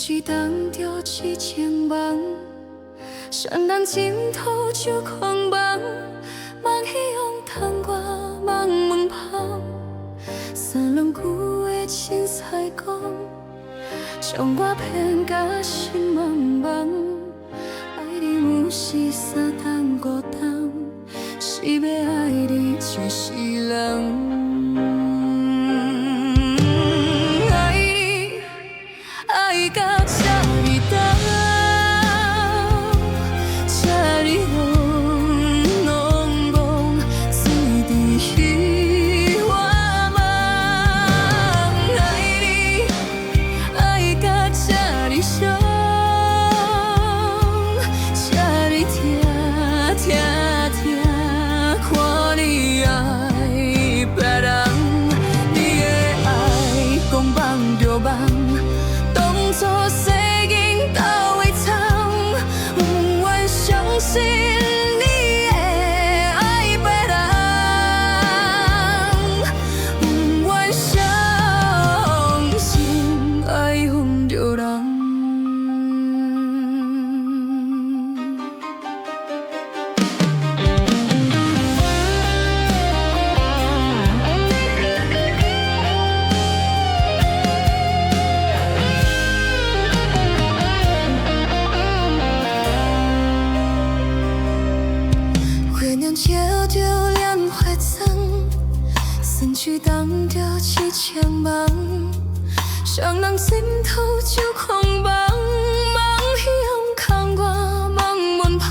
身軀當著一千夢，雙人枕頭就捆綁，夢彼予窗外夢門縫，三兩句話凊彩講，將我騙甲心茫茫。愛你有時三冬五冬，是欲愛你一世人。愛你愛甲這呢重，這呢濃濃濃，水甜彼我夢。愛你愛甲這呢傷，這呢疼疼疼，看你愛別人，你的愛講放就放。當初誓言佗位藏，不願相信你會愛別人，不願相信愛阮著人。月亮照著蓮花妝，身軀當著一千夢，雙人枕頭就捆綁，夢彼予空我夢門縫，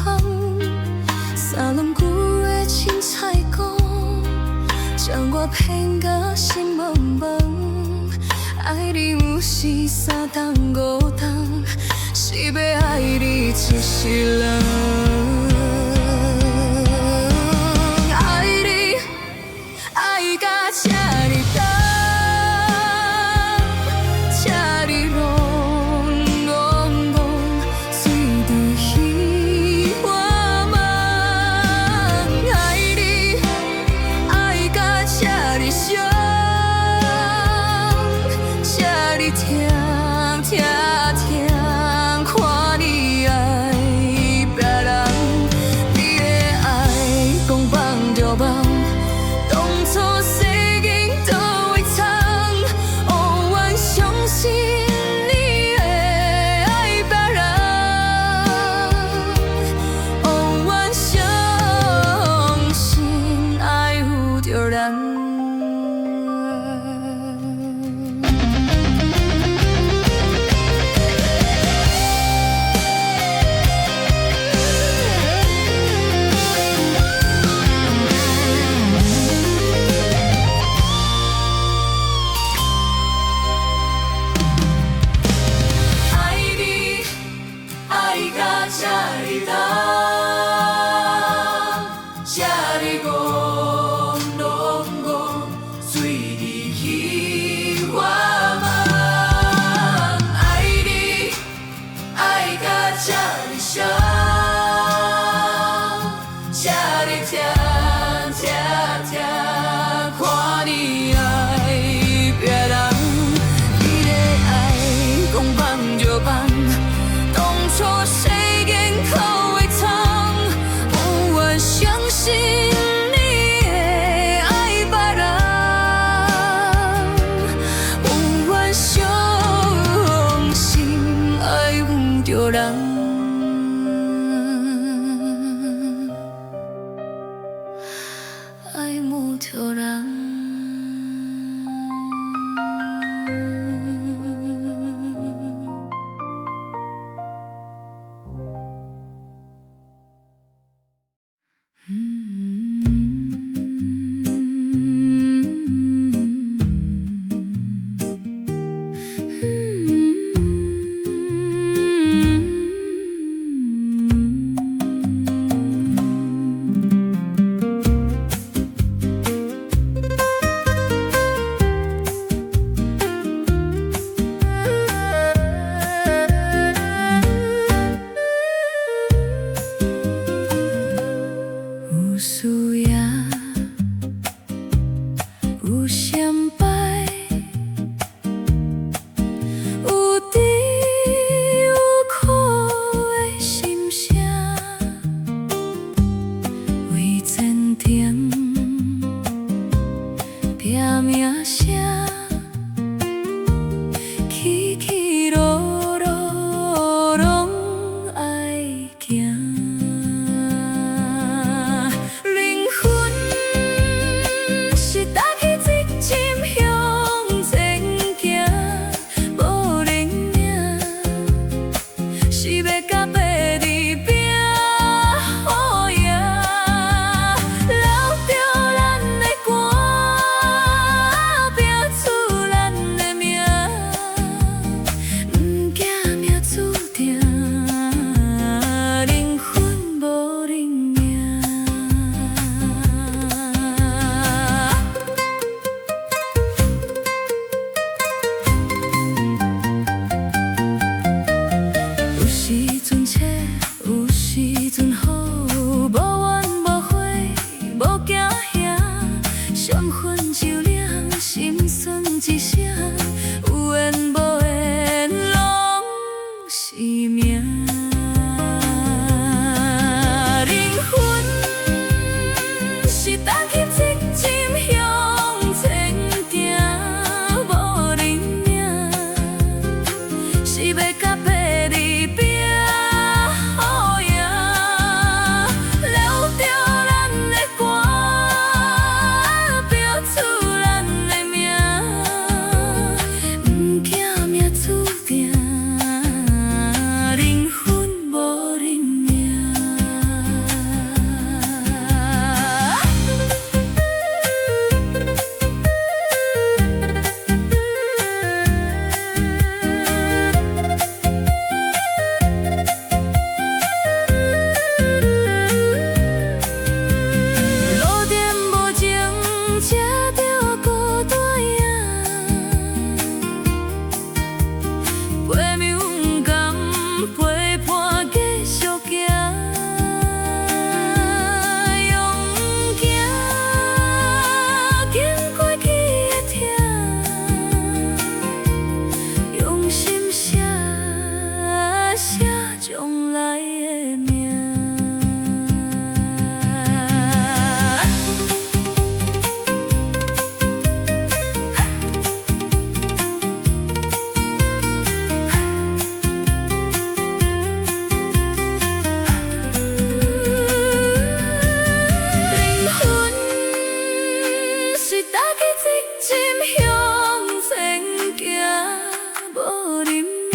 三兩句話凊彩講，將我騙甲心茫茫。愛你有時三冬五冬，是欲愛你一世人。愛你愛甲這呢重，這呢濃濃濃，水甜彼我夢。愛你愛甲這呢傷，這呢疼疼疼，看你愛別人，你的愛講放就放。當初誓言佗位藏，不願相信你會愛別人，不願相信愛有著人。愛你愛甲這呢重，這呢戇濃戇，水甜彼我夢。愛你愛甲這呢傷，這呢疼疼疼，看你愛別人，你的愛講放就放。當初誓言佗位藏，不願相信你會愛別人，不願相信愛有著人，愛有著人。名聲，起起落落攏愛行。靈魂是擔起責任向前行，無認命，是欲佮白字拼好贏，留著咱的歌，拼出咱的名，毋驚命注定，靈魂無認命。有時陣凄，有時陣好，無怨無悔，無驚嚇，傷痕就領，心酸一聲，有緣無緣，攏是命。靈魂是擔起責任向前行，無認命，是欲佮白字拼好贏，留著咱的歌，拼出咱的名，毋驚命注定，靈魂無認命。路程無情，才著孤單贏。陪眠不甘，陪伴繼續行，用行經過去的疼，用心寫寫將來的名。靈魂是擔起責任向前行，無認命，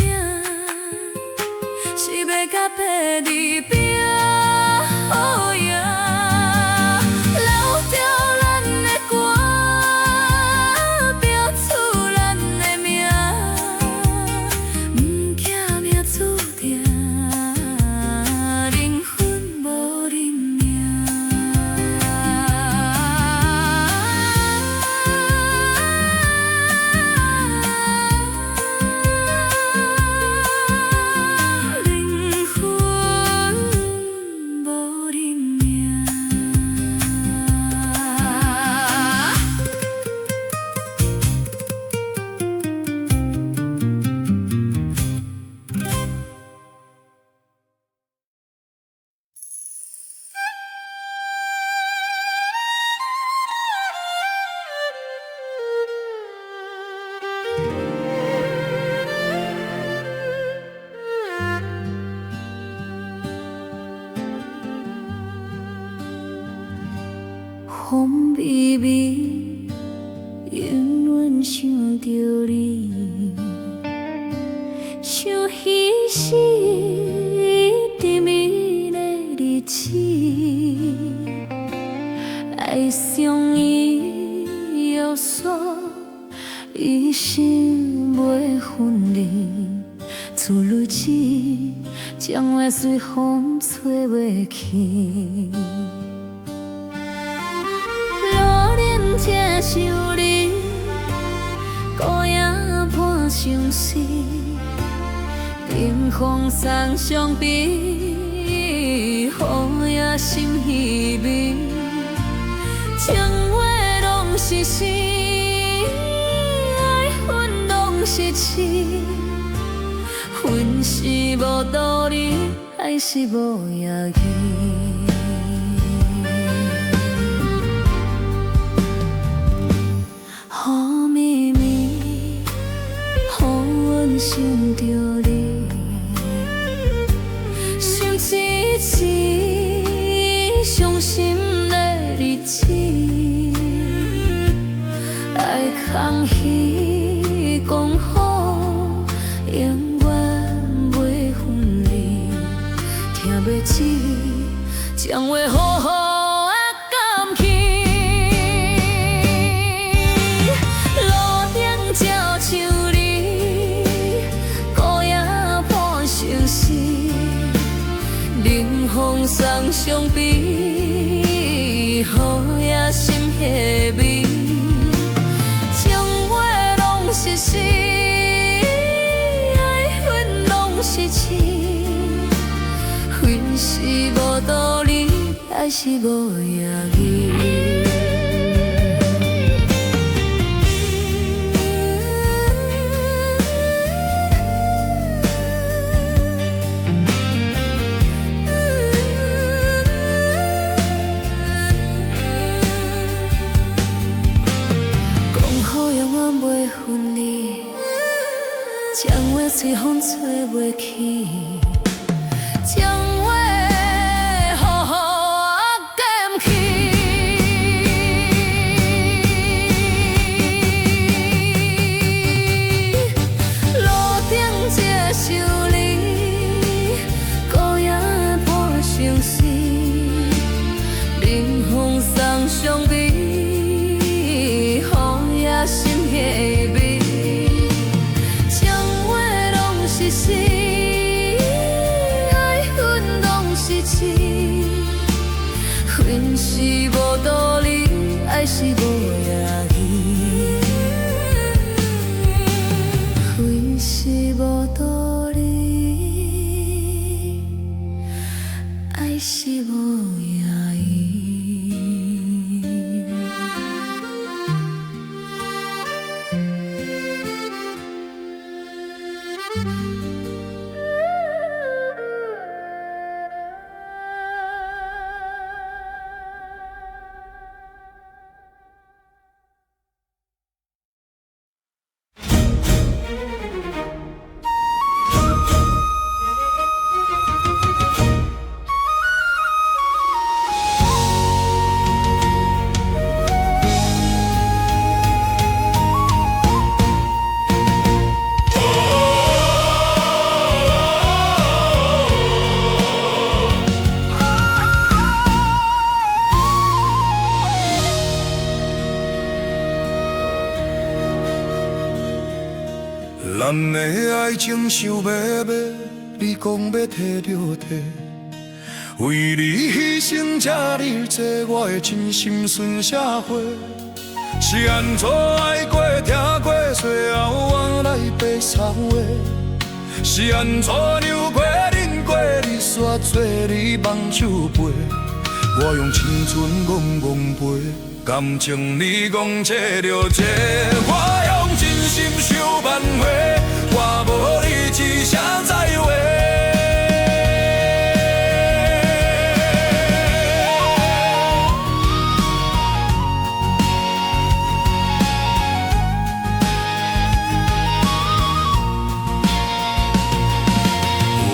是欲佮白字拼好贏，留著咱的歌，拼出咱的名，毋驚命注定，靈魂無認命。靈魂無認命。風微微，永遠想著你，想彼時甜蜜的日子，愛上伊約束，一生袂分離。厝內子，情話隨風吹袂去。路輪聽想你，孤影伴相思，冰風送傷悲，雨夜心稀微，情話攏是诗，愛恨攏是痴，分是無道理，愛是無言語。空虛，講好永遠袂分離，疼欲死，情話予雨仔減去。路頂照像你，孤影伴相思，冷風送傷悲，雨夜心彼暝。情話攏是詩，愛恨攏是痴，分是無道理，愛是無言語。講好永遠袂分離，情話隨風吹袂去，情話予雨仔減去。路頂這首你，孤影伴相思，冷風送傷悲，雨夜心彼暝。情話攏是詩，愛恨攏是痴，分是無道理，愛是無言語。分是無道理，愛是無言語。咱的愛情想欲買，你講欲提就提，為你犧牲這呢濟，我的真心順社會。是按怎愛過、疼過，最後換來白捒話？是按怎讓過、忍過，你煞做你網手背？我用青春戇戇賠，感情你講這就這，我用真心繡萬花，我無你一聲再會。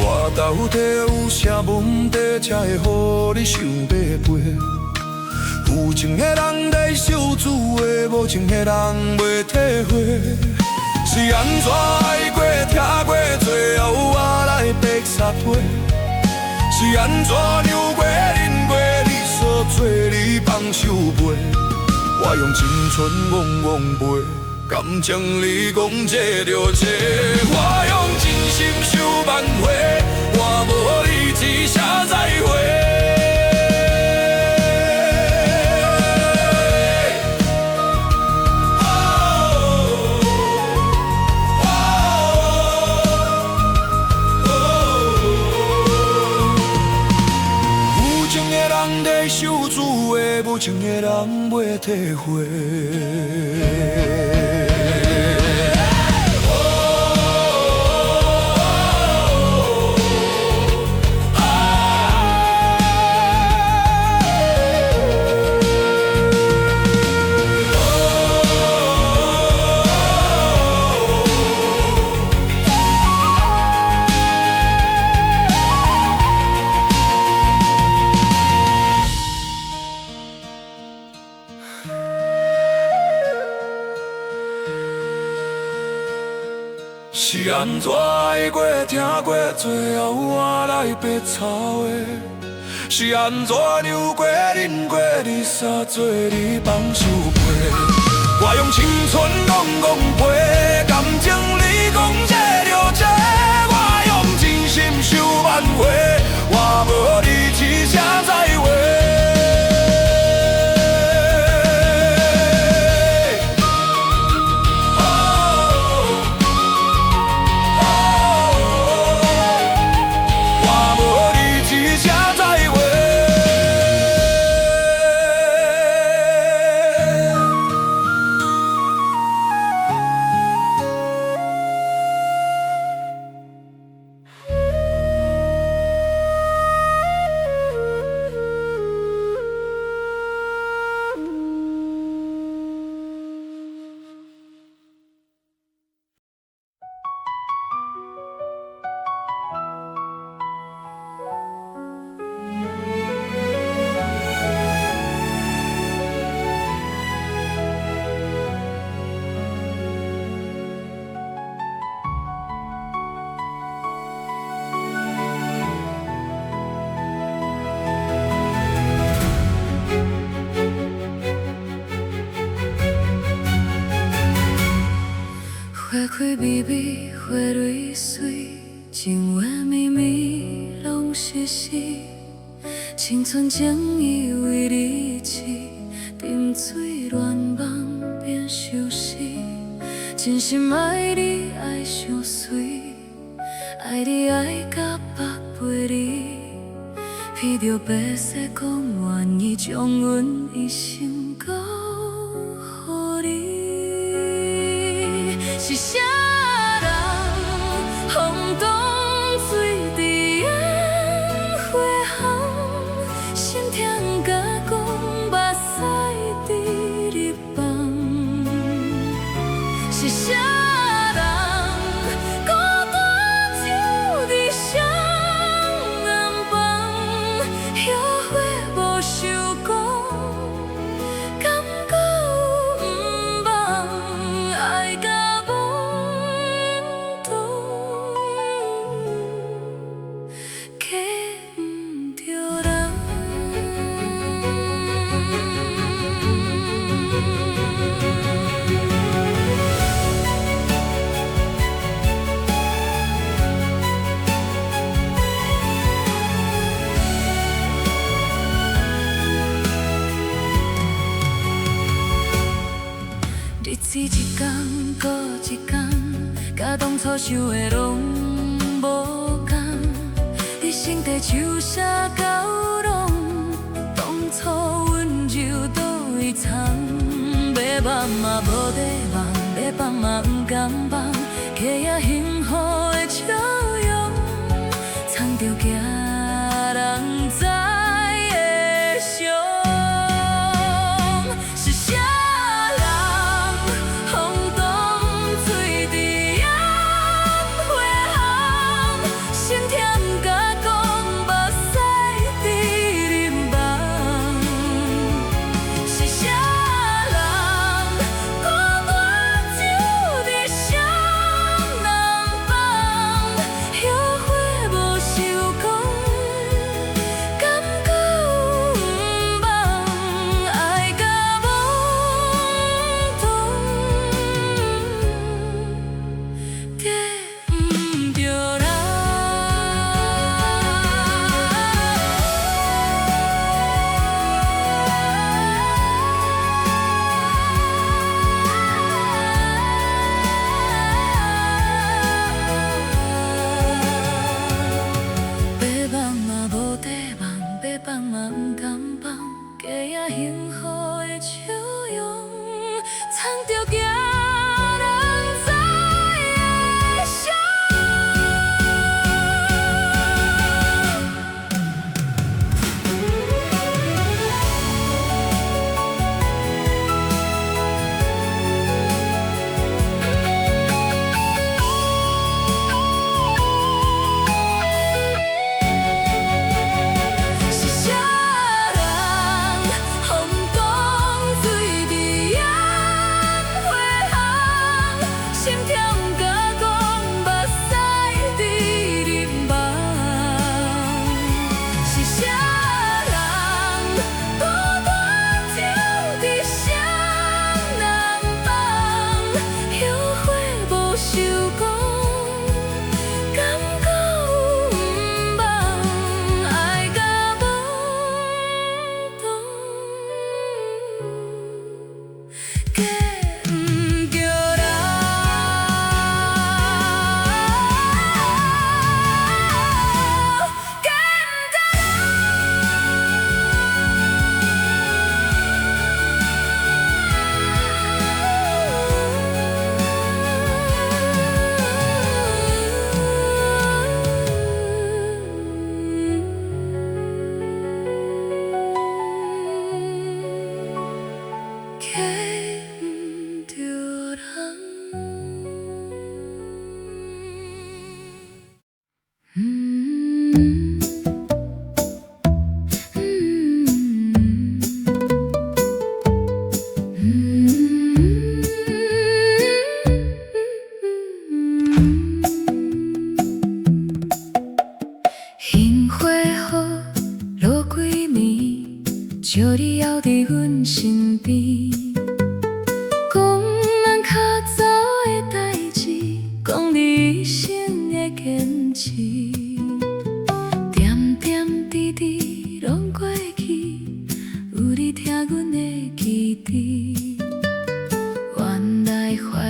我到底有啥問題，才會予你想欲飛？有情的人在受滋味，無情的人袂體會。是按怎愛過、疼過，最後換來白捒批？是按怎讓過、忍過，你煞做你放手飛？我用青春戇戇賠，感情你講這就這，我用真心繡萬花，我無你一聲再會。有情的人在受滋味，無情的人袂體會。是按怎愛過、疼過，最後換來白賊話？是按怎流過、忍過，你煞做你放手飛？我用青春戇戇批，感情你講這著這，我用真心受萬回，我無你一聲再會。我無你一聲再會。花開美美，花蕊水，情話綿綿攏是詩。青春情意為你痴，沉醉亂夢變相思。真心愛你愛傷媠，愛你愛甲百倍離。披著白雪講願意，將阮一生交予你。是啥人予阮醉佇煙花香，心痛甲講目屎直入放。是啥人孤單就佇雙眼放，後悔無想講，感覺有毋放，愛甲懵懂，嫁毋著人。日子一工過一工，佮當初想的攏無仝。你身塊樹下交融，當初溫柔佗位藏？欲放嘛無地放，欲放嘛毋甘放，寄予幸福的笑容，藏著驚人知的傷。是啥人予阮醉佇煙花香，心痛甲講目屎直入夢。是啥人孤單就佇雙人房，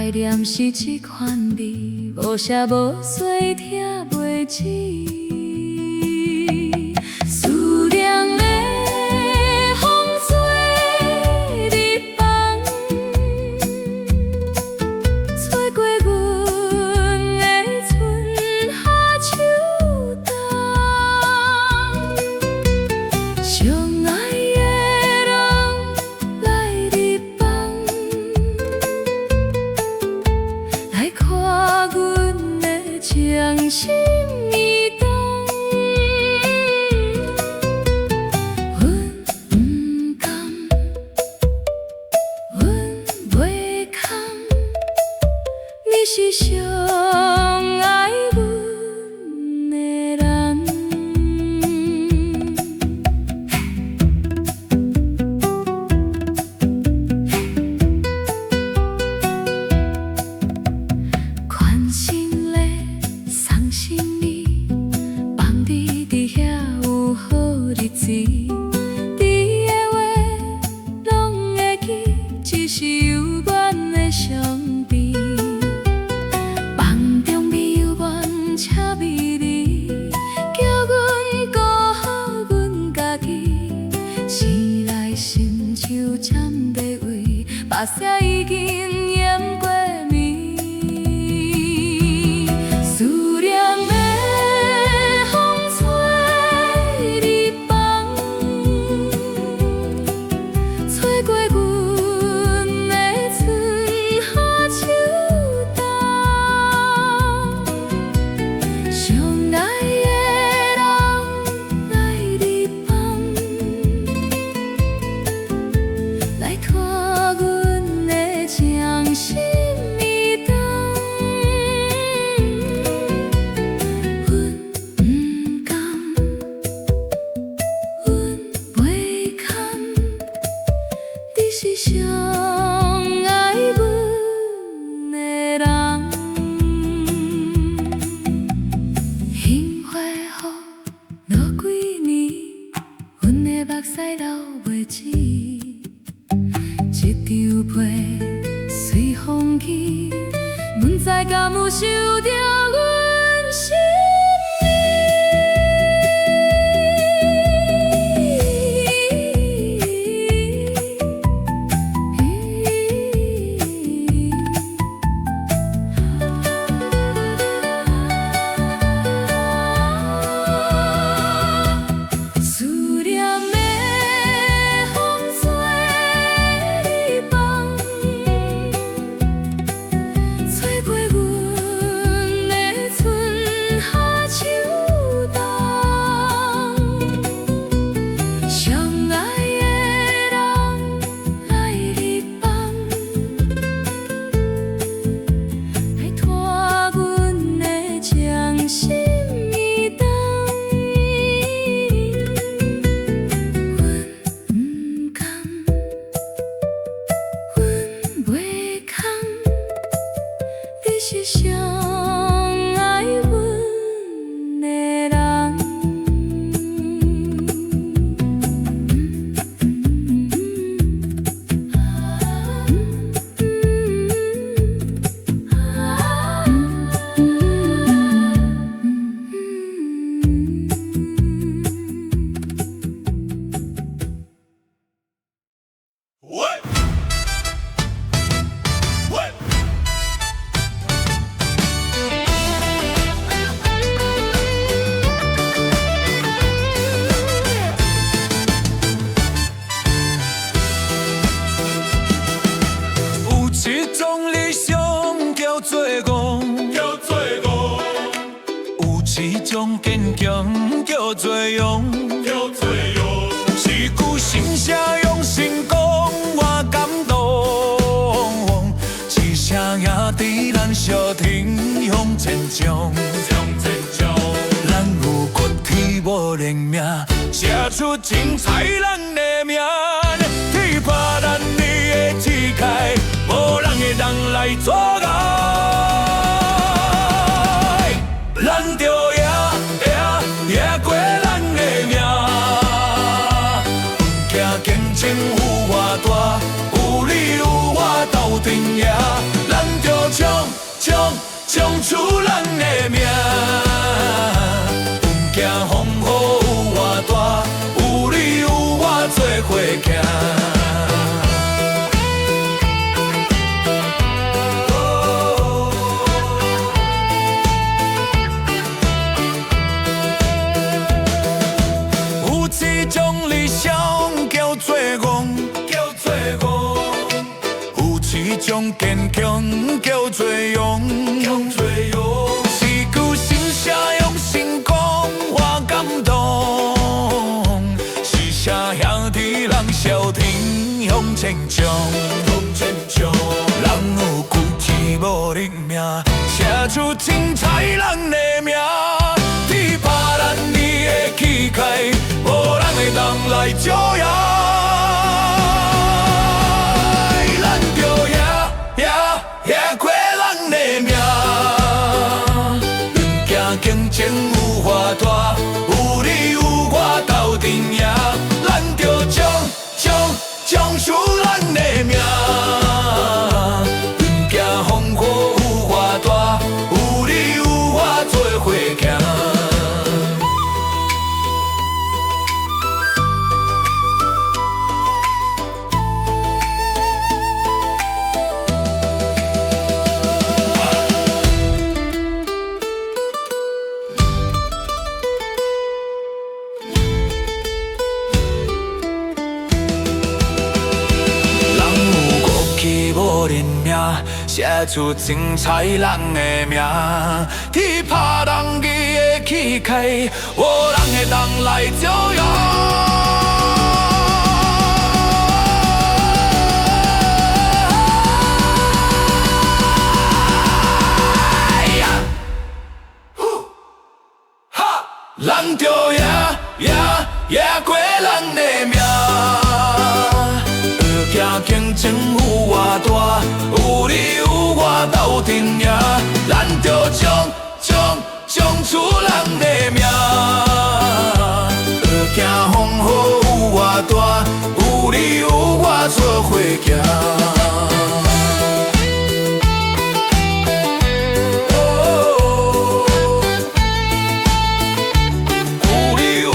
懷念是這款味，無聲無息疼袂止。思念的風吹入房，吹過阮的春夏秋冬。相愛的人來入房，來看阮的情深意重。阮毋甘，阮袂堪，你是上愛阮的人。寬心禮，送心意，放你佇遐有好日子。甜的話攏會記，只是猶原的傷悲。夢中美猶原這美麗，叫阮顧好阮家己。生來心手占地位，目屎已經淹過暝。思念的風吹入房，吹過阮的春夏秋冬。相愛的人來入房，來拖阮的情深意重。阮毋甘，阮袂堪，你是上愛阮的人。杏花雨落幾暝，阮的目屎流袂止。這張被隨風去，毋知敢有收著阮心意。思念的風吹入房，吹過阮的春夏秋冬。相愛的人來入房，來拖阮的情深意重。阮毋甘，阮袂堪，你是上愛阮的人。有一種理想叫做戇，叫做戇，有一種堅強叫做勇，叫做勇。一句心聲用心講，我感動。一聲兄弟，咱相挺向前衝，向前衝。咱有骨氣無認命，寫出精彩咱的名。鐵拍咱的氣概，無人會當來阻礙。咱著贏贏贏過咱的命。毋驚競爭有偌大，有你有我鬥陣贏。咱著將堅強叫做勇。是句心聲用心講，我感動。是啥兄弟人消停向前衝。人有骨氣無認命，寫出精彩人的名。天拍咱的氣概，無人會當來招搖。咱著贏贏贏過人的命。毋驚競爭有偌大，有你有我鬥陣贏。咱著衝衝衝出咱的名。毋驚風雨有偌大，有你有我做伙行。人有骨氣無認命，寫出精彩人的名。天拍人義的氣概，無人會當來招搖。咱著贏贏贏過人的命。毋驚競爭有偌大，有你有我鬥陣贏。咱著衝衝衝出人的名。毋驚風雨有偌大，有你有我做伙行。有你有我。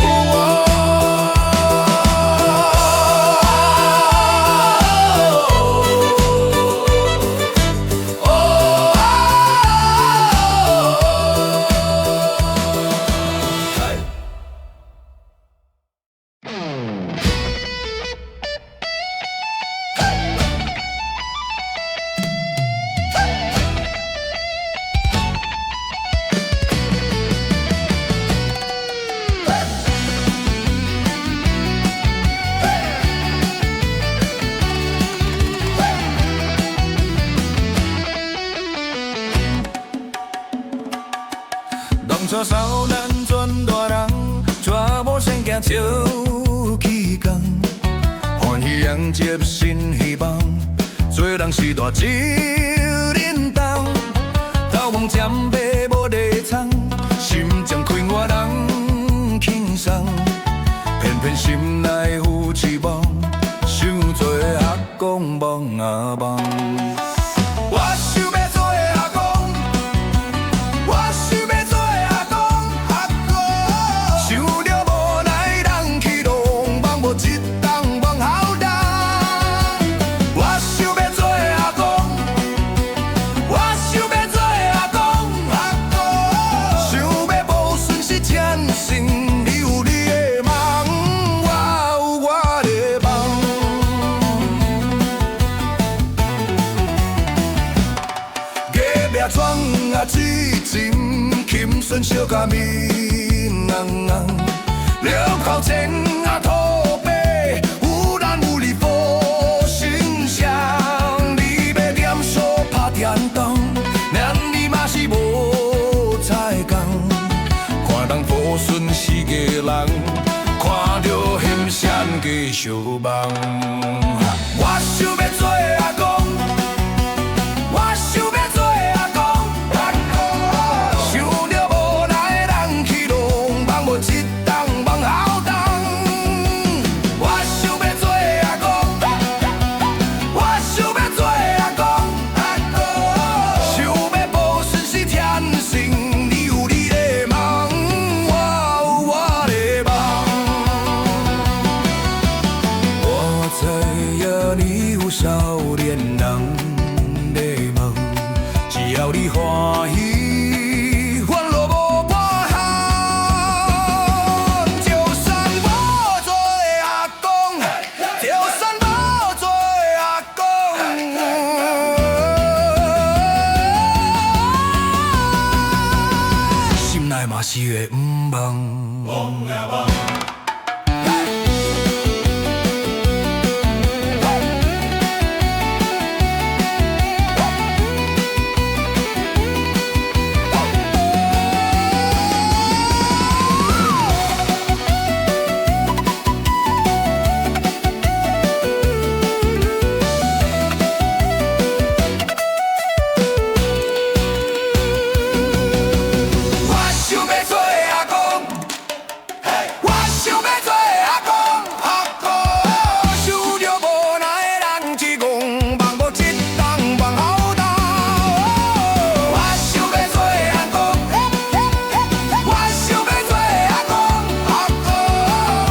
當初少年轉大人，娶某先行招起工，歡喜迎接新希望，做人是大責任重，頭毛漸白無地藏，心情快活人輕鬆，偏偏心內有期望，想做阿公夢啊夢。我想欲做阿公，我想欲做阿公，阿公。想著無奈人去浪，梦無一冬梦後冬。我想欲做阿公，我想欲做阿公，阿公。想欲抱孫實現心，你有你的夢，我有我的夢。隔壁窗仔之前，金孫笑甲面紅紅，尿口前啊土白，有咱有你福身上，你欲點數拍電動，咱你嘛是無彩工，看人抱孫是個人，看著欣賞繼續望。我想欲做阿公。我想欲做阿公，阿公。想著無奈人去浪，夢無一冬夢後冬。我想欲做阿公，我想欲做阿公，阿公。想欲抱孫是天性，你有你的夢，我有我的夢。我知影你有少年人的夢，只要你歡喜，煩惱無半項。就算無做阿公，就算無做阿公，是會毋茫。夢啊夢。我想欲做阿公，我想欲做阿公，阿公想著無奈的人一戇，望無一冬望後冬。我想欲做阿公，我想欲做阿公，阿公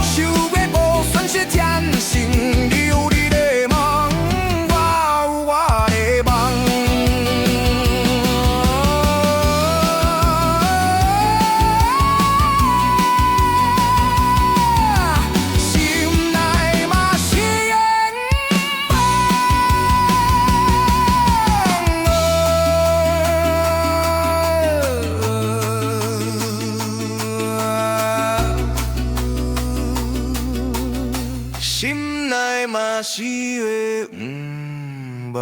想欲無損失天性，你有你的夢，我有我的夢。心內嘛是願望，心內嘛是會毋茫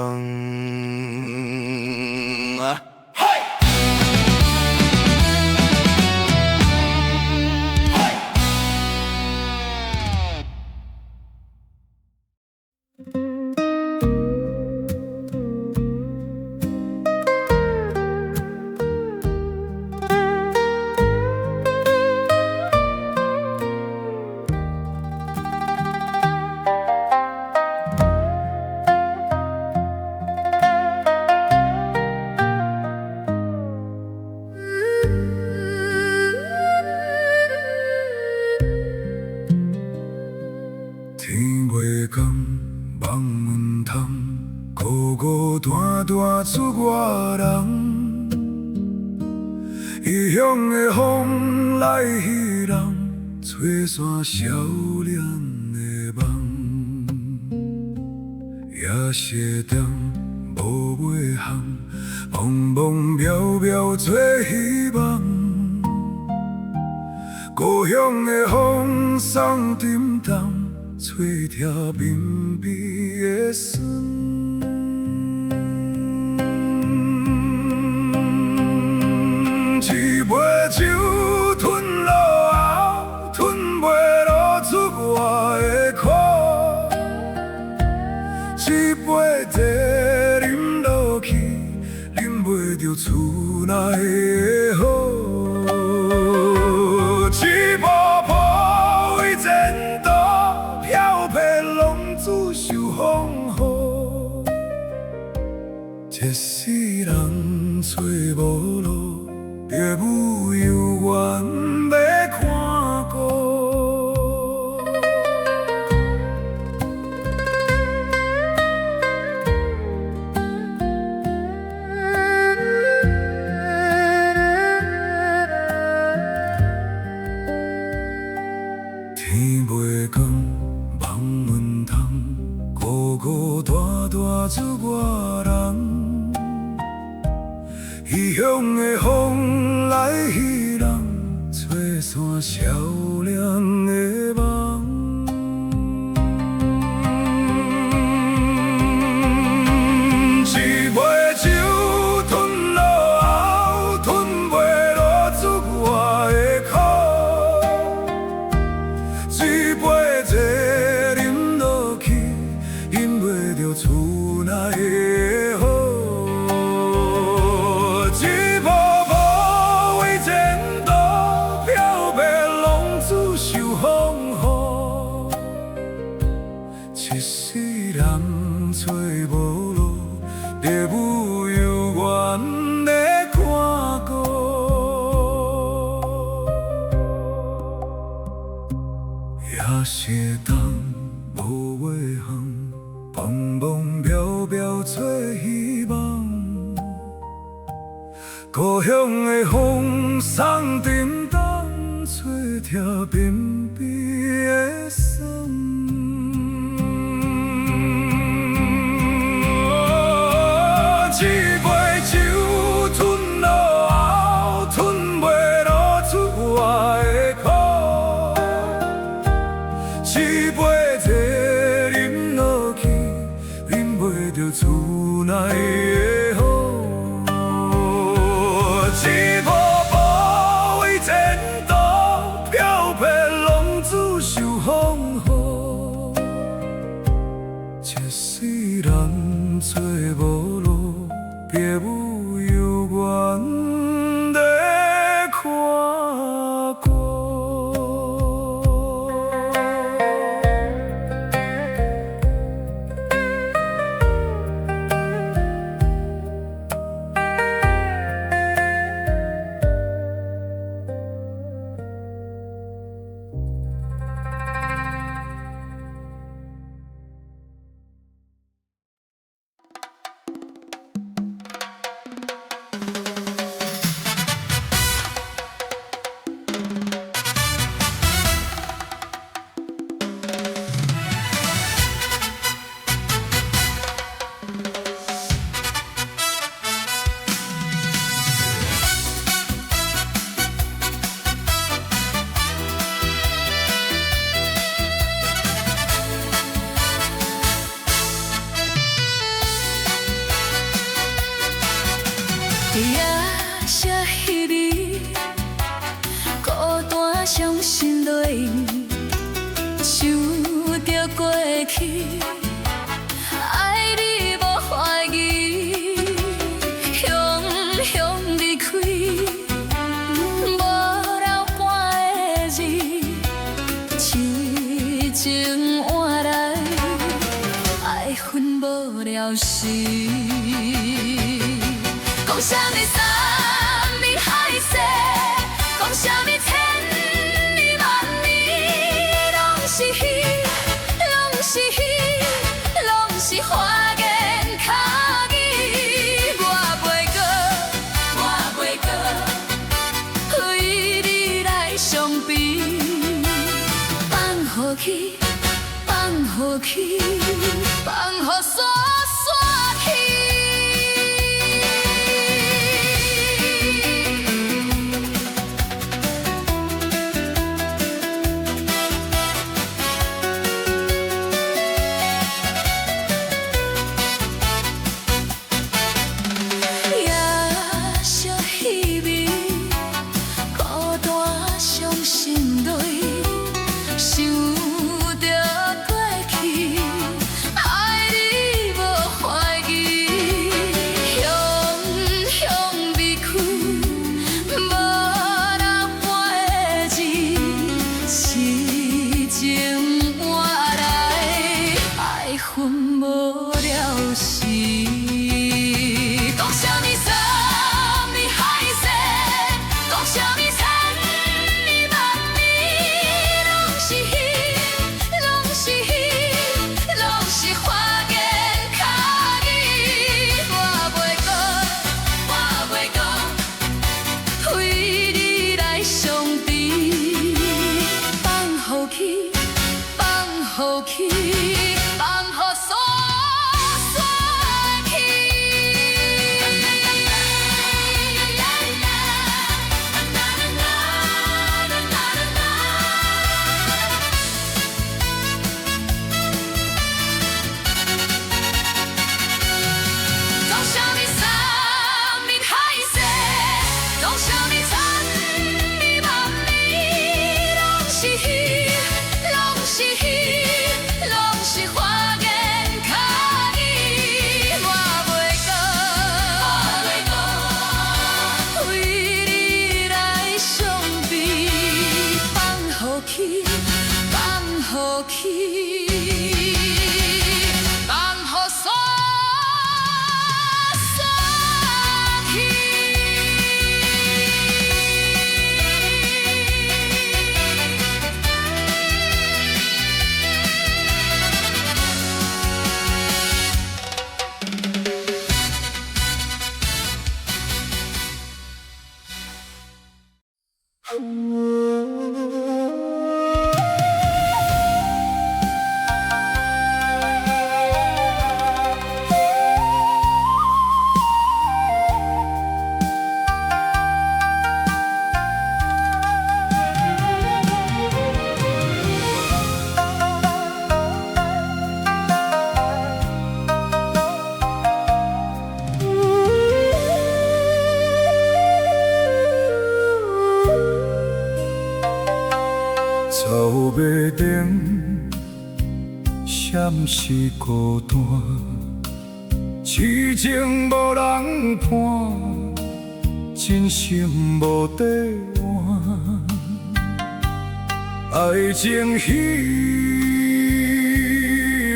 啊！天袂光，夢毋通，孤孤單單出外人。異鄉的風來彼人，吹散少年的夢。夜色重，無尾巷，茫茫渺渺做彼夢。故鄉的風送沉重，吹疼鬢邊的霜。一杯酒吞落喉，吞袂落出我的苦。一杯茶啉落去，啉袂著厝內的好。一步步為前途，飄泊浪子受風雨。一世人揣無路，父母猶原欲看顧。天袂光，夢毋通，孤孤單單出外人。異鄉的風來彼人，吹散少年的夢。一杯酒吞落喉，吞袂落出我的苦。一杯茶啉落去，飲袂著厝內的好。一步步為前途，飄泊浪子受風雨。一世人揣無路，父母猶原欲看顧。夜色重，無尾巷，茫茫渺渺做彼夢。故鄉的風送沉重，吹疼鬢邊的霜。一杯酒吞落喉，吞袂落出我無奈的好。一步步為前途，飄泊浪子受風雨，一世人做無路，別無猶原在看顧。夜色彼暝，孤單傷心淚，想著過去，愛你無懷疑，雄雄離開，無留半个字，癡情換來愛恨無聊時。講啥物山盟海誓，講啥物千年萬年，攏是虛，攏是虛，攏是花言巧語。我袂閣，我袂閣，為你來傷悲，放予去，放予去，放予散散去。袂定，誰是孤單？痴情無人伴，真心無綴換。愛情戲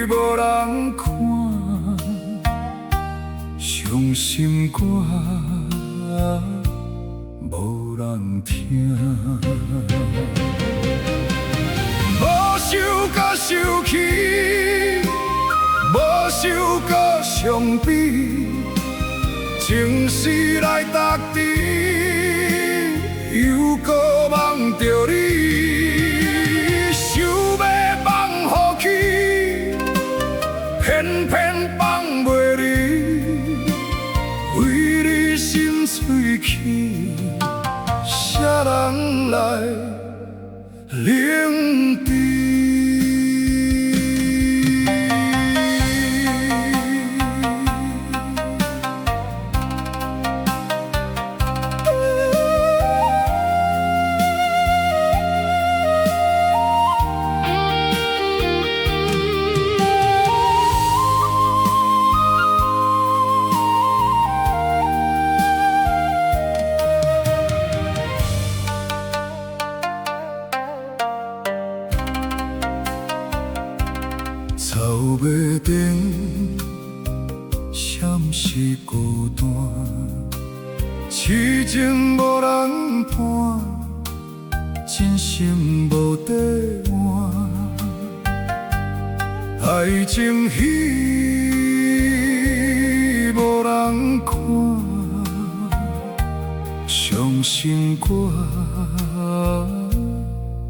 無人看，傷心歌無人聽。無想閣受氣，無想閣傷悲，情絲來沓甜，猶閣夢著你，想欲放予去，偏偏放袂離，為你心碎去，誰人來冷治？走袂定，誰是孤單？痴情無人伴，真心無綴換。愛情戲無人看，傷心歌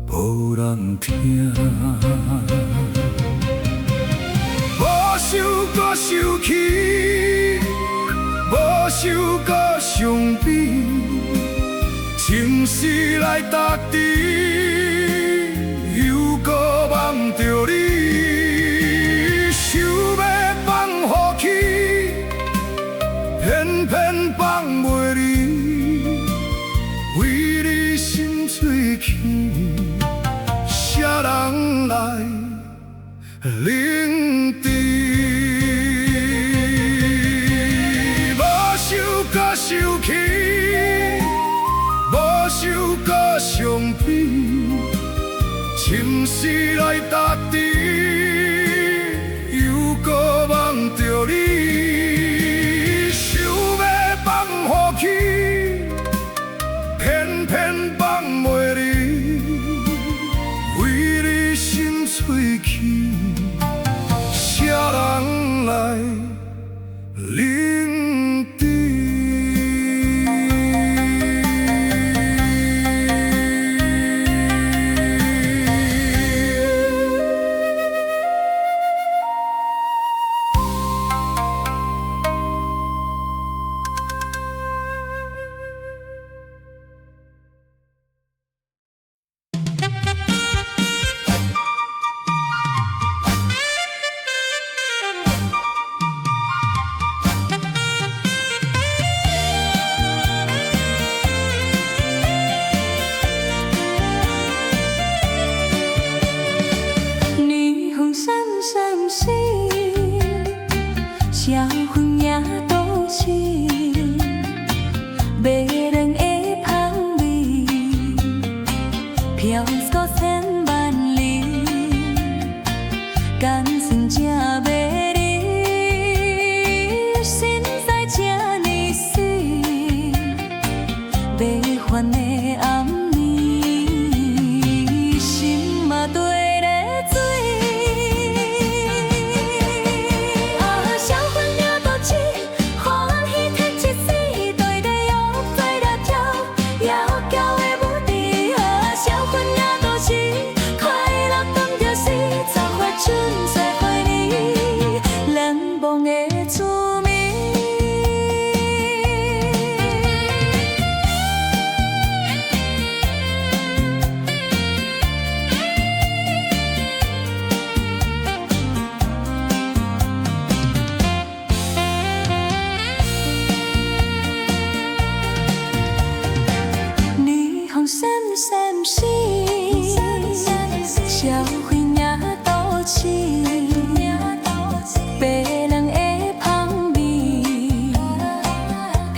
無人聽。無想閣受氣，無想閣傷悲，情絲來沓甜，猶閣夢著你，想欲放予去，偏偏放袂離，為你心碎去，誰人來冷治？無想閣受氣，無想閣傷悲，情絲來沓甜，猶閣夢著你，想欲放予去，偏偏放袂離，為你心碎去，誰人來冷治？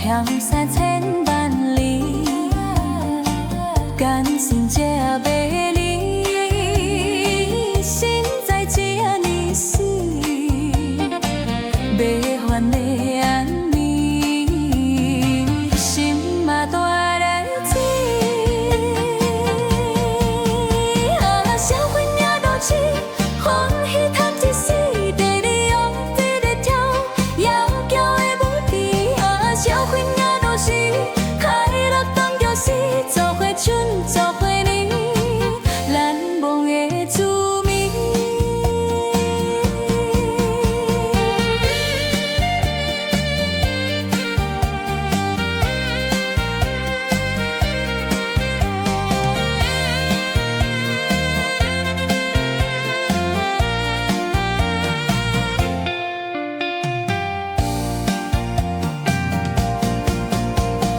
飄散千萬里，感情這美麗，心在這呢時，袂還的暗暝，心嘛大咧錢。啊，小分也都痴，歡喜趁一時，地裡用地咧跳，搖嬌的舞姿。啊，小分也都是，快樂當著是，做伙春，做伙年，難忘的滋味。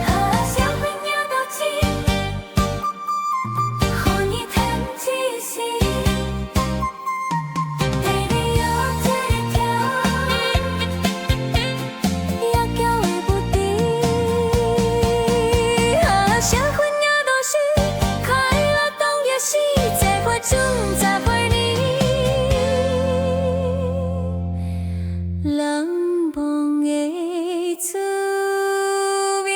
啊，小分也都痴，歡喜趁一時，地裡搖這咧跳，搖嬌的舞姿。啊，小分也都是，快樂當夜時，做伙春，做伙年，難忘的滋味。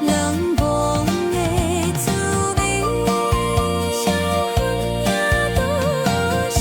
難忘的滋味，小分也都是。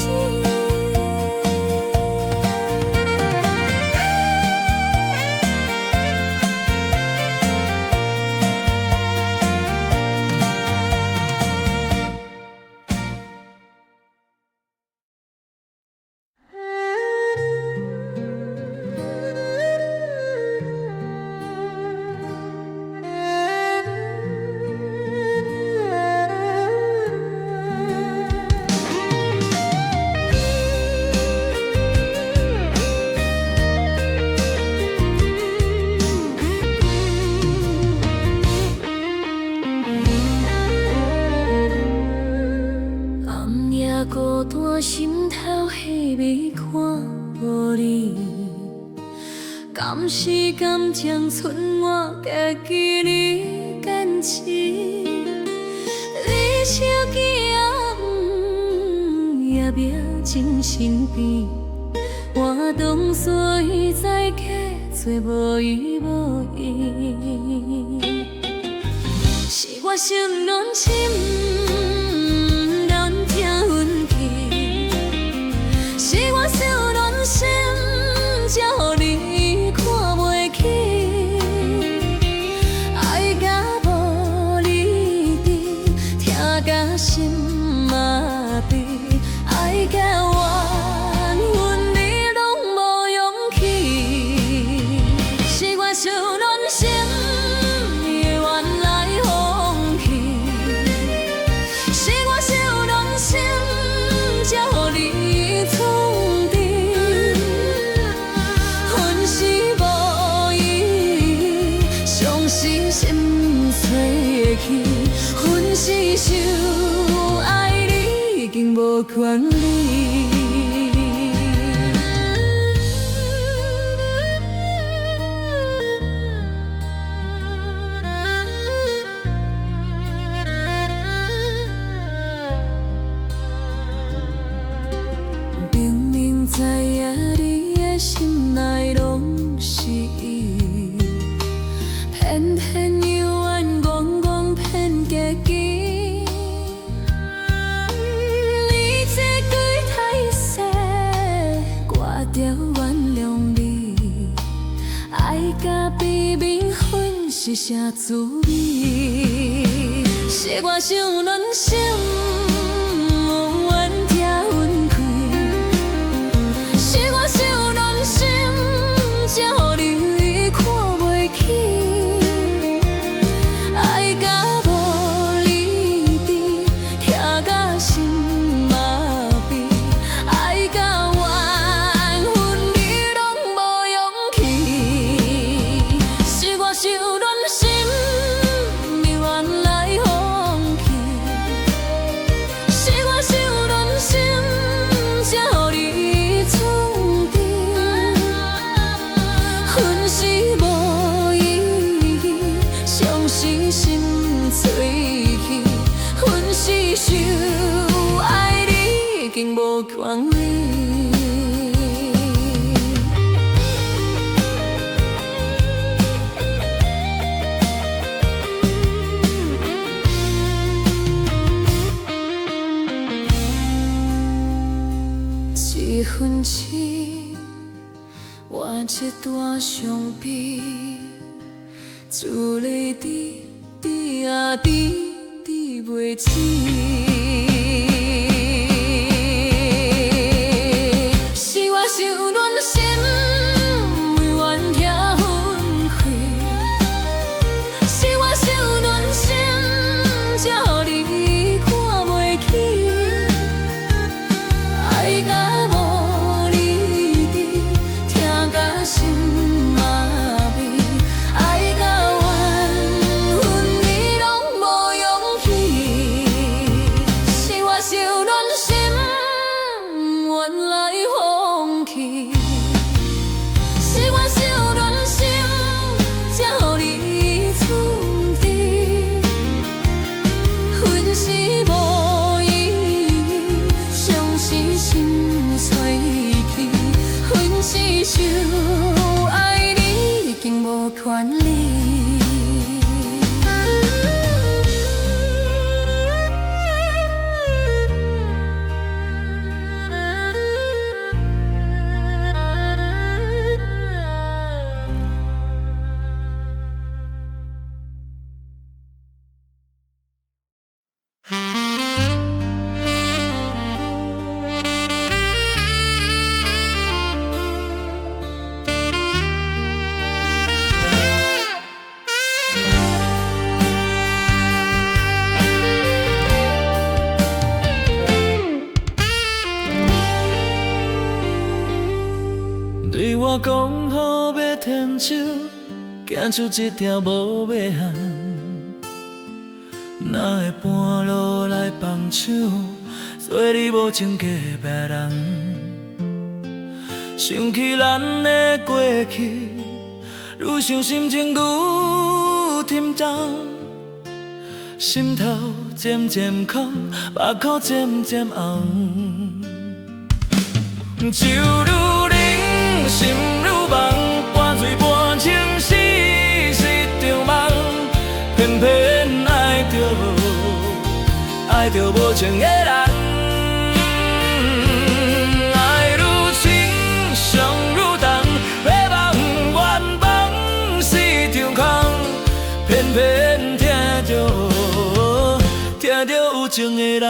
暗夜孤單，心頭彼暝看無你，敢是感情賰我家己咧堅持？你手機仔也袂真身邊，我當初知假做無依無依，是我傷軟心，難聽運氣，是我傷軟心，才予你看袂起。愛甲無理智，疼甲心麻痹，愛甲怨恨你攏無勇氣。是我傷軟心，原來放棄。是我傷軟心，才予你創治。分是無意義，傷是心碎去，分是傷愛你，已經無權利。明明知影你的心內攏是伊，偏偏猶原戇戇騙家己。你這鬼太勢，掛著原諒你，愛甲比冥婚是啥滋味？是我傷軟心，怨疼分開。是我傷軟心，才予你看袂起。愛甲無理智，疼甲心麻痹，愛甲怨恨你攏無勇氣。是我傷軟心，原來放棄。無權利。一份情，換一段傷悲，珠淚滴滴啊滴滴袂止。是我傷軟心，不願聽分開。是我傷軟心，才予你看袂起。愛甲無你佇，疼甲心麻痹，愛甲怨恨你攏無勇氣。是我傷軟心，不願來放棄。是我傷軟心，才予你賰治。分時無意義，傷是心碎去。阮是傷愛你，已經無權利。對我講好欲牽手，行出這條無尾巷。哪會半路來放手，做你無情隔壁人？想起咱的過去，愈想心情愈沉重，心頭漸漸空，目眶漸漸紅。酒愈冷，心愈茫，半醉半清醒是場夢，偏偏愛著愛著無情的人。愛愈深，傷愈重，白夢願望是場空，偏偏疼著疼著有情的人。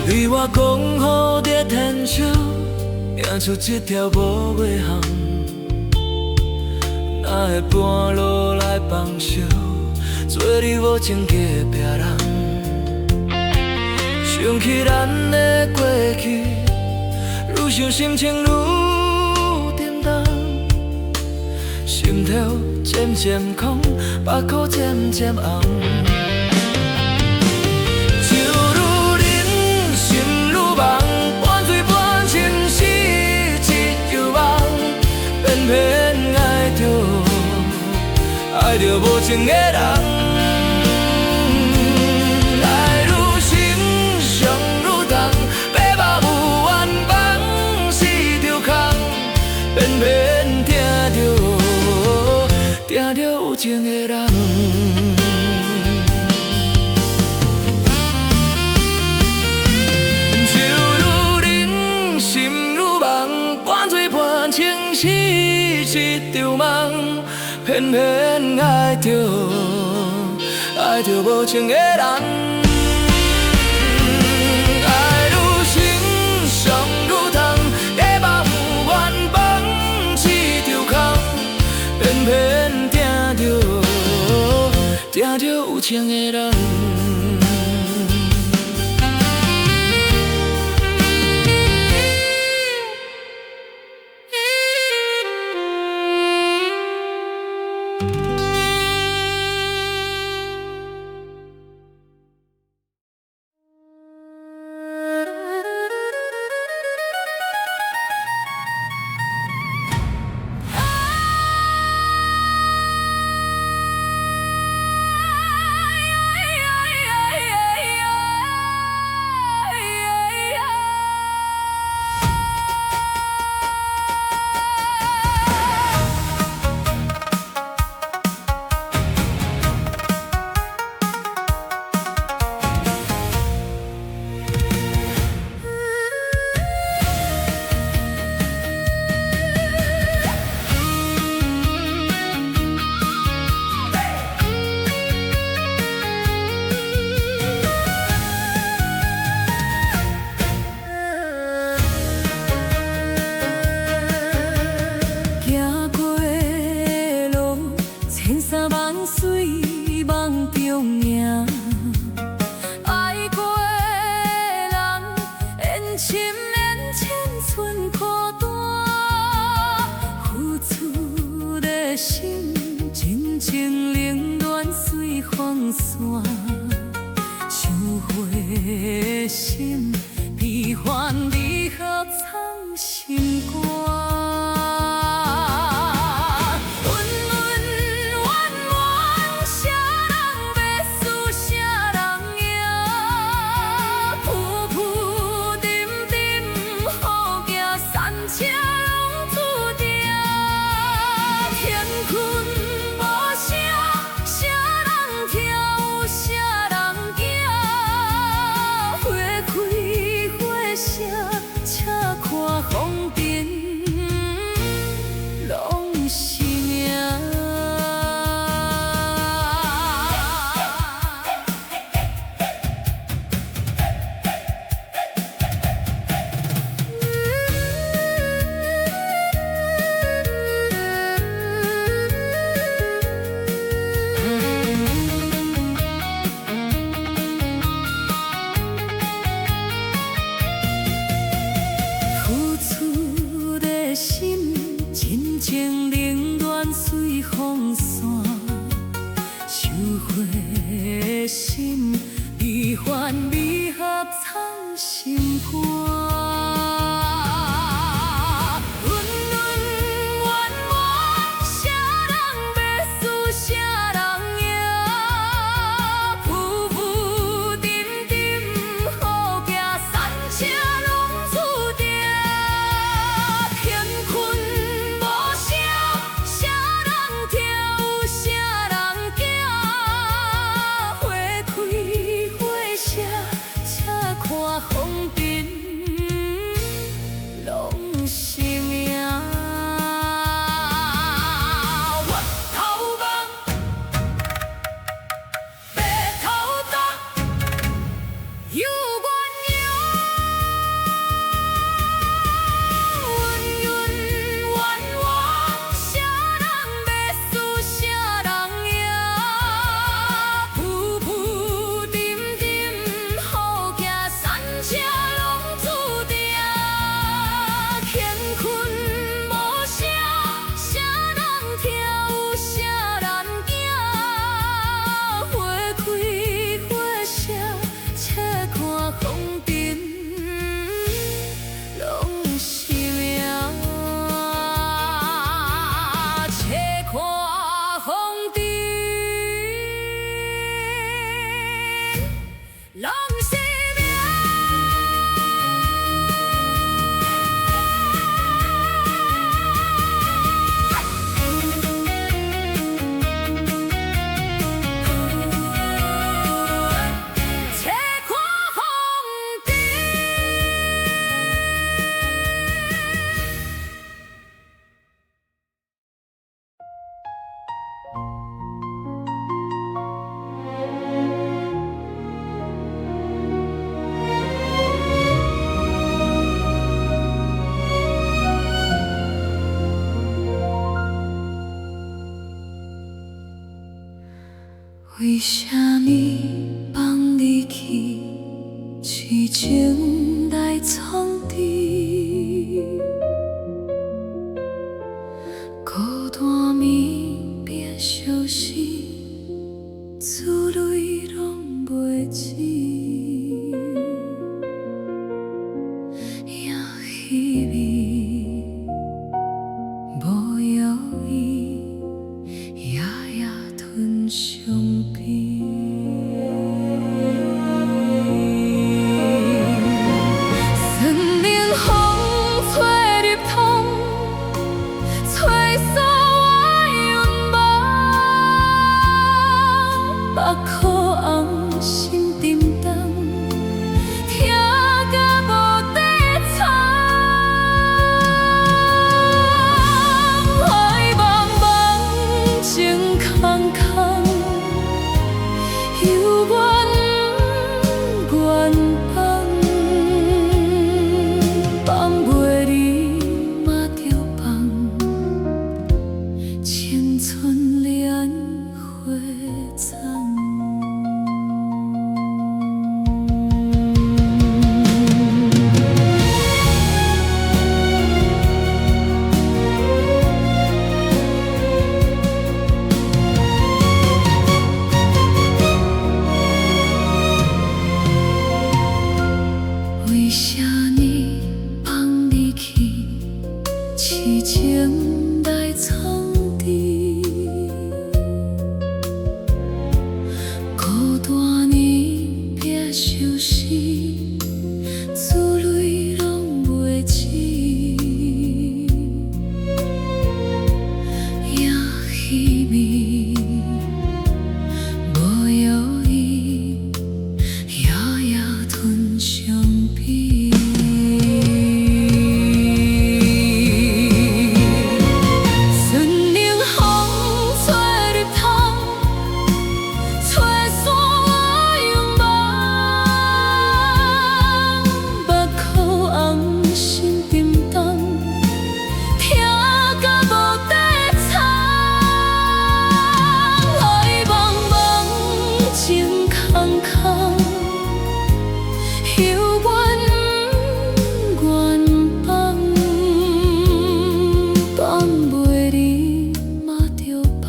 對我講好欲牽手，行出這條無尾巷。哪會半路來放手，做你無情隔壁人？想起咱的過去，愈想心情愈沉重，心頭漸漸空，目眶漸漸紅。酒愈冷，心愈茫，半醉半清醒一場夢，偏偏愛著愛著無情的人。愛愈深，傷愈重，白目願望是場空，偏偏疼著疼著有情的人。酒愈冷，心愈茫，半醉半清醒一場夢，偏偏愛著愛著無情的人。愛愈深，傷愈痛，白目願望是場空，偏偏疼著疼著有情的人。深緣淺寸苦單，付出的心，真情冷暖隨風散。繡花的心，悲歡離合藏心肝。恩恩怨怨，啥人欲輸啥人贏？浮浮沉沉，好行山車攏注定。乾坤無聲，啥人聽有啥人驚？花開花謝，且看風塵攏是命。付出的心，真情冷暖隨風散。繡花的心，悲歡離合藏心肝。恩恩怨怨，啥人欲輸啥人贏？浮浮沉沉，好行山車攏注定。乾坤無聲，啥人聽有啥人驚？花開花謝，且看風塵攏是命。月頭望，白頭搭，有緣贏。恩恩怨怨，啥人欲輸啥人贏？浮浮沉沉，好行山車攏注定。乾坤無聲，啥人聽有啥人驚？花開花謝，且看風塵攏是命。且看風塵攏是命。且看風塵。為啥物放你去，癡情來創治？孤單暝變相思，珠淚攏袂止。也彼味無藥醫，夜夜吞傷悲。情來創治。孤單暝拼相思，珠淚攏袂止。也彼暝無藥醫，夜夜吞傷悲。順寧風吹入窗，吹散我勇猛。目眶紅，心沉重，疼甲無底藏。愛茫茫，情空空，猶原毋願放，放袂離嘛著放，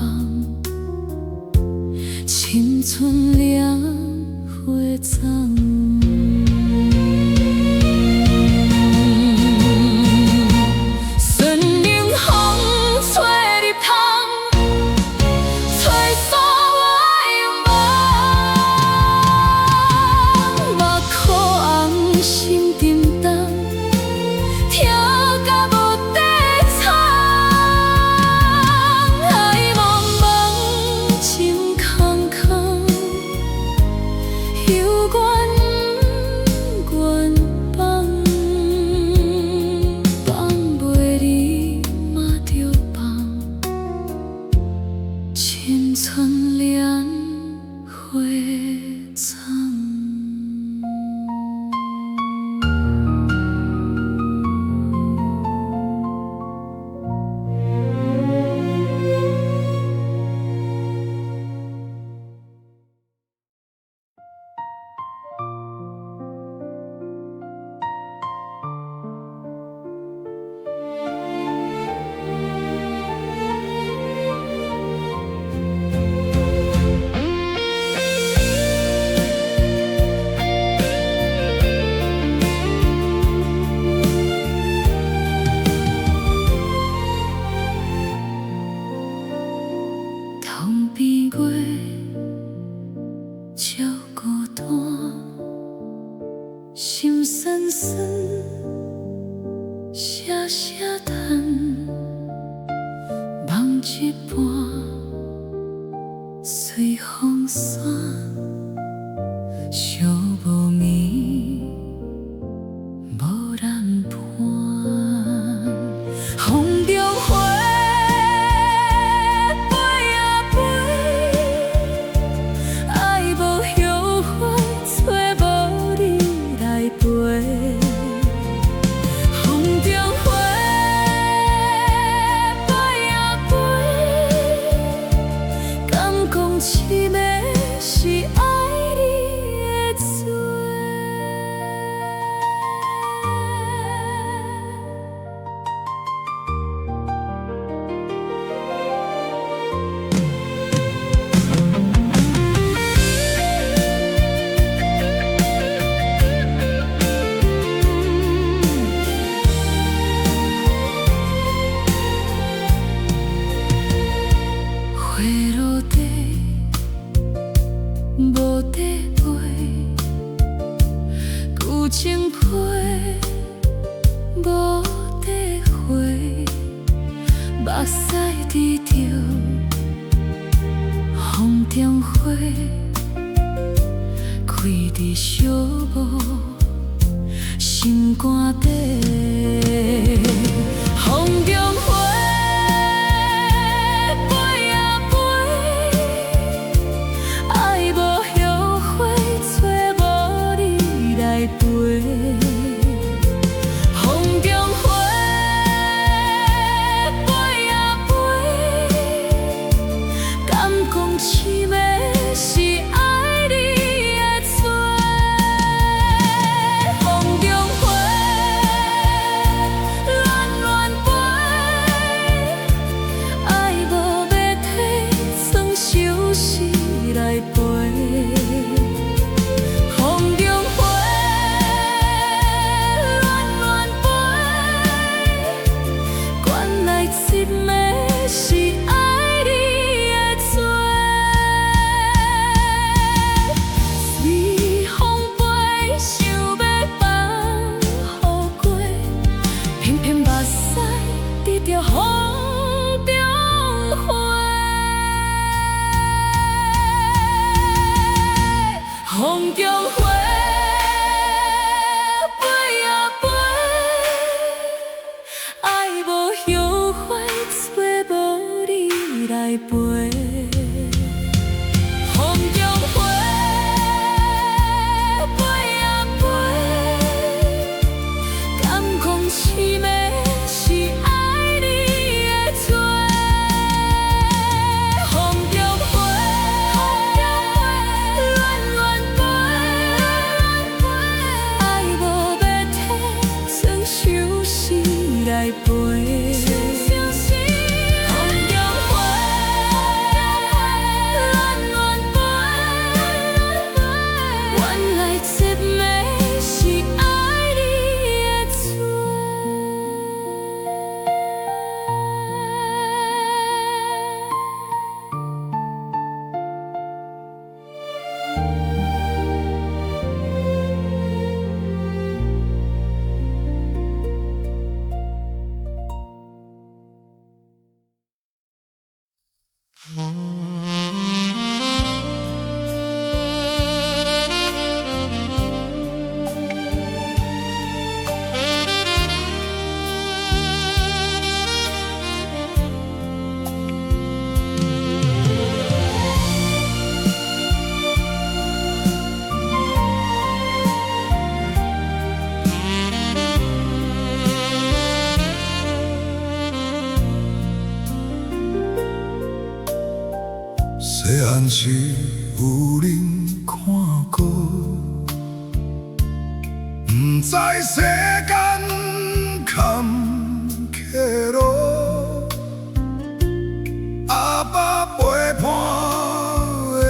青春蓮花葬。順寧風吹入窗，吹散我勇猛。目眶紅，心沉重，疼甲無底藏。愛茫茫，情空空，猶原毋願放，放袂離嘛著放，青春蓮花葬。窗邊月照孤單，心酸酸，聲聲嘆，夢一半隨風散，寂無眠，無人伴。風中花飛啊飛，愛無後悔，揣無你來陪。風中花飛啊飛，敢講痴迷是愛你的罪。花落地，無底飛，舊情批，無底回，目屎滴著風中花，開佇寂寞心肝底。風中花飛啊飛，愛無後悔，揣無你來陪。風中花飛啊飛，敢講痴迷是愛你的罪。風中花痴迷是愛你的罪。風中飛，亂亂飛，愛無欲退，算相思來陪。風中飛，亂亂飛，原來痴迷是愛你的罪。細漢時有恁看過，毋知世間坎坷路，阿爸陪伴的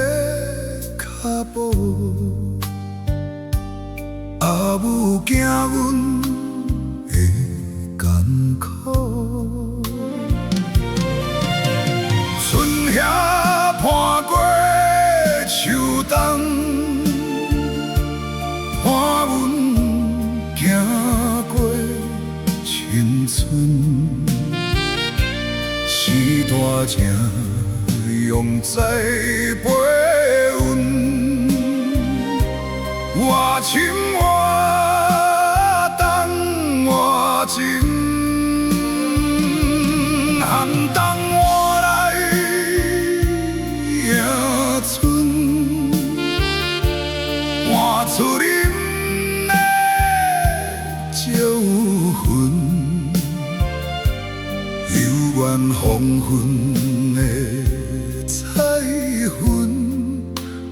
跤步，阿母驚阮會艱苦。春夏伴過秋冬，伴阮行過青春，是大情永在陪阮，偌深偌重偌情，寒冬換來迎春，換出恁的招魂，猶原黃昏的彩雲，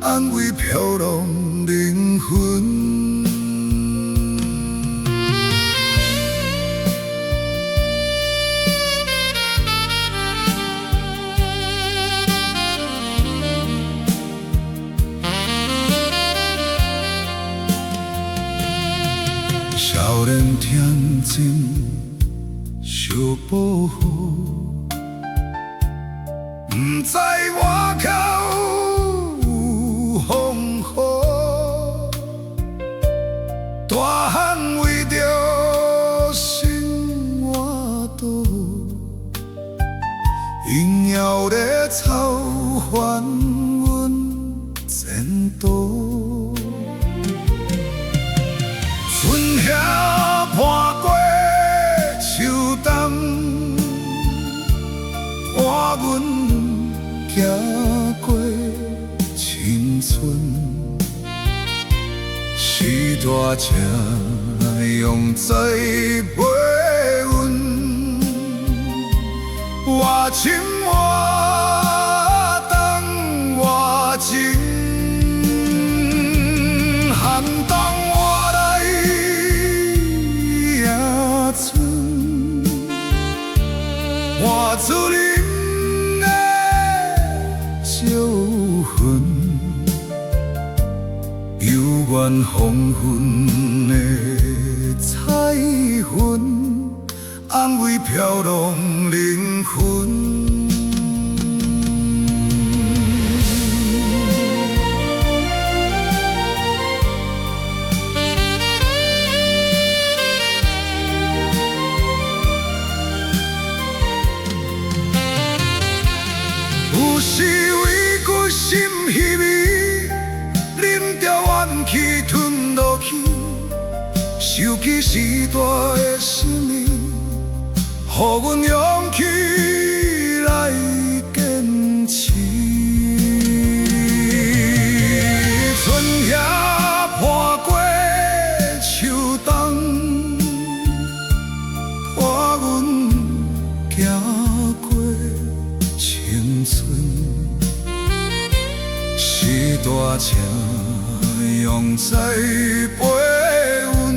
安慰飄浪靈魂。少年天真相保護，毋知外口有風雨，大漢為著生活道，硬要咧操煩阮前途。春夏伴過秋冬，伴阮行過青春，是大情永在陪阮，偌深偌重偌情，寒冬換來迎春，換出恁的招魂，猶原黃昏的彩雲，安慰飄浪靈魂。有時為決心彼味，忍著怨氣吞落去，想起時代的心意，予阮勇氣來堅持。春夏伴過秋冬，我請用再陪阮，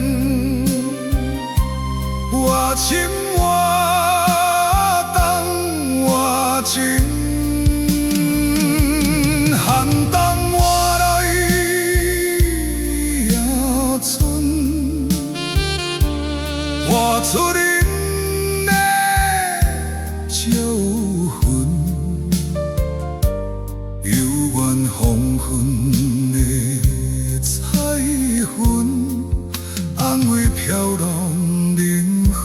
偌深偌重偌情，寒冬換來迎春，活出恁的招魂，猶原黃昏的彩雲，安慰飄浪靈魂。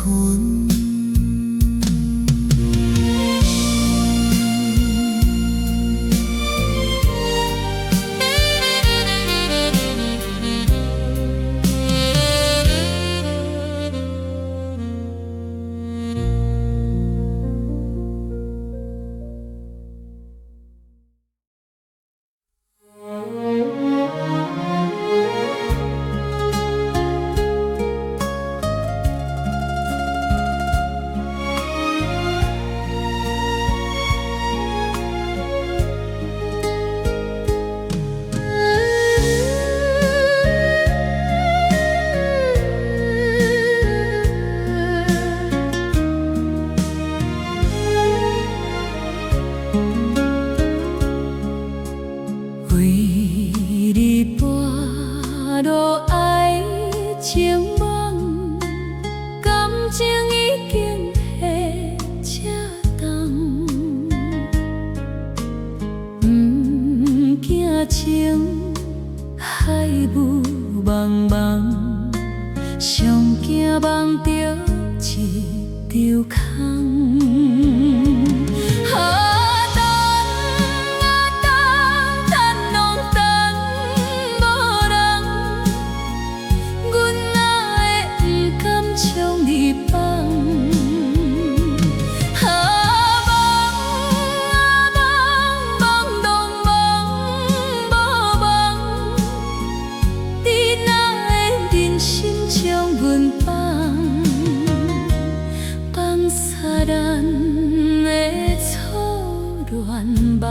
為你跋落愛情網，感情已經下這重，毋驚情海霧茫茫，上驚夢著一場空。啊等啊等，等攏等無人，阮哪會毋甘將你放？啊夢啊夢，夢當夢無夢，你哪會忍心將阮放？放煞咱的初戀夢。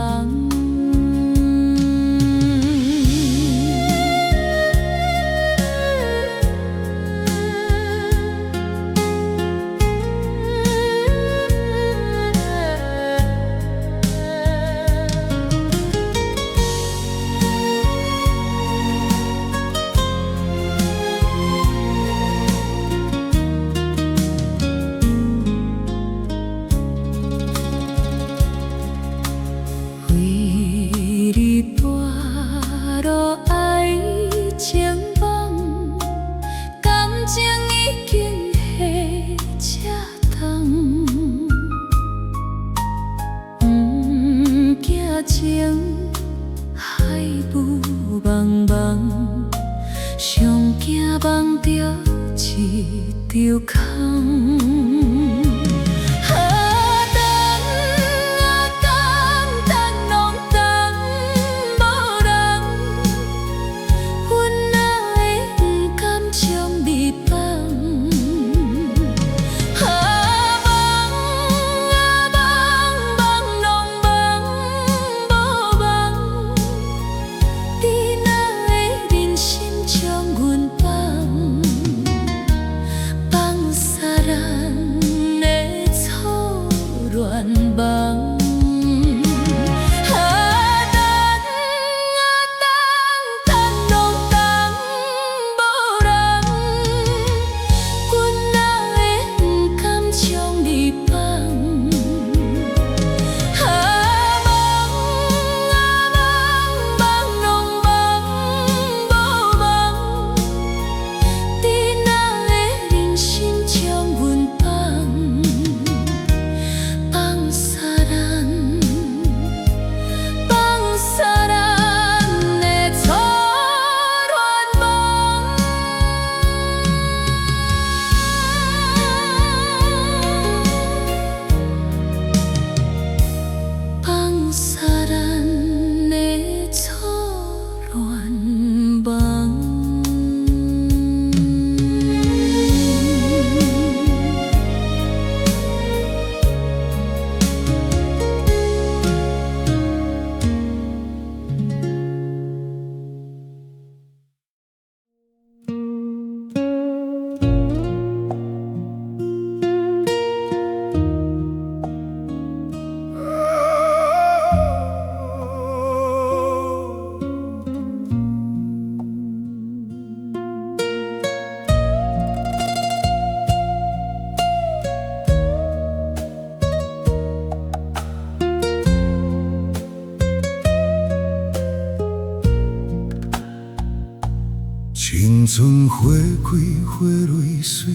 春花開花淚水，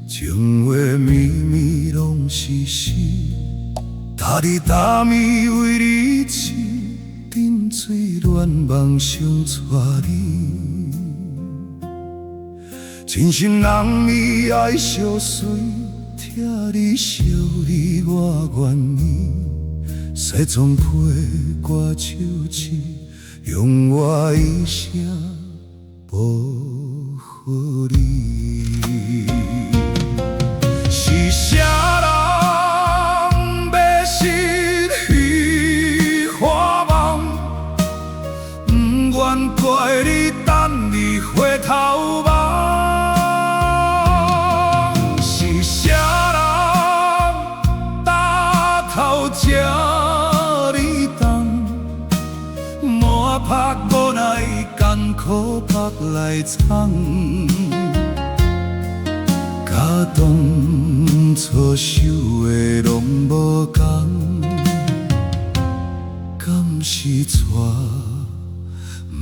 情話秘密攏是詩。逐日逐暝為你痴，沉醉戀夢想帶你。真心人伊愛相隨，疼你惜你我願意。西裝批我手指，用我一生保護你。是啥人迷失彼花夢？不願怪你等你回頭望。是啥人擔頭這呢重？滿腹無奈艱苦縛來藏。佮當初想的攏無仝，敢是娶毋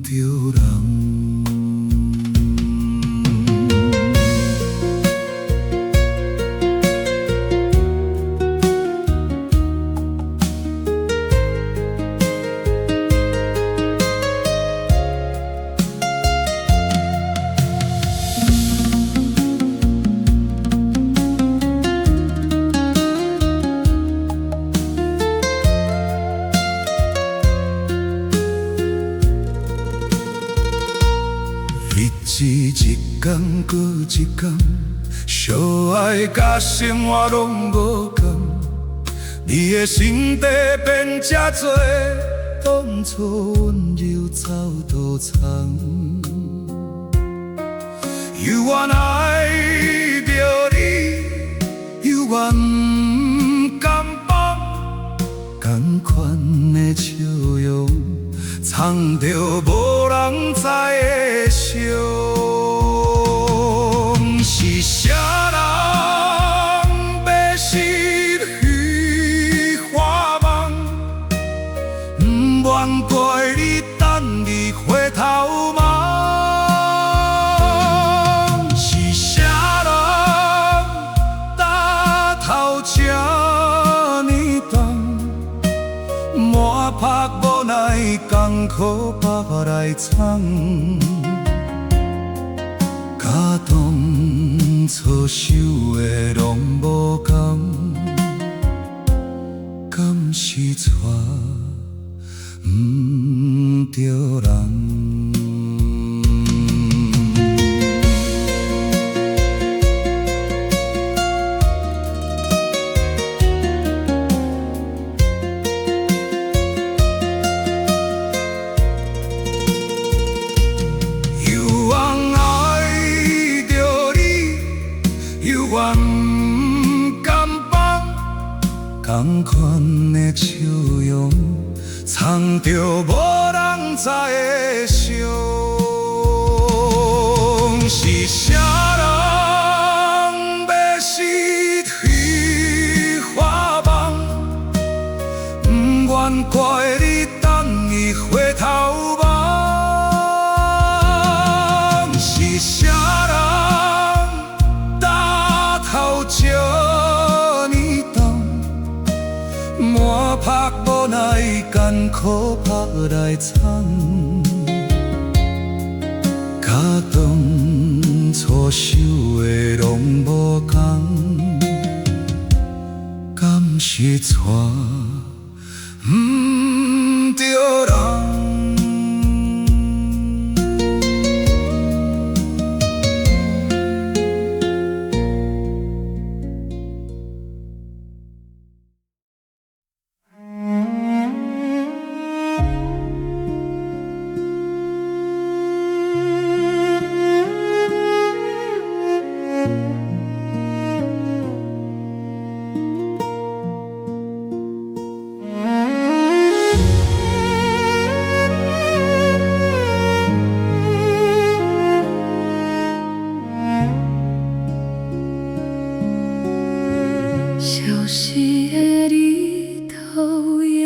著人？日子一天過一天，相愛佮生活攏無仝。你的身體變這多，當初溫柔走倒藏。猶原愛著你，猶原不甘放，仝款的笑容，藏著無人知的傷。是啥人迷失彼花夢？不愿怪你等你回頭望。是啥人擔頭這呢重？滿腹無奈艱苦縛來藏。佮當初想的攏無仝，敢是娶毋著人？猶原愛著你，猶原不甘放，仝款的笑容，藏著無人知的傷。是啥人迷失彼花夢？不願怪你等伊回頭望。是啥人擔頭這呢重？滿腹無奈艱苦縛來藏。佮當初想的攏無仝，敢是娶毋著人？消失的日头影，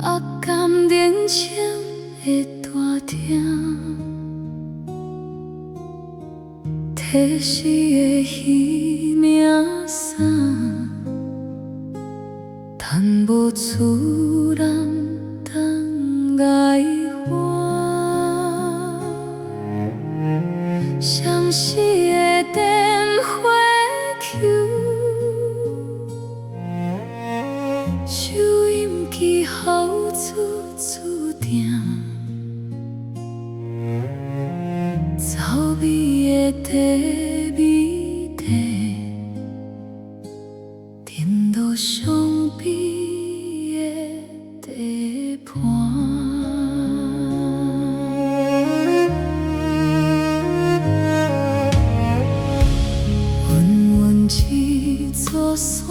啊，敢年轻？的大廳，提死的彼領衫，趁無厝人通共伊還。相思的電火球，收音機予厝厝定，草味的茶味茶，沉落傷悲的地盤。稳稳一座山，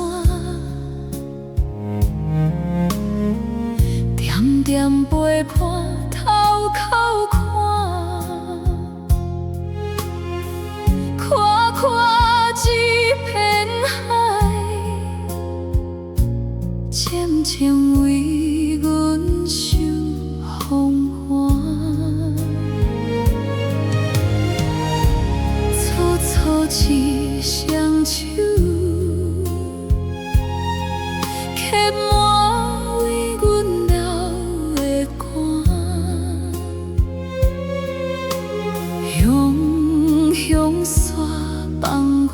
点点陪伴头壳看，看看一片海，渐渐为阮受风寒。粗粗一双手，刻满为阮流的汗，雄雄煞放阮，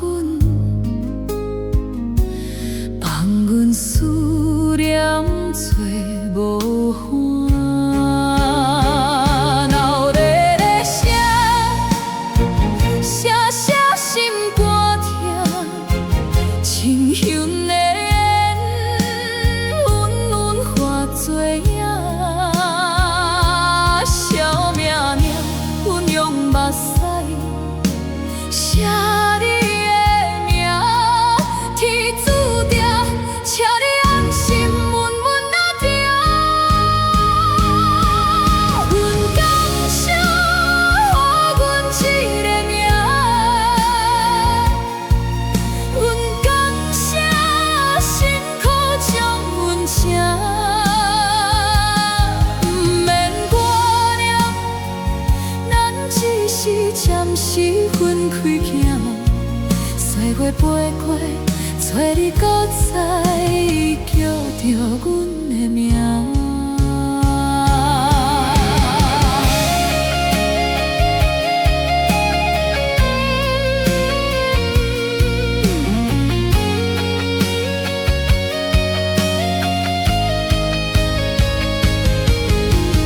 放阮思念做无伴。闹热的声，声声心肝痛，亲像的烟，稳稳化做影。惜命命，阮用目屎写你的名，天注定，请你安心，稳稳仔定。阮感谢予阮这个命，阮感谢辛苦将阮请，毋免挂念，咱只是暂时分开行。岁月飞过，找你阁再叫著阮的名。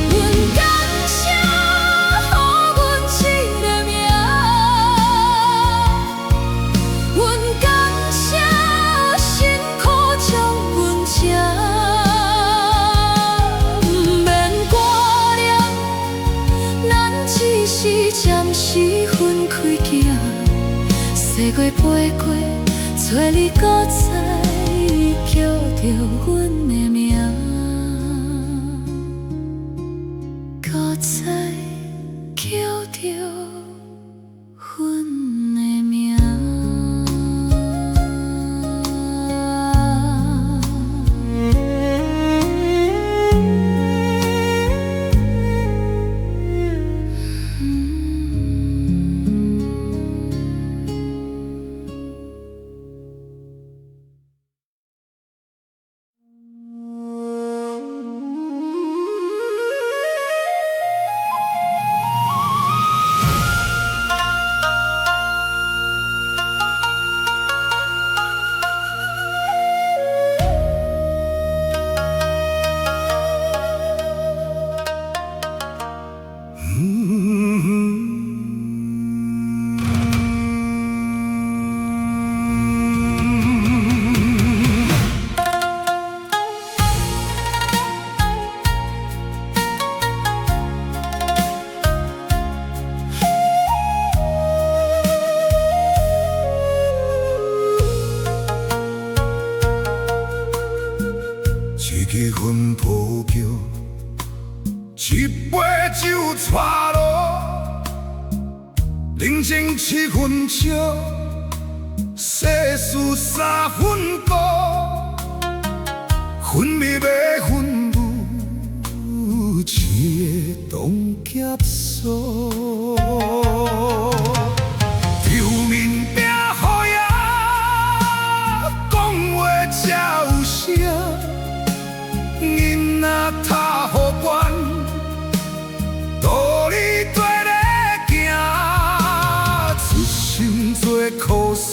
阮感谢予阮这个命，阮感谢辛苦将阮请，毋免挂念，咱只是暂时分开行。岁月飞过，找你阁再叫著阮的名，阁再叫著阮的名。一支薰葡酒，一杯酒带路，人情七分笑，世事三分孤，分味欲分无，痴的凍結鎖。抽面拚予贏，講話才有聲。囡仔讀予懸，道理綴咧行，出生做靠山，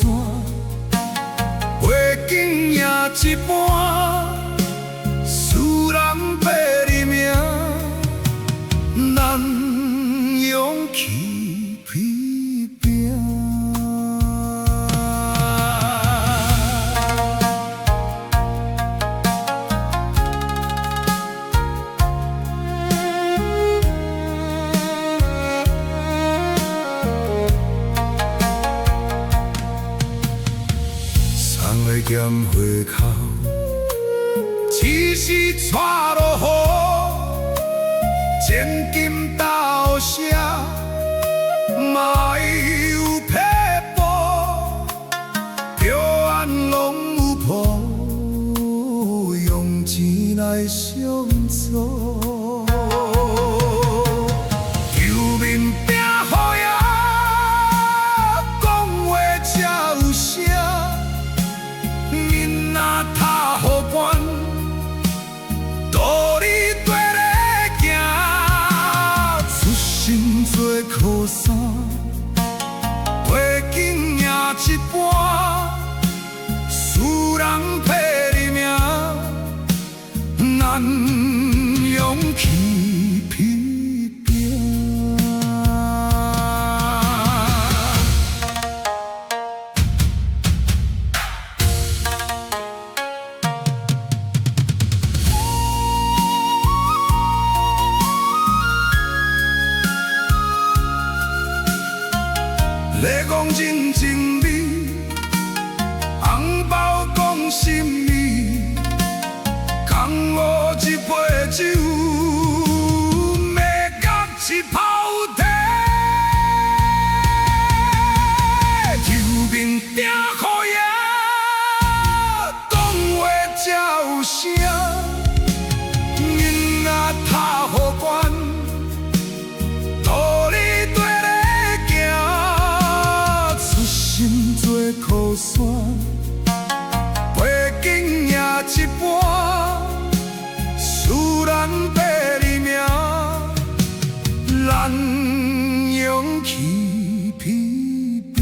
背景贏一半，輸人爬入名，咱勇氣批評。送來兼戶口，只是帶落雨，千金斗聲，嘛有撇步，票案攏有譜，用錢來相助。抽面拚予贏，講話才有聲。囡仔讀予懸，道理綴咧行，出生做靠山，背景贏一半，輸人爬入名，咱勇氣批評。咧講人情味，紅包講心意，江湖一杯酒，罵甲一泡茶。抽面拚予贏，講話才有聲。囡仔讀予懸，道理綴咧行，出生做靠山，背景贏一半，輸人爬入名，咱勇氣批評。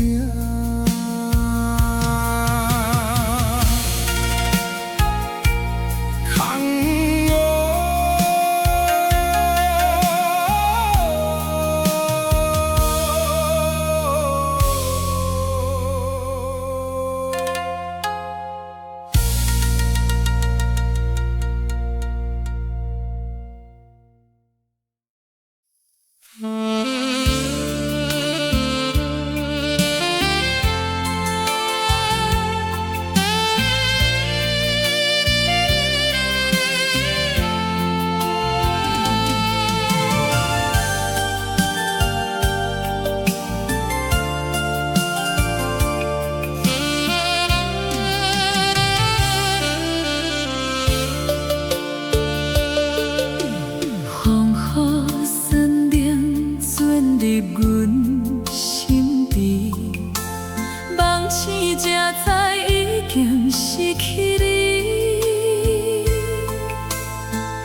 空風雨酸奶進入阮心脾，夢醒才知已經失去你。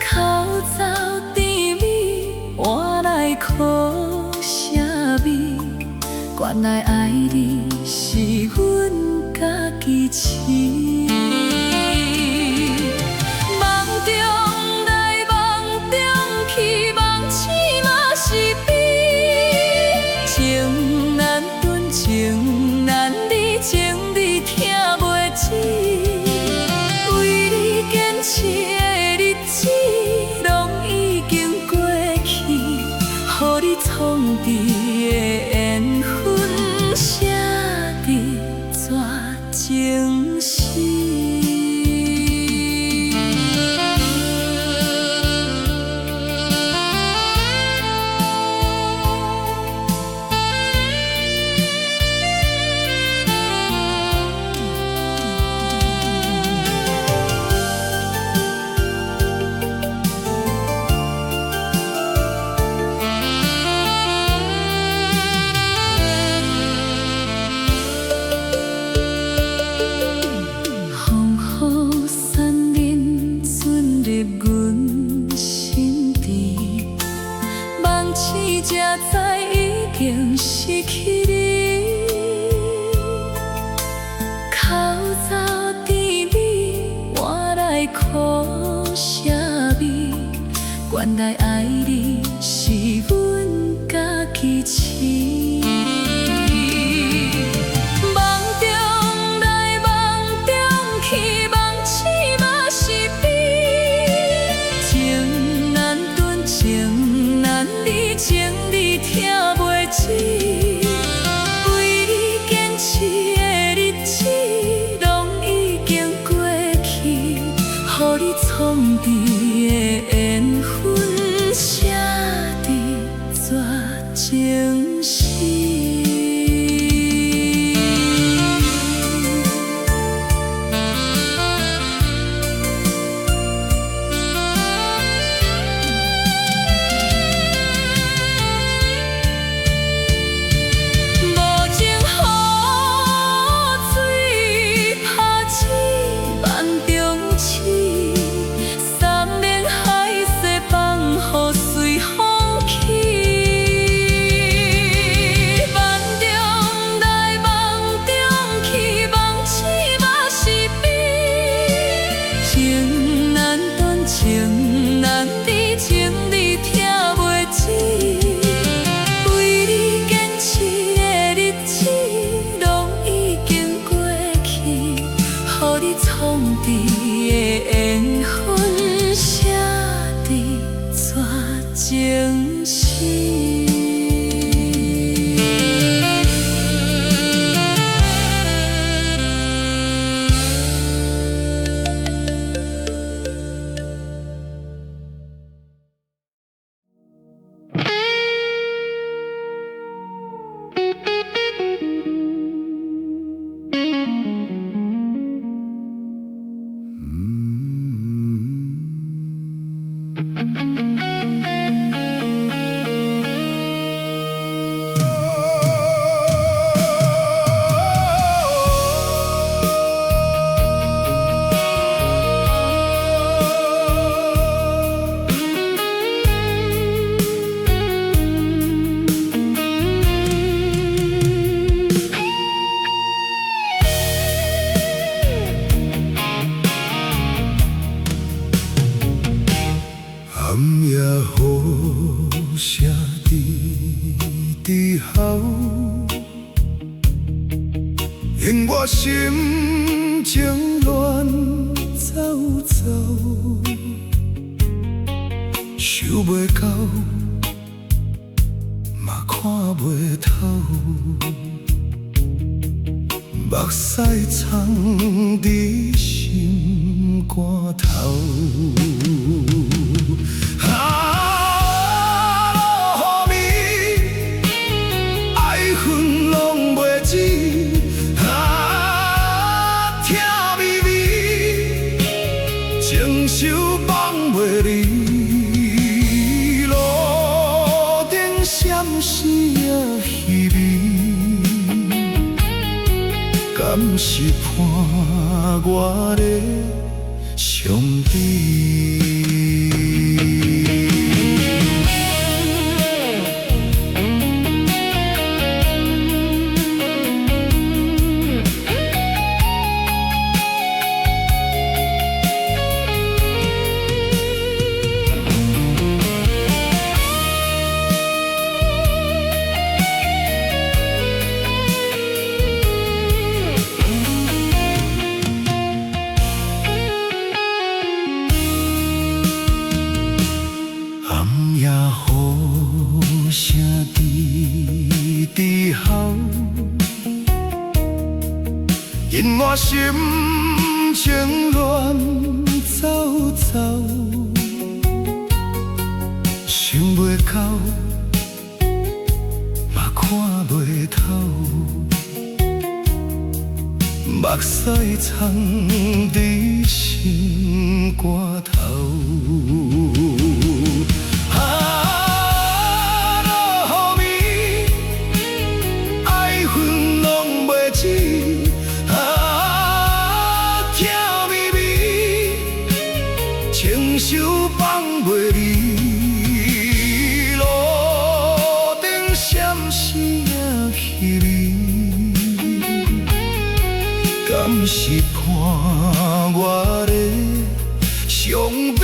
口罩甜美，換來苦澀味，原來愛你是阮家己飼。夢中來夢中去，夢醒嘛是悲。情難斷，情難離，情你疼袂止。為你堅持的日子，攏已經過去，予你創治的緣分，寫佇絕情詩。原來愛你是阮家己飼。夢中來夢中去，夢醒嘛是悲。情難斷，情難離，情你疼袂止。為你堅持的日子，攏已經過去，予你創治的緣分，寫佇絕情詩。無情雨水拍一萬中刺，山盟海誓放予隨風去。夢中來夢中去，夢醒嘛是悲。情難斷，情難離，情你疼袂止。為你堅持的日子，攏已經過去，予你創治的緣分，寫佇絕情詩。暗夜雨聲吱吱哭，引我心情亂糟糟，想袂到，嘛看袂透，目屎藏佇心肝頭。啊，落雨暝，愛恨攏袂止。啊，疼微微，情愁放袂離。路燈閃烁稀微，敢是伴我咧傷悲？暗夜雨聲吱吱哭，引我心情亂糟糟，想袂到，嘛看袂透，目屎藏佇心肝頭。啊，落雨暝，愛恨攏袂止。啊，疼微微，情愁放袂離。路燈閃爍稀微，敢是伴我咧傷悲？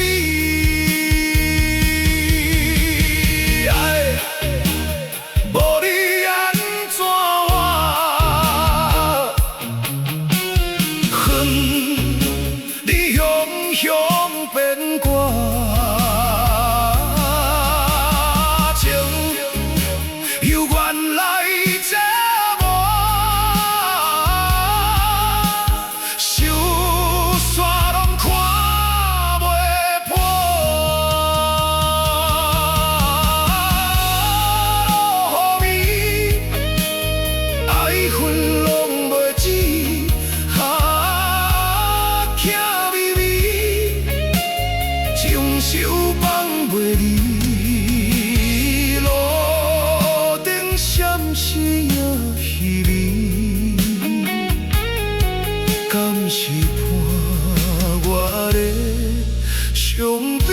恨攏袂止。啊，疼微微，情愁放袂离。路燈閃烁影稀微，敢是伴我咧傷悲？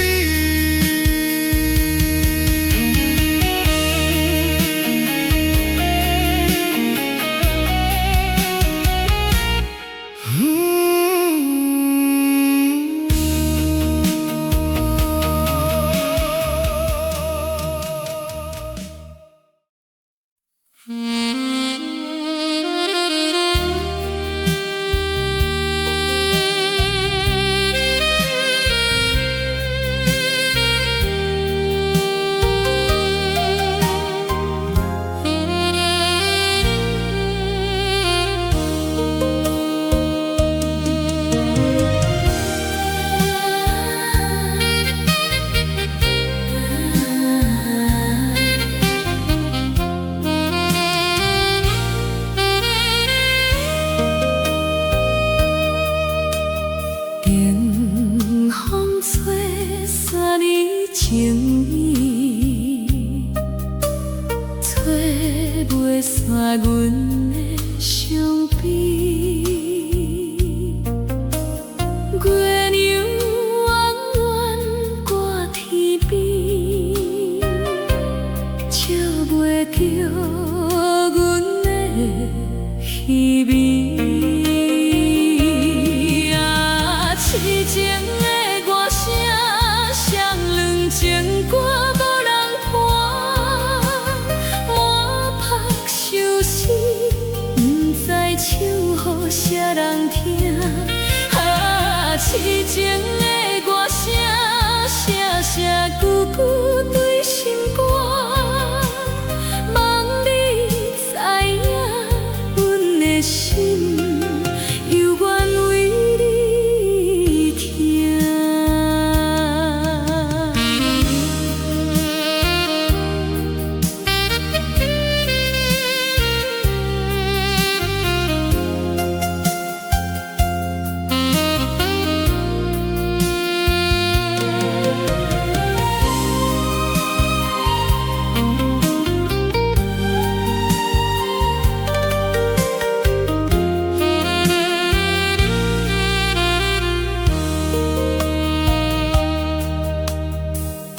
冷風吹散你情意，吹袂散阮的傷悲。月娘圓圓掛天邊，照袂著阮的稀微。啊，痴情的歌聲，雙兩情歌無人伴，滿目相思，毋知唱予啥人聽。啊，痴情的歌聲，聲聲句句對心肝，望你知影，阮的心猶原為你疼。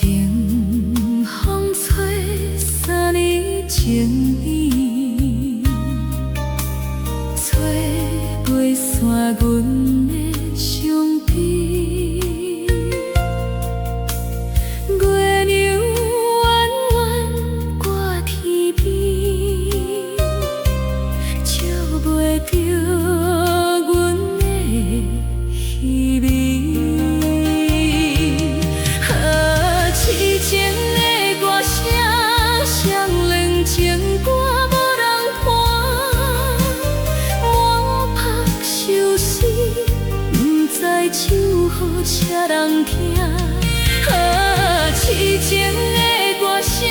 冷風吹散你情意，吹袂散阮的傷悲。月娘圓圓掛天邊，照袂著阮的稀微。啊，痴情的歌聲，雙兩情歌無人伴，滿目相思，毋知唱予啥人聽。啊，痴情的歌聲，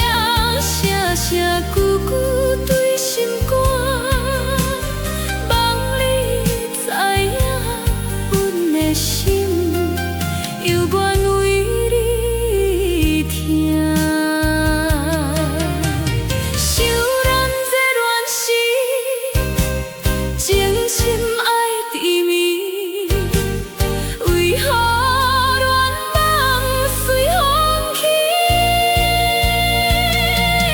聲聲句句對心肝，望你知影，阮的心猶原為你疼。想咱這戀時，情深愛痴迷，為何戀夢隨風去？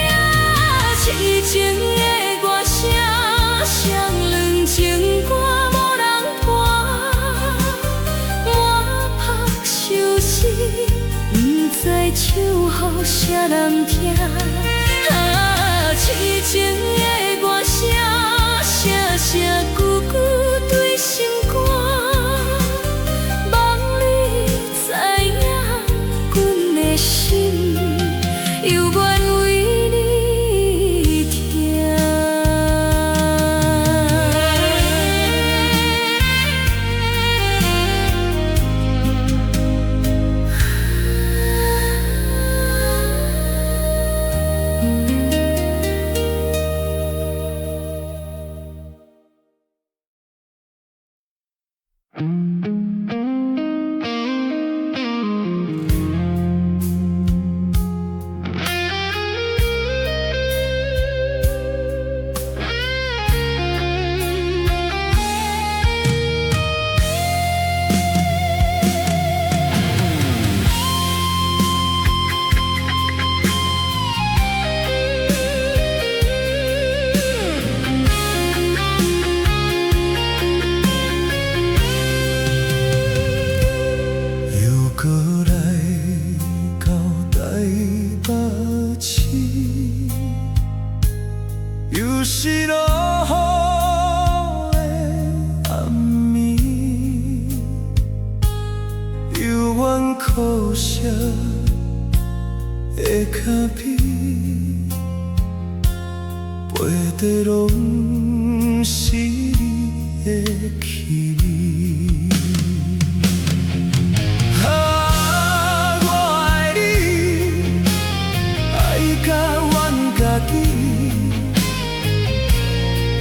啊，痴情的歌聲，雙兩情歌無人伴，滿目相思，毋知唱予啥人聽。啊，痴情的歌聲，聲聲句句對心肝，望你知影，阮的心猶原為你疼。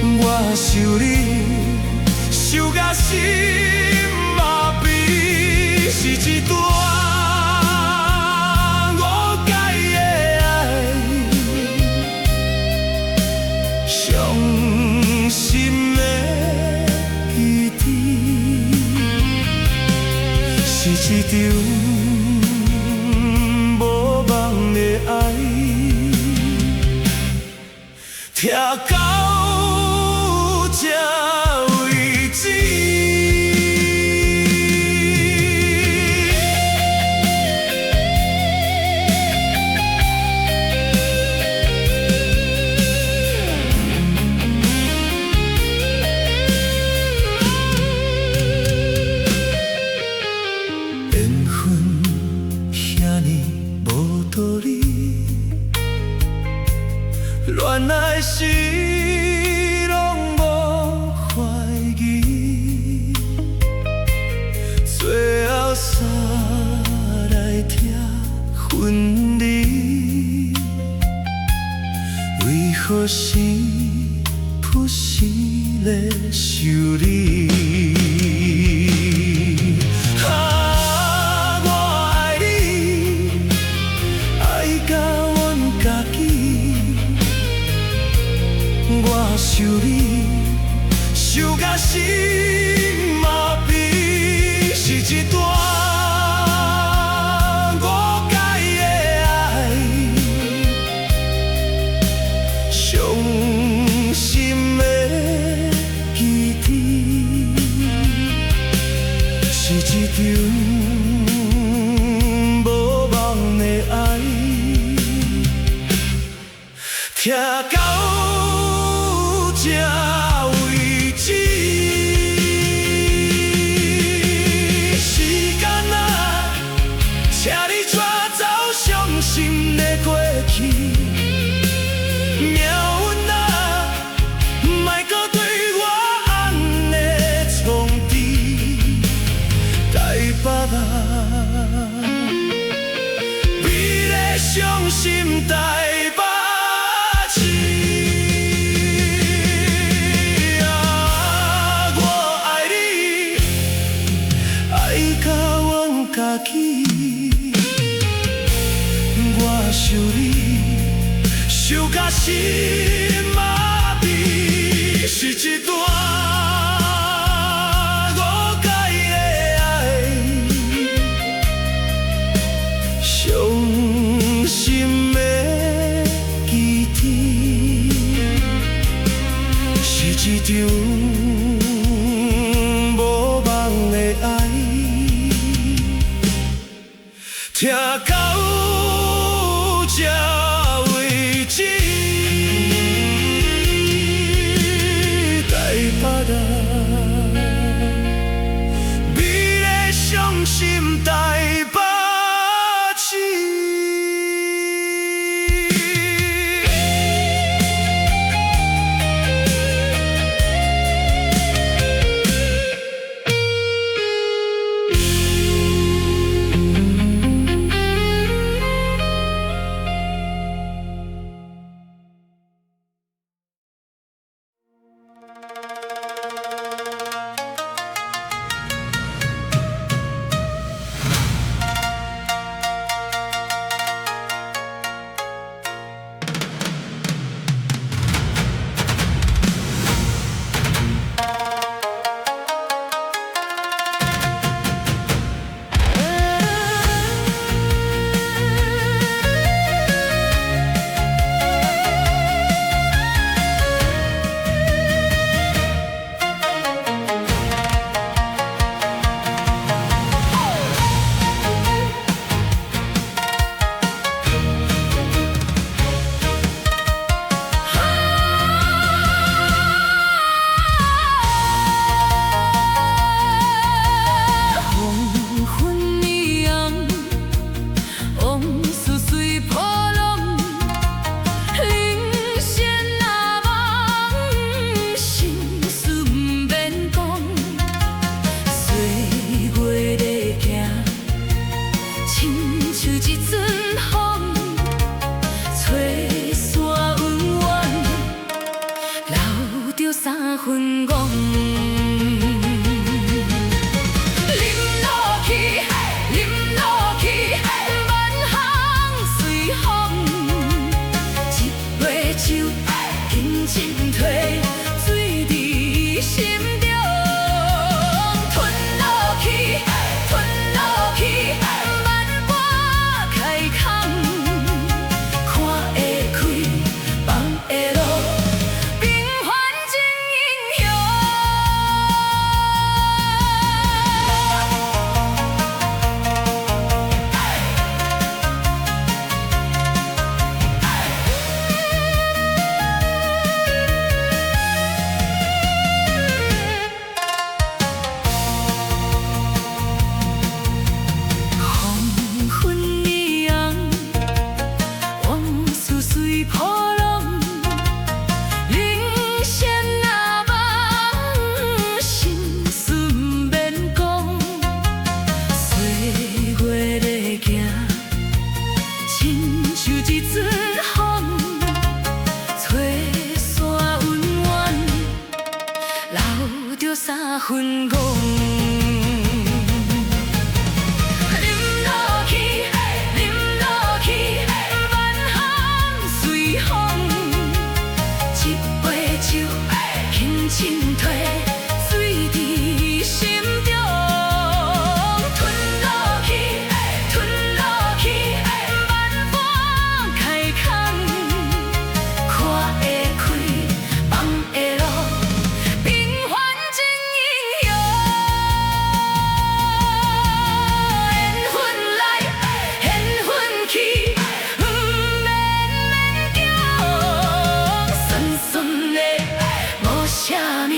我想你，想甲心麻痹，是一段誤解的愛，傷心的基地，是一場無夢的愛，疼到這為止。緣分遐爾無道理，戀愛時攏無懷疑，最後煞來拆分離。為何心浮死咧想你？啊，我愛你，愛甲阮家己。我想你，想甲心麻痹，是一段誤解的愛，傷心的基地，是一場無夢的愛，疼到這為止。時間啊，請你帶走傷心的過去。命運啊，莫閣對我按呢創治。台北啊，美麗傷心台北市。啊，我愛你，愛甲阮家己。我想你，想甲心麻痹，是一段誤解的愛，傷心的基地，是一場無夢的愛，疼到這為止。台北啊，美麗傷心台北市。分講。啉落去，啉落去，萬項隨風。一杯酒，輕輕提，醉佇心中。吞落去，吞落去，萬般開空。看會開，放會落，平凡真英雄。黃昏以後，往事隨波浪，人生若夢，心事毋免講。歲月咧行，親像一陣風，吹散恩怨，留著三分戇。啉落去，啉落去，萬項隨風。一杯酒，輕輕提，醉佇心中。吞落去，吞落去，萬般開空。看會開，放會落，平凡真英雄。緣分來，緣分去，毋免勉強。酸酸的，無啥物，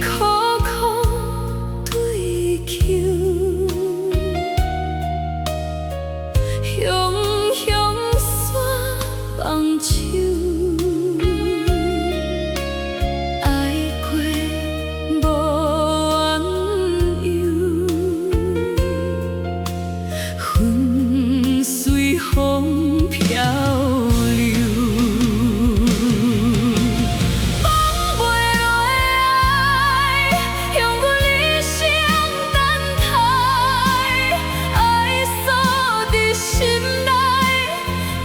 苦苦追求，雄雄煞放手，愛過無緣由，恨隨風飄流。放袂落的愛，讓阮一生等待，愛鎖佇心內，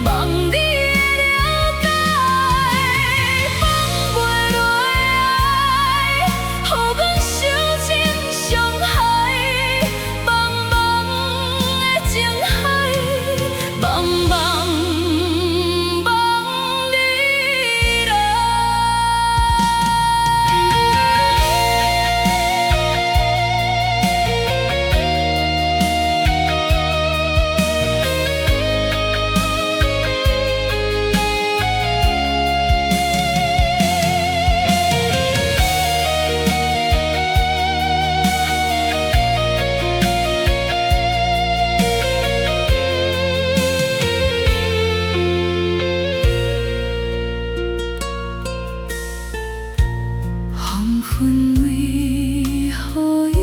望你會了解。放袂落的愛，予阮受盡傷害，茫茫的情海，茫茫望你來。黃昏為雨遊，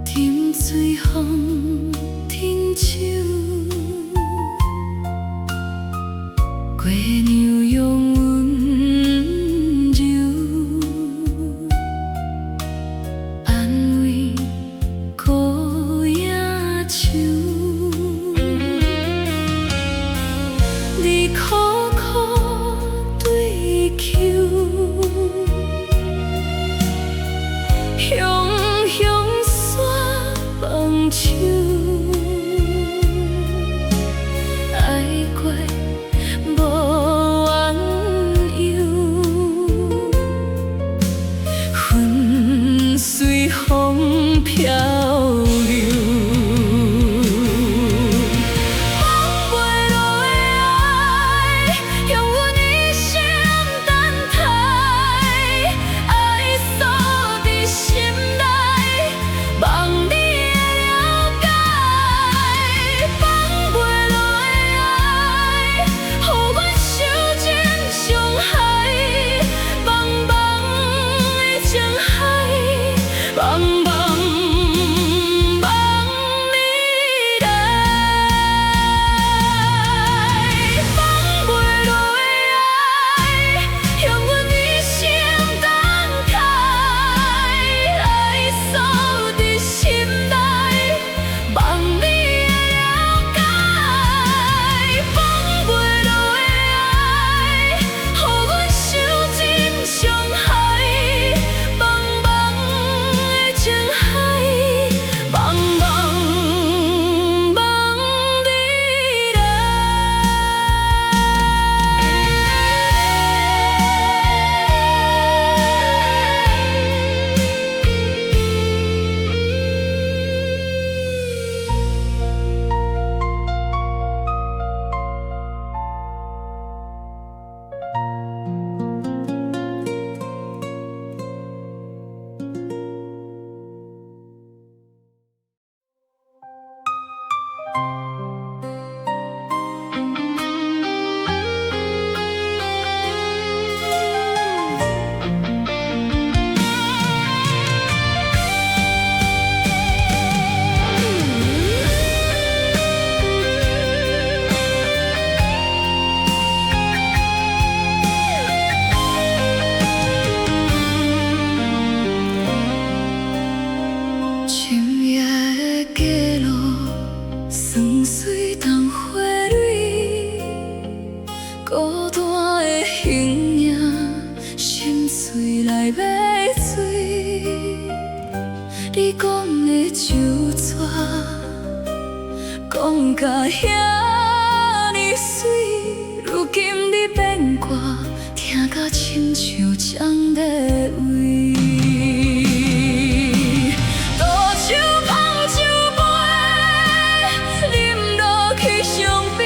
沉醉風停手，月娘用溫柔安慰孤影手。你苦苦追求，雄雄煞放手，愛過無緣由，恨隨風飄流。放袂落的愛，讓阮一生等待，愛鎖佇心內，望你會了解。放袂落的愛，予阮受盡傷害，茫茫的情海，茫茫望你來。放袂落的愛，讓阮一生等待，愛鎖佇心內，望你會了解。放袂落的愛，予阮受盡傷害，茫茫的情海，茫茫望你來。深夜的街路，酸水桐花蕊，孤單的形影，心碎來欲醉。你講的酒醉，講甲遐爾媠，如今你變卦，疼甲親像針咧崴。杜手捧酒杯，啉落去傷悲，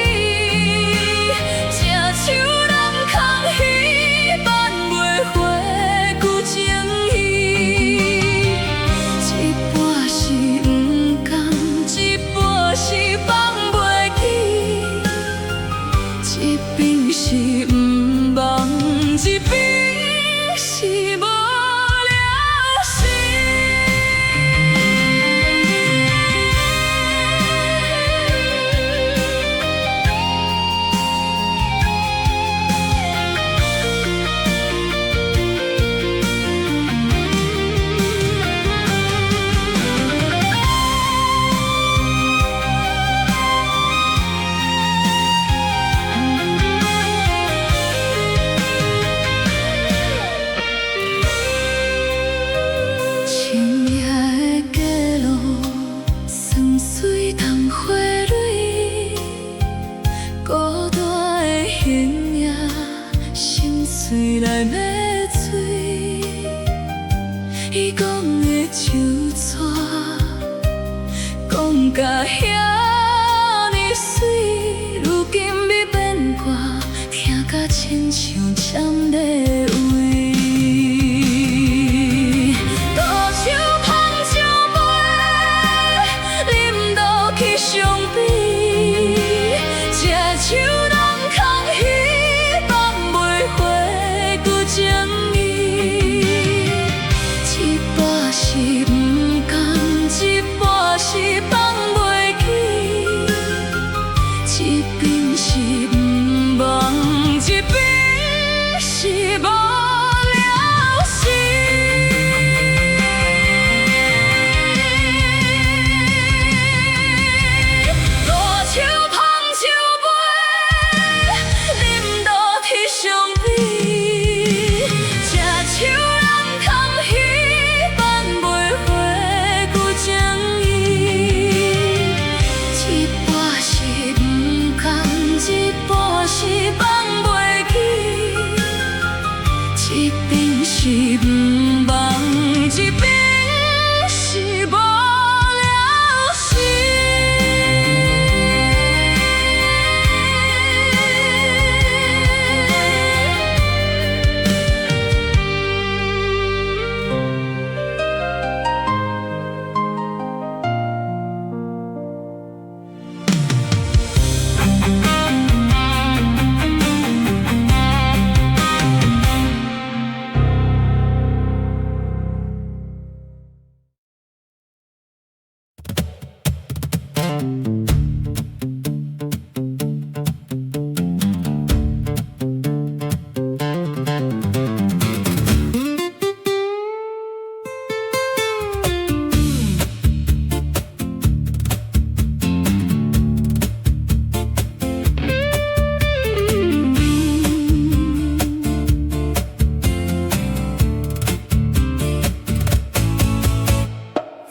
正手人空虛，別邊是毋放，一邊是無了時。深夜的街路，酸水桐花蕊，孤單的形影，心碎來欲醉。伊講的酒醉，講甲遐爾媠，如今欲變卦，疼甲親像針咧胃。杜手捧酒杯，啉落去傷悲。這手人空虚，放袂回舊情意。一半是毋甘，一半是放袂記。一邊是毋放，一邊是無了時。杜手捧酒杯，啉落去傷悲。這手人空虛，放袂回舊情意。一半是毋甘，一半是放袂記。一邊是毋放，一邊是無了時。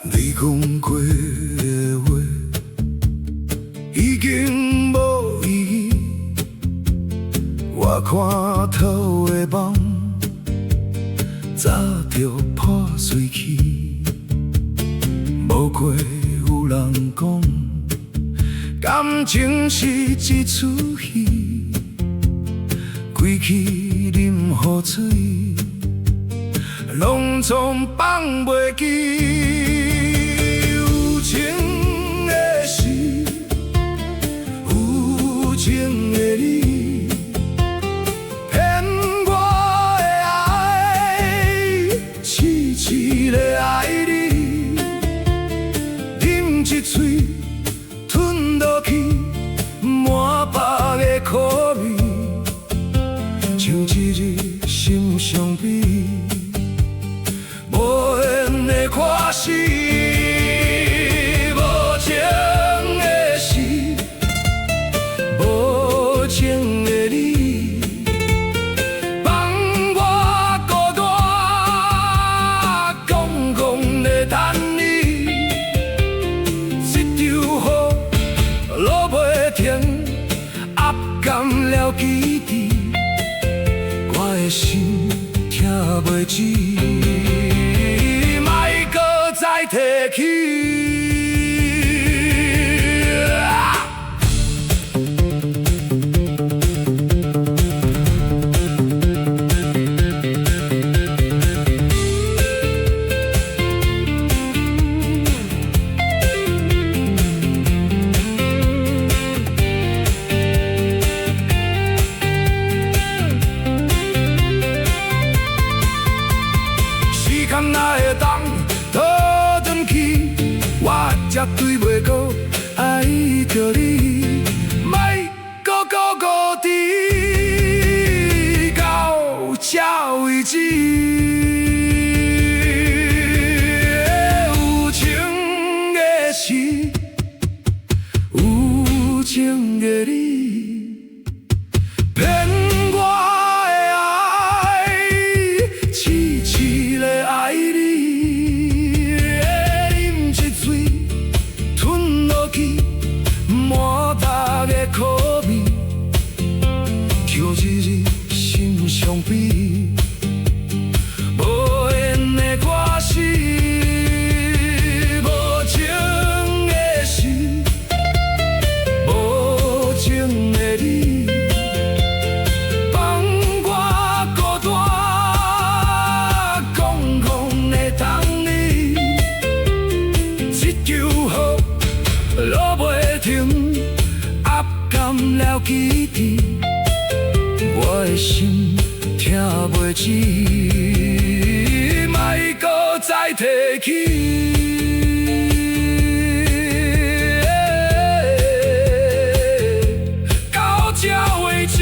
你講過的話已經無意義，我看透的夢早就破碎去。無過有人講，感情是一齣戲，規氣啉予醉，攏總放袂記。有情的是，有情的你，騙我的愛，痴痴的愛你，啉一喙吞落去，滿腹的苦味，像一日心傷悲，無緣的看死。無情的是，無情的你，放我孤單，怣怣的等你。這場雨落袂停，壓乾了記憶，我的心疼袂止，莫閣再提起。著你，莫閣孤孤單，到這為止。有情的是，有情的你，騙我的愛，痴痴咧愛你，飲一喙，吞落去，滿腹的苦味，叫一日心傷悲。無緣的歌詞，無情的是，無情的你，放我孤單，空空的等你，這球雨落袂停，壓乾了記憶，我的心疼袂止，莫閣再提起。到這為止。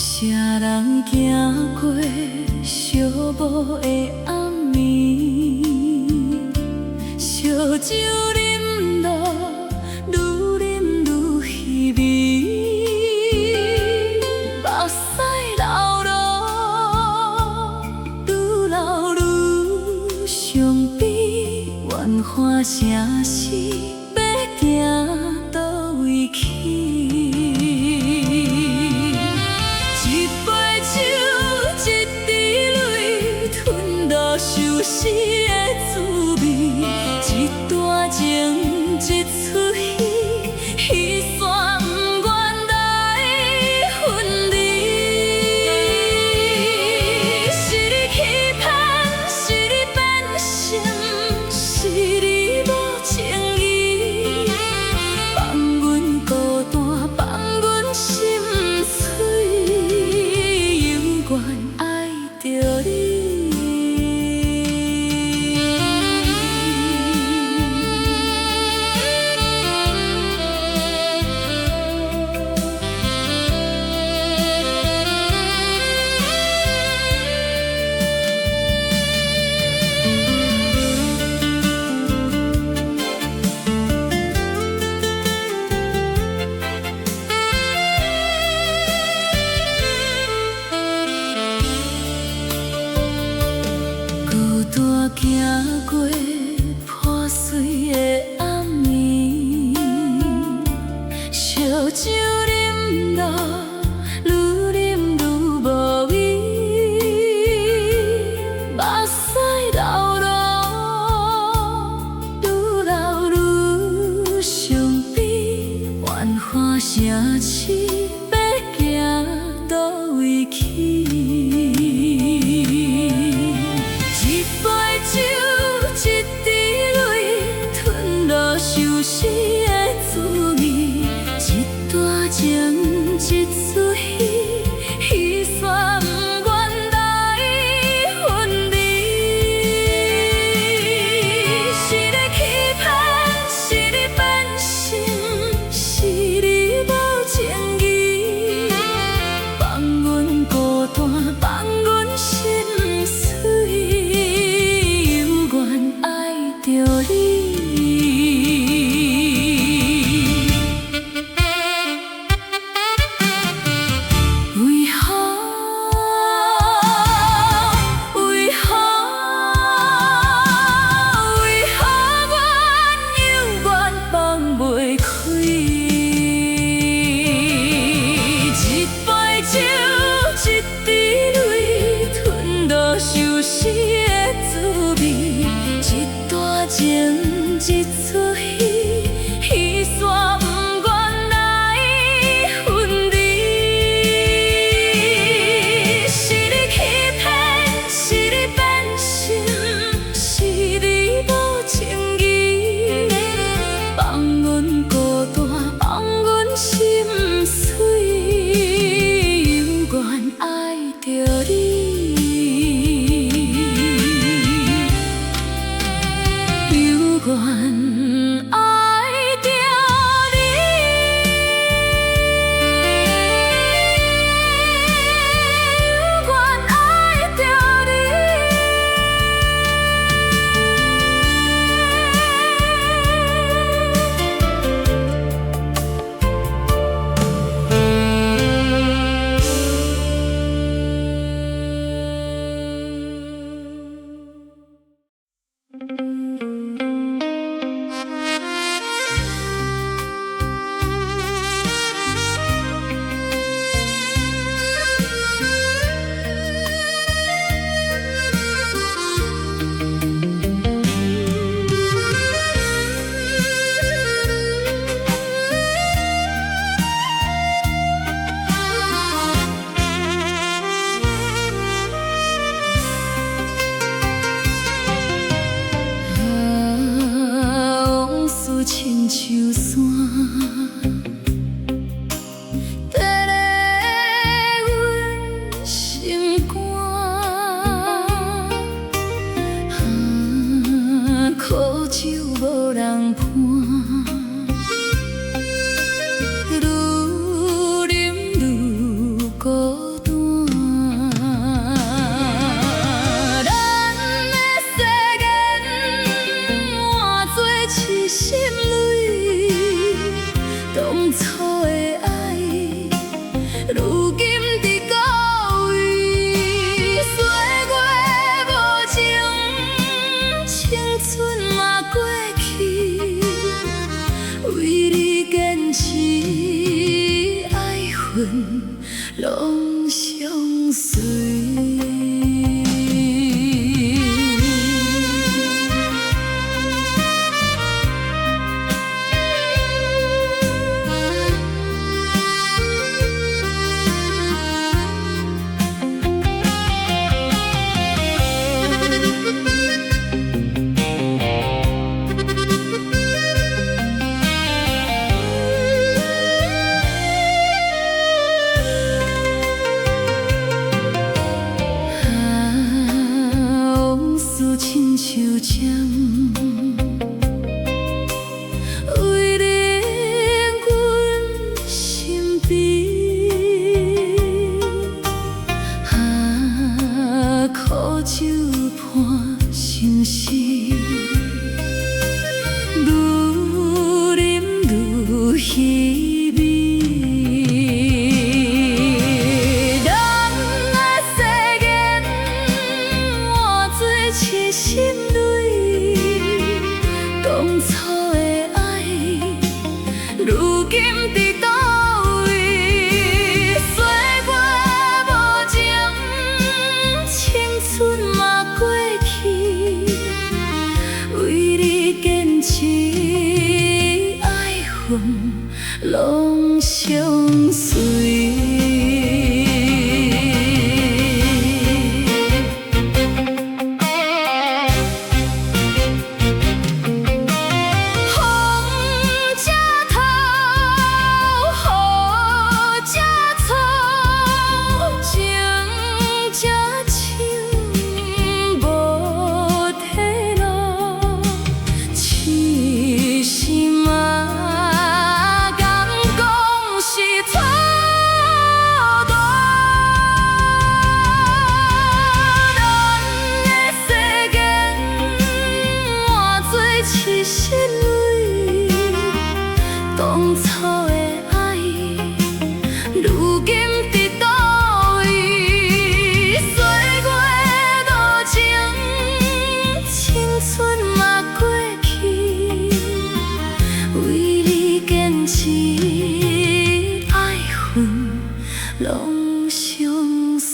啥人行過寂寞的暗暝，燒酒飲落，愈飲愈稀微，目屎流落，愈流愈傷悲，怨看城市欲行佗位去。一杯酒，一滴淚，吞落相思的滋味。一段情，一齣戲，彼線毋願來分離。是你欺騙，是你變心，是你無情義，放阮孤單，放阮心碎，猶原愛著你。孤單行過破碎的暗暝，燒酒飲落，愈飲愈無味，目屎流落，愈流愈傷悲，怨看城市欲行佗位去。一杯酒，一滴淚，吞落相思的滋味。一段情，一齣戲，彼線毋願來分離。是你欺騙，是你變心，是你無情義，放阮孤單，放阮心碎，猶原愛著你。恨攏相隨。啊，往事親像針，為你阮身邊。啊，苦酒伴相思，愈啉愈稀微。人的誓言換做痴心淚，當初的愛，如今佇佗位？歲月無情，青春嘛過去，為你堅持愛恨攏相隨。風這透，雨這粗，情這深，無退路。痴心嘛，敢講是蹉跎？人的誓言換做痴心淚，當初的愛，如今佇佗位？歲月無情，青春嘛過去，為你堅持愛恨攏相隨。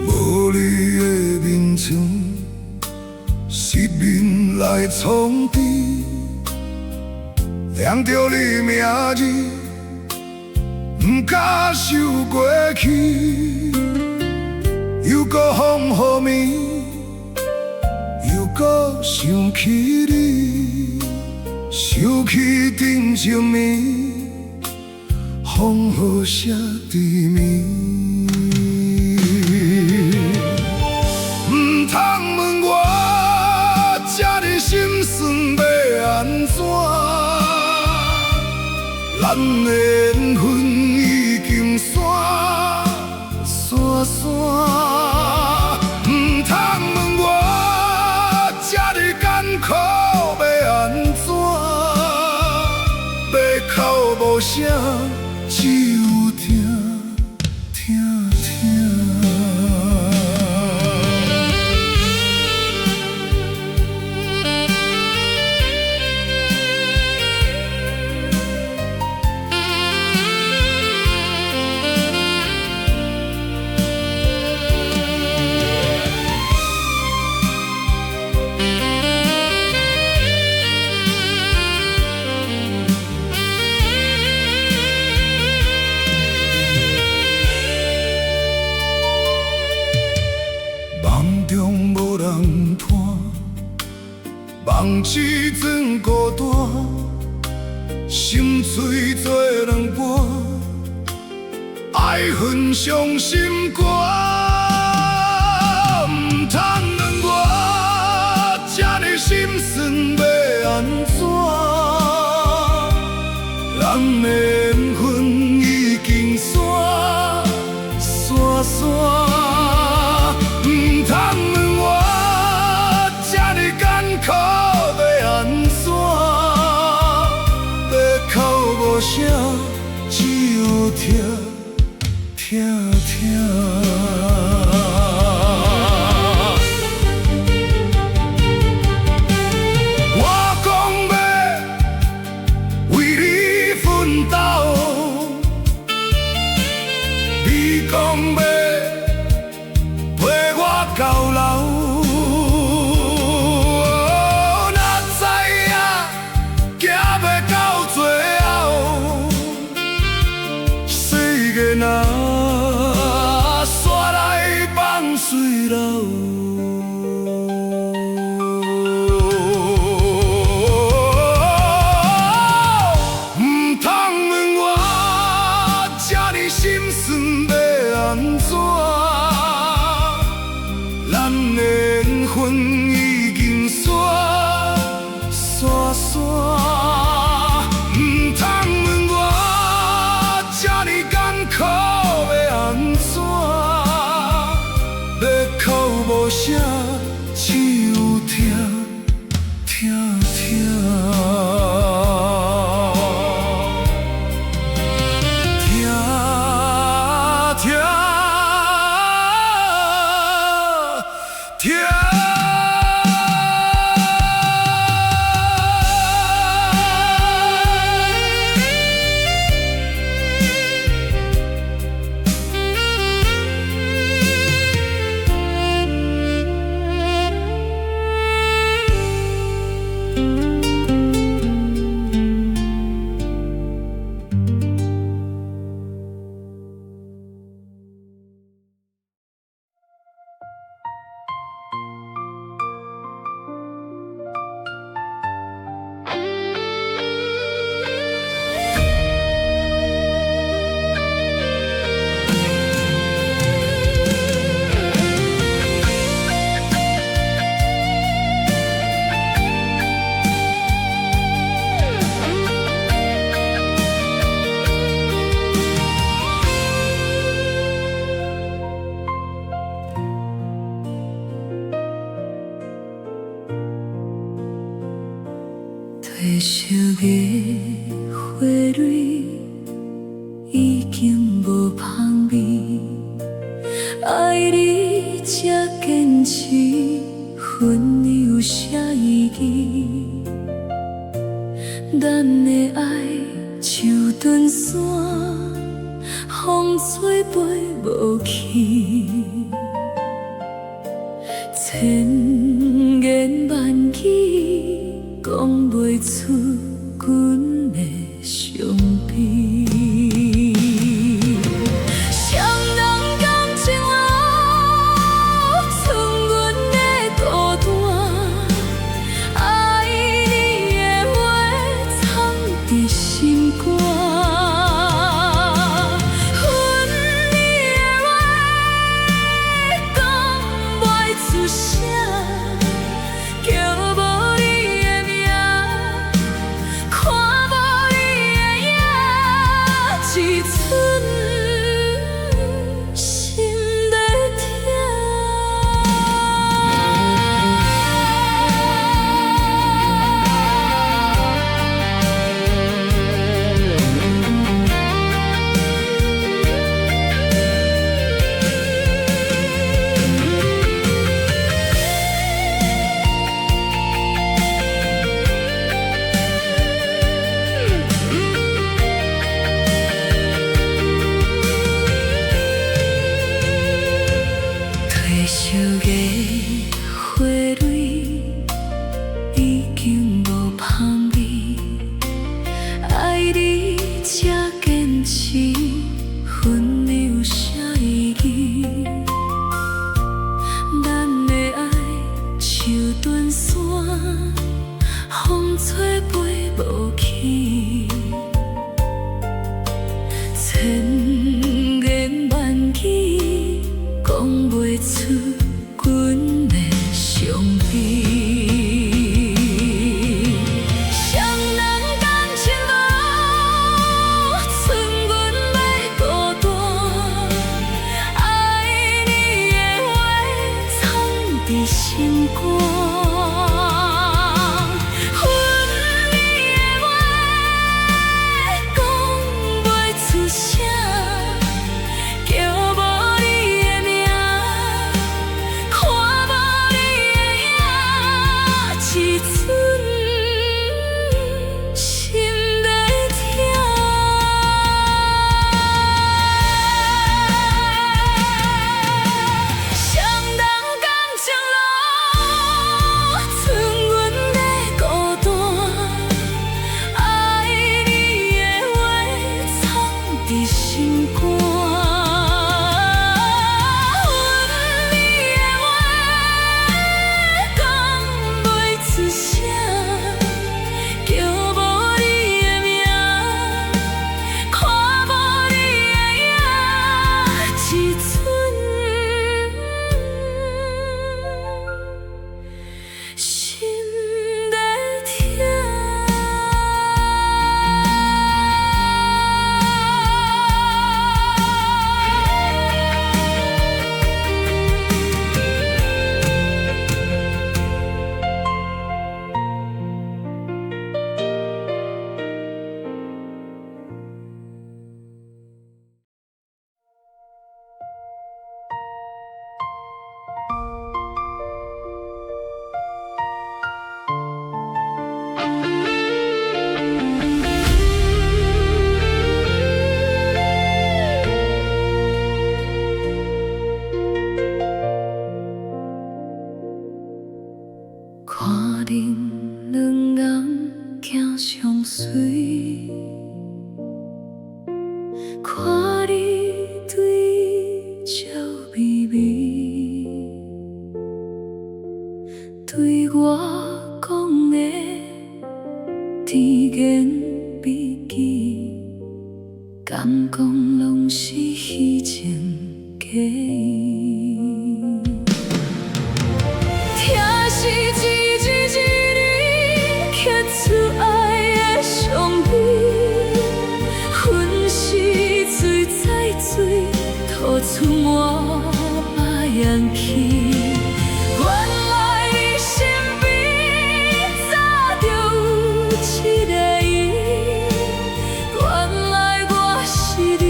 無你的眠床，失眠來創治，念著你名字，毋敢想過去，又閣風雨暝，又閣想起你，想起頂一暝，風雨聲甜暝。毋通問我這呢心酸欲按怎，咱的緣分已經散散散。毋通問我這呢艱苦欲按怎，欲哭無聲，只有疼疼疼。人一阵孤單，心碎做兩半，愛恨傷心肝。毋通問我這呢心酸欲按怎？咱的緣分已經散散散。毋通問我這呢艱苦欲按怎？欲哭無聲，只有疼疼疼。我講欲為你奮鬥，你講欲陪我到老。哪知影行袂到最後，歲月若煞來放水流。毋通問我這呢心酸欲按怎？咱的緣分已經散散散。毋通問我這呢艱苦欲按怎？欲哭無聲，只有疼疼疼。疼疼疼。褪色的花蕊已經無芳味，愛你這堅持，分離有啥意義？咱的愛像斷線，風吹飛無去，千言萬語講袂出阮的傷悲。誰人感情留剩阮的孤單？愛你的話藏佇心肝，分離的話講袂出聲，叫無你的名，看無你的影，一寸心咧疼。褪色的花蕊已經無芳味，愛你這堅持，分離有啥意義？咱的愛像斷線，出阮的傷悲。誰人感情無，剩阮欲孤單。愛你的話，藏佇心肝。分你的話，講袂出聲，叫無你的名，看無你的影，這陣心欲疼。誰人感情路，剩阮欲孤單。愛你的話，藏佇心肝。分你的話，講袂出聲，叫無你的名，看無你的影，這陣心欲疼。看恁兩眼行相隨，看你對伊笑眯眯，對我講的甜言蜜語，敢講攏是虛情假意？疼是一字一字刻出愛的傷悲，分是一醉再醉，吐出滿目眼淚。原來你身邊早就有一個伊，原來我是你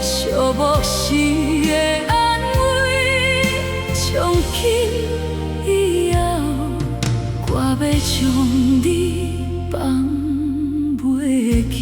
寂寞時的安慰。從今以後，我欲將你放袂記。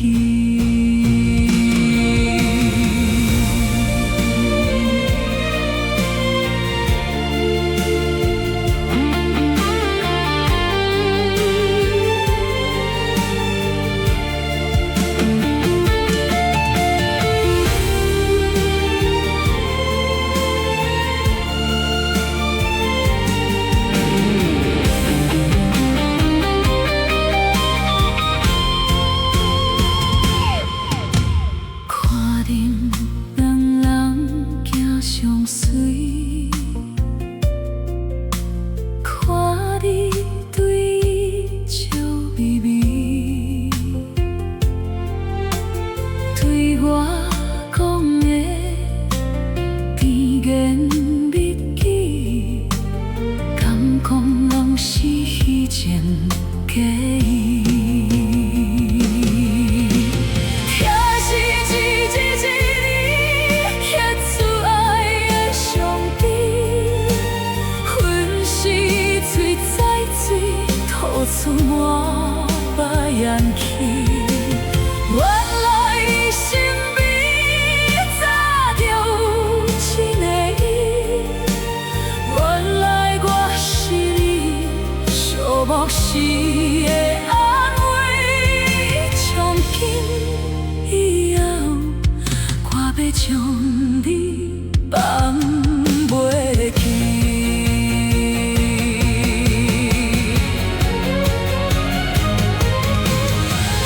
看恁兩人行相隨，看你對伊笑眯眯，對我講的甜言蜜語，敢講攏是虛情假意？疼是一字一字刻出愛的傷悲，分是一醉再醉，吐出滿目眼淚。原來你身邊早就有一個伊，原來我是你寂寞時的安慰。從今以後，我欲將你放袂記。疼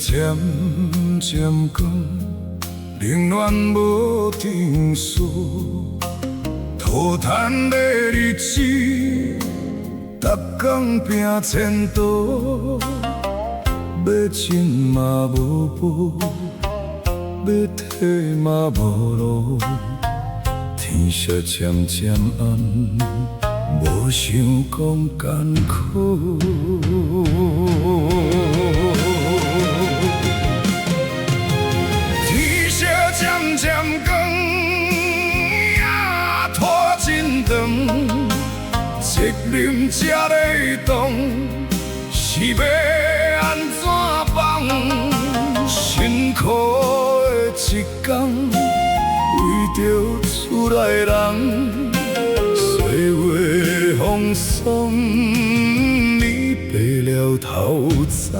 漸漸光，冷暖無定數，塗炭的日子，逐工拼前途，欲進嘛無步，欲退嘛無路，天色漸漸暗，無想講艱苦。天色漸漸光，影拖真長，責任這呢重，是欲按怎放？辛苦的一工，為著厝內人，歲月風霜，你白了頭鬃。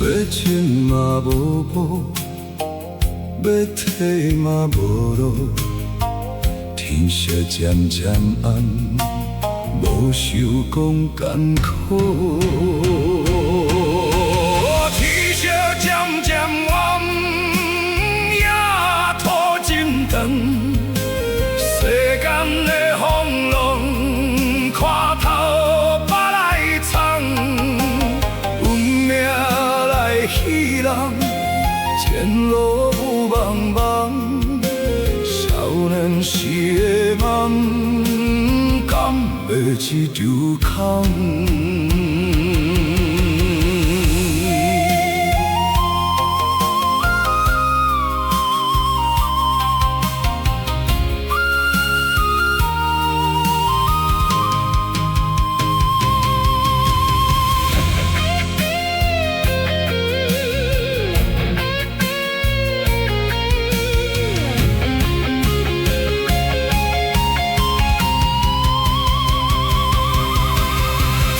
欲進嘛無步，欲退嘛無路，天色漸漸暗，無想講艱苦。天色漸漸暗，影拖真長，世間的風浪，看透腹內藏，運命來戲弄，前路霧茫茫，少年時的夢，敢會一場空？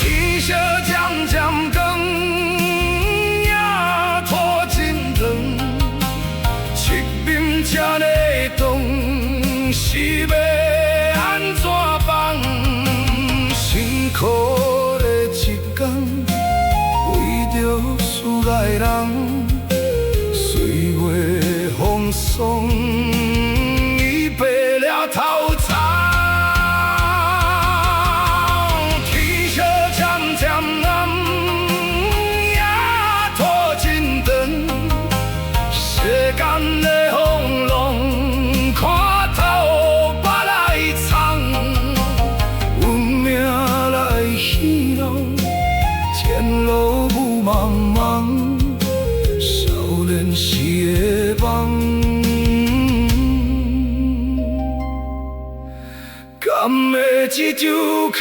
天色漸漸光，影拖真長，責任這呢重，是欲按怎放？辛苦的一工，為著厝內人，歲月風霜，已白了頭鬃。天色漸漸暗，影拖真長，世間的風浪，看透腹內藏，運命來戲弄，前路霧茫茫，少年時的夢，敢會一場空？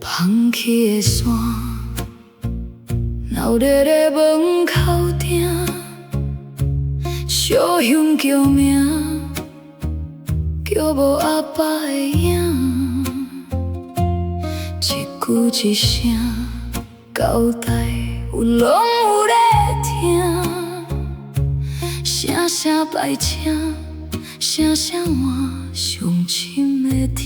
芳起的山，闹熱的門口埕，小熊叫名，叫無阿爸的影，一句一聲交代阮攏有咧聽，聲聲拜請，聲聲換上深的疼。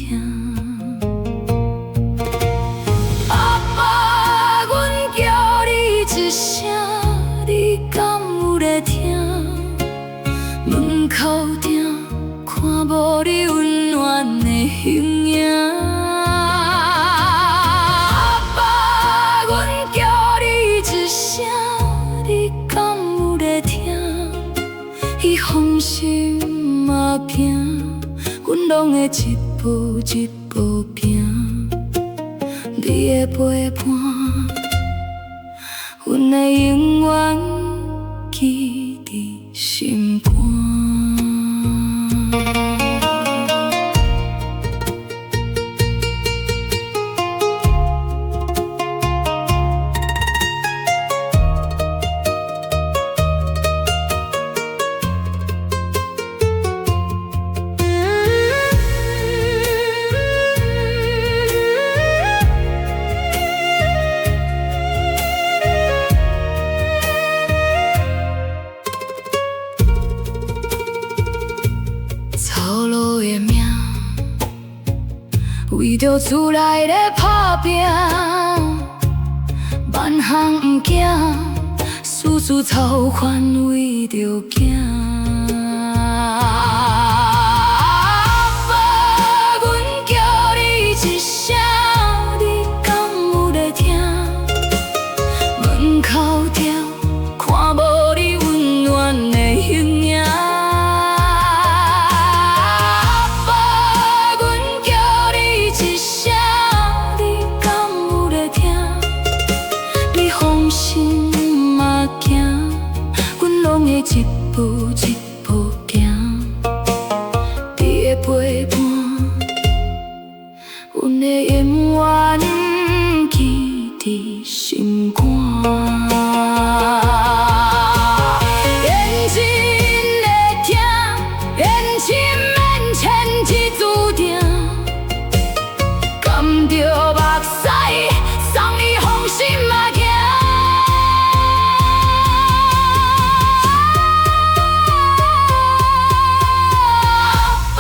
阿爸，阮叫你一聲，你敢有咧聽？門口埕看無你溫暖的形影。阿爸，阮叫你一聲，你敢有咧聽？你放心仔拼，阮攏會一步一步行。你的陪伴，阮會永遠記佇心肝。操勞的命，為著厝內咧拍拚，萬項毋驚，事事操煩為著囝。阿爸，阮叫你一聲，你敢有咧聽？門口埕看無你溫暖的形影。阿爸，阮叫你一聲，你敢有咧聽？你放心仔行，阮攏會一步一步行。你的陪伴，阮會永遠記佇心肝。認真的疼，緣深緣淺這注定，含著目屎送你放心仔行。阿爸，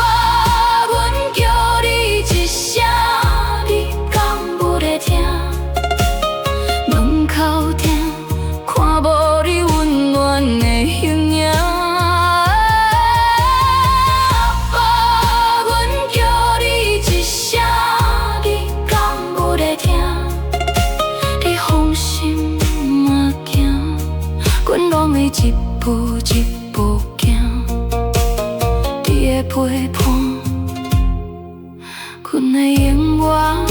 阮叫你一聲，你敢有咧聽？門口埕看無你溫暖的形影。阿爸，阮叫你一聲，你敢有咧聽？你放心仔行，阮攏會一步一步行。你的陪伴，阮會永遠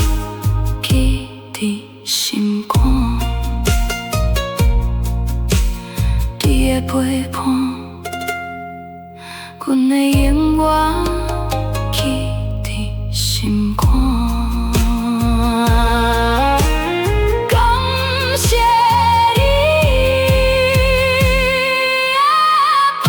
記佇心肝。你的陪伴，阮會永遠記佇心肝。感謝你，阿爸。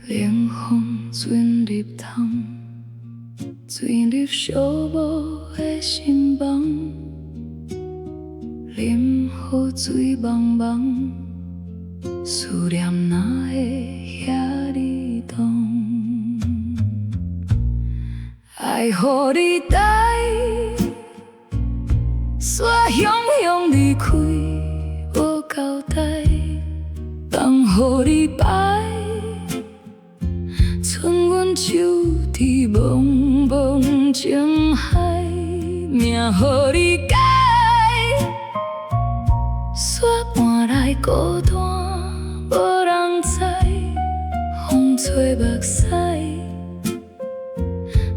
冷風進入窗，進入寂寞的心房，淋雨水茫茫，思念哪會遐爾長？愛予你帶，煞雄雄離開，無交代，放予你擺。賰阮手佇茫茫情海，命予你改，煞换來孤單，無人知，風吹目屎，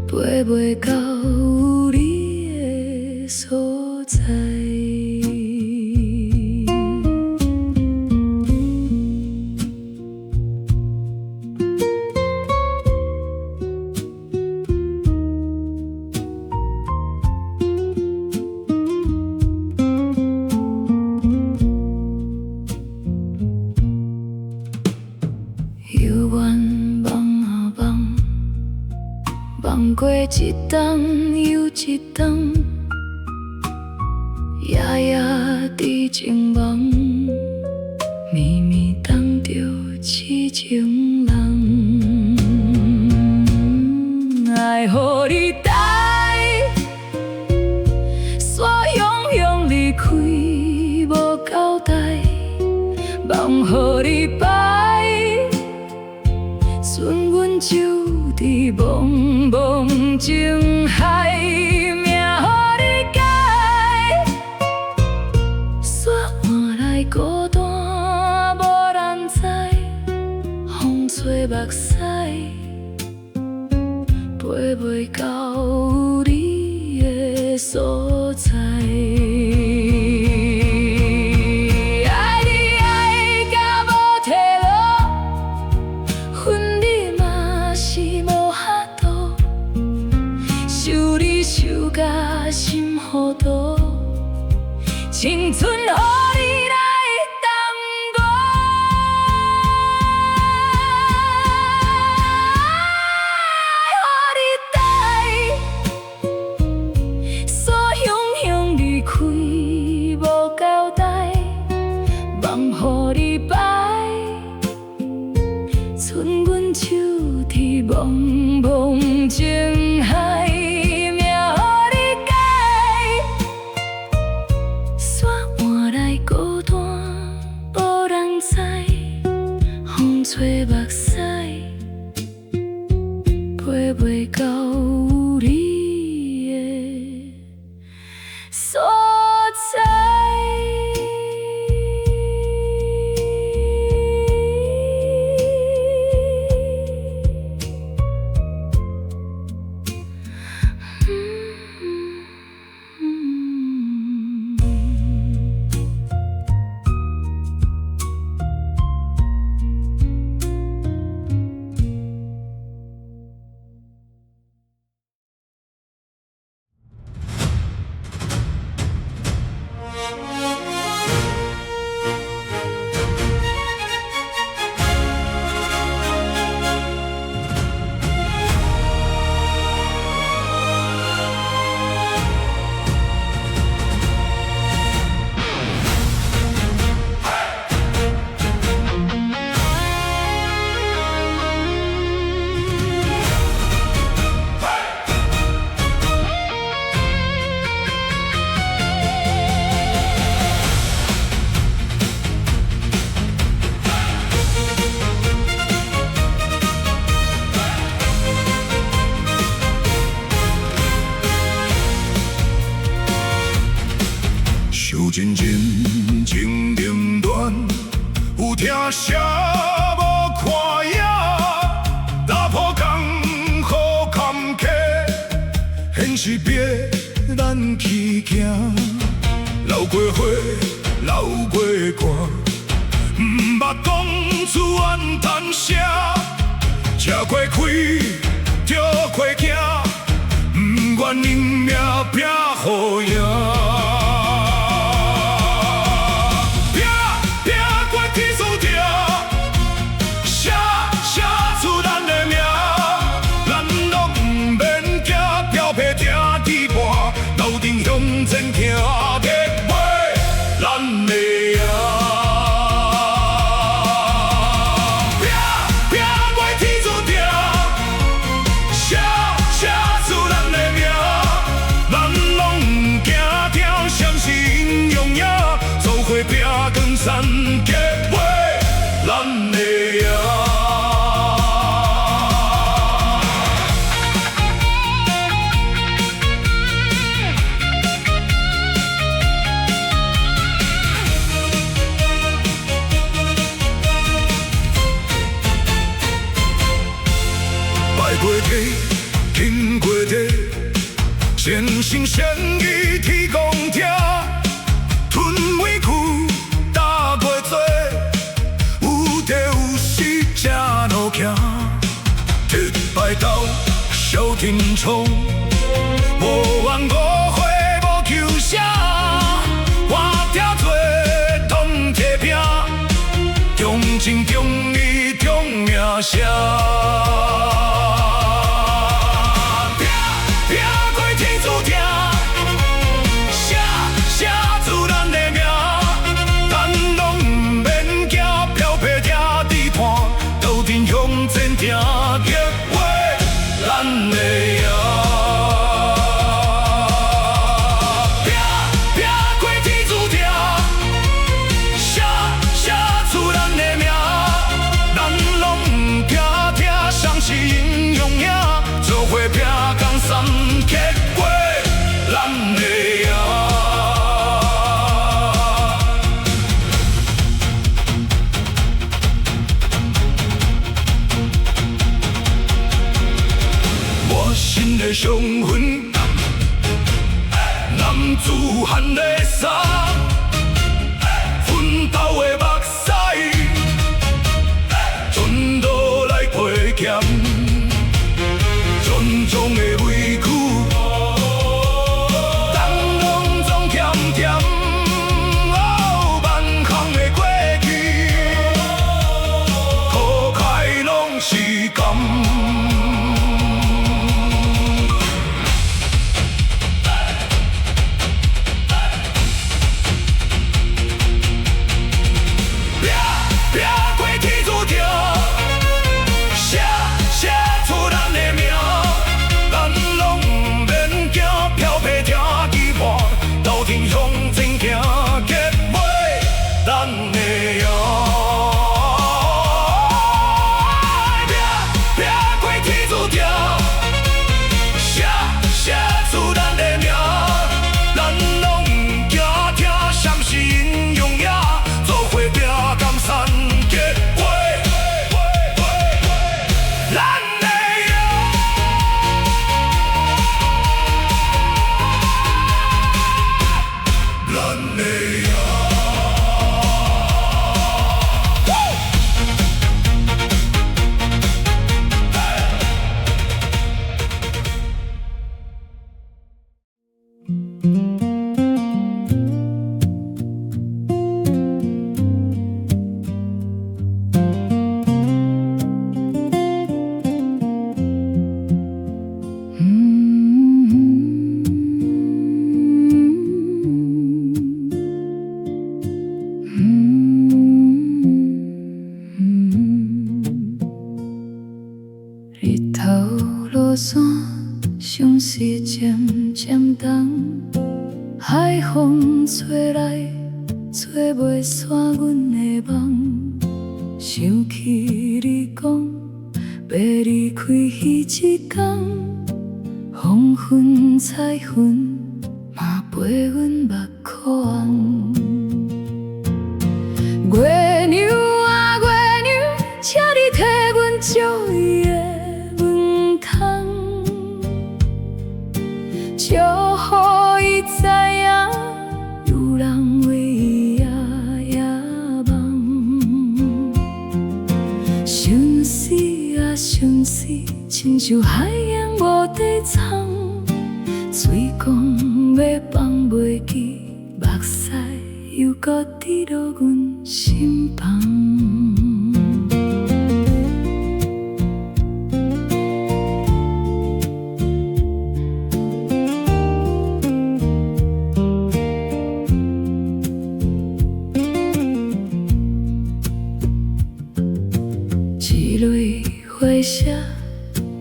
飛袂到有你的所在。犹原梦啊梦，梦过一冬又一冬，夜夜佇情梦，暝暝等著痴情人。愛予你帶，煞雄雄離開無交代，夢予你擺，剩阮手佇茫茫情海，命予你改，煞換來孤單，無人知，風吹目屎，飛袂到有你的所在。愛你愛甲無退路，分你嘛是無法度，想你想甲心糊塗，青春予你來耽誤。愛予你帶，煞雄雄離開無交代，夢予你擺，剩阮手佇茫茫情海，命予你改，煞換來孤單，無人知，風吹目屎，飛袂到有你的所在。 想真真情冷暖，有听声无看影，打破江湖坎坷，现实逼咱去行。流过血，流过汗，毋捌讲出怨叹声，吃过亏，著过惊，毋愿认命拼予赢。拼拼过天注定，写写出咱的名，咱拢毋免惊，飘皮听天半，斗阵向前行，结尾咱会赢。拼拼过天注定，写写出咱的名，咱拢毋惊听誠心誠意天公聽，吞委屈擔過多，有得有失才路行。鐵排鬥小天窗，無怨無悔無求啥，我聽做銅鐵拼，重情重義重名聲。拼拼過天注定，寫寫出咱的名，咱攏毋免驚，飄泊聽地盤，鬥陣向前行，激活咱的贏。拼拼過天注定，寫寫出咱的名，咱攏毋驚疼，誰是英雄影，做伙拼江山，激活咱的贏。满身的傷痕，男子漢的衫，奮鬥的目屎，前路來過險，重重的委屈，咱攏總咸甜。哦，萬項的過去，苦開攏是甘。拼拼過天注定，寫寫出咱的名，咱攏毋免驚，飄泊聽期盼，鬥陣向前行，激活咱的贏。拼拼過天注定，寫寫出咱的名，咱攏毋驚疼，誰是英雄影，做伙拼江山，激活咱的贏。咱的贏。日頭落山，相思漸漸重，海風吹來，吹袂散阮的夢。想起你講，欲離開彼一工，黃昏彩雲嘛陪阮目眶紅。月娘啊月娘，請你替阮照伊的門窗，照予伊知影，有人為伊夜夜夢。相思啊相思，親像海洋無底藏，嘴講欲放袂記，目屎又閣滴落阮心房。一蕊花谢，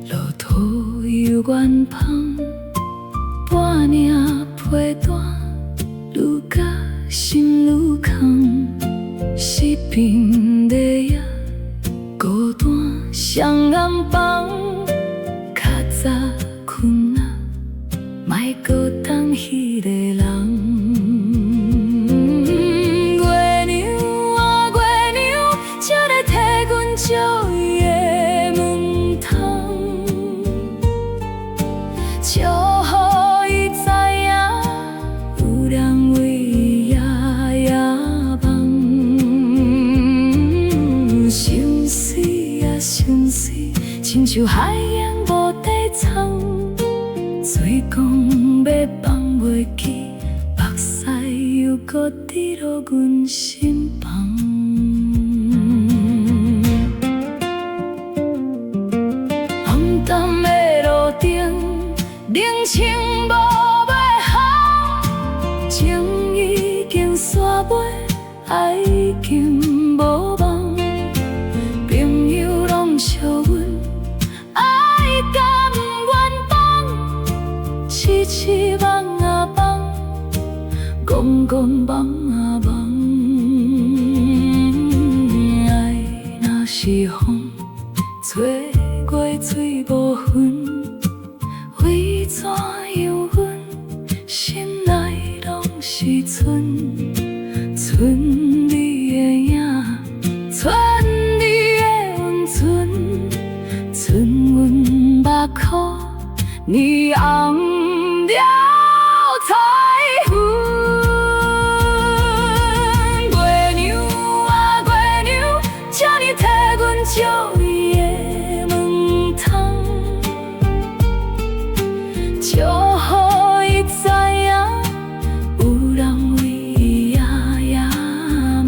路途犹原芳，半领被单，愈甲心愈空。视频的夜，孤單雙眼放，較早睏啊，莫閣等彼個人。月娘啊月娘，請你替阮照伊的門窗，照予伊知閣滴落阮心房。暗淡的路燈，冷清無尾風，情已經煞尾，愛已經無望。朋友攏笑阮愛甲毋願放，痴痴夢啊夢，戇戇夢啊夢。愛若是風，吹過水無痕，為怎樣阮心內攏是賰，賰你的影，賰你的溫存，賰阮目箍染紅了彩雲。月娘啊月娘，請你替阮照伊的門窗，照予伊知影，有人為伊夜夜夢。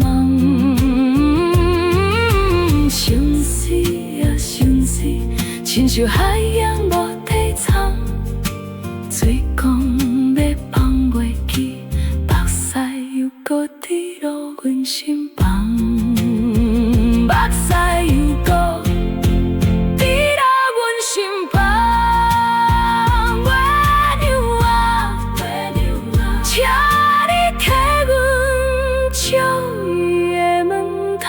相思啊相思，親像海洋無底藏，嘴講欲放袂記，目屎又閣滴落阮心房，目屎又閣滴落阮心房。月娘啊，請你替阮照伊的門窗。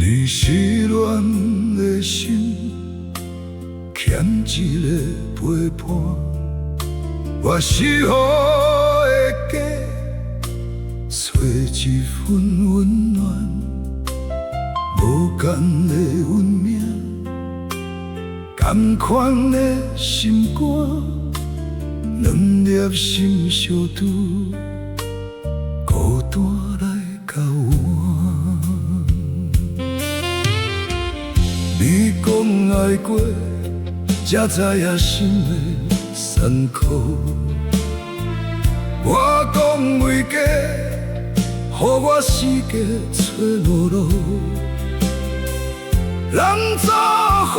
你失恋的心，欠一个陪伴。我是雨的家，找一份溫暖。無仝的運命，仝款的心肝，兩粒心相拄，孤單來交換。你講愛過，才知影心的殘酷。我講話假，予我四界找無路。人做伙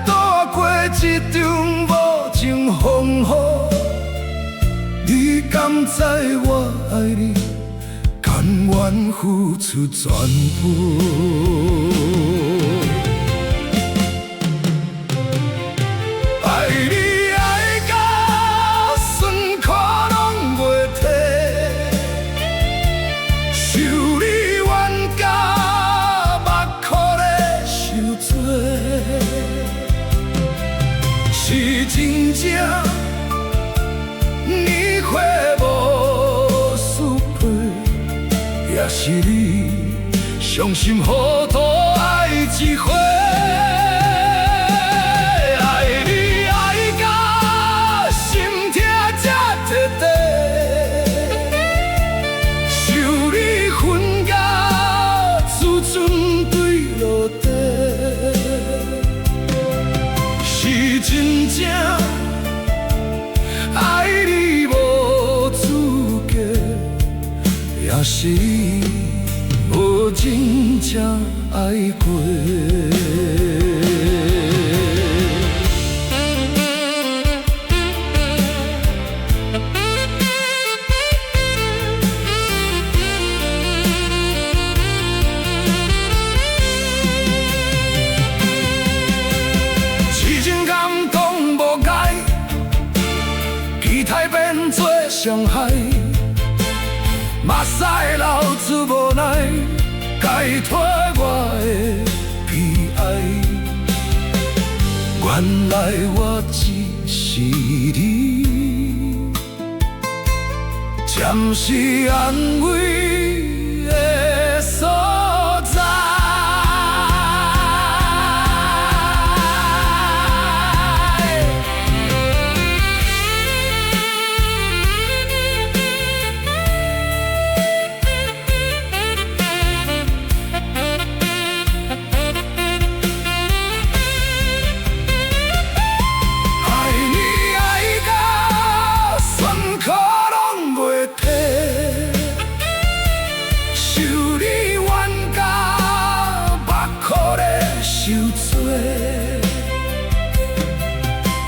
度過一場無情風雨，你敢知我愛你，甘願付出全部。愛你愛甲酸苦攏袂提，受你冤甲目箍咧受罪，是真正年岁無输赔，也是你傷心予多愛一回。愛你愛甲心疼才徹底，受你恨甲自尊墜落地，是真正愛你無資格，也是你無真正愛過。痴情感動無解，期待變做傷害，目屎流出無奈，解脫我的原來我只是你暫時安慰的所在。愛你愛甲酸苦攏袂提，受你冤甲目箍咧受罪，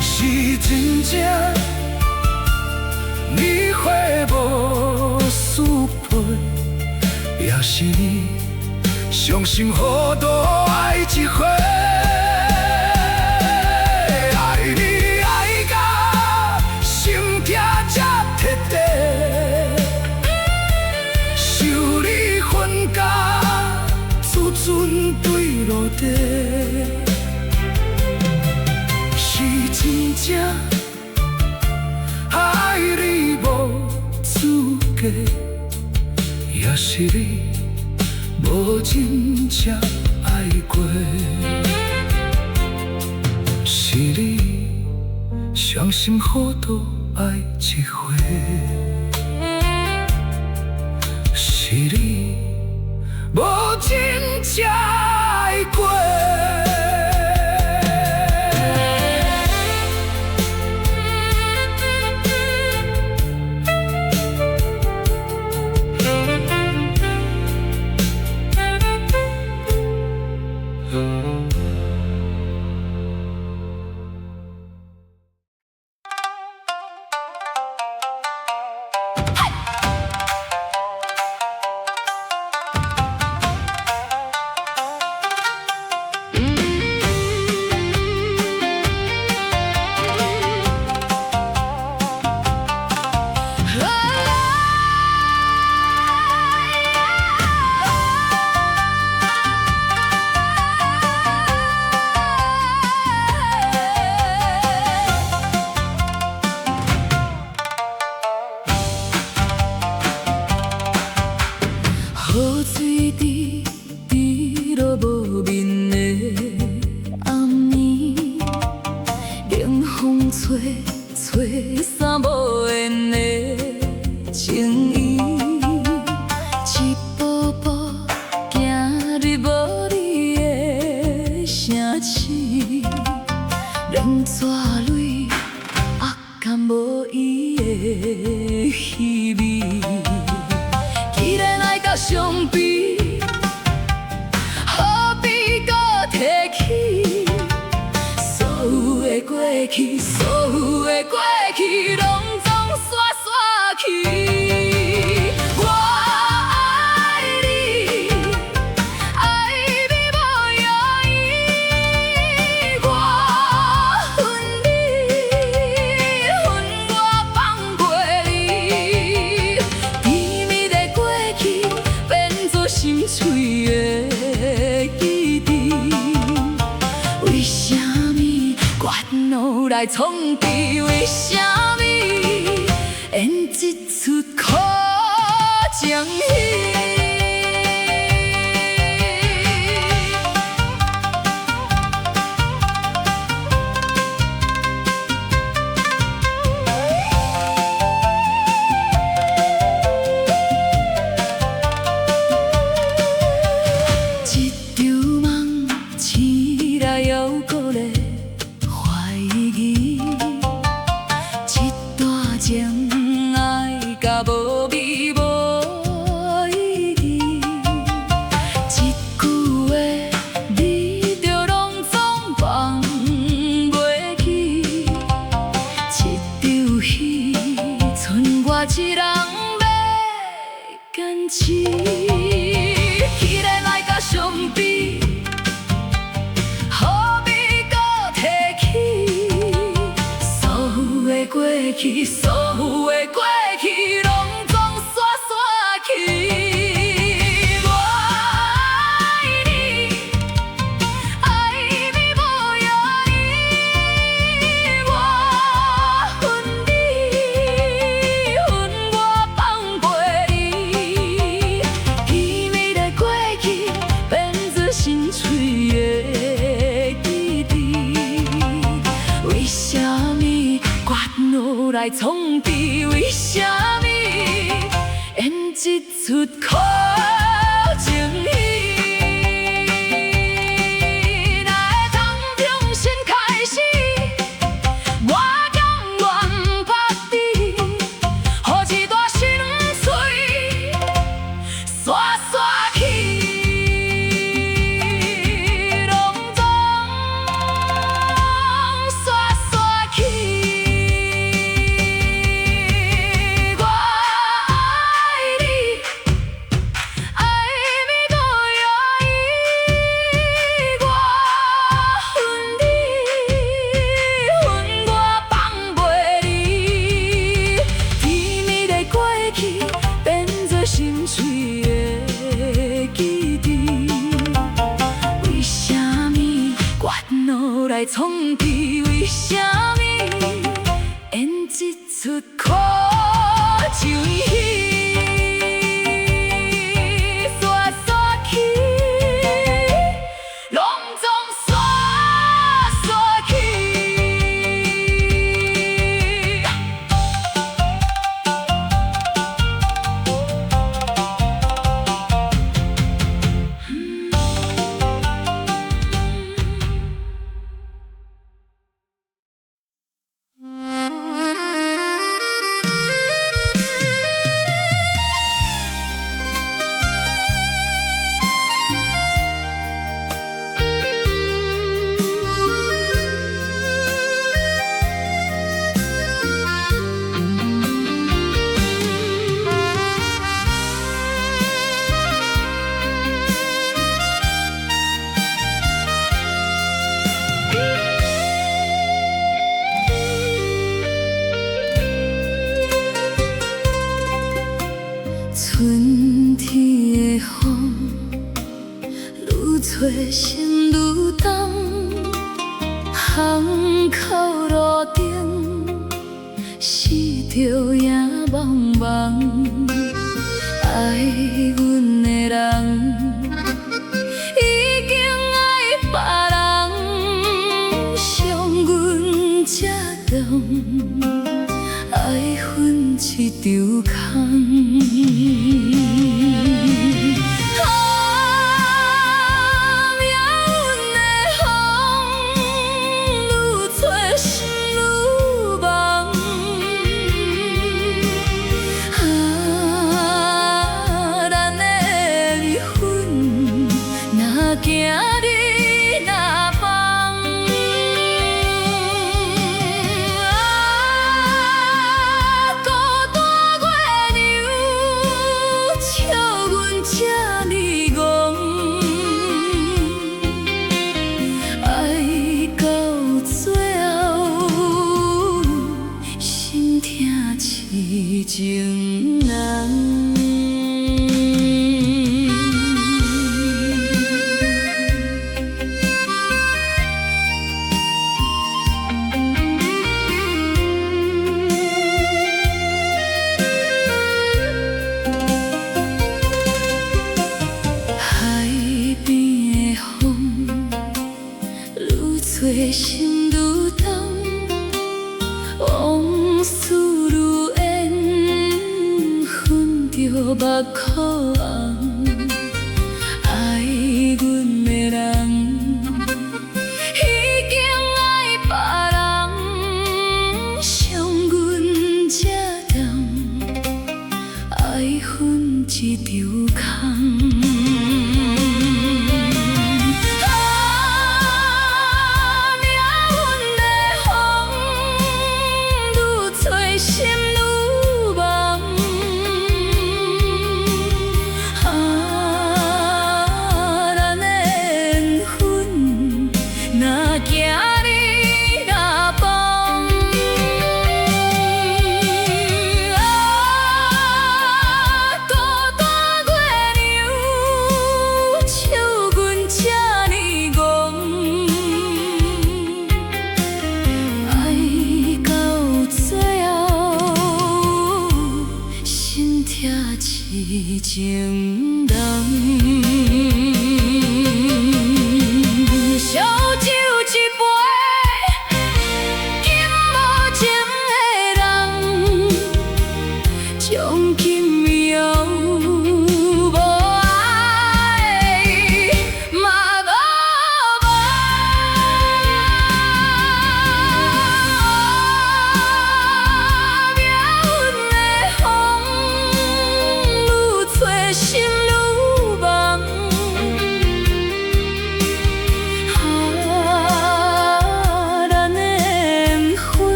是真正你花無輸賠，也是你傷心予多愛一回。愛你愛甲心痛才徹底，受你恨甲自尊墜落地，是真正愛你無資格，也是你無真正愛過。是你傷心予多愛一回，是你無真正愛過。雨水滴滴落無眠的暗暝，冷風吹吹散無緣的情意，一步步行入無你的城市，兩撮淚壓甘無伊的氣味。既然愛到傷悲，何必閣提起？所有的過去，所有的過去，攏總煞煞去。我愛你，愛你無猶豫。我恨你，恨我放過你。甜蜜的過去變作心碎的記憶。為啥物煩惱來創治？為啥物演這齣苦情戲？這場夢醒來猶閣咧懷疑，這段情愛甲無味無意義，一句話你就攏總放袂記，這場戲賰我一人欲堅持。既然愛甲傷悲，何必閣提起？所有的過去，所有的過去，攏總煞煞去。我愛你，愛你無猶豫。來創治，為啥物演這齣苦情戲？哪會通重新開始？我甘願拍你，予一段心碎，煞煞去，攏總煞煞去。我愛你，愛物閣猶疑，我恨你，恨我放袂離。甜蜜的過去變做心碎的記憶。為啥物決怒來創治？為啥物演這齣苦情戲？煞煞去，攏總煞煞去。春天的風，愈吹心愈重。巷口路燈，熄著影茫茫。愛阮的人，已經愛別人，傷阮這重，愛恨一場空。啊，命運的風，愈吹心愈茫。啊，咱的離分，若行你若放。啊，孤單月娘，笑阮這呢戇。愛到最後，心疼癡情人。海邊的風，愈吹心愈重。往事如煙，熏著目眶紅。愛阮的人，已經愛別人，傷阮這重，愛恨一場空。啊，命運的風，愈吹心愈茫。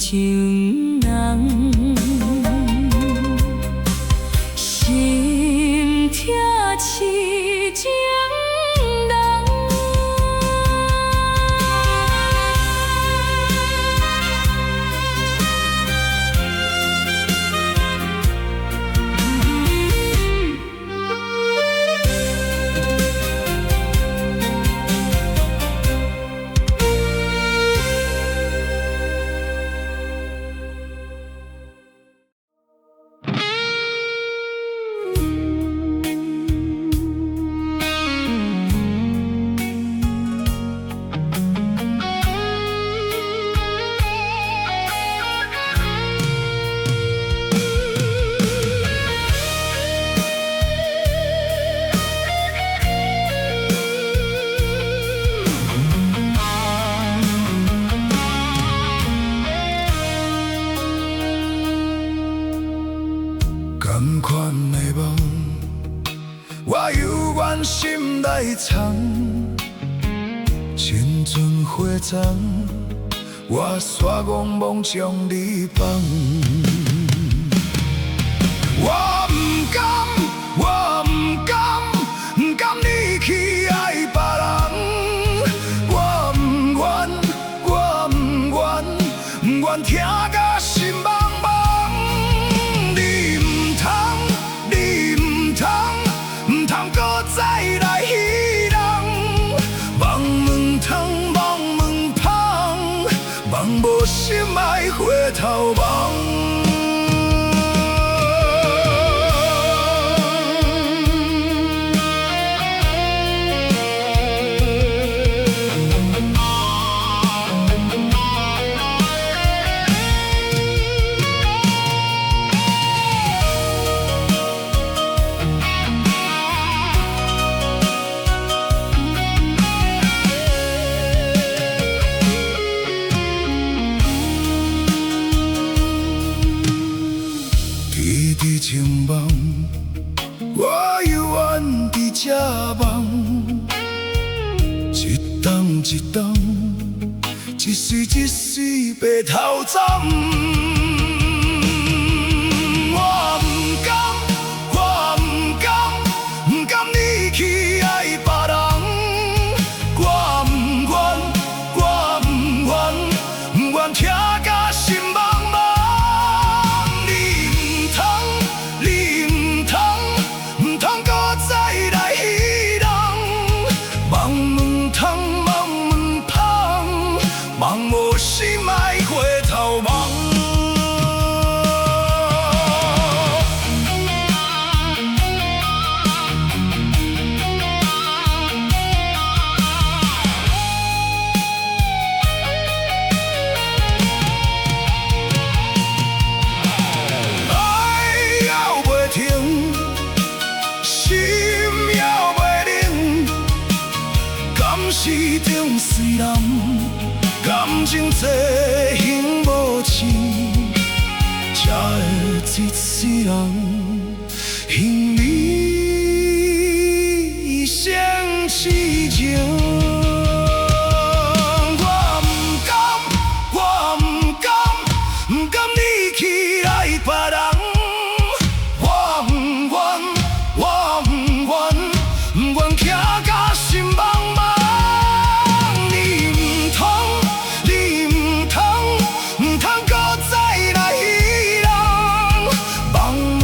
情人，心疼痴情人。仝款的夢，我猶原心內藏。青春花丛，我煞戇摸將你放。我毋甘，我毋甘，毋甘你去愛別人。我毋願，我毋願，毋願疼甲心茫茫。你毋通，你毋通，毋通閣再來戲人。夢毋通，夢毋通，夢無心愛回頭望。痴痴情夢，我猶原佇這夢。一冬一冬，一絲一絲白頭鬃。我毋甘，我毋甘，毋甘你去愛別人。我毋願，我毋願，毋願疼甲心茫茫。你毋通，你毋通，毋通閣再來戲人。夢毋通，夢毋通，夢無心愛回頭望。愛猶袂停，心猶袂冷，敢是頂水人，感情這形無情，才會一世人還你一生痴情。我毋甘，我毋甘，毋甘你去愛別人。我毋願，我毋願，毋願疼甲心茫茫。你毋通，你毋通，毋通閣再來戲人。夢毋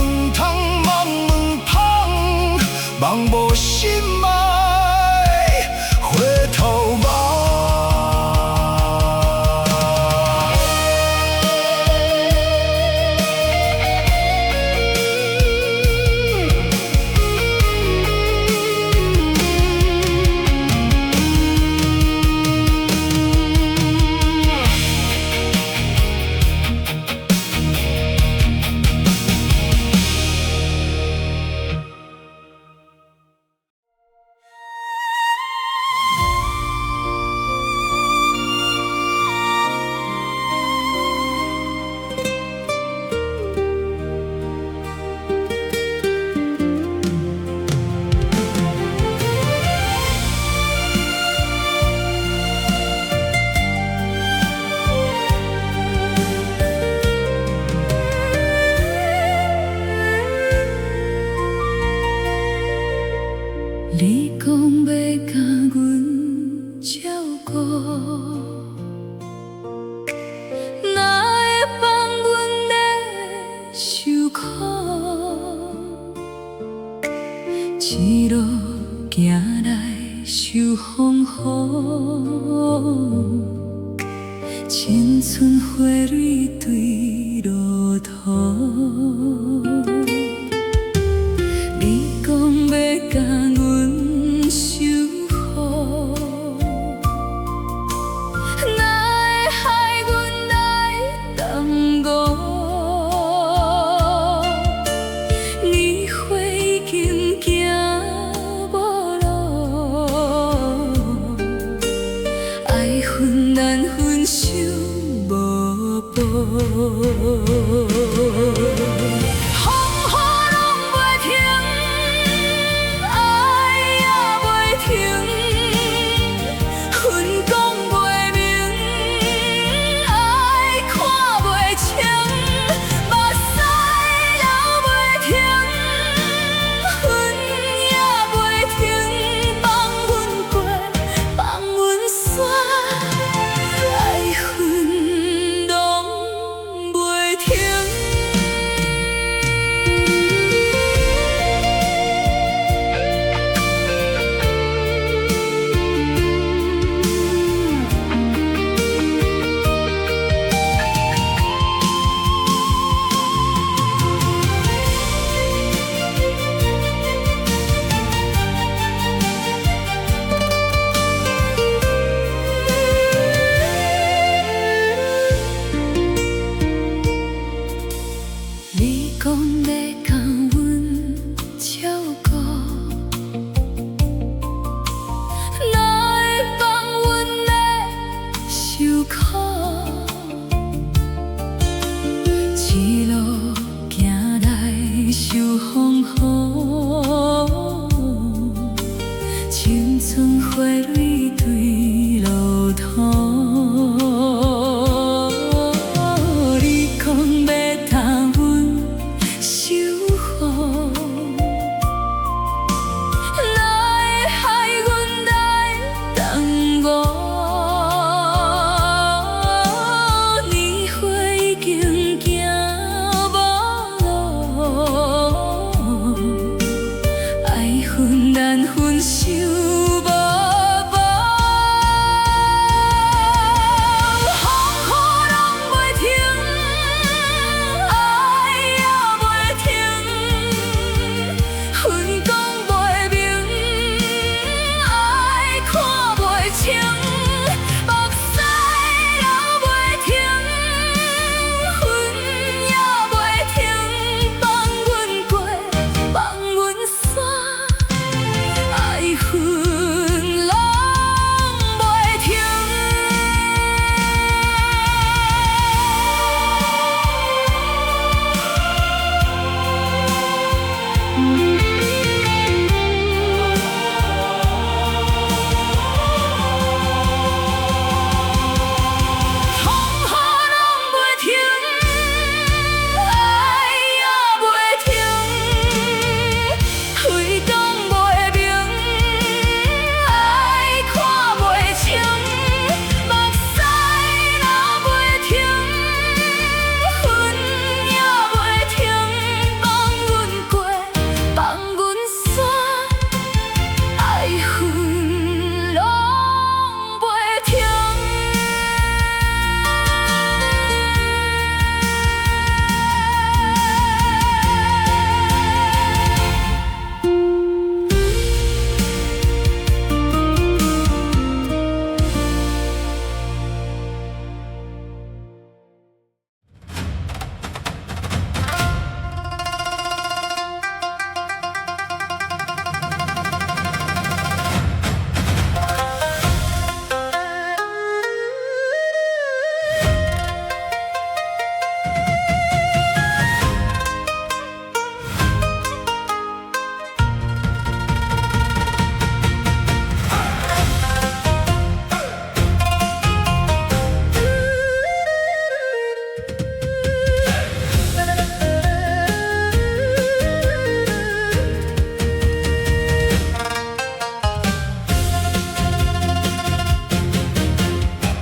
青春花蕊對路途。你講欲共阮守護，哪會害阮來耽誤？年歲已經行無路，愛恨難分手無報。風雨攏袂停，愛也袂停，恨講袂明，愛看袂清，目屎流袂停，恨也袂停，放阮過，放阮散，愛恨攏袂停。你講欲共阮照顧，哪會放阮來受苦？一路行來受風雨，青春花蕊對路途。你講欲共阮守護，哪會害阮來耽誤？年歲已經行無路，愛恨難分手無報。風雨攏袂停，愛也袂停，恨講袂明，愛看袂清，目屎流袂停，恨也袂停，放阮過，放阮散，愛恨攏袂停。風雨攏袂停，愛也袂停，恨講袂明，愛看袂清，目屎流袂停，恨也袂停，放阮過，放阮散，愛恨攏袂停。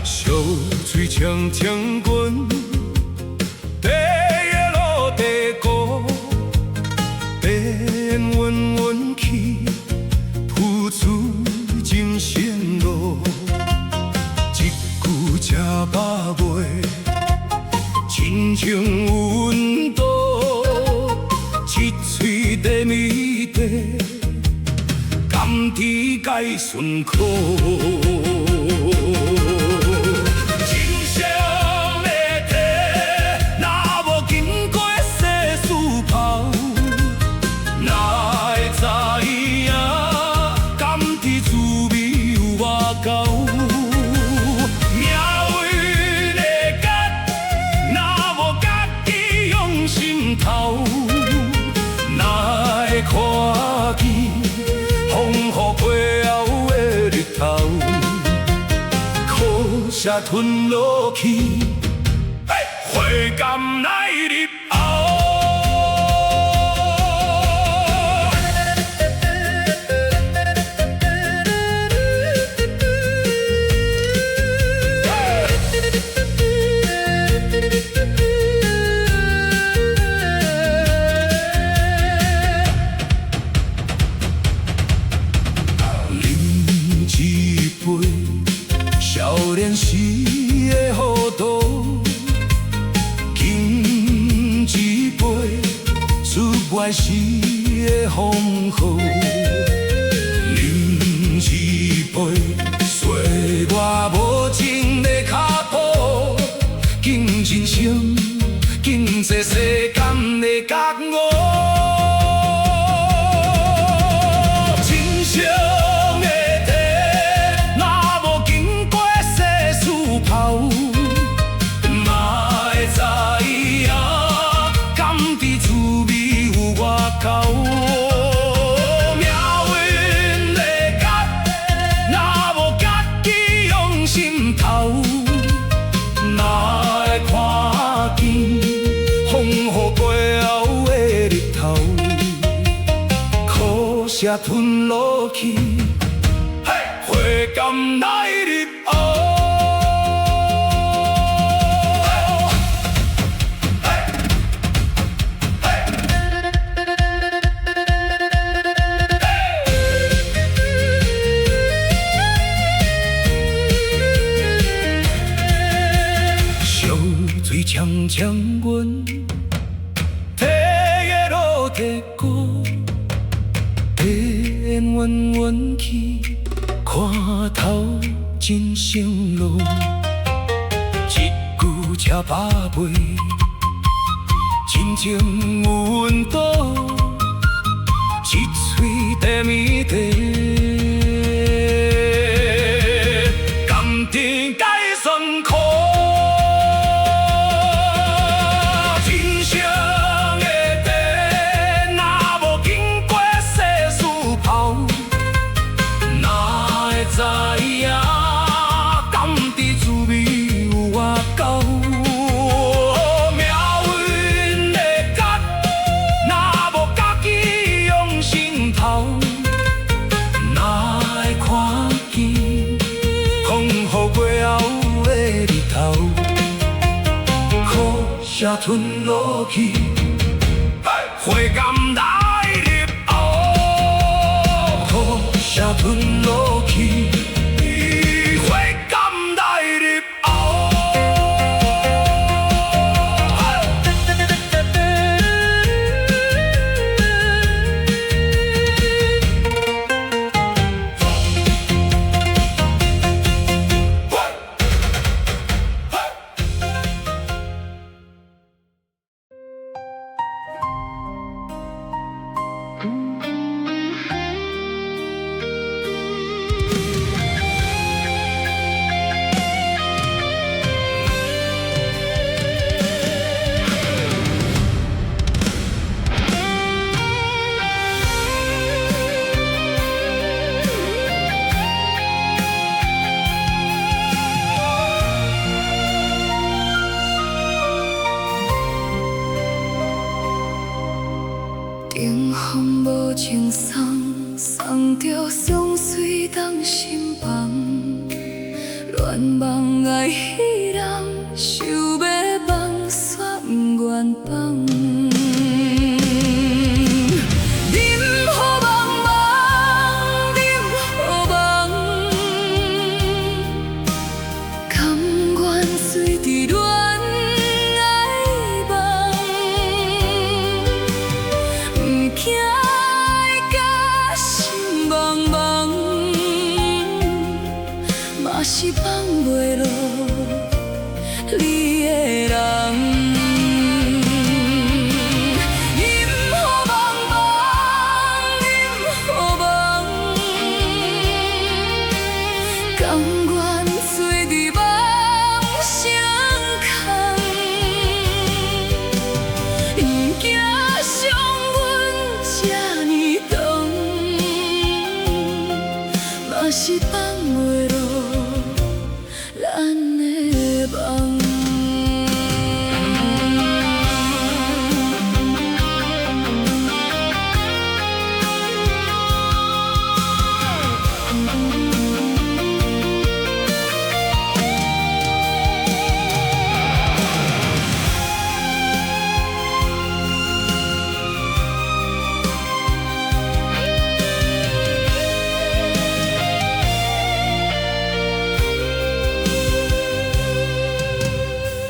小嘴青青滚，地的落地鼓，变稳稳去，浮出人生路。一句食飽未？親情有溫度，一喙甜蜜茶，甘甜解辛苦。人生的題，若無經過世事拋，哪會知影甘甜滋味有偌厚？命運的結，若無家己用心頭，哪會看見風雨過後的日頭？苦澀吞落去，火甘來入喉。啉一杯，少年時的糊塗；斟一杯，出外時的風雨。啉一杯，歲月無情的腳步，敬人生，敬這世間的覺悟。人生的題，若無經過世事拋，嘛會知影甘甜滋味有偌厚。命運的結，若無家己用心頭，哪會看見風雨過後的日頭？苦澀吞落去，火甘來入喉。燒水戕戕阮，提的落地鼓，緣遠遠去，看透人生路。一句吃飽未？親情有溫度，一喙甜蜜茶，甘甜解酸苦。人生的題，若無經過世事拋，哪會知影甘甜滋味有偌厚？命運的結，若無家己用心頭，哪會看見風雨過後的日頭？苦澀吞落去，火甘來入喉。苦澀吞落去，火甘來入喉。頂風無情送，送著相隨當心房。戀夢愛彼人，想欲放煞毋願放。忍雨茫茫，忍雨茫，甘願你的人。陰雨茫茫，陰雨茫，甘願做佇夢相空，毋驚傷阮這呢長，嘛是放袂落咱的夢。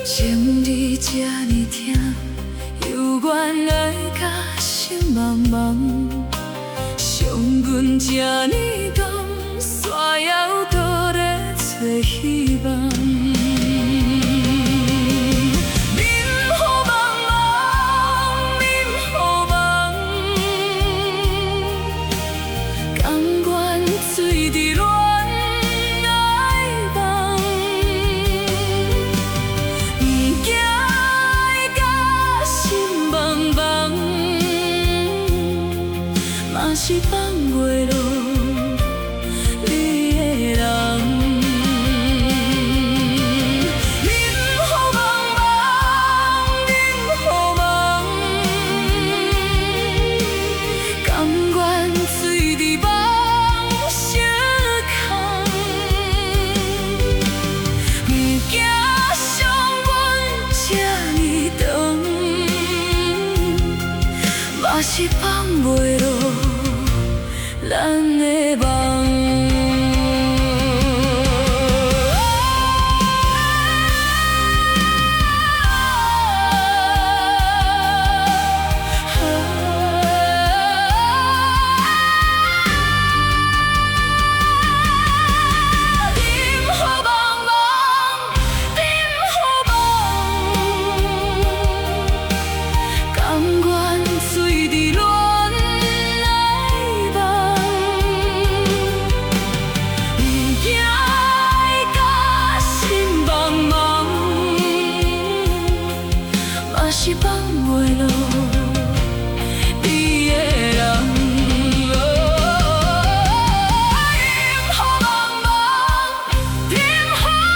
情你這呢疼，猶原愛甲心茫茫，傷阮這呢甘，煞猶閣咧揣希望。面雨茫茫，面雨茫，甘願做佇戀愛夢，毋驚愛甲心茫茫，嘛是放袂落你的人。面雨茫茫，面雨茫，甘願做佇夢相空，毋驚傷阮這呢長，嘛是放袂落咱的夢。陰雨茫茫，陰雨茫，甘願做佇戀愛夢，毋驚愛甲心茫茫，嘛是放袂落你的人。陰雨茫茫，陰雨茫，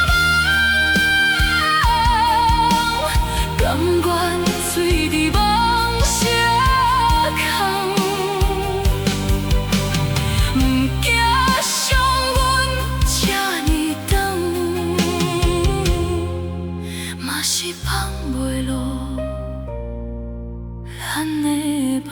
甘願做佇夢相空，毋驚傷阮這呢長，嘛是放袂落咱的夢。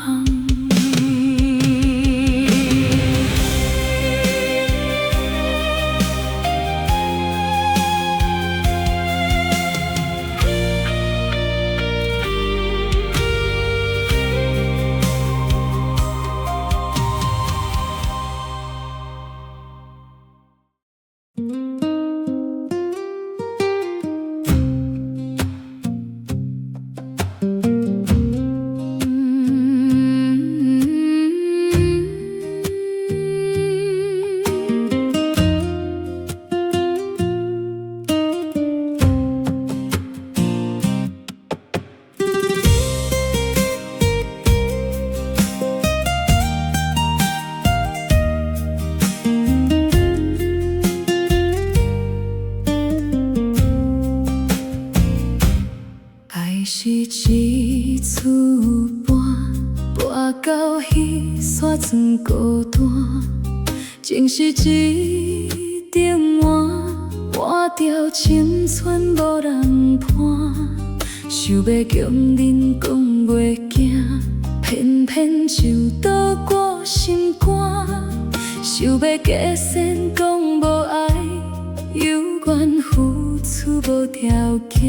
愛是一厝半，跋到彼煞算孤單。情是一頂碗，換掉青春無人伴。想欲強忍講袂驚，偏偏就倒我心肝。想欲假仙講無愛，猶原付出無條件。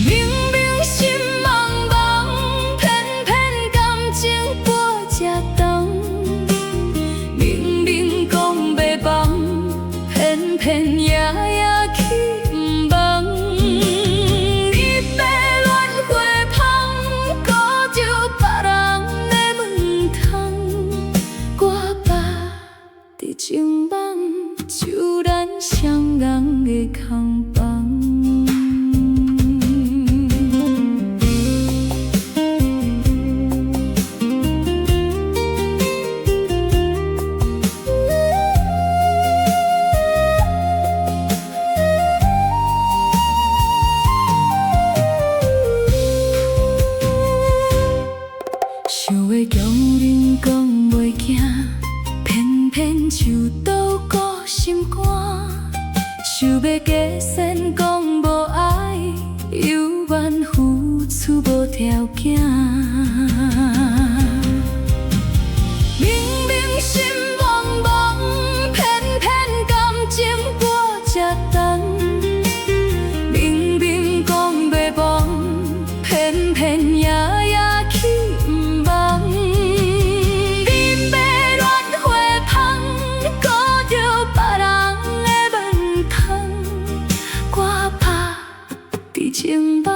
明明心茫茫，偏偏感情背這重。明明講欲放，偏偏猶夜夜去毋放。你欲亂花香，顧著別人的門窗，我拍佇情夢，就咱雙人的空房。想欲強忍講袂驚，偏偏手刀割心肝。想欲假仙講無愛，猶原付出無條件。明明心茫茫，偏偏感情過這重。明明講欲忘，偏偏夜夜去毋放。你欲亂花香，顧著別人的門窗，我拍佇情夢，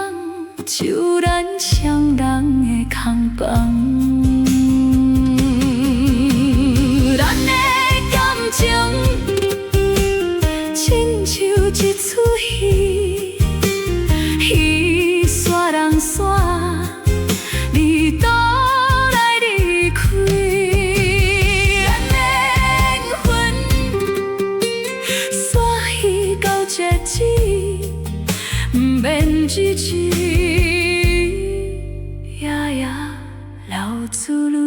就咱雙人的空房。咱的感情親像一齣戲，戲煞人散，你倒來離開。咱的緣分煞戲到截止，毋免只是夜夜流出淚。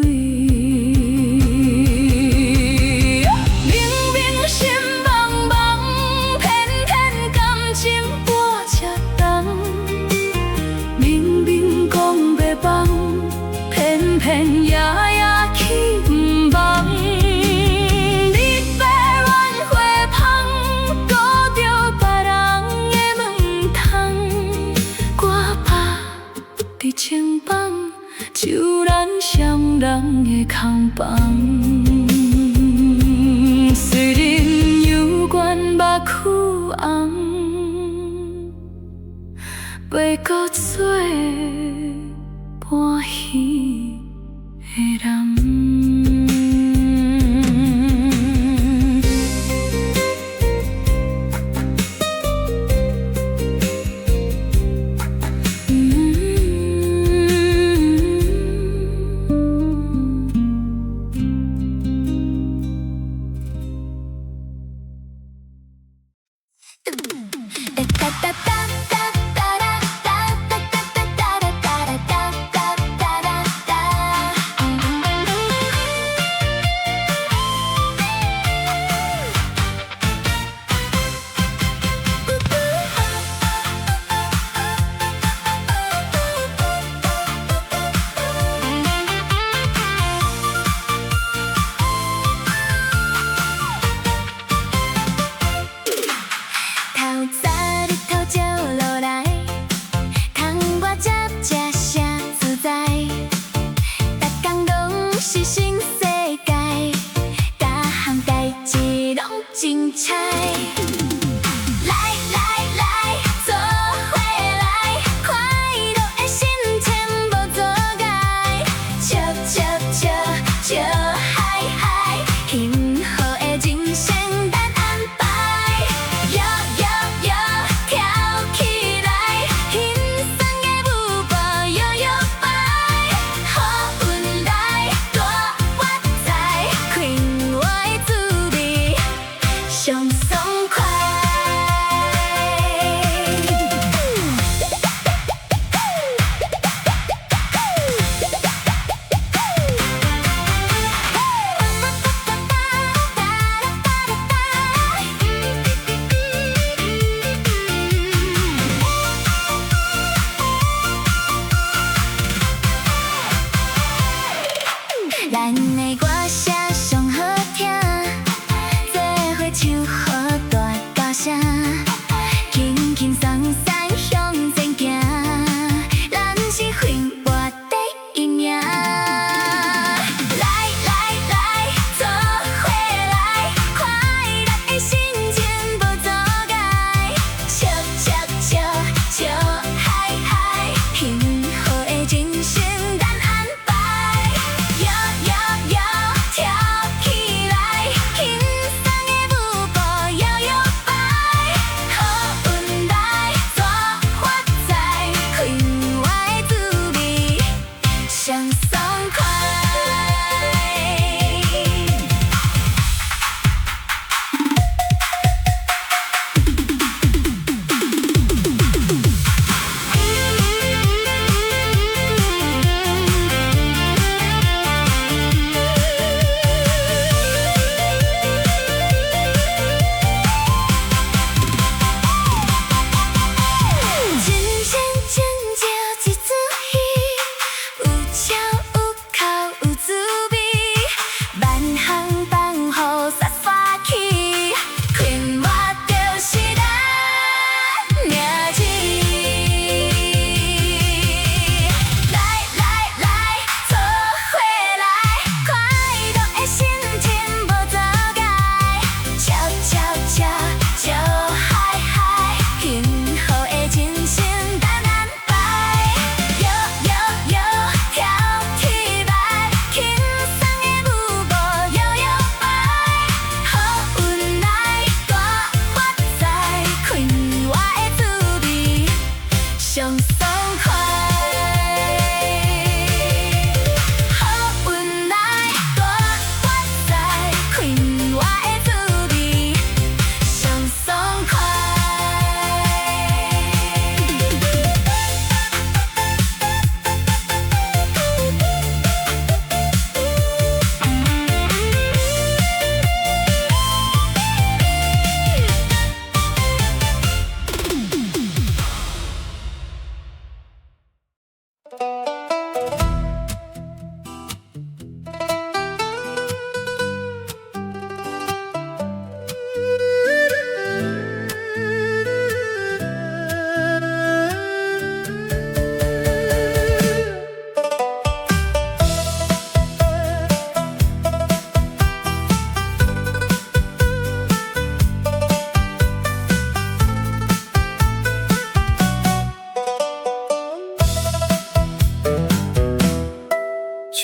明明心茫茫，偏偏感情過這重。明明講欲放，偏偏夜夜去毋放。你欲亂花香，顧著別人的門窗，我拍佇情夢，就咱雙人的空房。雖然猶原目睭紅，袂閣做半戲的人。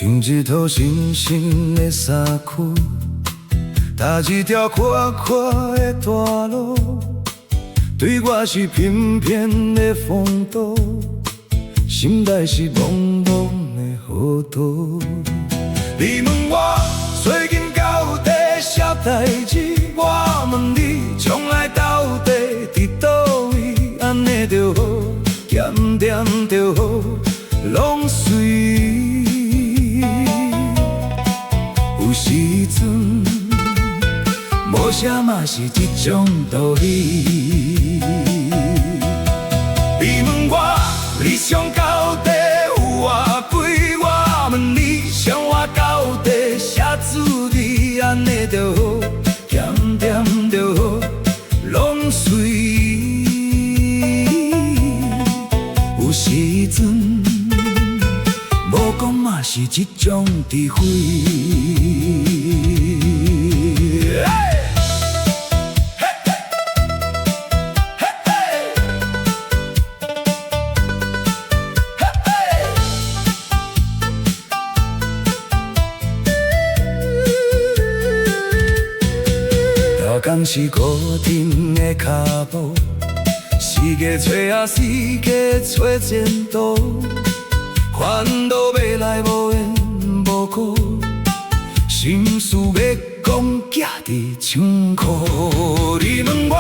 穿一套新新的衫褲，踏一條闊闊的大路，對我是翩翩的風度，心內是茫茫的糊塗。你問我最近到底啥代誌？我問你將來到底佇佗位？按呢就好，檢點就好，攏隨意。有時陣無啥嘛是一種道理。你問我理想到底有偌貴？我問你生活到底啥滋味？按呢就好，檢點就好，攏隨意。有時陣無講嘛是一種智慧。嘿嘿嘿嘿嘿嘿。逐工是固定的跤步，四界揣啊四界揣前途，煩惱欲來無緣無故，心事欲講寄佇倉庫。你問我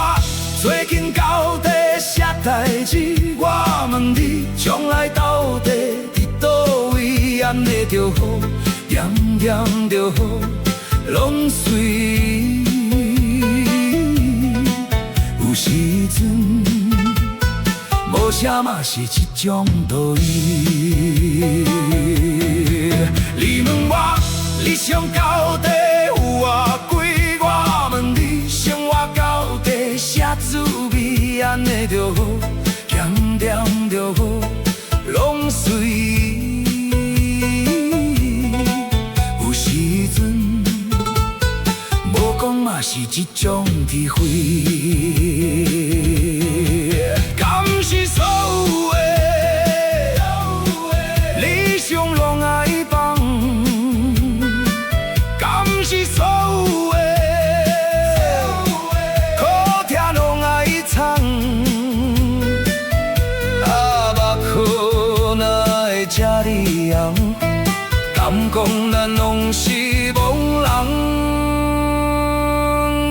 最近到底啥代誌？我問你將來到底佇佗位？按呢就好，點點就好，攏隨意。有時陣無啥嘛是一種道理。你問我理想到底有偌貴？我問你生活到底啥滋味？按呢就好，檢點就好，攏隨意。有時陣無講嘛是一種智慧。敢是所有的理想攏愛放？敢是所有的苦痛攏愛藏？啊，目眶哪會這呢紅？敢講咱攏是戇人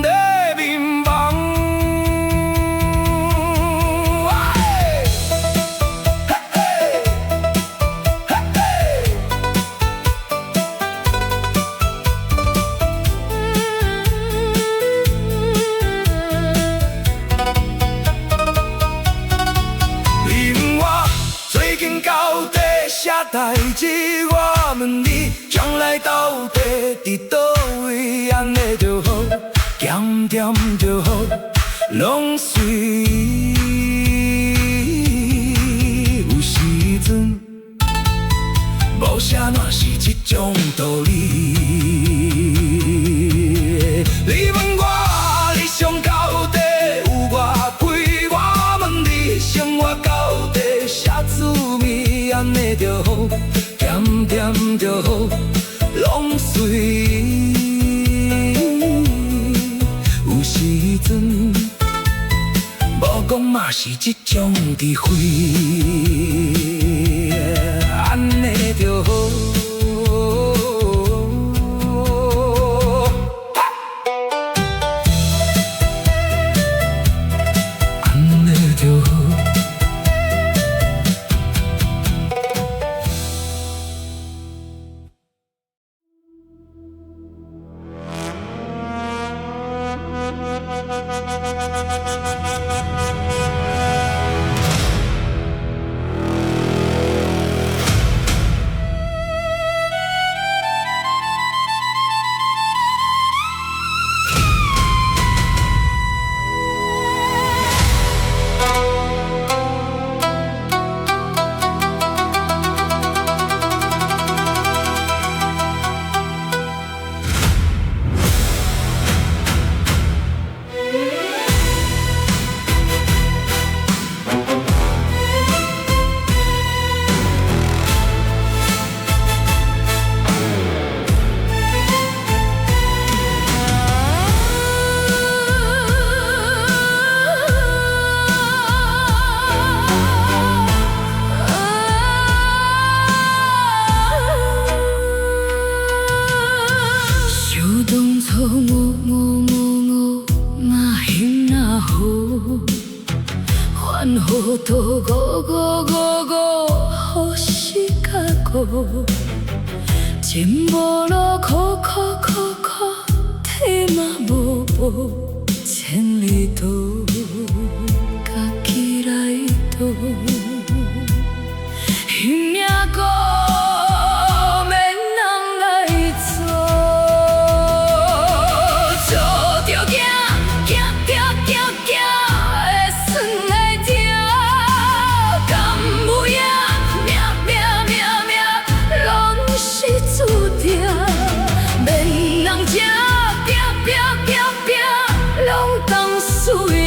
的眠房？喂嘿嘿嘿嘿。你問我最近到底啥代誌？我問你將來到底佇佗位？按呢就好，檢點就好，攏隨意。有時陣無啥嘛是一種道理。你問我理想到底有偌貴？我問你生活到底啥滋味？按呢就好，檢點就好，攏隨意。有時陣無講嘛是一種智慧。按呢就好。按呢就好。番好土五五五五予四角五，情無路苦苦苦苦，体嘛無步，千里途，家己來渡。彼命苦，免人來做，做著行，行著行行，會酸會疼，敢有影？命命命命，攏是注定，免人這拼拼拼拼，攏當輸贏，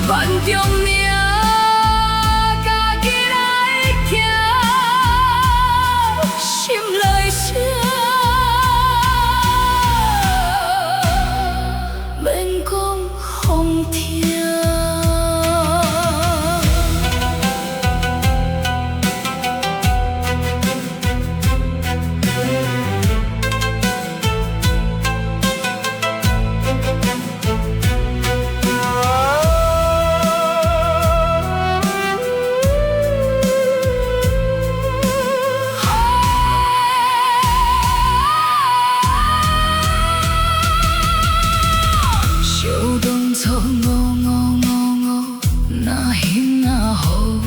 萬重命，家己來行，心內聲，免講予聽。小當初五五五五，若彼若雨，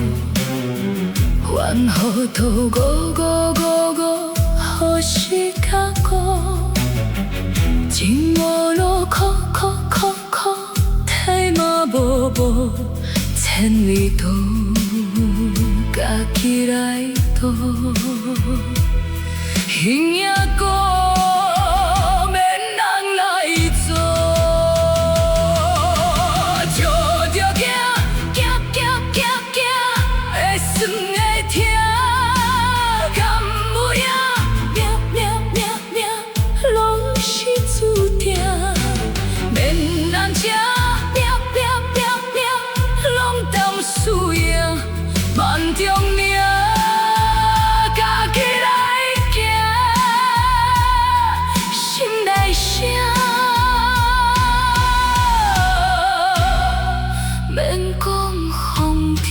番好土五五五五，予四跤五，情無路苦苦苦苦，体嘛無步，千里途，家己來渡。彼命苦，免人來做，做著行，行行行行，會酸會疼，敢有影？命命命命，攏是注定，免人這拼拼拼拼，攏當輸贏，萬重命，家己來行，心內聲，免講予聽。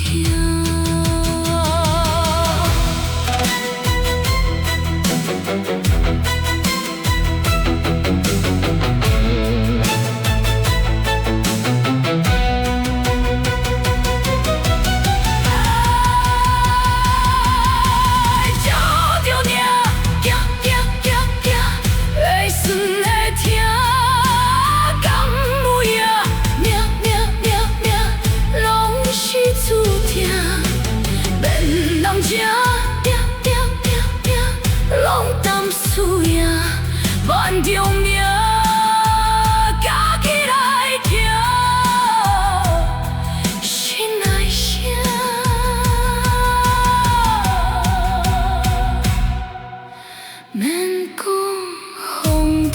做著命，行行行行，會酸會疼，敢有影？命命命命，攏是注定，免人這拼拼拼拼，攏當輸贏，萬重命，家己來行，心內聲，免講予聽。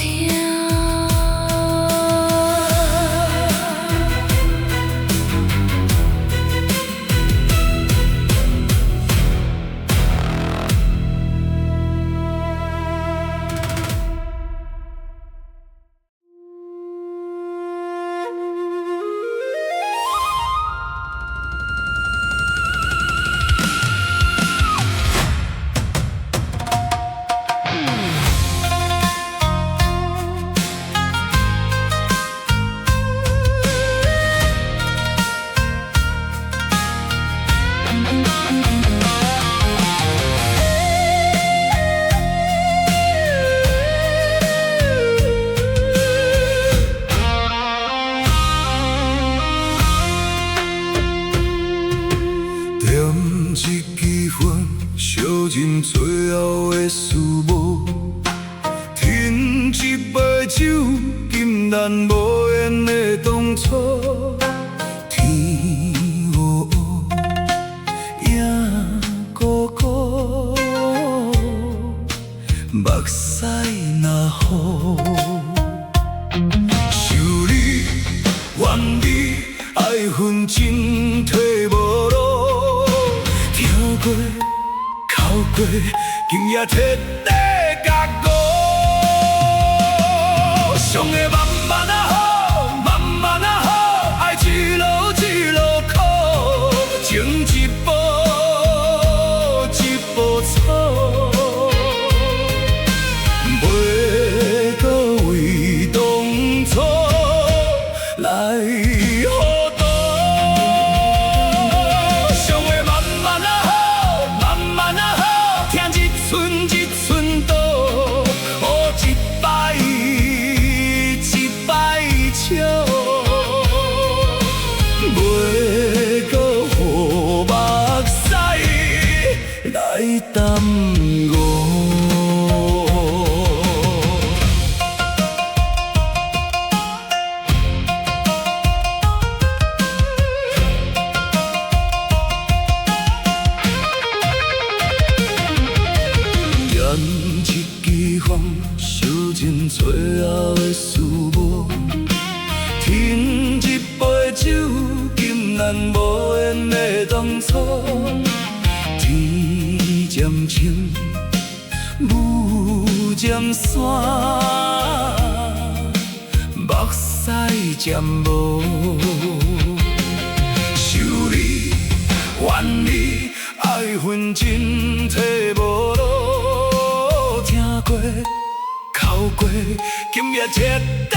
點一支煙，相認最後的思慕。斟一杯酒，敬咱無緣的當初。天烏烏，影孤孤，目屎若雨。想你，怨你，愛恨進退無路。疼過，哭過，今夜徹底覺悟。上会慢慢仔好，慢慢仔好，愛一路一路苦。咱無緣的當初，天漸青，霧漸散，目屎漸無。想你，怨你，愛恨真體無路，聽過，哭過，今夜徹底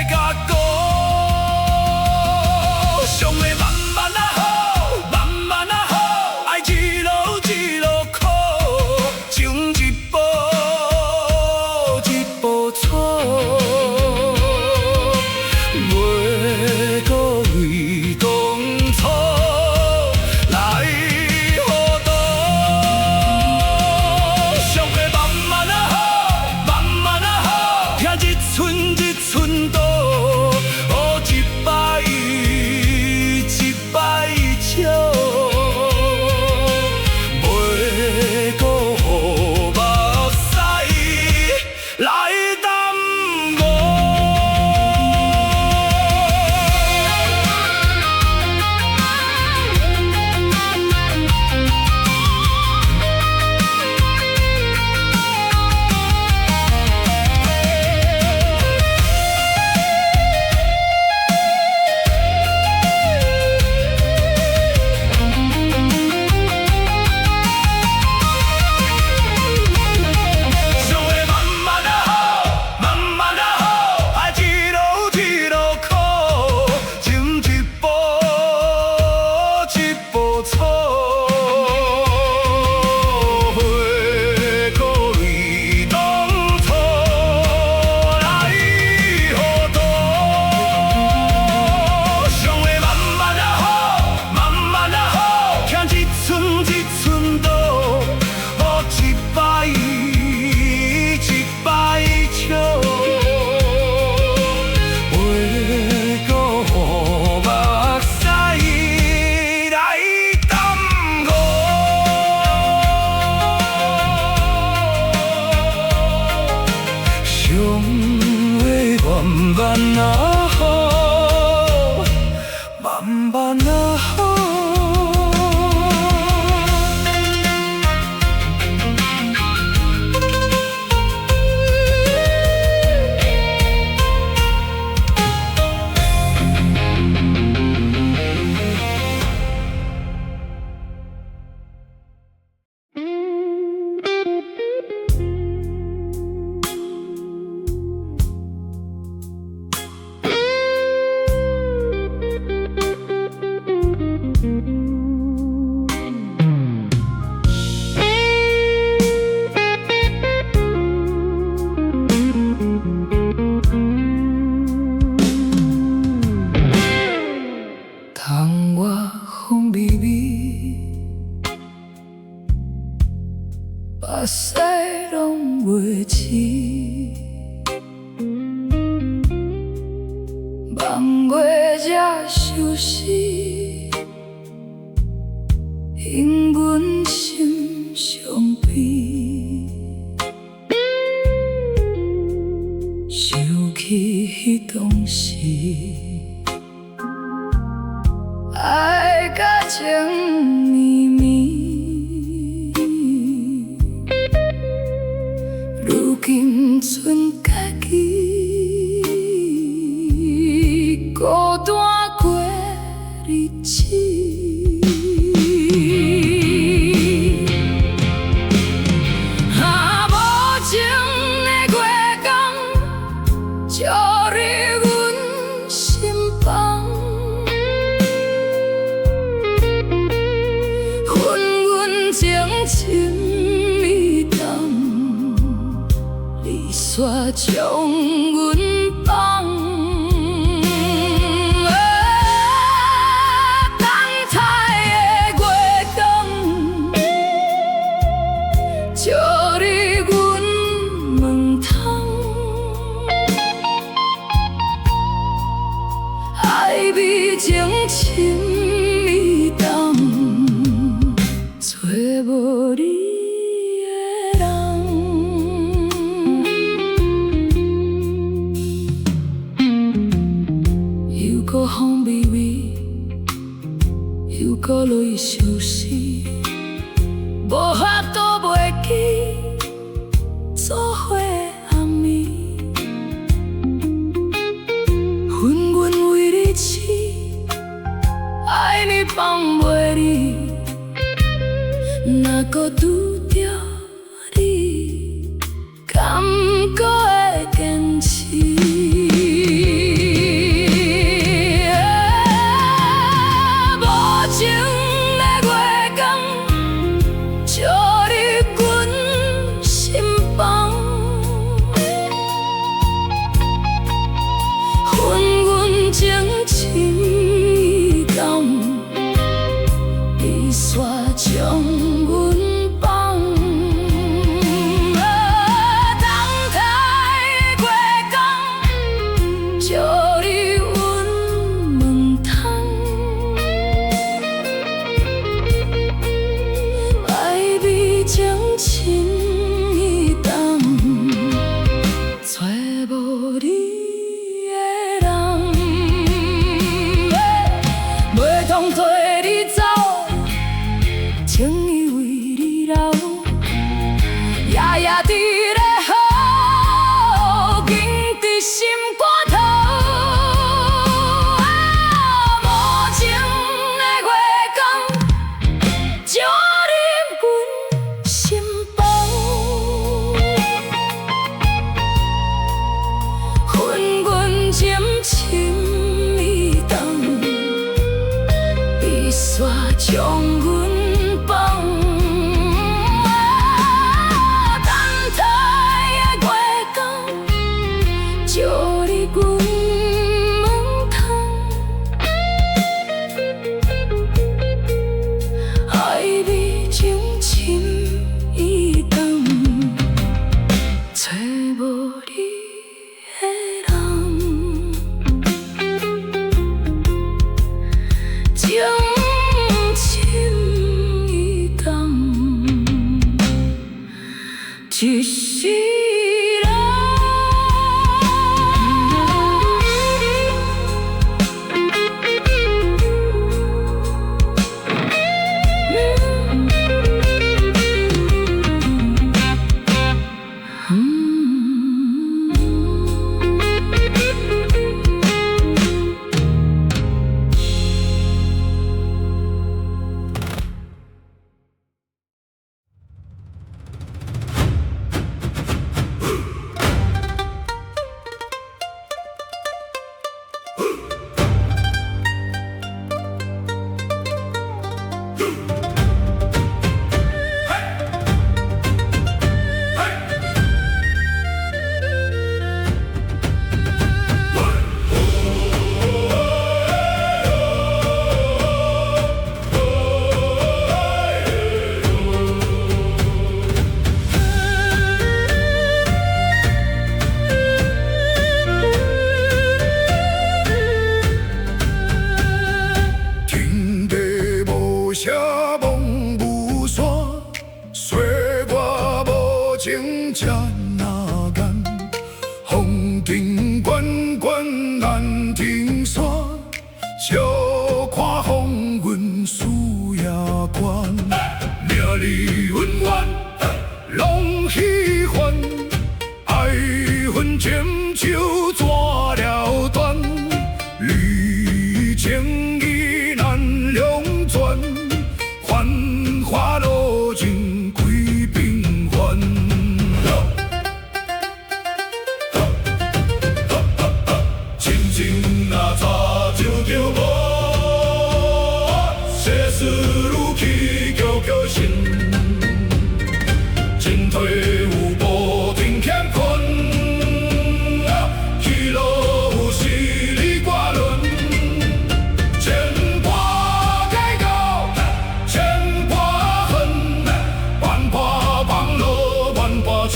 覺悟。上會慢慢仔好，慢慢仔好，愛一路一路苦，情一步一步錯，袂閣為當初來糊塗。上會慢慢仔好，慢慢仔好，聽一寸一寸刀，一擺一擺笑，袂閣予目屎來耽誤。上會慢慢仔好，慢慢仔好，愛一路一路苦，情一步一步錯，袂閣為當初來糊塗。上會慢慢仔好，慢慢仔好，聽一寸一寸刀，一擺一擺笑，袂閣予目屎來耽誤。上會慢慢仔好，慢慢仔好。窗外風微微，目屎攏袂拭，望月這首詩，因阮心傷悲。想起彼當時，愛甲情綿綿，如今剩家己孤單過日子。啊，無情的月光，照入阮心房，分阮情深意重，你煞將阮放。啊，冬太的月光，照入阮門窗，愛美情深意重，找無你的人。又閣落相思，無法度袂記做伙暗暝，粉阮為你痴，愛你放袂離，若閣拄著你，敢閣會堅持？無情的月光，照入阮心房，粉阮情深意重，你煞將阮放。等待的月光，照入阮門窗，愛美情深意重，揣無你的人，袂通提你走，情意為你留，夜夜佇咧雨，緊佇心肝頭。無情的月光，照入阮心房，粉阮情深意重，你煞將阮放。等待的月光，照入阮門窗，愛美情深意重，揣無你的人，情深意重，一世人。天地無聲望無山，歲月無情這若干，風塵滾滾難停歇，笑看風雲事也懸，名利恩怨攏虛幻，愛恨情仇怎了斷？侶情義難兩全，繁華落盡歸平凡。親情若早就着無，世事如棋，局局新。進退有步，定乾坤。起落有時離掛輪。千破計較，千破恨，萬破放落萬破春。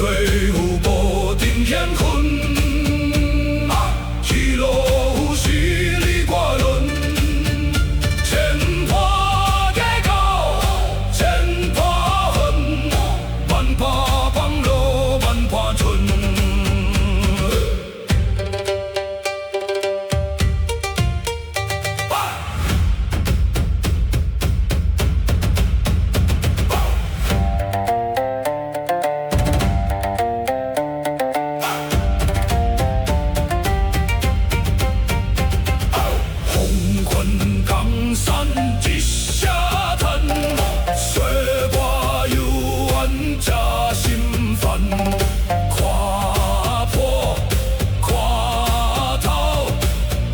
退有步定乾坤，起落有時你我輪，千破計較，千破恨，萬破放落萬破春。風雲江山一聲嘆，歲月悠遠這心煩。看破看透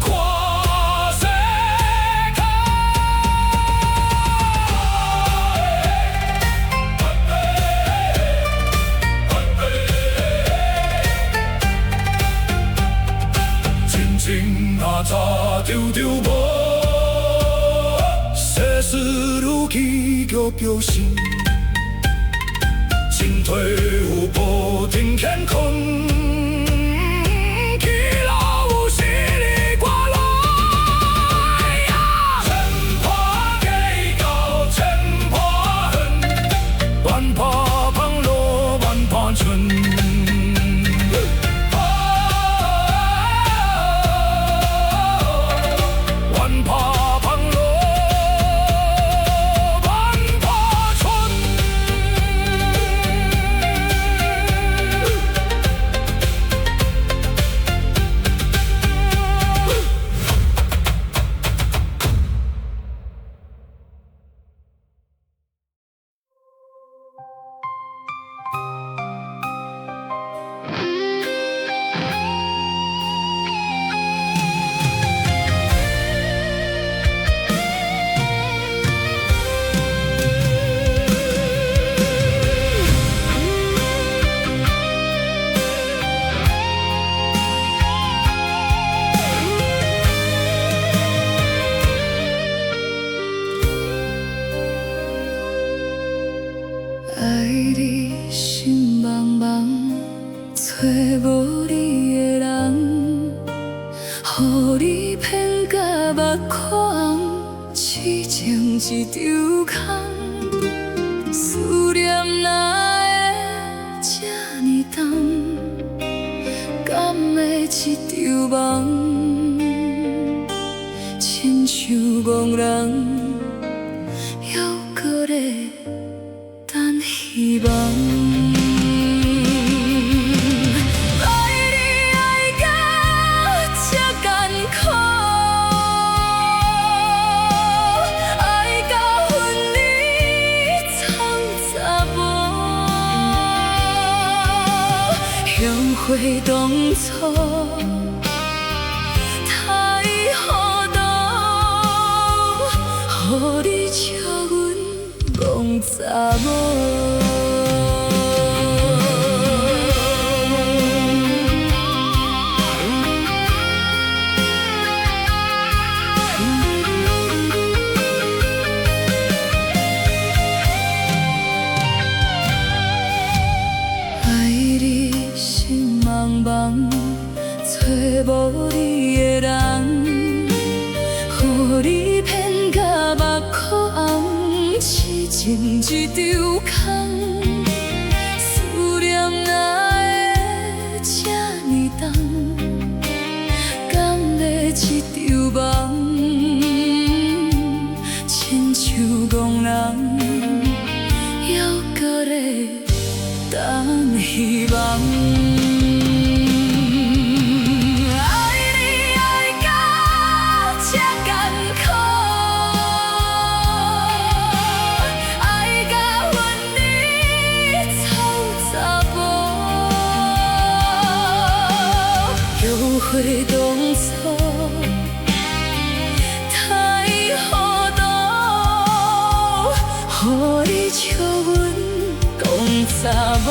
看世間。真情若早丟丟無，世事如棋局叫心，進退有步定乾坤，起落有時你我來。千破計較千破恨，萬破旁落萬破春。萬破旁落萬破春。愛你心茫茫，揣無你的人，予你騙甲目眶紅，痴情一場空。思念哪會這呢重？敢會一場夢？親像戇人，猶閣咧等希望。愛你愛到這艱苦，愛到分離臭查某，後悔當初太糊塗，予你笑阮戇查某。愛你心茫茫，揣無你的人，予你騙甲目眶紅，痴情一場空。思念哪會這呢重？敢會一場夢？親像戇人，猶閣咧等希望。愛你愛到這艱苦，愛到分離臭查某，後悔當初太糊塗，予你笑阮戇查某。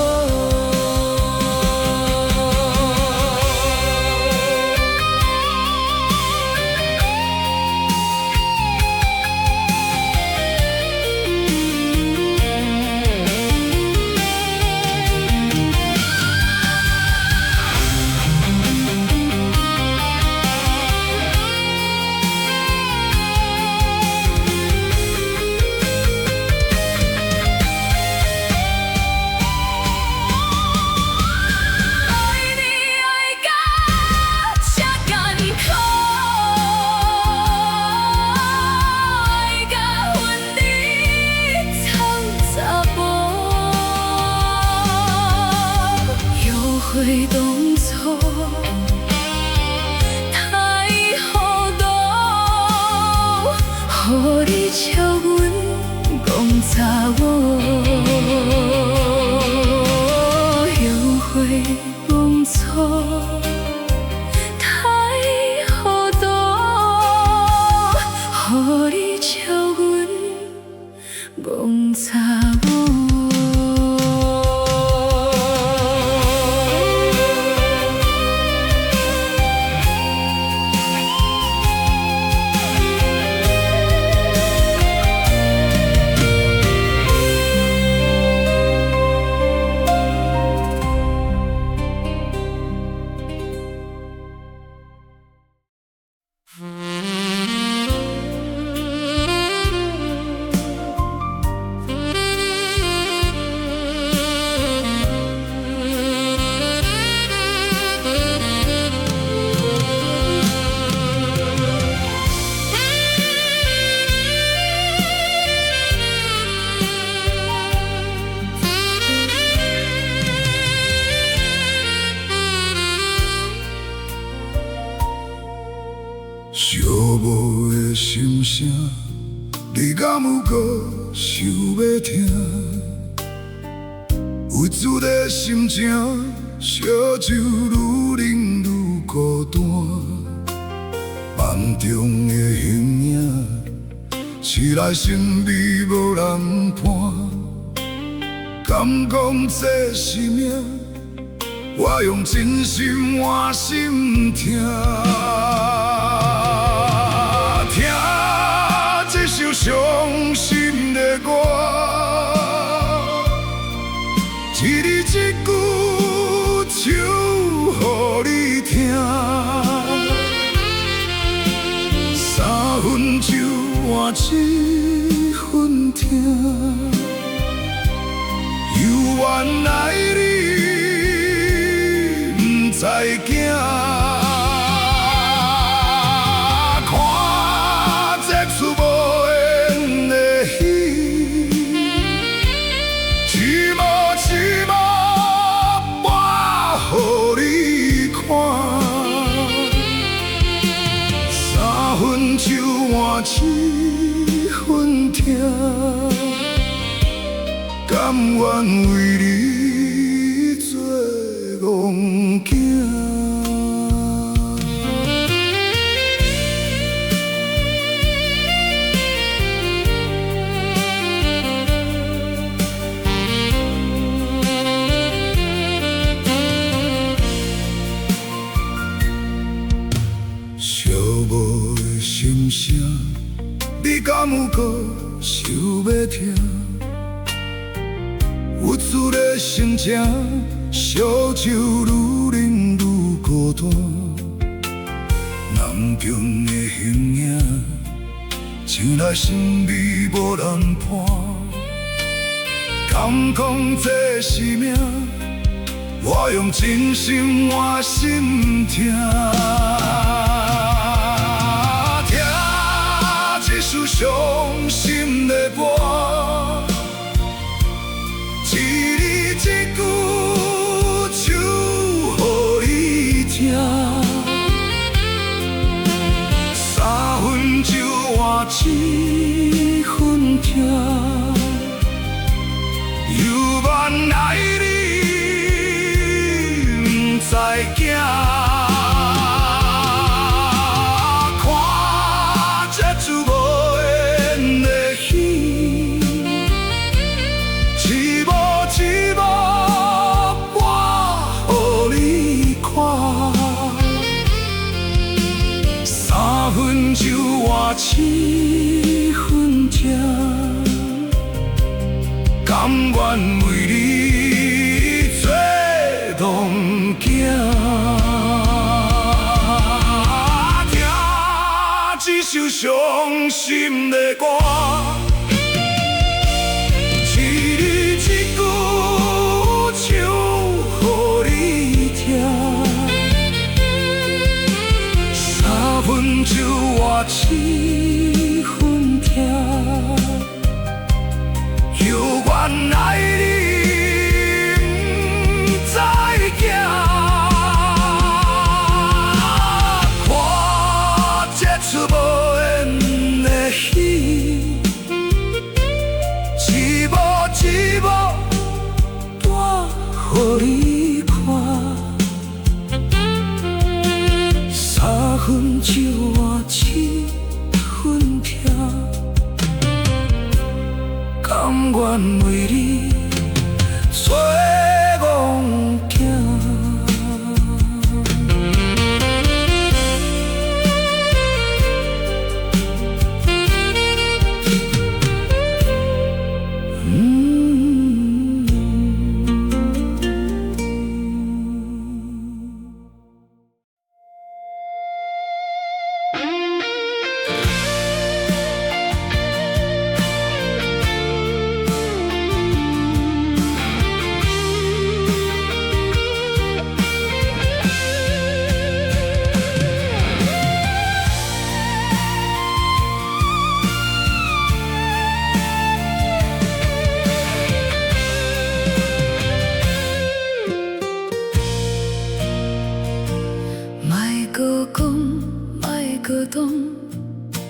無的心聲，你敢有閣想欲聽？鬱卒的心情，燒酒愈啉愈孤單。夢中的形影，醒來身邊無人伴。敢講這是命？我用真心換心疼。聽這首傷心的歌，一字一句唱予你聽。三分酒換一分疼，猶原愛你，毋知驚。看這齣無緣的戲，一幕一幕播予你看。三分酒換一分疼，甘願為你做戇囝。寂寞的心聲，你敢有閣想欲聽？鬱卒的心情，燒酒愈啉愈孤單。夢中的形影，醒來身邊無人伴。敢講這是命？我用真心換心疼。聽這首傷心的歌，一字一句唱予你聽。三分酒換一分疼，猶原愛你，毋知驚。看這齣無緣的戲，一幕一幕播予你看。三分酒換一分疼，甘願為你做戇囝。聽這首傷心的歌，一字一句唱予你聽。三分酒換一分疼，猶原愛你，毋知驚。看這齣無緣的戲，一幕一幕播予你看。三分酒換一分疼，甘願為你做戇囝。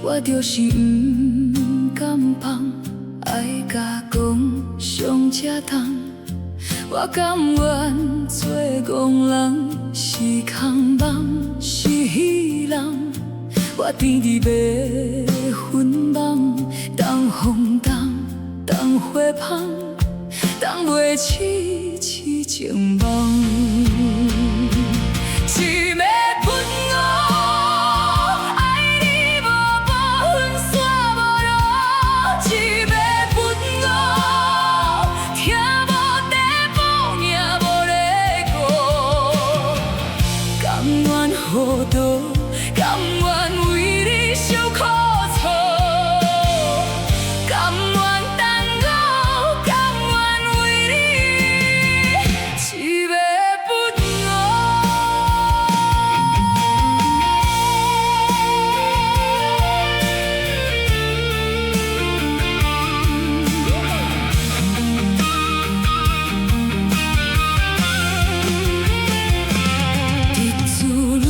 我就是毋甘放，愛共講傷才重。我甘願做戇人，是空夢，是彼人。我甜佇白雲夢，當風冬，當花芳，當袂痴痴情夢。一暝分我，愛你無報，分煞無路。一暝分我，疼無地報，命無咧顧。甘願糊塗，甘願為你受苦楚，甘願等我，甘願為你一暝分我。日子裡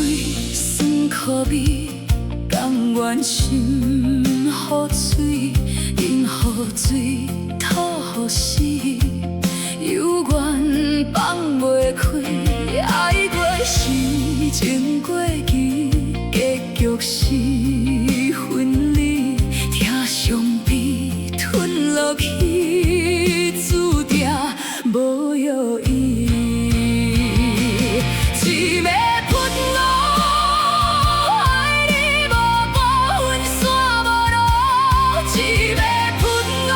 酸苦味，甘願心予水，飲予醉，吐予死，猶原放袂開。愛過是情過期，結局是分離，疼傷悲吞落去，注定無藥醫。一暝分我，愛你無報，分煞無路。一暝分我，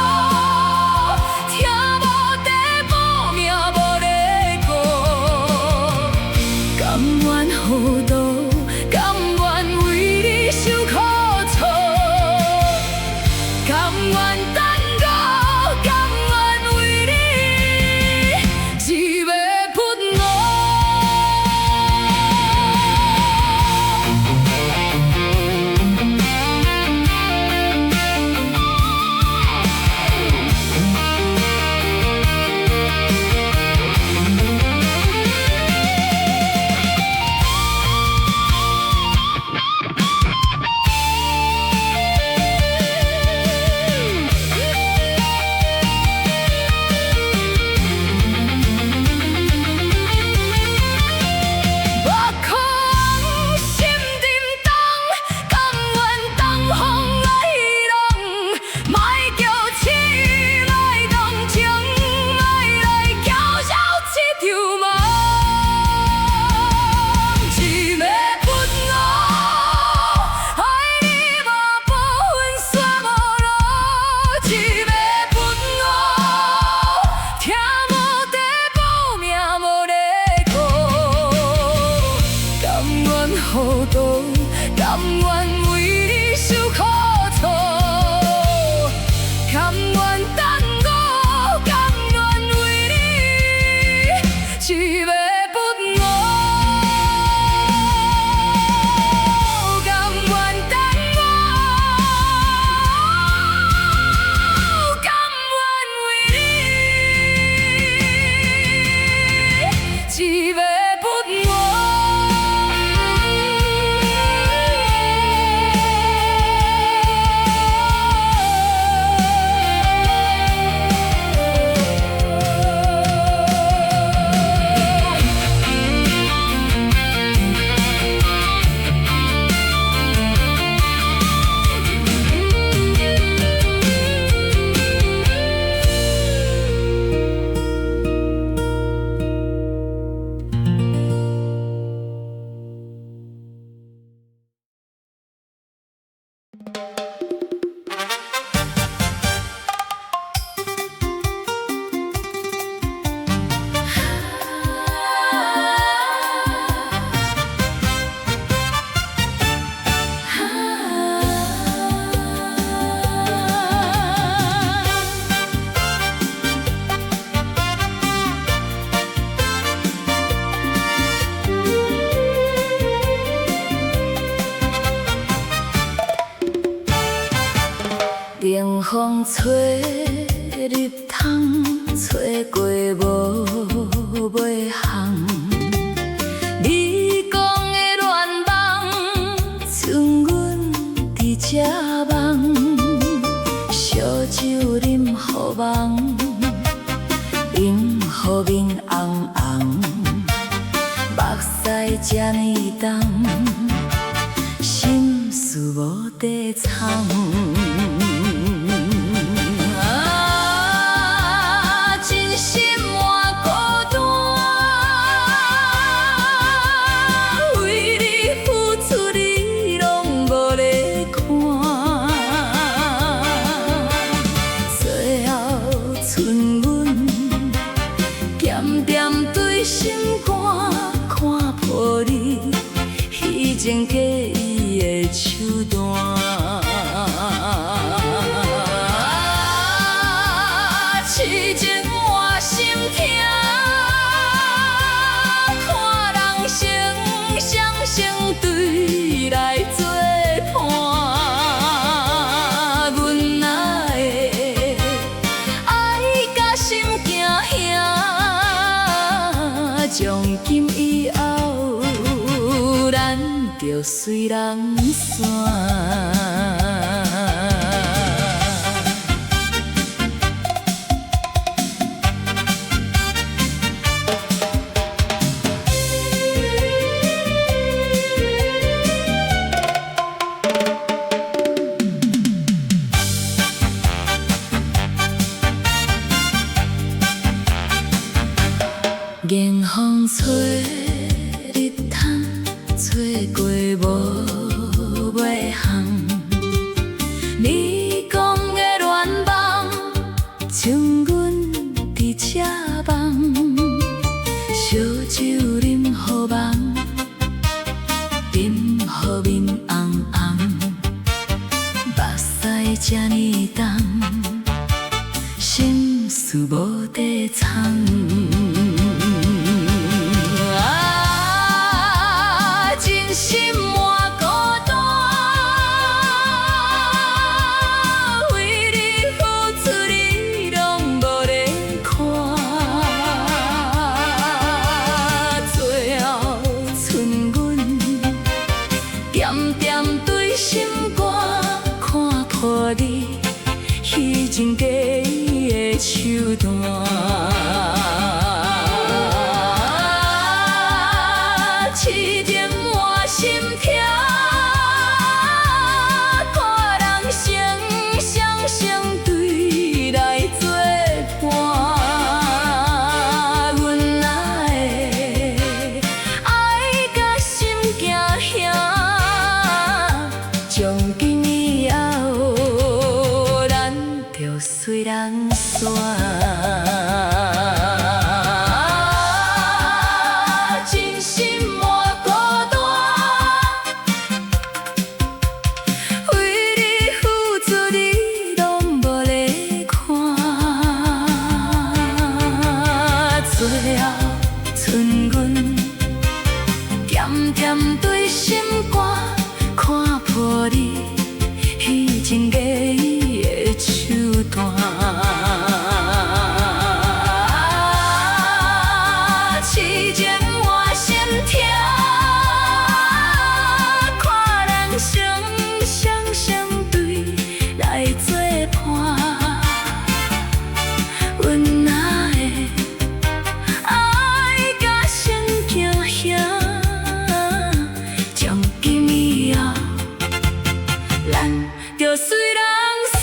疼無地報，命無咧顧。甘願糊塗，甘願為你受苦楚，甘願等我，甘願為你一暝分我。目空心沉重，甘願東風來浪，莫叫痴，莫動情，莫來攪擾這場夢。一暝分我，愛你無報，分煞無路。一暝分我，疼無地報，命無咧顧。甘願糊塗，甘願為你受苦楚，甘願等我，甘願為你一暝分我。甘願等我，甘願為你一暝分我。冷風吹入窗，吹過無尾巷。你講的戀夢，賰阮佇佇這夢，燒酒啉予茫，飲予面紅紅，目屎這呢重，心事無地藏。啊，真心換孤單，為你付出你攏無咧看，最後賰阮鹹恬對心肝，看破你虛情假意的手段。啊，痴情換心疼，看人生雙雙對來做伴，阮若會愛甲心驚兄，從今以後，咱著隨人散。迎風吹日窗，吹過無尾巷。你講的戀夢，像阮佇這夢，燒酒啉予茫，啉予面紅紅，目屎這呢重，心事無地藏。啊，真心換孤單，為你付出你攏無咧看，最後賰阮鹹恬對心肝，看破你虛情假意的手段。啊，痴情換心疼，看人生雙雙對來做伴，阮若會愛甲心驚兄，從今以後，咱著隨人散。啊，真心換孤單，為你付出你攏無咧看，最後賰阮鹹恬對心肝，看破你虛情假意的手段。啊，痴情換心疼，看人生雙雙對來做伴，阮若會愛甲心驚兄，從今以後，咱著隨人散。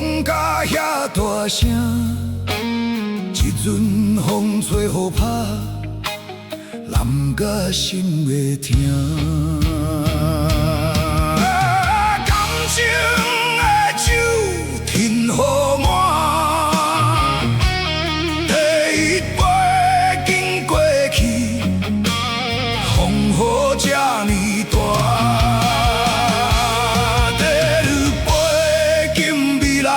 講甲遐大聲，這陣風吹雨拍，淋甲心會疼。感情的酒天予滿，第一杯敬過去，風雨這呢大。第二杯敬未來，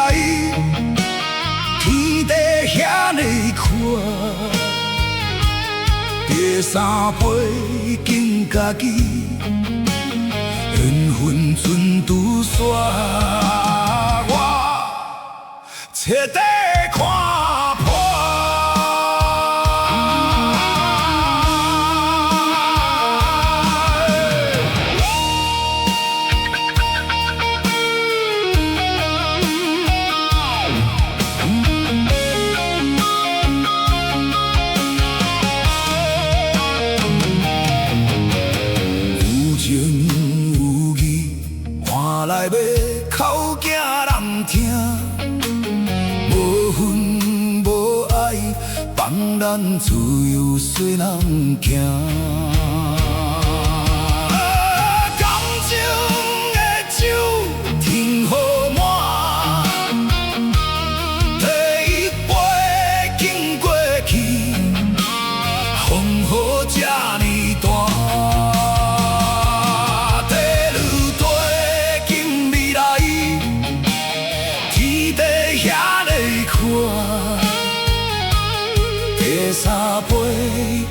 天地遐呢闊。第三杯敬家己，緣分賰拄煞，我徹底看破。有情有義，換來欲哭驚人聽，無恨無愛，放咱自由隨人行。感情的酒天予滿，第一杯敬過去，風雨這呢大。第二杯敬未來，天地遐呢闊。第三杯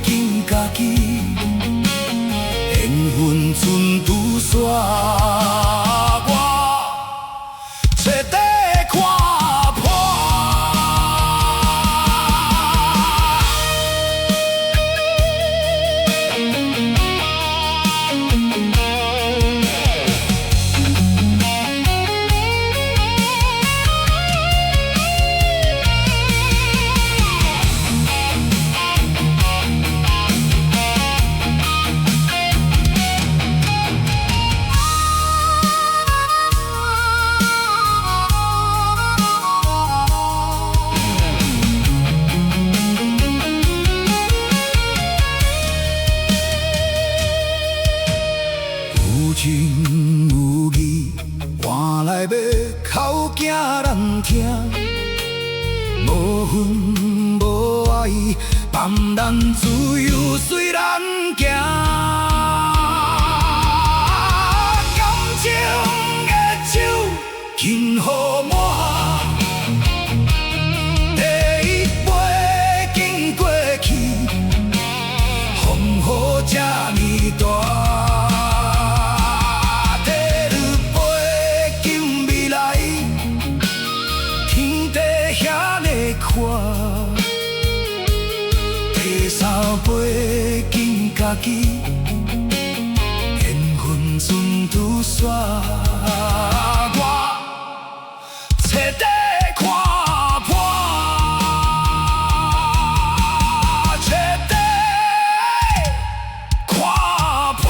敬家己，緣分賰拄煞，我徹底看破。有情有義，換來欲哭驚人聽，無恨無愛，放咱自由隨人行。感情的酒敬予滿，第一杯敬過去，風雨這呢大。第二杯敬未來，天地遐呢闊。第三杯敬家己，緣分賰拄煞，我徹底看破，徹底看破。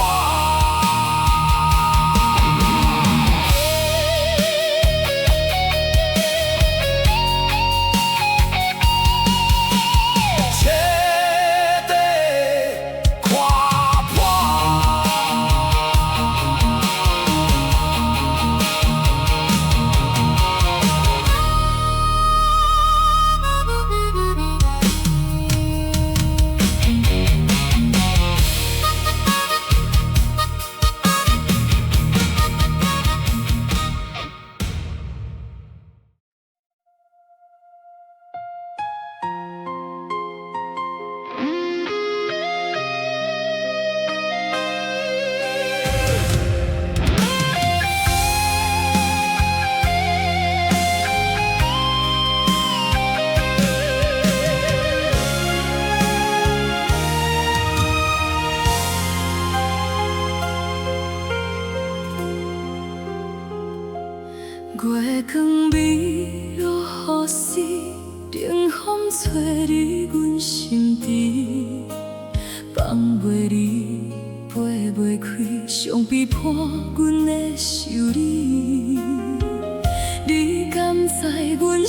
徹底看破。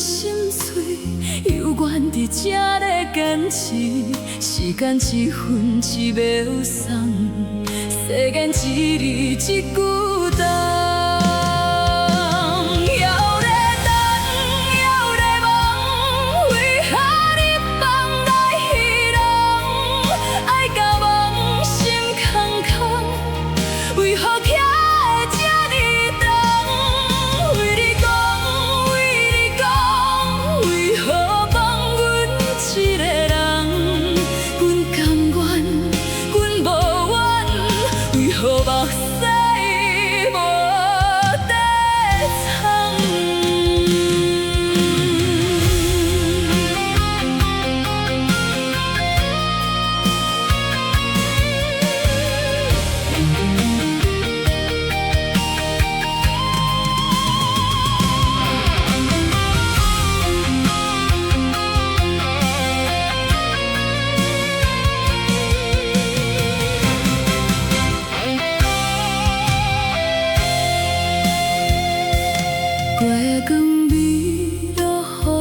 心碎，猶原佇這咧堅持。時間一分一秒送，世間只你一句重。猶咧等，猶咧望，為何你放來彼人？愛甲夢心空空，為何徛會這呢長？為你講，為你講，為何放阮一个人？阮甘願，阮無怨，為何目屎無地藏？月光暝落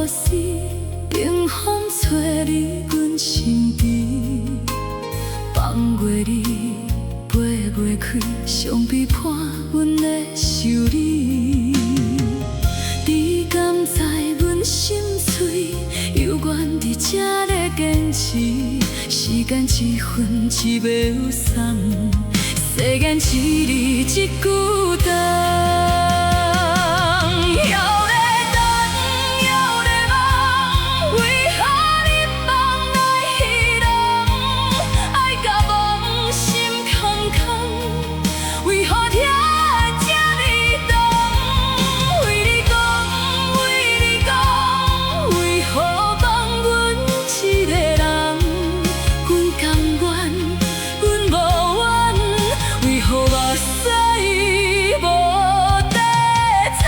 雨時，冰風吹入阮心脾，放月你飛袂開，傷悲伴阮咧修理。你敢知阮心碎，猶原佇這咧堅持。時間一分一秒送，世間只你一句重。猶咧等，猶咧望，為何你放來彼人？愛甲夢心空空，為何疼會這呢重？為你講，為你講，為何放阮一個人？阮甘願，阮無怨，為何目屎無地藏？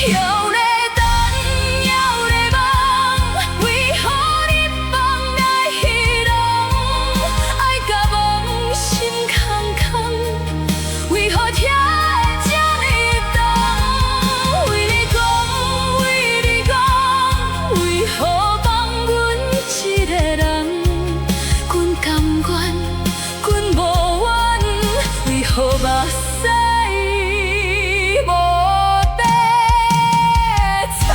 猶咧等，猶咧望，為何你放來彼人？愛甲夢心空空，為何疼會這呢重？為你講，為你講，為何放阮一個人？阮甘願，阮無怨，為何目屎無地藏？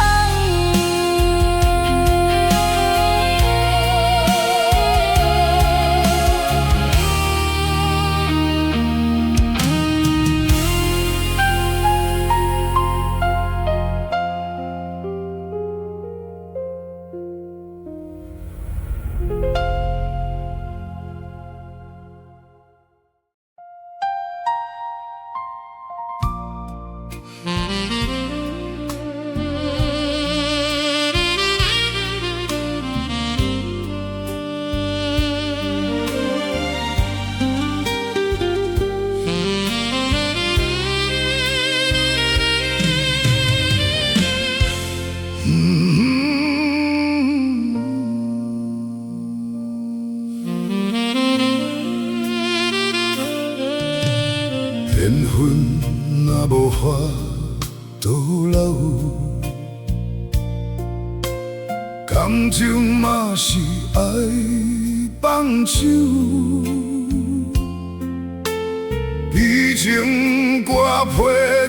緣分若無法度留，感情嘛是愛放手。悲情歌陪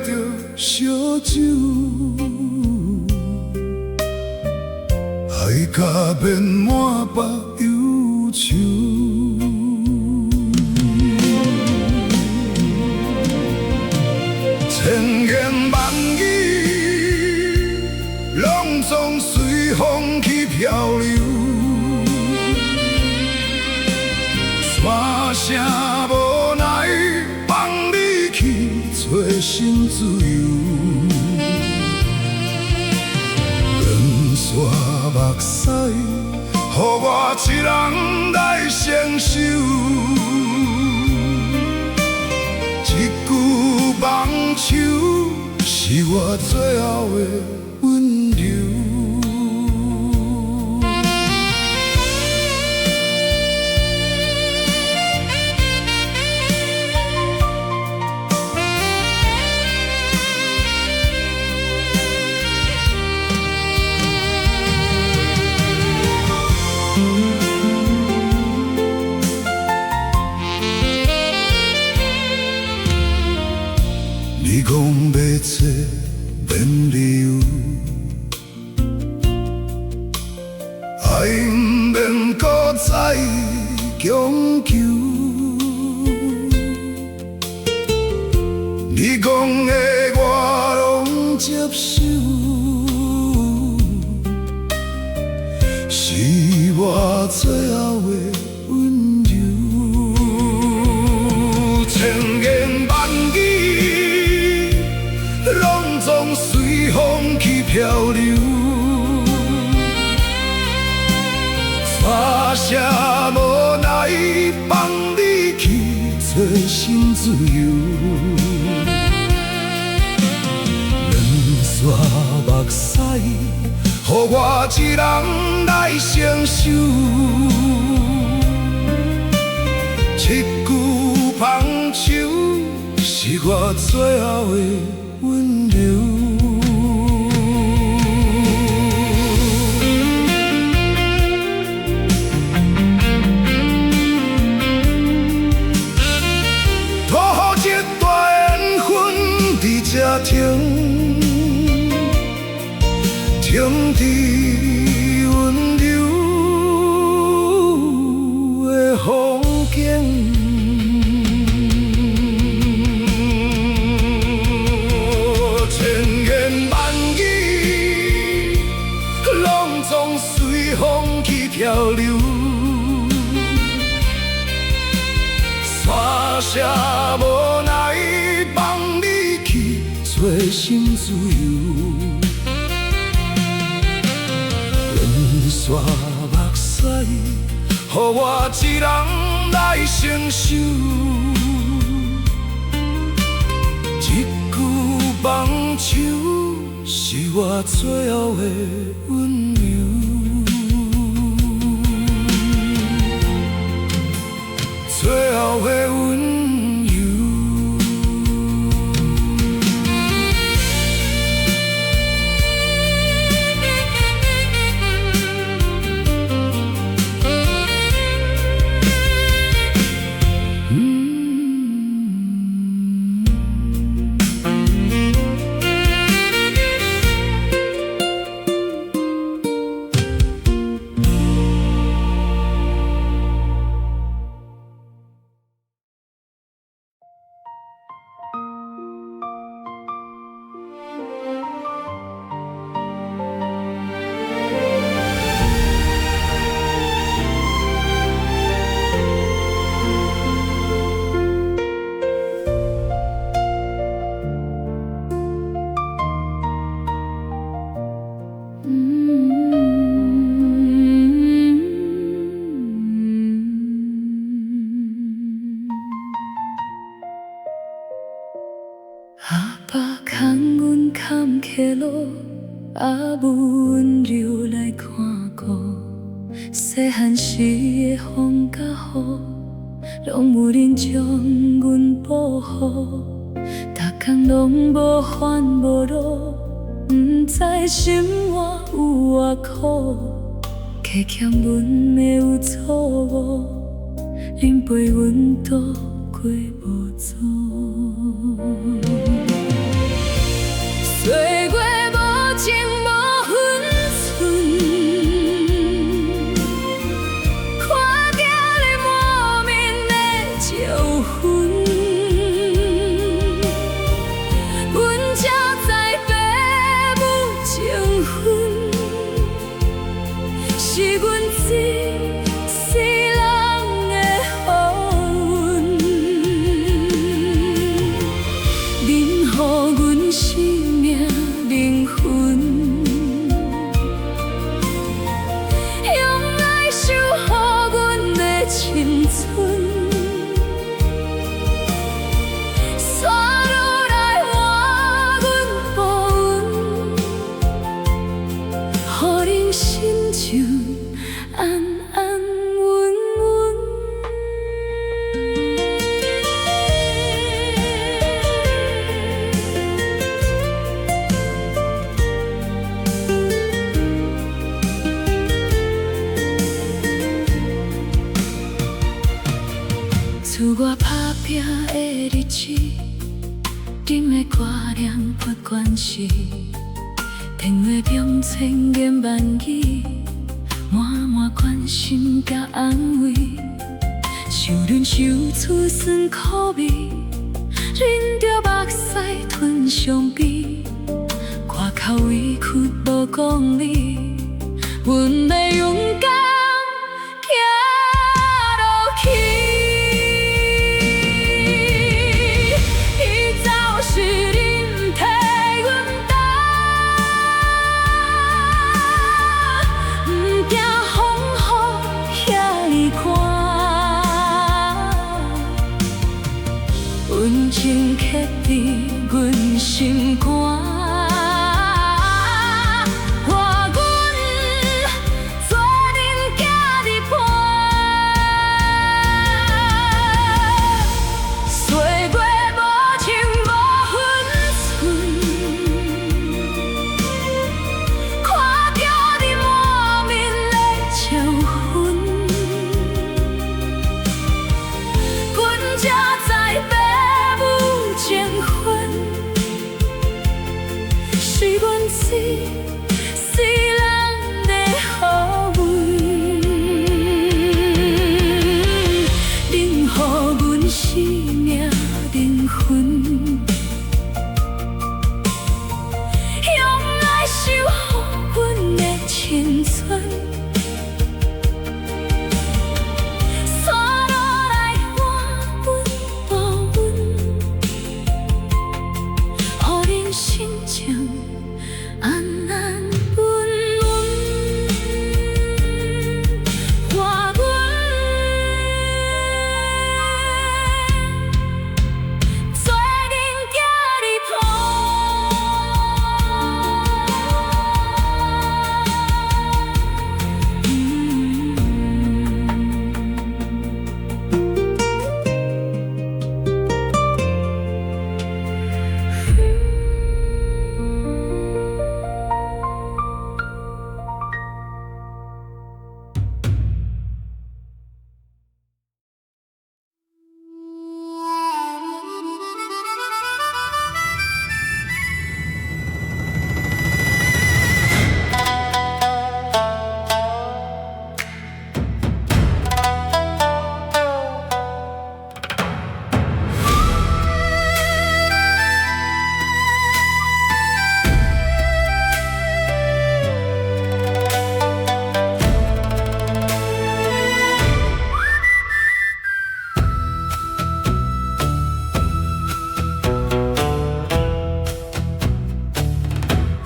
著燒酒，愛甲變滿腹憂愁。千言萬語，攏總隨風去漂流。山聲無奈，放你去找新自由。緣分目屎，予我一人來承受。這句放手，是我最後的溫柔。你講欲找免理由，愛毋免閣再強求。你講的我攏接受，是我最後的溫柔。千言萬語，攏總隨風去漂流。煞是無奈放你去找新自由。兩線目屎，予我一人來承受。這句放手，是我最後的溫柔。托予這段緣分佇這停，停佇溫柔的風景。千言萬語，攏總隨風去漂流。煞是無奈放你去找新自由。兩線目屎，予我一人來承受。這句放手，是我最後的溫柔。最後的溫柔。阿爸牽阮坎坷路，阿母溫柔來看顧。細漢時的風佮雨，攏有恁將阮保護。逐工攏無煩無惱，毋知生活有偌苦，加欠阮的有錯誤，恁陪阮渡過無阻。歲月無情無分寸，看著你滿面的笑痕，阮才知爸母情分，是阮這世人的福運。恁予阮生命靈魂，予恁心情安安穩穩。自我打拼的日子，恁的歌念不管时，电话中千言万语，满满关心佮安慰，受忍受出酸苦味，忍著目屎吞伤悲，外口委屈無講理，阮欲勇敢行落去。彼就是恁替阮擔，毋驚風雨遐爾寒，溫情刻佇阮心肝。予阮做恁囝兒伴，歲月無情無分寸，看著你滿面的笑痕，阮才知爸母情分，是阮這世人的好運。恁予阮生命靈魂，用愛守護阮的青春。煞落來換阮報恩，予恁心情安安穩穩。予阮做恁囝兒伴。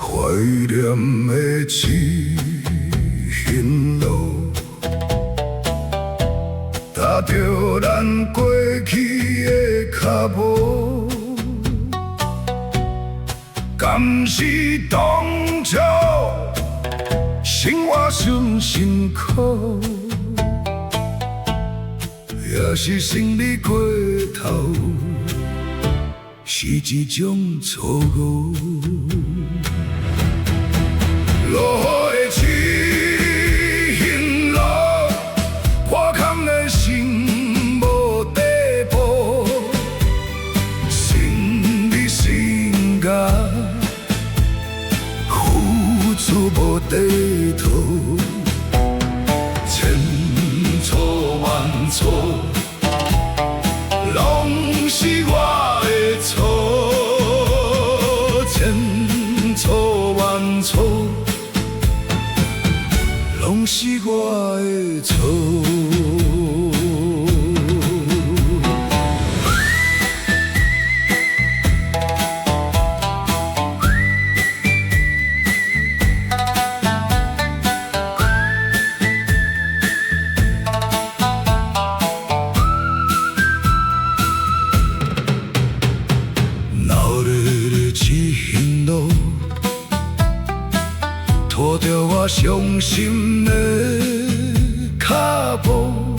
懷念的痴行路，踏著咱過去的腳步，敢是當初生活傷辛苦，也是勝利過頭，是一種錯誤。落雨的痴行路，破空的心無底部，生離生甲，付出無底圖，千錯萬錯，攏是我的錯，千錯萬錯，攏是我的錯。鬧熱的痴行路，拖著我傷心的跤步，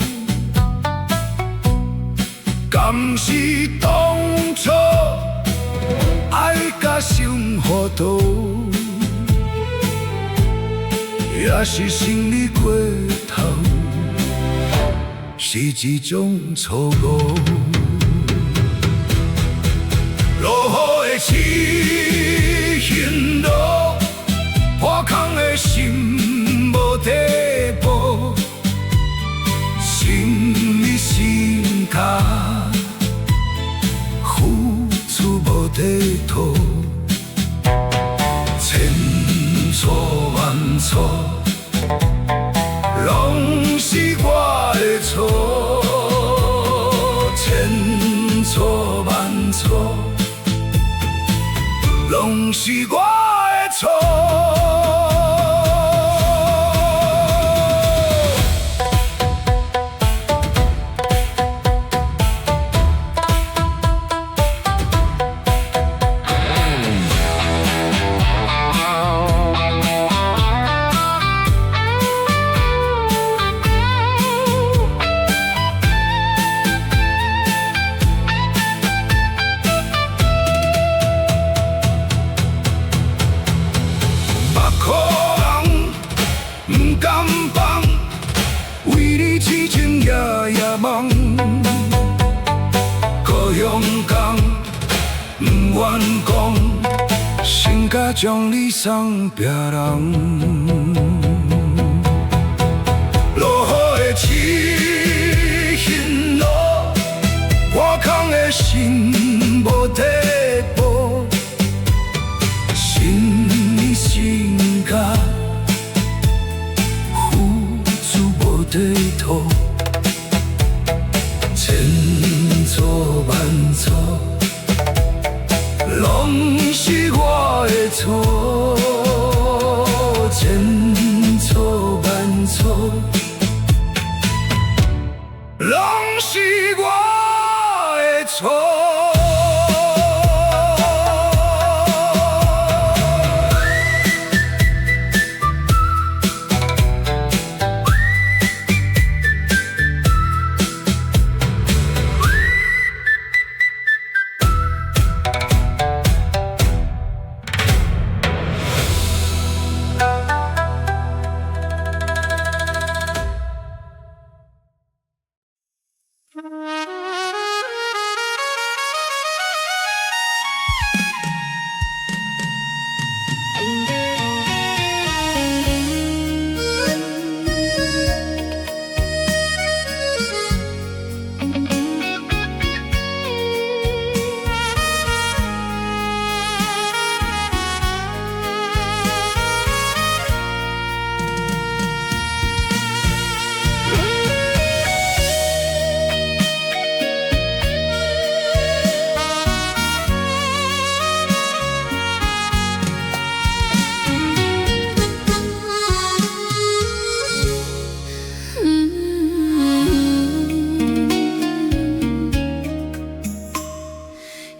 敢是當初愛甲生糊塗，抑是心理過頭，是一種錯誤。落雨的試行路，破空的心無地步，心理心卡，付出無地圖，千錯萬錯，攏是我的錯，千錯萬錯，攏是我的錯。目箍紅，毋甘放，為你癡情夜夜夢。高雄港，毋願講，身家將你送別人。落雨的試行路，破空的心無地步，心理心甲付出無地圖，千錯萬錯，攏是我的錯，千錯萬錯，攏是我的錯。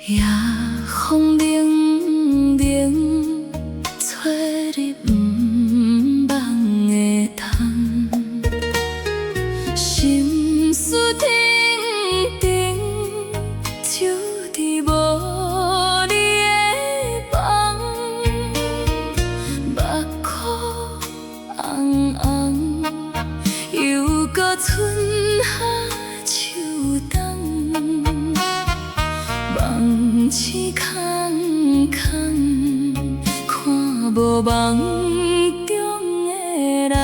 夜風冷冷，吹入毋夢的窗，心事沉沉，就佇無你的房，目箍紅紅，又閣春夏秋冬。夢醒空空，看無夢中的人。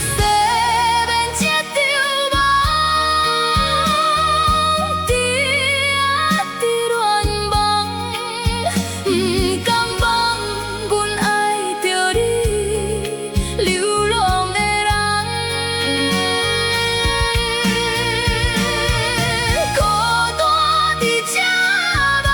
西面這場夢，伫啊伫亂夢，毋甘放，阮愛著你，流浪的人。孤單佇這夢，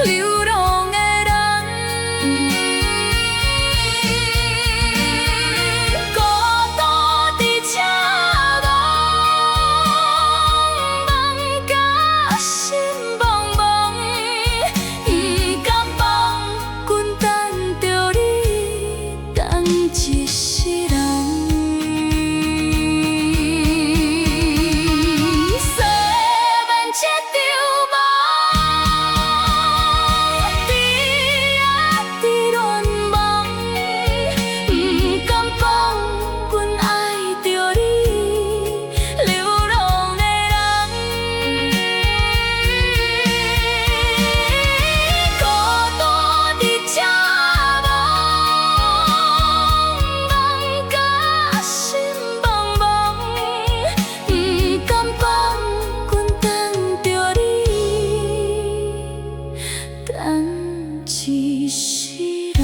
流浪的人，孤獨佇這茫，夢甲心茫茫，毋甘放，阮等著你，等一世人。西面這場夢，伫遐佇亂夢，毋甘放，阮愛著你，流浪的人。孤獨佇這夢，夢甲心茫茫，毋甘放，阮等著你，等一世人。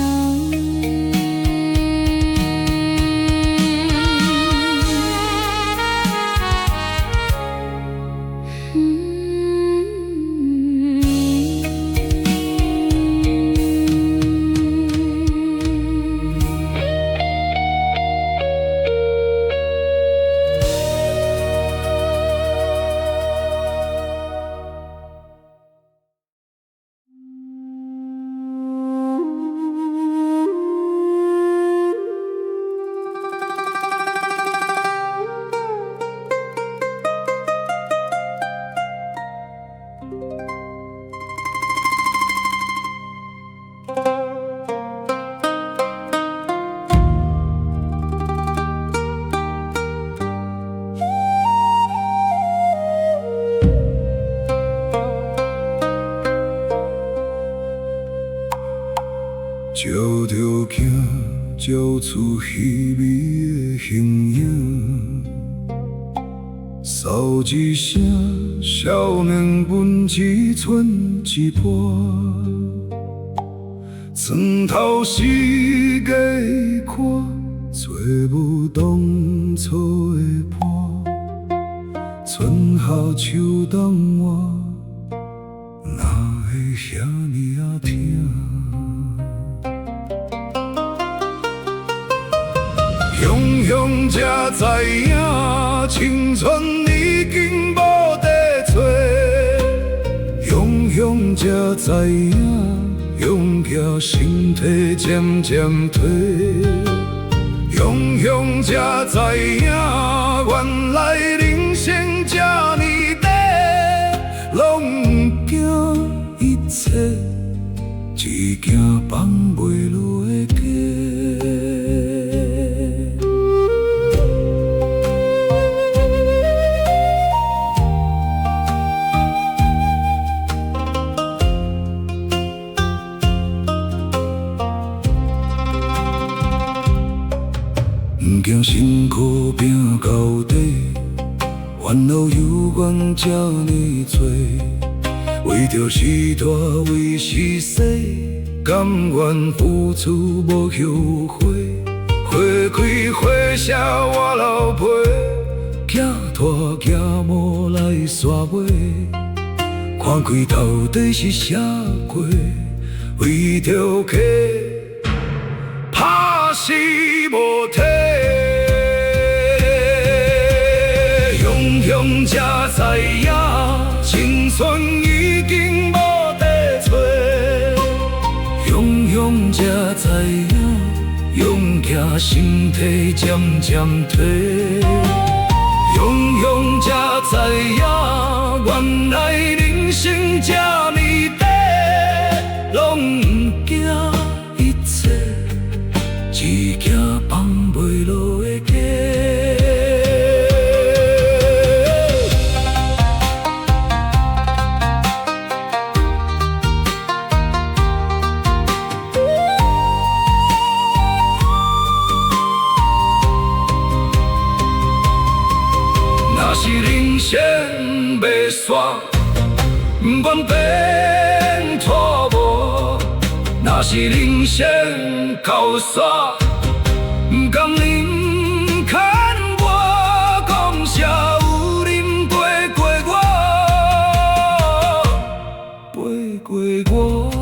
照著鏡，照出彼暝的形影，嗽一聲，少年阮只剩一半。床頭四界看，找無當初的伴。春夏秋冬換，哪會遐爾仔疼？雄雄才知影，青春已經無得揣。雄雄才知影，勇氣身體漸漸退。雄雄才知影，原來人生這呢短，攏毋驚一切，只驚放袂落的家。毋驚辛苦拼到底，煩惱猶原這呢濟。為著是大，為是細，甘願付出無後悔。花開花謝我流皮，寄拖寄無來煞尾。看開到底是啥過？為著家，拍死無退。雄雄才知影，青春已經無得揣。雄雄才知影，勇氣身體漸漸退。雄雄才知影，原來人生這呢短，攏毋驚一切，只驚放袂落的家。若是人生欲煞，不管變拖無；若是人生到煞，毋甘忍牽我，講啥有人陪過我，陪過我。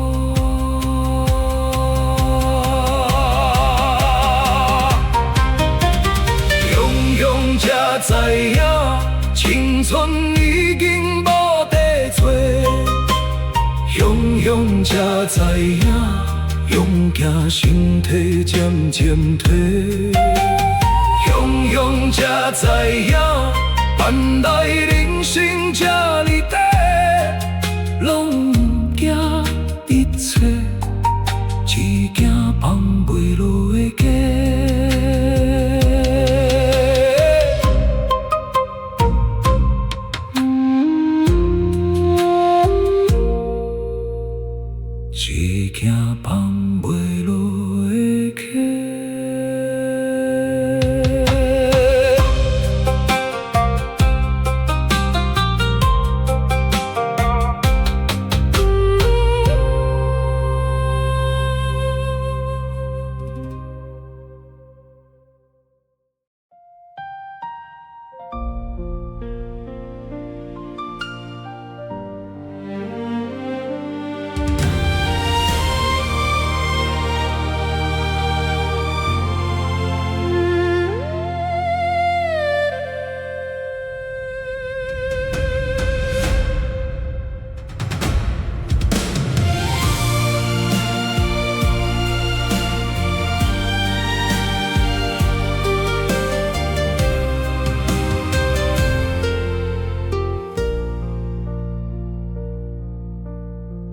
青春已經無地找，雄雄才知影，勇行身體漸漸退。雄雄才知影，原來人生這呢短，攏毋驚一切，只驚放袂落的家。只驚放袂落的家。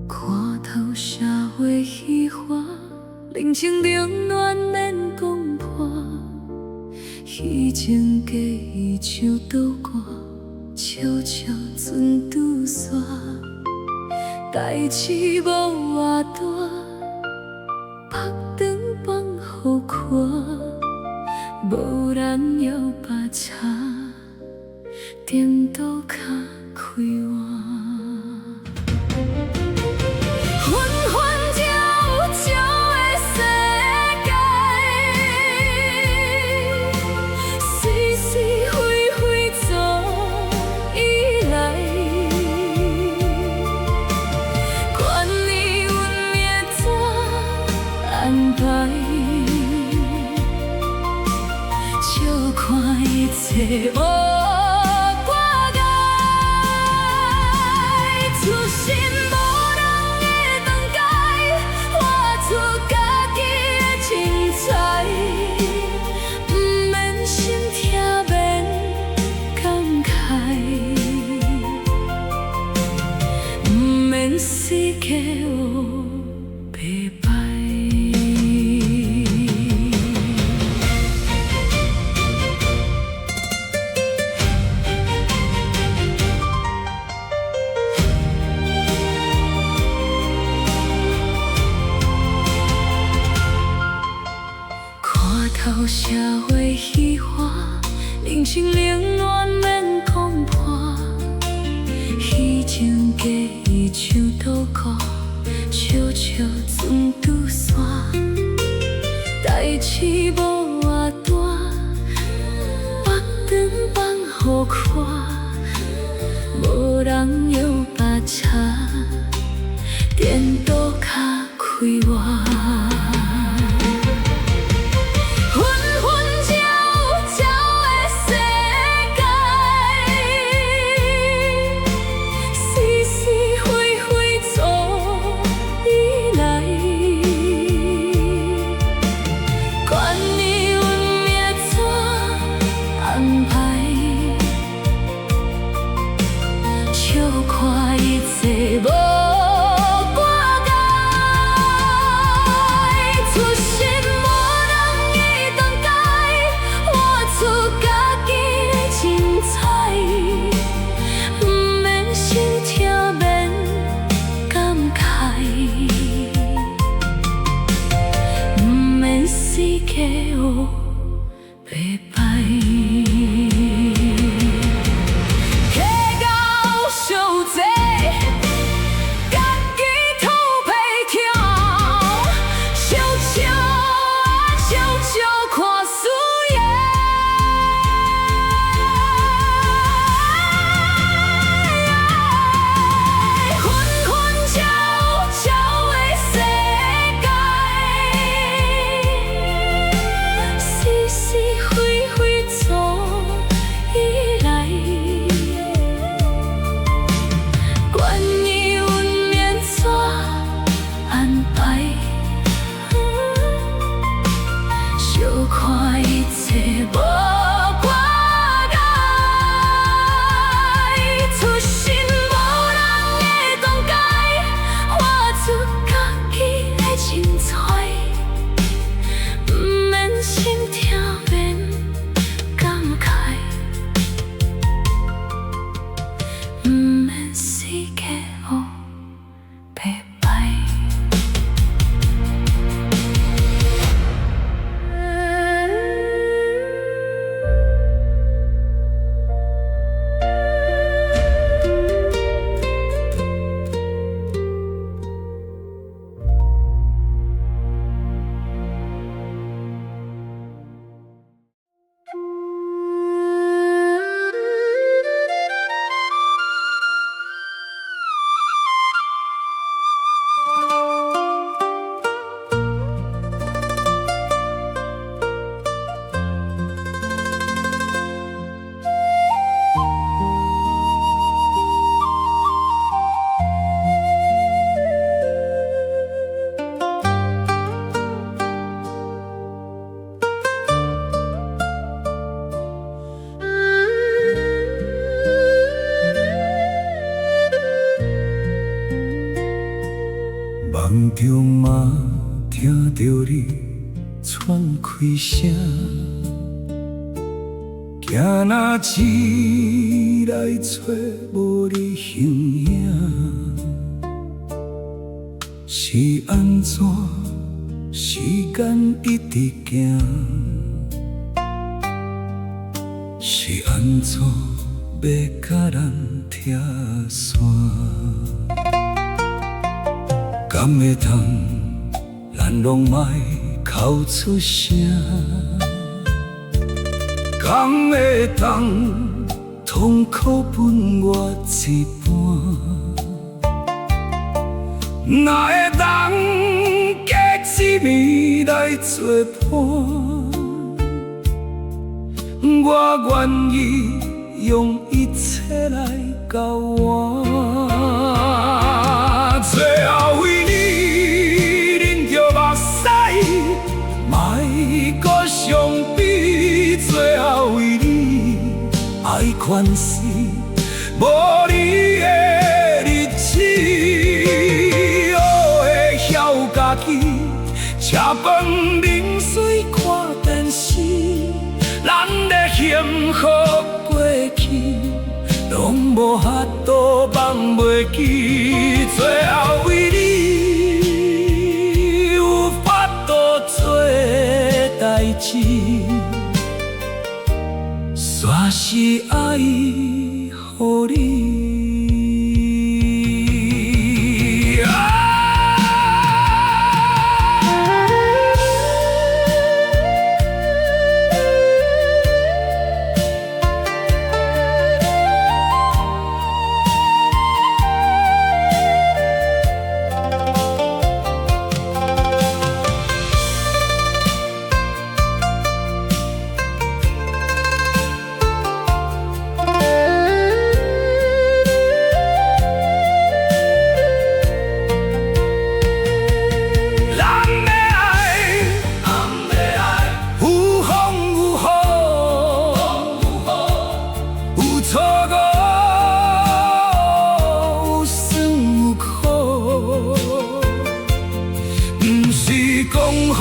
看透社會虛華，人情冷暖免講破，虛情假意像倒掛，笑笑船拄煞，代誌無偌大，拍斷放予看，無人搖白茶，顛倒跤開換。紛紛擾擾的世界，是是非非总以來，管伊運命怎安排，笑看一切無掛礙，出身無人會當改，活出家己的精彩，毋免心疼，免感慨，毋免死假烏白白。看透社會虛華，人情冷暖免講破，虛情假意像倒掛，笑笑船拄煞，代誌無偌大，腹腸放予看，無人搖白茶，顛倒跤開換。紛紛擾擾的世界，是是非非總以來，管伊運命怎安排，笑看一切無掛礙，出身無人會當改，活出家己的精彩，毋免心疼，免感慨，毋免死假烏白白。計較傷濟，家己頭皮痛，笑笑啊笑笑看輸贏。紛紛擾擾的世界，是中嘛聽著你喘氣聲，行若市內揣無你形影，是按怎時間一直行？是按怎欲共咱拆散？敢會當咱攏莫哭出聲？敢會當痛苦分我一半？若會當加一暝來作伴，我願意用一切來交換。最後為你忍著目屎，莫閣傷悲。最後為你愛寬恕，無你的日子，學會曉家己，食飯啉水看電視，咱的幸福過去，攏無法度放袂記。最後為你有法度做代誌，煞是愛予你。咱的愛，有風有雨，有錯誤，有酸有苦，毋是講好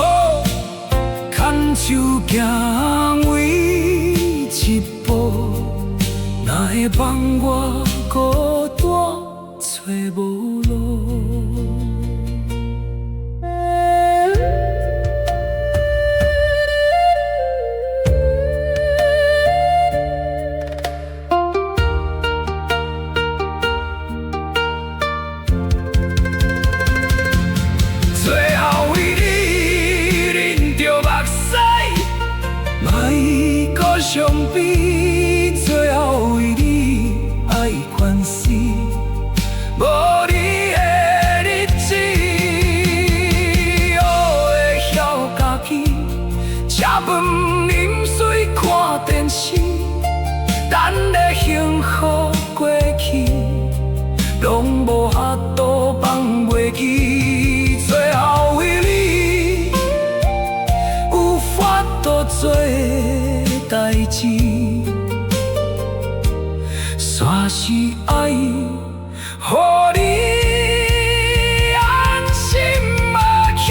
牽手行每一步，哪會放我孤單揣無路？最後為你忍著目屎，莫閣傷悲。最後為你愛寬恕，無你的日子，學會曉家己，食飯啉水看電視，咱的幸福過去，攏無法度放袂記。最後為你有法度做代誌，煞是愛予你安心仔去。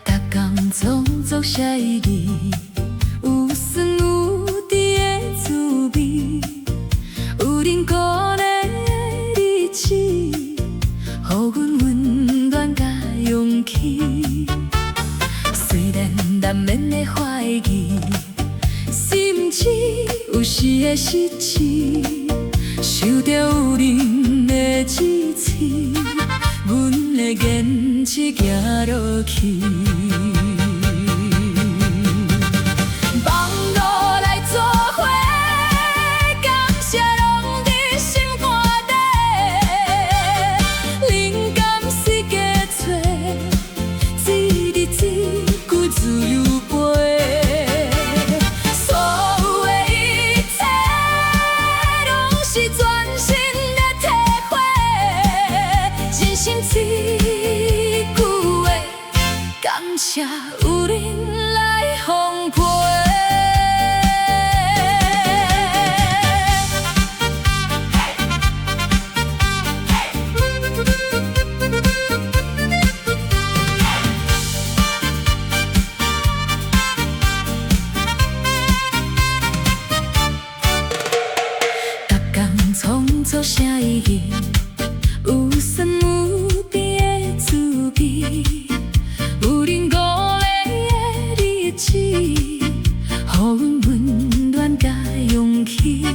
逐工創作寫意，有酸有甜的滋味，有恁鼓勵的日子，予阮溫暖佮勇氣。雖然咱的懷疑，心志有時會失志，受著有恁的支持，阮會堅持行落去。網路來做伙，感謝攏佇心肝底，靈感是加找，一日一句自由飛，所有的一切攏是全新的體會，真心這句話，感謝有恁來奉陪。逐工創作啥意義？有酸有甜的滋味，有恁鼓勵的日子，予阮溫暖佮勇氣。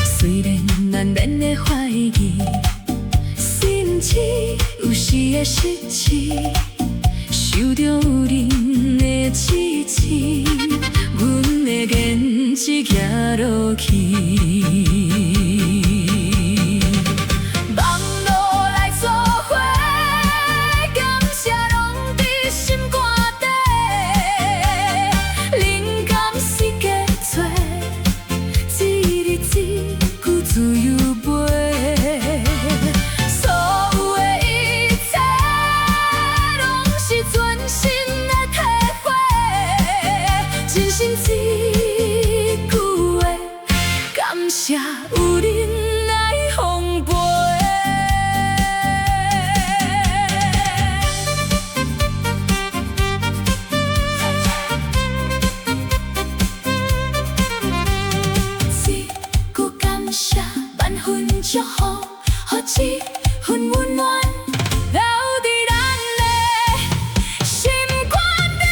雖然難免會懷疑，心志有時會失志，受著有恁的支持，阮會堅持行落去。網路來做伙，感謝攏佇心肝底，靈感是加找，一日一句自由飛，所有的一切攏是全新的體會，真心這句話，感謝有恁來奉陪。這句感謝，萬分祝福，予這份溫暖留佇咱的心肝底。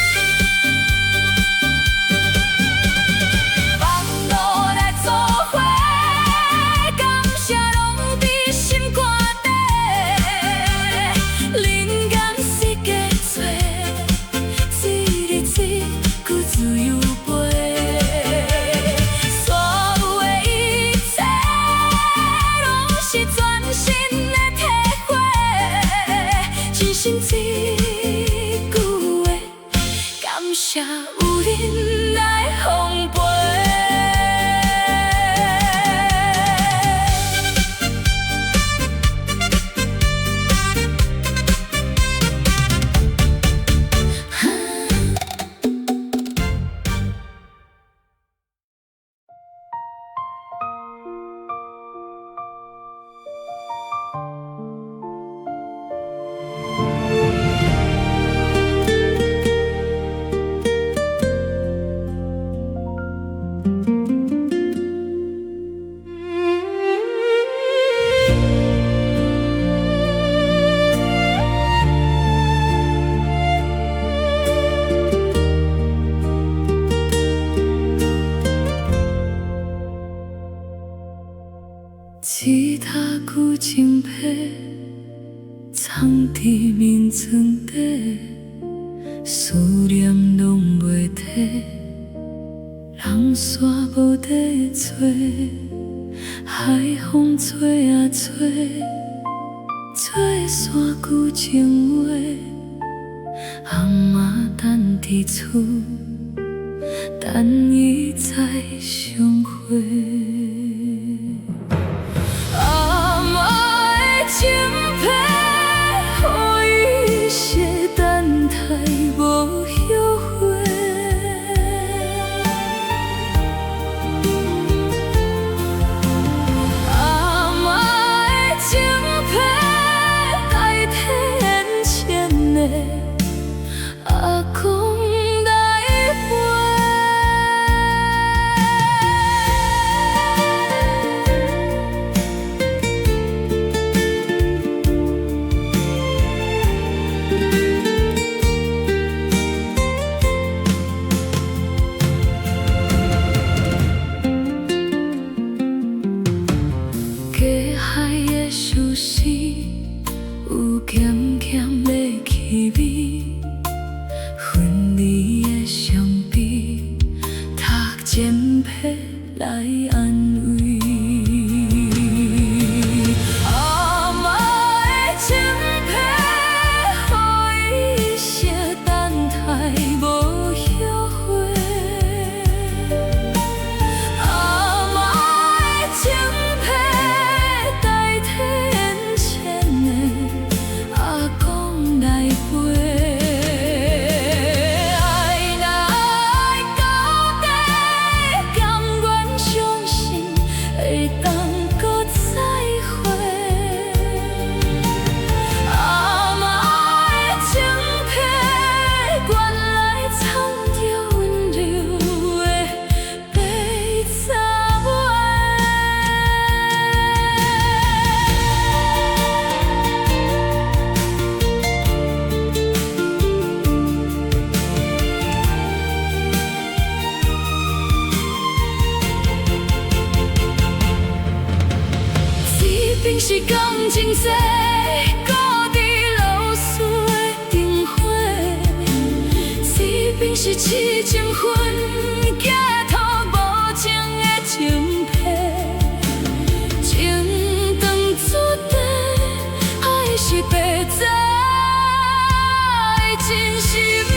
網路來做伙，感謝攏佇心肝底，靈感是加找，一日一句自由飛，所有的一切攏是全新的體會，真心這句話，感謝有恁來奉陪。一塔舊情被，藏佇眠床底，思念攏袂退，人煞無佇揣，海風吹啊吹，吹散舊情話，阿嬤等佇厝，等伊再相會。阿嬤的情被，予伊說等待無後悔。阿嬤的情被，代替緣淺的阿公來陪。痴情分，寄託無情的情皮，情長注底，愛是白走的真心話。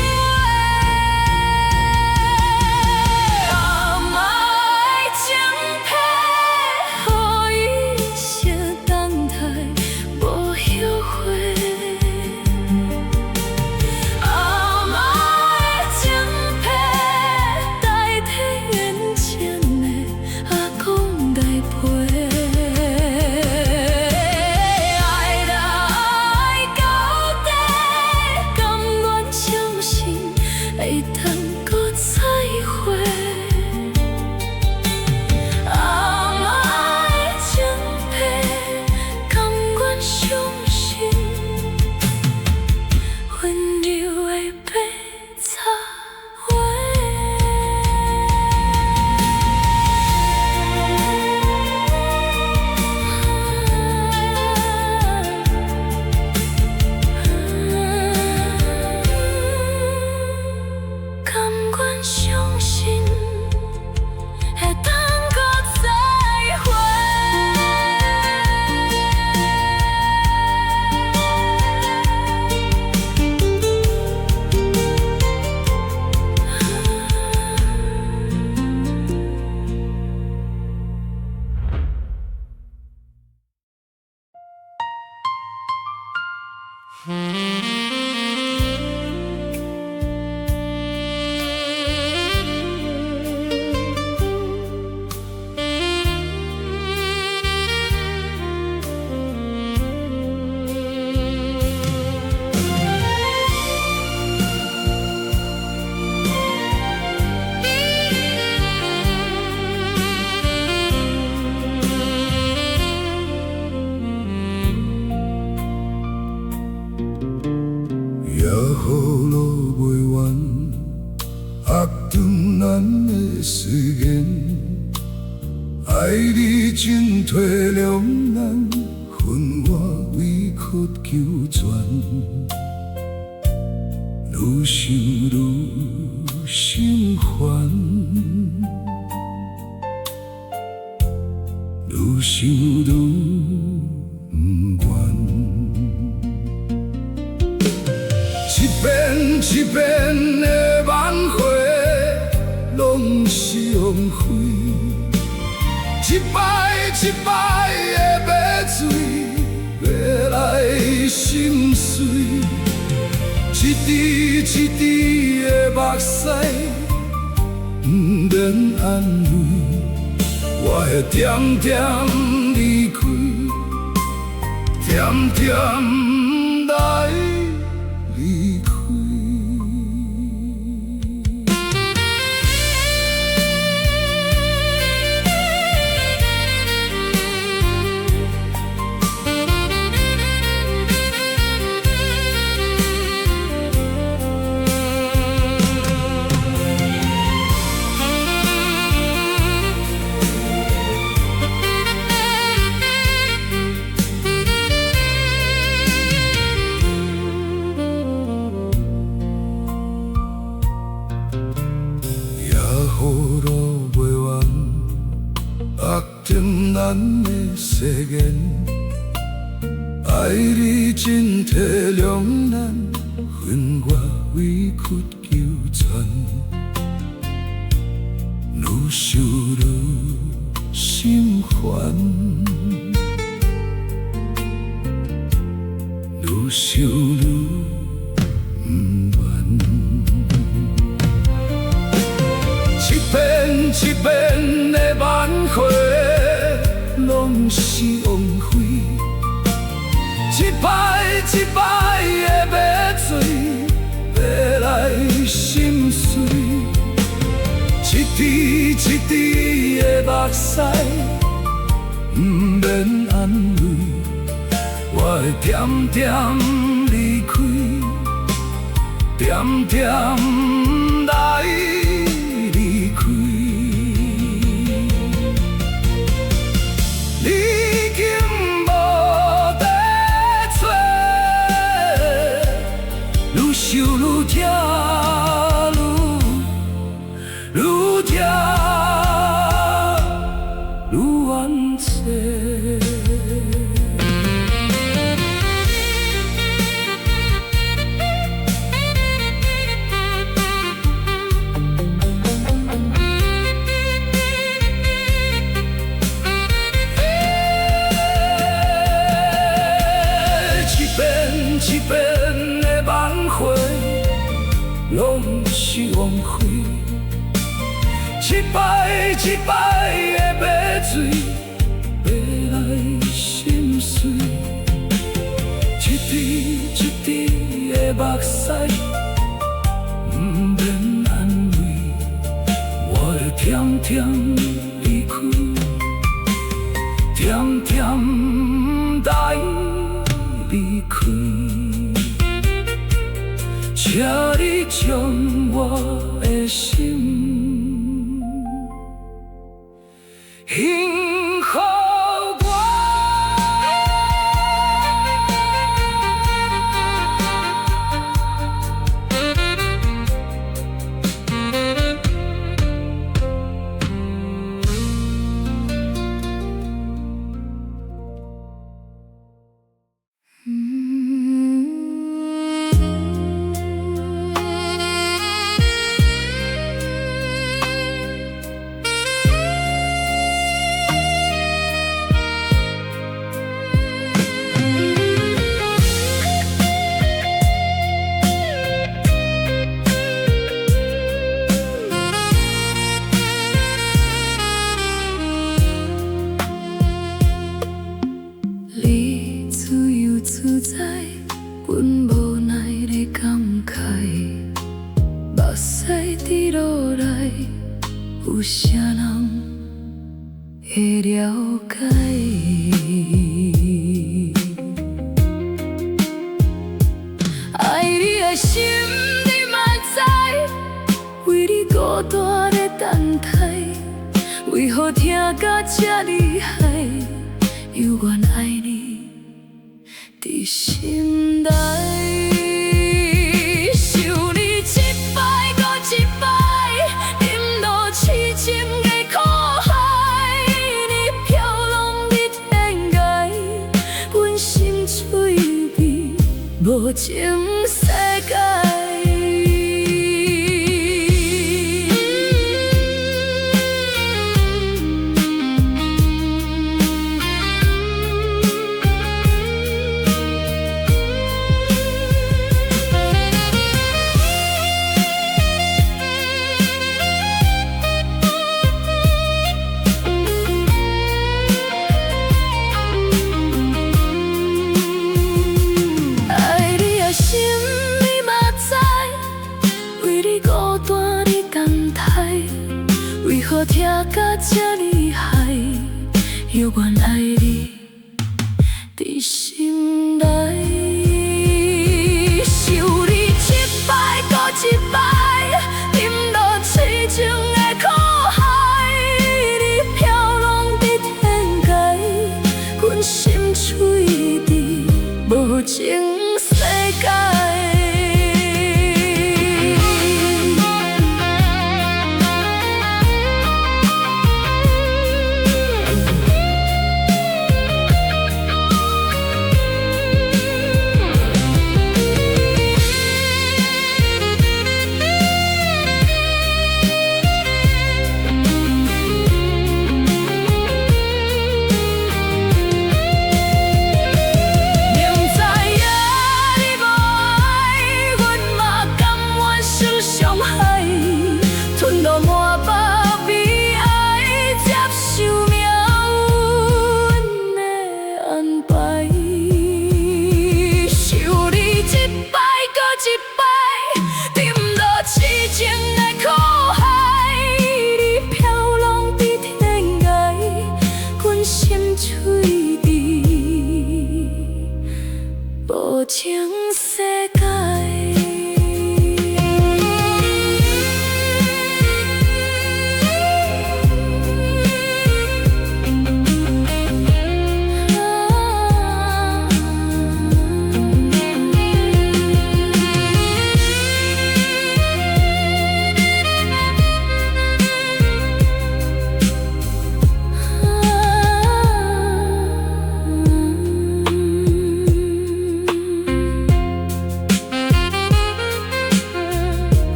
阿嬤的情皮，予伊一生等待，無後悔。阿嬤的情皮，代替緣情的阿公來陪。愛來愛到底，甘願相信會當閣再會。阿嬤的情皮，甘願相信，溫柔的白賊話。甘願相信會當閣再會。野雨落袂完，压断咱的誓言。愛你進退兩難，恨我委曲求全。愈想愈心煩，愈想愈毋願。一遍一遍的挽回，攏是枉費。一擺一擺的買醉，買來心碎。一滴一滴的目屎，毋免安慰。我會恬恬離開，恬恬來離開。野雨落袂完，壓斷咱的誓言。愛你進退兩難，恨我委曲求全。愈想愈心煩，愈想愈毋願。一遍一遍的挽回，攏是枉費。一擺一擺的買醉，買來心碎。一滴一滴的目屎，毋免安慰。我會恬恬離開，恬恬來離開。你已經無在找，愈想愈疼愈是枉費。一擺一擺的白醉，白來心碎，一滴一滴的目屎，毋免安慰，我會恬恬離開，恬恬帶離開。請你將我的心還予我。你自由自在，阮無奈咧感慨，目屎滴落來，有啥人會了解？愛你的心你嘛知，為你孤單咧等待，為何疼甲這厲害？猶原愛你佇心內。想你一擺閣一擺，沉落痴情的苦海，你飄浪佇天涯，阮心碎變無情世界。愛你的心你嘛知，為你孤單佇等待，為何疼甲這厲害？猶原愛你佇心內。想你一擺閣一擺，沉落痴情的苦海，你飄浪佇天涯，阮心碎佇無情世界。明知影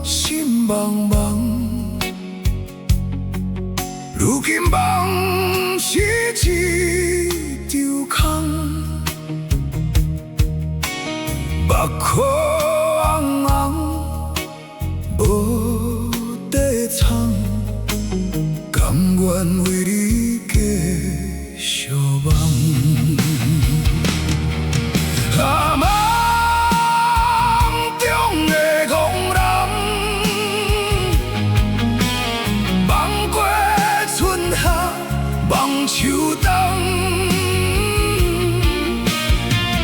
心茫茫。如今夢是一場空，目眶紅紅，無底藏，甘願為你繼續夢。啊，夢中的戇人，夢過春夏，夢秋冬，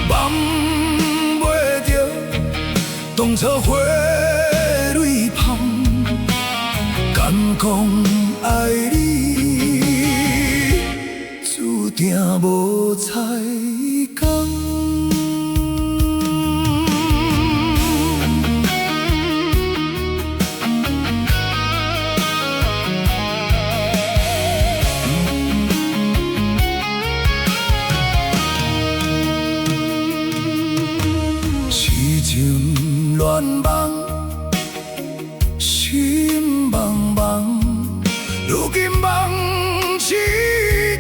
夢袂著當初花蕊芳，敢講愛你，注定無彩工。痴情戀夢，心茫茫，如今夢是一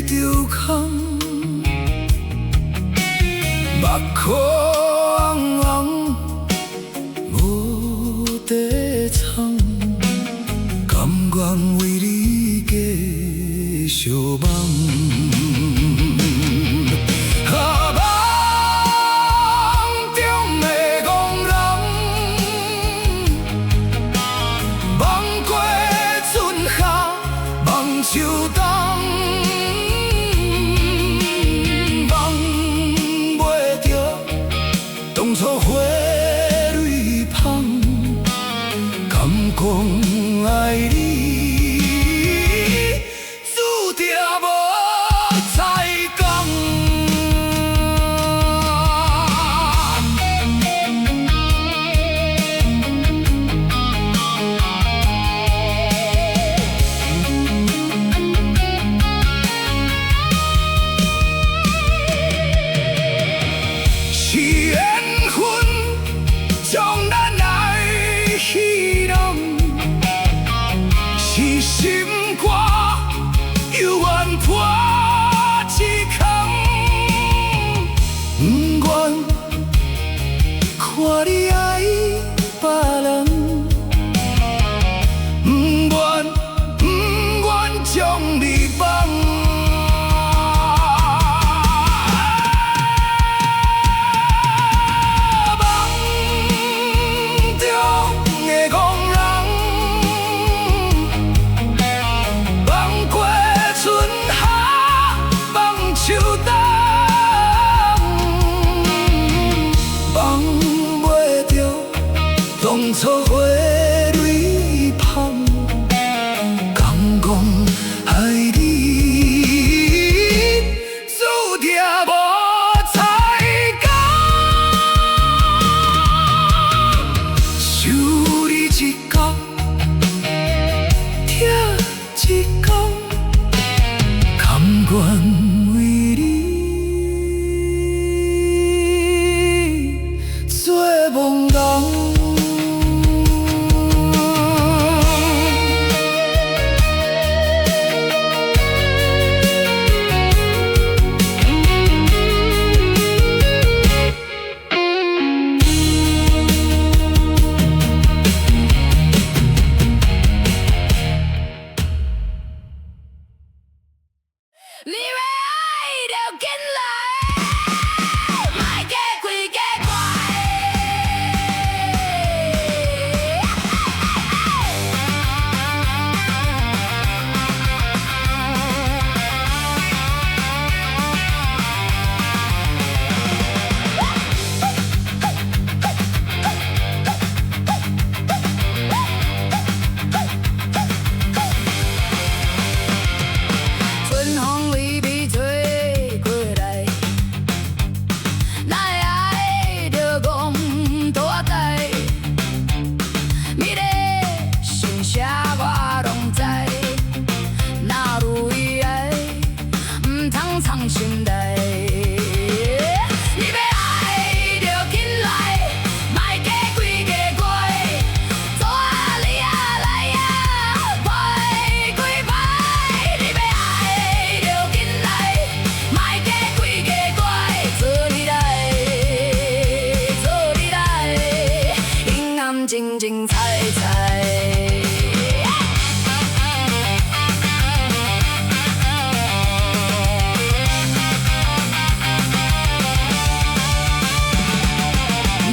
場空，目眶紅紅，無底藏，甘願為你繼續夢。啊，夢中的戇人，夢過春夏，夢秋冬，夢袂著當初花蕊芳，敢講愛你，注定無彩工。是緣分將咱愛戲弄，是心肝猶原破一空。不願看你愛別人，不願不願將你放。夢中的戇人，夢過春夏，夢秋冬，夢袂著當初花蕊芳，敢講愛你，注定無彩工。想你一工，疼一工，甘願為你做戇人。彩彩。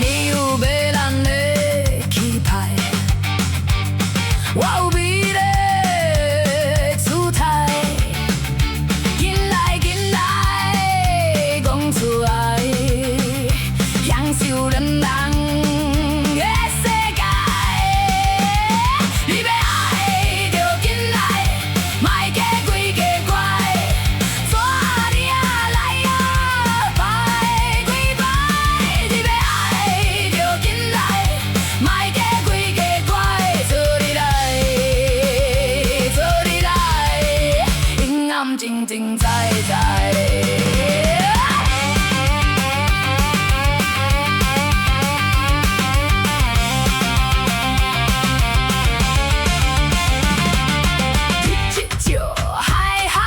你有迷人的氣派，我有美麗的姿態。緊來緊來，講出愛，享受兩人的世界。你欲愛就緊來，莫假鬼假怪，帶你啊來啊，擺幾擺。你欲愛就緊來，莫假鬼假怪，做你來，做你來，陰暗精精彩彩。一笑嗨嗨，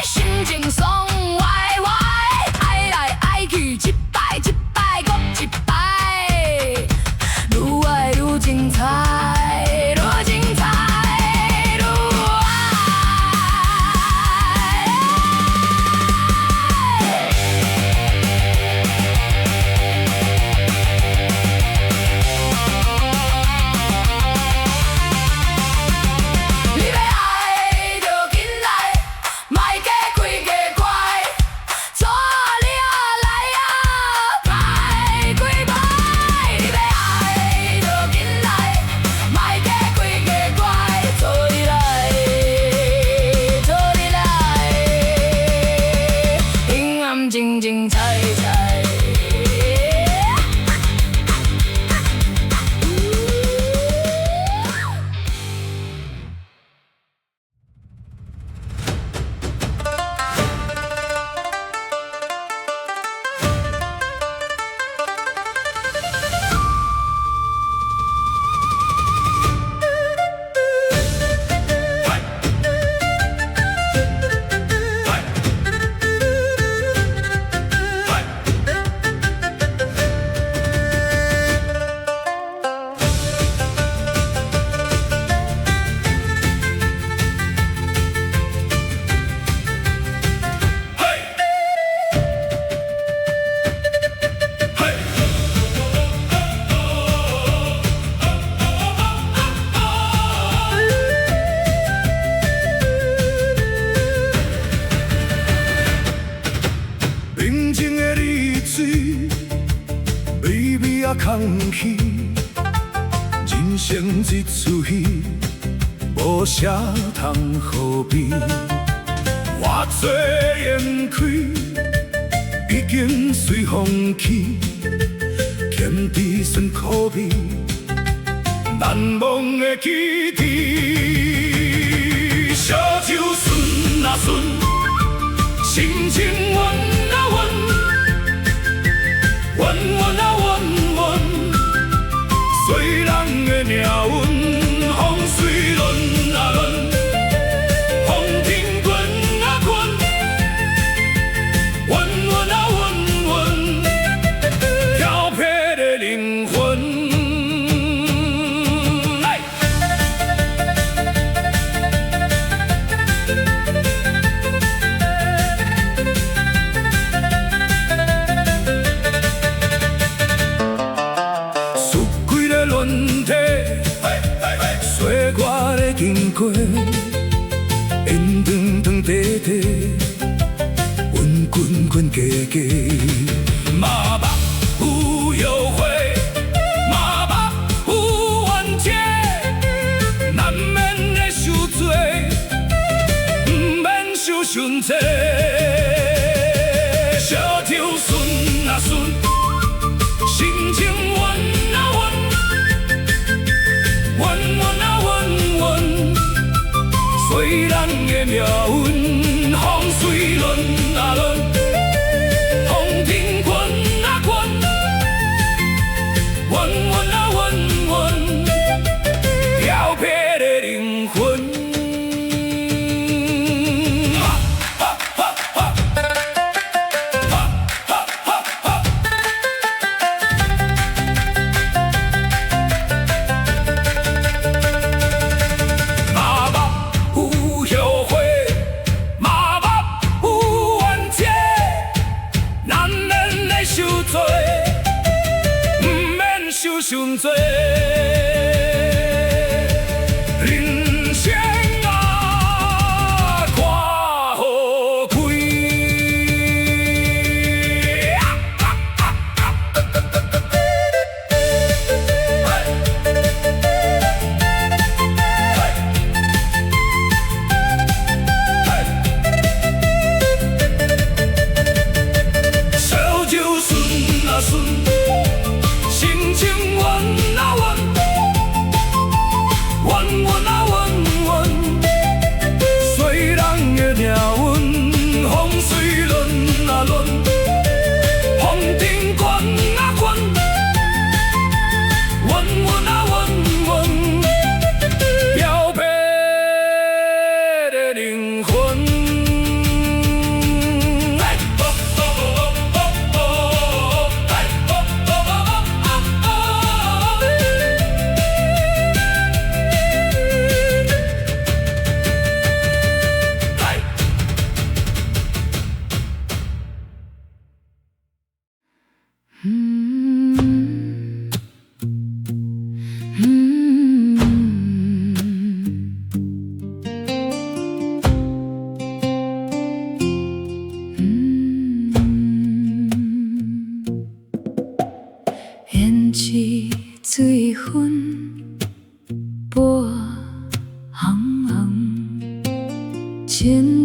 心情爽歪歪，愛來愛去，一擺一擺閣一擺，愈愛愈精彩，愈精彩，愈愛。你欲愛就緊來，莫假鬼假怪，帶你啊來啊，擺幾擺。你欲愛就緊來，莫假鬼假怪，做你來，做你來，陰暗精精彩彩。平靜的日水，微微仔空虛，人生這齣戲，無啥通好比。偌濟煙氣，已經隨風去，鹹甜酸苦味，難忘的記憶。燒酒順啊順，心情穩啊穩，穩穩啊穩穩，隨人的命運，風水輪啊輪，風天滾啊滾，穩穩啊穩穩，調皮的靈魂。來。四季的輪替，歲月的經過，緣長長短短，阮滾滾過過，嘛捌有約會，嘛捌有冤結，難免會受罪，毋免受傷濟。燒酒順啊順，心情穩啊穩，穩穩啊穩穩，隨人的命運，風水輪啊輪，風天滾啊滾，穩穩啊穩穩，調皮的靈魂。哈哈哈哈哈哈哈哈。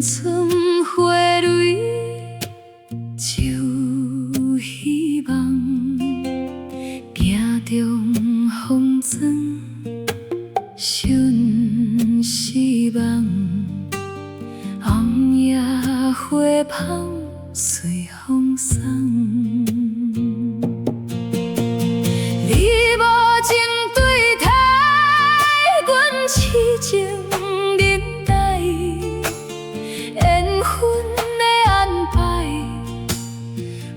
春花蕊就希望，镜中风霜顺失望，红叶花香随风送。你無情對待，阮痴情忍耐，緣分的安排，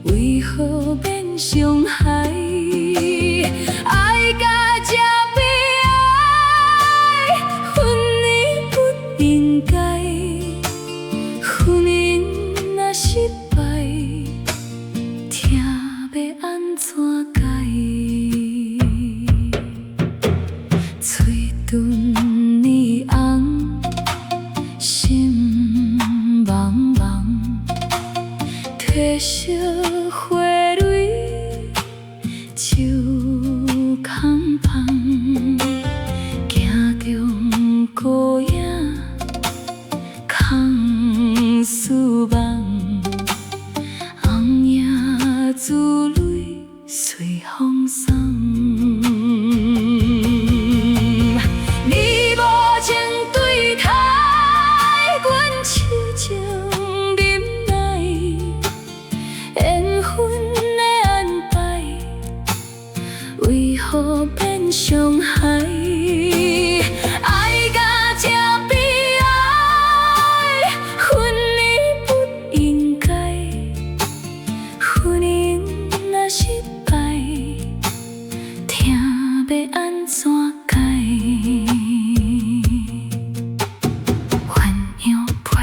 為何變傷害？愛甲這悲哀，分離不應該，婚姻若失敗，疼欲按怎解？喙唇染紅，心茫茫，褪色花蕊就空放，鏡中孤影空思夢，紅葉珠淚隨風送。你無情對待，阮痴情忍耐，緣分的安排，為何變傷害？愛甲這悲哀，分離不應該，婚姻若失敗，疼欲按怎解？鴛鴦被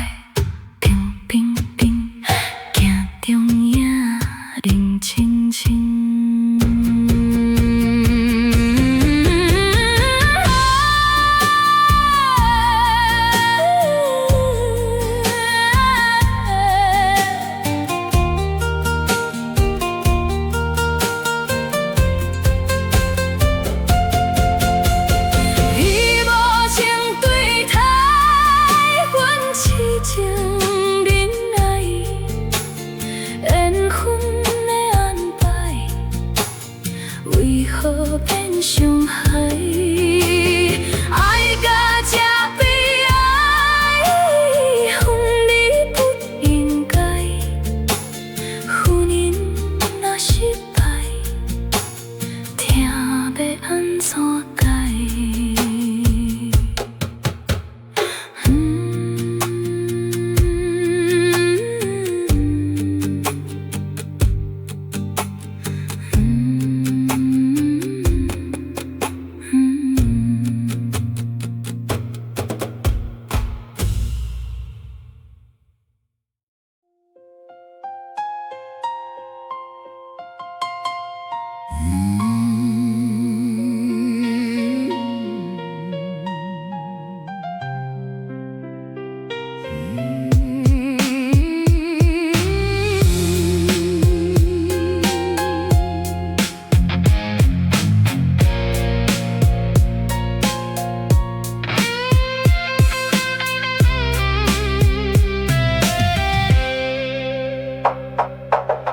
冰冰冰，鏡中影冷清清。你無情對待，阮痴情忍耐，緣分的安排，為何變傷害？愛甲這悲哀，分離不應該，婚姻若失敗，疼欲按怎解？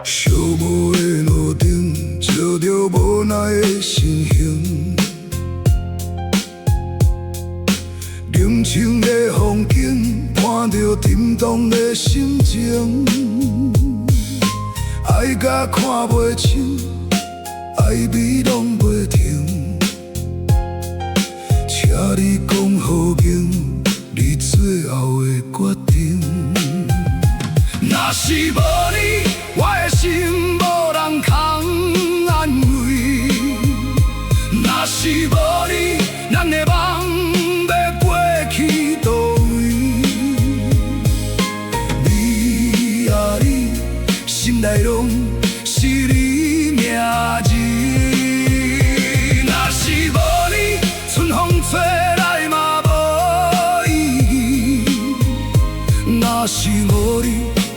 寂寞的路燈，照著無奈的身形，冷清的風景，伴著沉重的心情，愛甲看袂清，愛美攏袂停，請你講予明，你最後的決定。若是無你，我的心無人通安慰。若是無你，咱的夢欲過去佗位？你啊你，心內攏是你名字。若是無你，春風吹來嘛無意義。若是無你，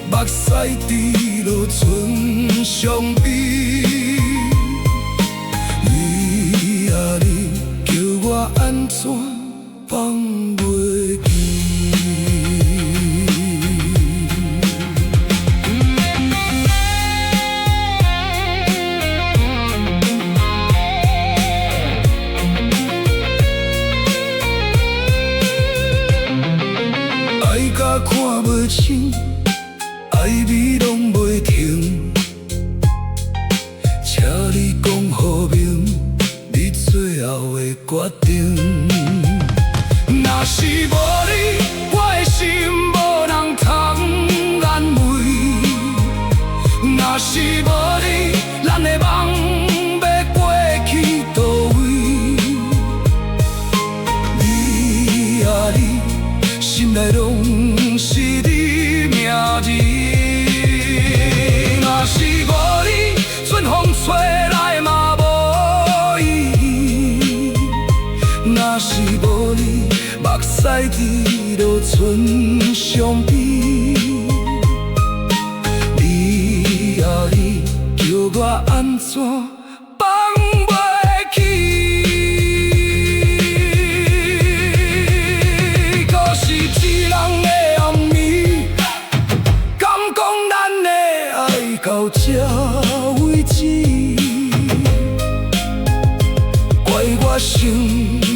目屎滴落剩傷悲。你啊你，叫我按怎放袂記？看袂清，愛美攏袂停。請你講予明，你最後的決定。若是無你，我的心無人通安慰。若是無你，咱的夢欲過去佗位？你啊你，心內攏是你名字。若是無你，春風吹來嘛無意義。若是無你，目屎滴落剩傷悲。你啊你，叫我按怎放袂去？閣是一人的暗暝，敢講咱的愛到這為止？怪我心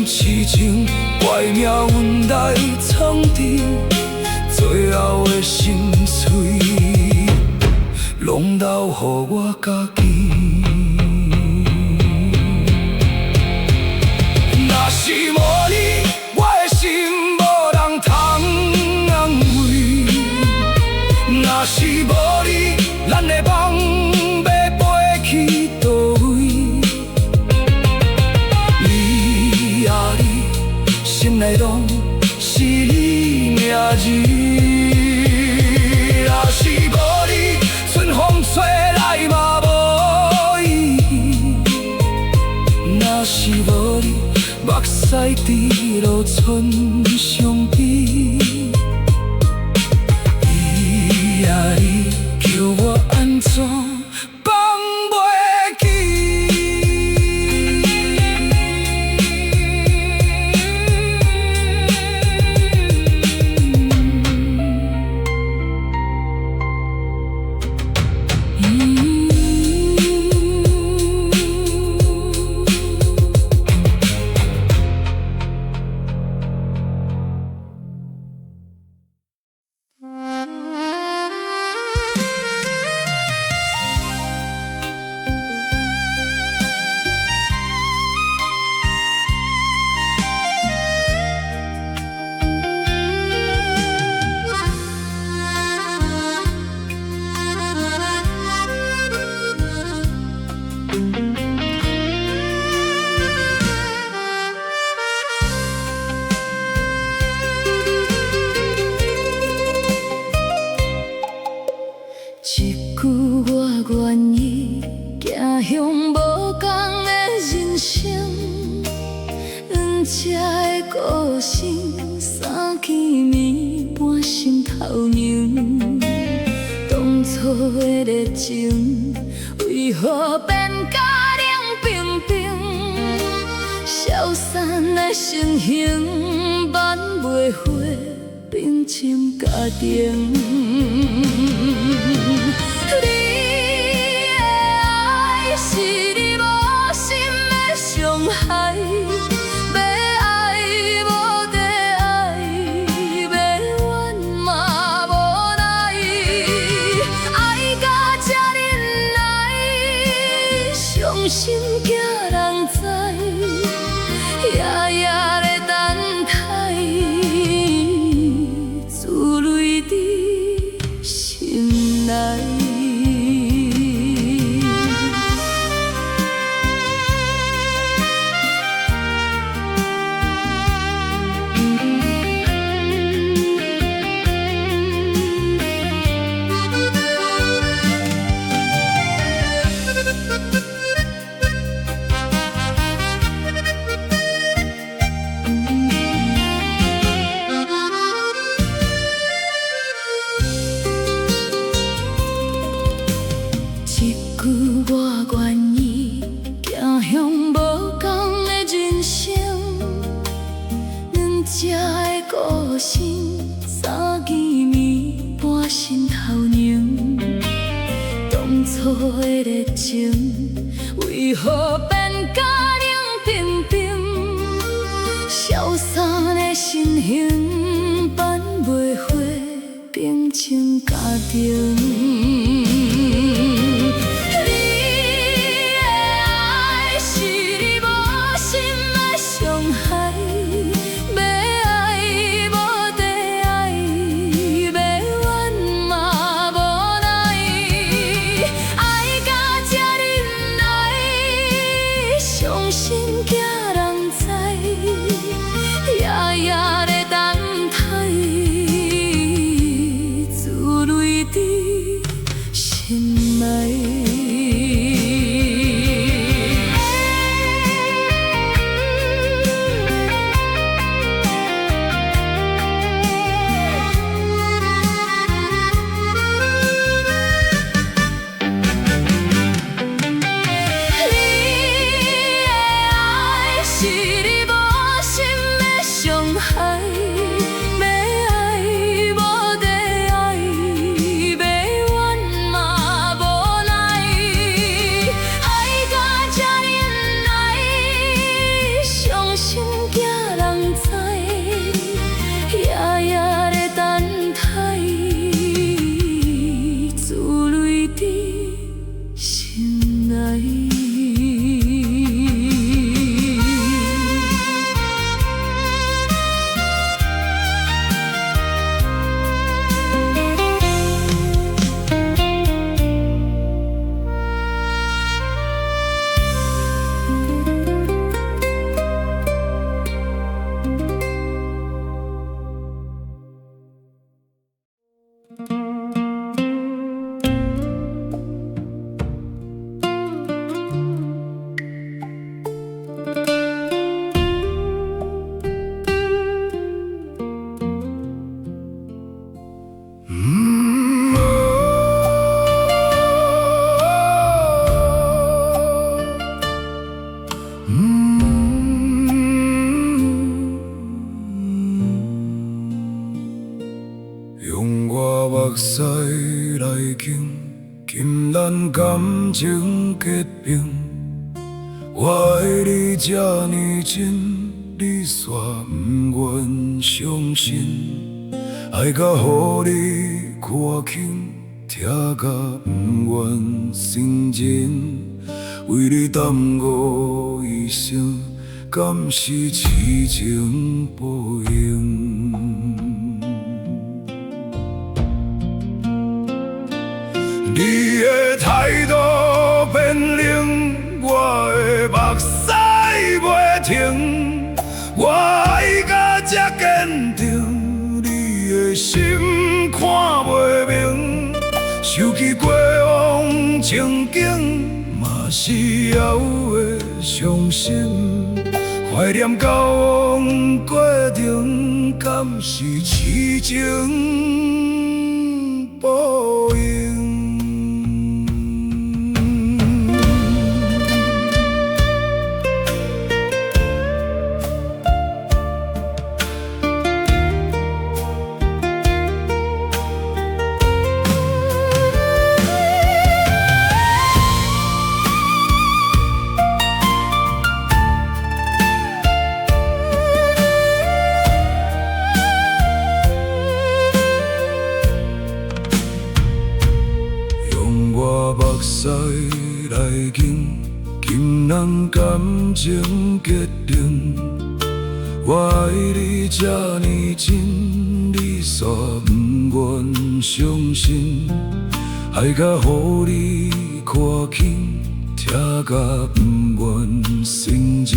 癡情，怪命運來創治，最後的心碎，攏留予我家己。若是無你，我的心無人通安慰。若是無你，咱的夢欲飛去佗位？你啊你，心內攏是你名字。若是無你，春風吹來嘛無意義。若是無你，目屎滴落剩傷悲。你啊你，叫我按怎放袂記？一句我願意，走向無仝的人生。阮這的個性，三更暝半心頭凝。當初的熱情，為何變甲冷冰冰？消散的身形，挽袂回平静家庭。你的愛是你無心的傷害，欲愛無得愛，欲怨嘛無奈，愛甲這忍耐，傷心驚人知，夜夜咧等待，珠淚佇心內。一句我願意，走向無仝的人生。阮這的個性，三更暝半心頭凝。當初的熱情，為何變甲冷冰冰？消散的身形，挽袂回情家庭。你的愛是你無心的傷害，欲愛無得愛，欲怨嘛無奈，愛甲這忍耐，傷心驚人知，夜夜咧等待，珠淚佇心內。你的愛是你無心的傷害，欲愛無得愛，欲怨嘛無奈，愛甲這忍耐，傷心驚人知，夜夜咧等待，珠淚佇心內。用我目屎來敬，金咱感情結冰。我愛你這呢真，你煞毋願相信。愛到予你看輕，疼甲毋願承認。為你耽誤一生，敢是癡情報應？你的態度變冷，我的目屎袂停。我愛甲這堅定，你的心看袂明。想起過往情景，嘛是猶會傷心。懷念交往過程，敢是癡情報應？用我目屎來敬，金咱感情結冰。我愛你這呢真，你煞毋願相信。愛甲予你看輕，疼甲毋願承認。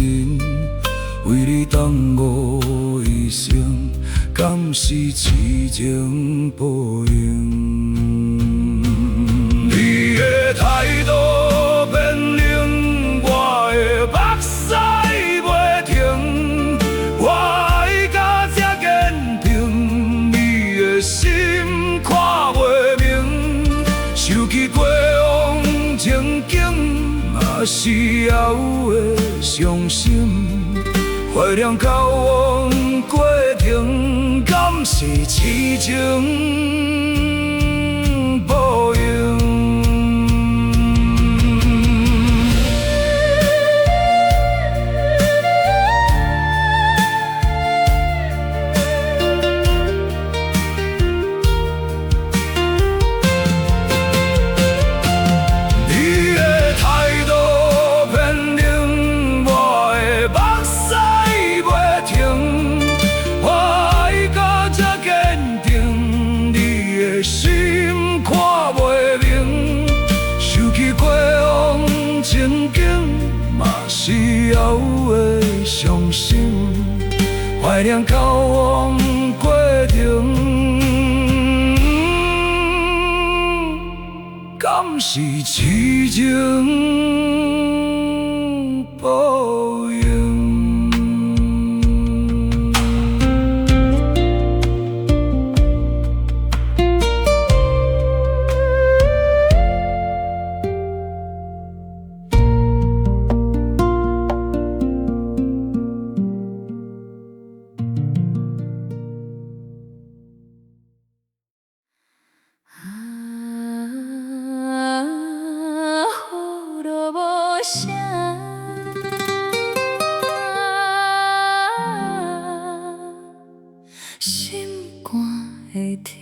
為你耽誤一生，敢是癡情報應？你的態度變冷，我的目屎袂停。我愛甲這堅定，你的心看袂明。想起過往情景，嘛是猶會傷心。懷念交往過程，敢是癡情報應？懷念交往過程，敢是痴情報應？啊，雨落無聲，心肝會疼。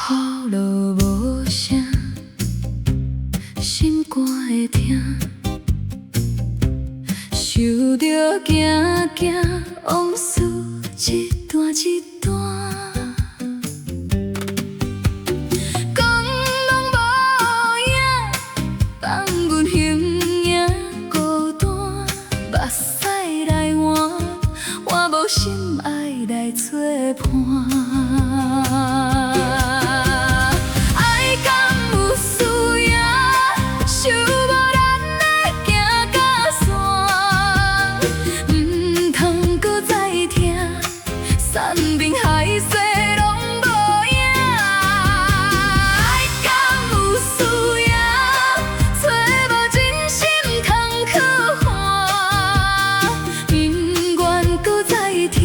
雨落無聲，心肝會疼。想著行行往事一段一段，講攏無影，放阮形影孤單，目屎來換，我無心愛來作伴。愛敢有輸贏？想無咱會行甲散，毋通閣再聽，山盟海誓攏無影。愛敢有輸贏？揣無真心通去換，毋願閣再聽，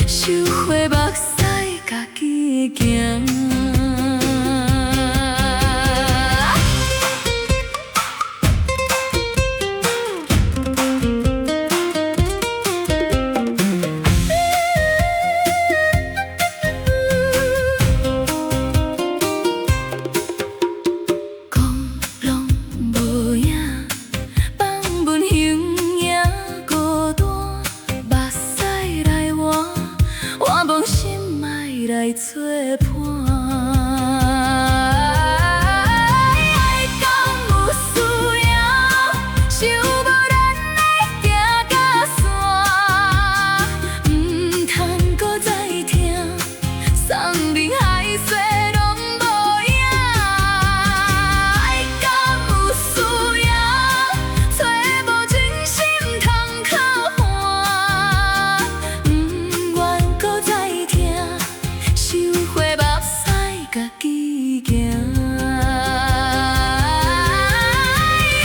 收回目屎家己行。講攏無影，放阮形影孤單，目屎來換，我無心愛來作伴。愛敢有輸贏？想無咱會行甲散，毋通閣再聽，山盟海誓攏無影。愛敢有輸贏？揣無真心通去換，毋願閣再聽，收回目屎家己行。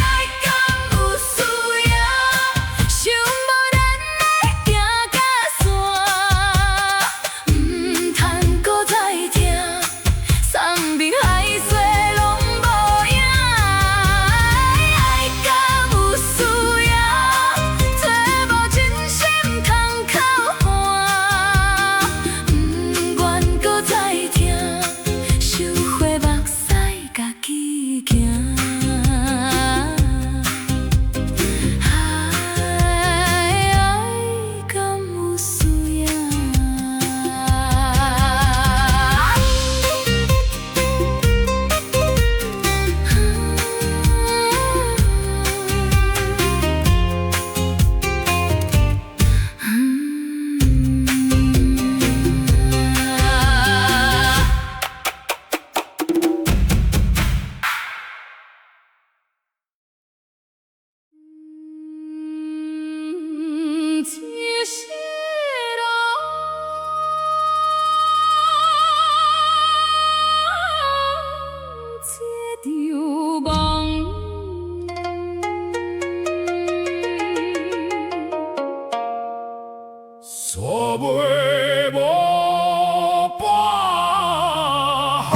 愛敢有輸贏？想無咱會行甲散，毋通閣再聽，山盟海誓攏無影。愛敢有輸贏？揣無真心通去換，毋願閣再聽，收回目屎家己行。愛敢有輸贏？一世人一場夢。煞袂無半項。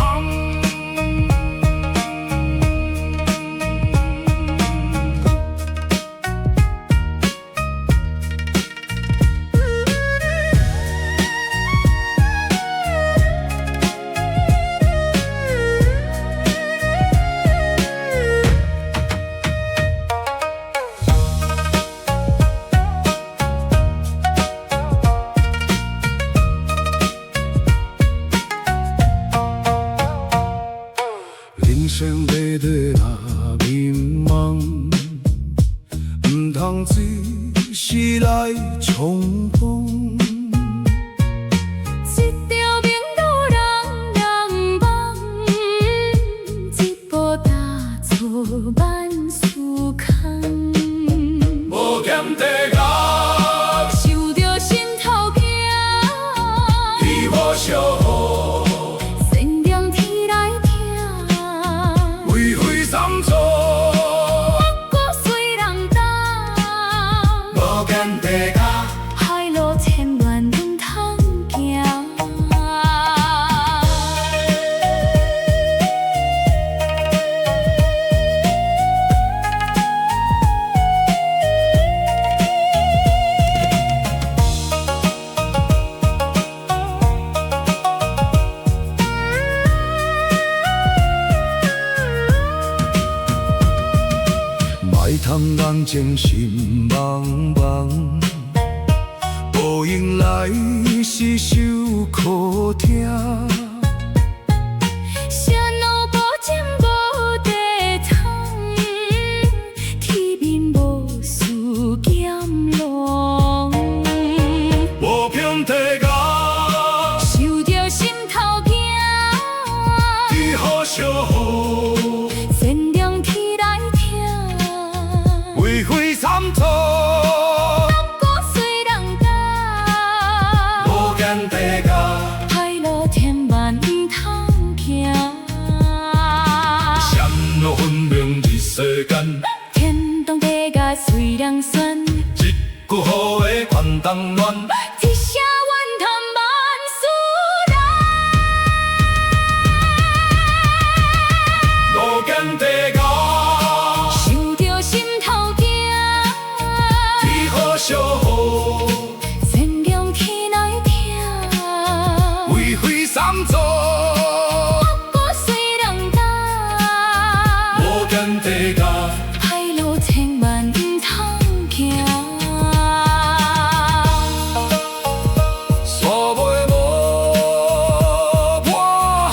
時來重逢。一張明珠人人望，一步踏錯萬事空。無減地獄，受著心頭驚，天雨小雨，善良天來疼。為非三錯，骨雖人擔，無減地獄。海路千萬毋通行。莫通眼睛心茫茫，報應來時受苦疼。誰路無情無地通，天面無事劍龍。無平地獄，受著心頭驚，天雨小雨，善良天來疼。為非三錯，骨雖人擔，無間地獄。海路千萬毋通行。誰路分明這世間，天長地涯隨人選，一句好話關東亂。一聲怨嘆萬事難。無間地獄，受著心頭驚，天雨小雨，善良天來疼。為非三錯，骨雖人擔，無間地獄。海路千萬毋通行。煞袂無破項。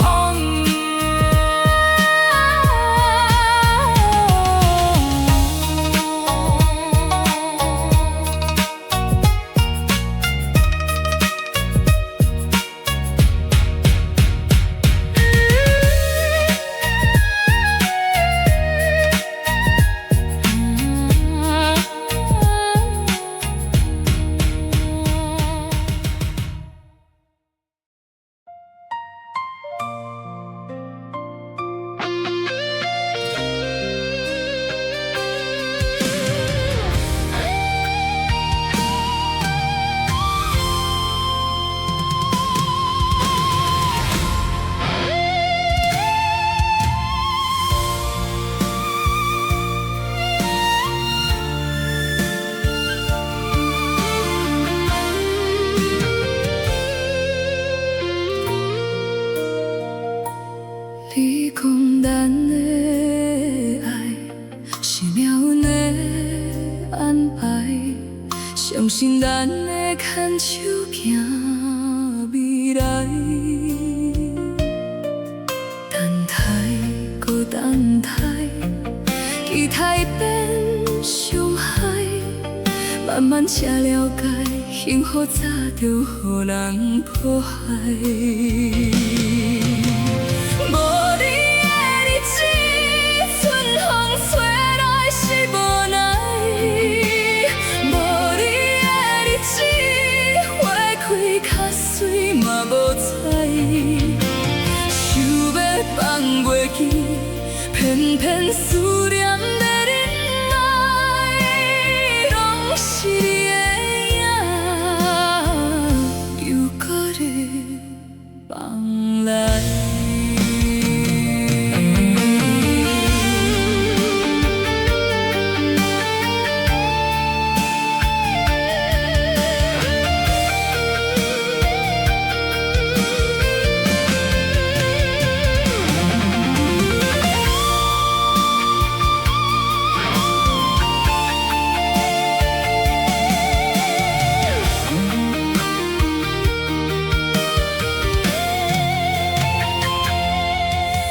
你講咱的愛是命運的安排，相信咱會牽手行未來。等待，閣等待，期待變傷害，慢慢才了解，幸福早就予人破壞。無你的日子，春風吹來是無奈。無你的日子，花開較媠嘛無彩。想欲放袂記，偏偏思念欲忍耐，攏是你的影，又閣咧放來。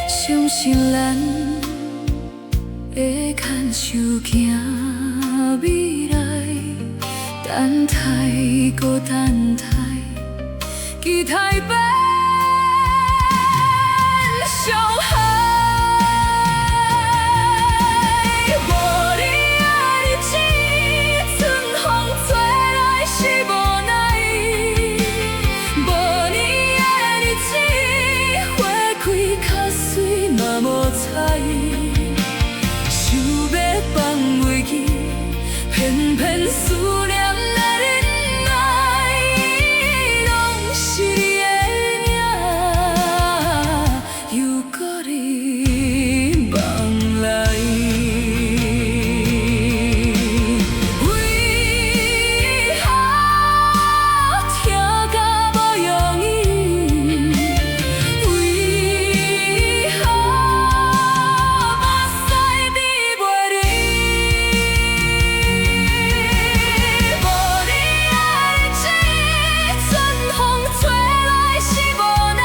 相信咱會牽手行未來，等待，閣等待，期待變傷害。無你的日子，春風吹來是無奈。無你的日子，花開較媠嘛無彩。想欲放袂記，偏偏思念的忍耐，攏是你的影，猶閣佇夢內。為何疼甲無容易？為何目屎滴袂離？無你的日子，春風吹來是無奈。